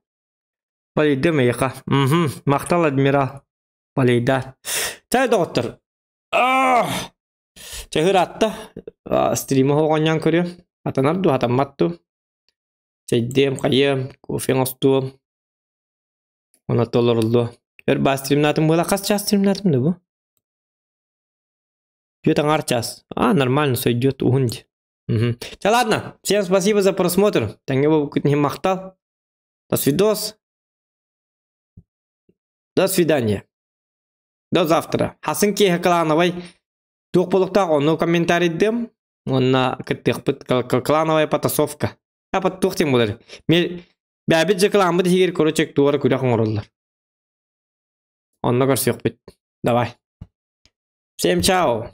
Полейда мейха. Угу, мақтал адмирал. Полейда. Чай доктор. Чахыр атта. Стримы хоғанян көрі. Атанар ду, атамматту. Чайдем, қайым, кофе осту. Она толорулду. Өр ба стримнатым была. Қас час стримнатым да бу? Идет аңар час. А, нормально, все идет, угунди. Угу. Да ладно, всем спасибо за просмотр. Таңге мақтал. До свидос. До свидания. До завтра. Хасын кеhe клановой. Тух болуктак онну комментарий дем. Онна кыттыхпыт клановая потасовка. А под тух тем болар. Мен бәбит же кланбыт хигер короче туара күрә коңороллар. Онна көрсөк бит. Давай. Всем чао.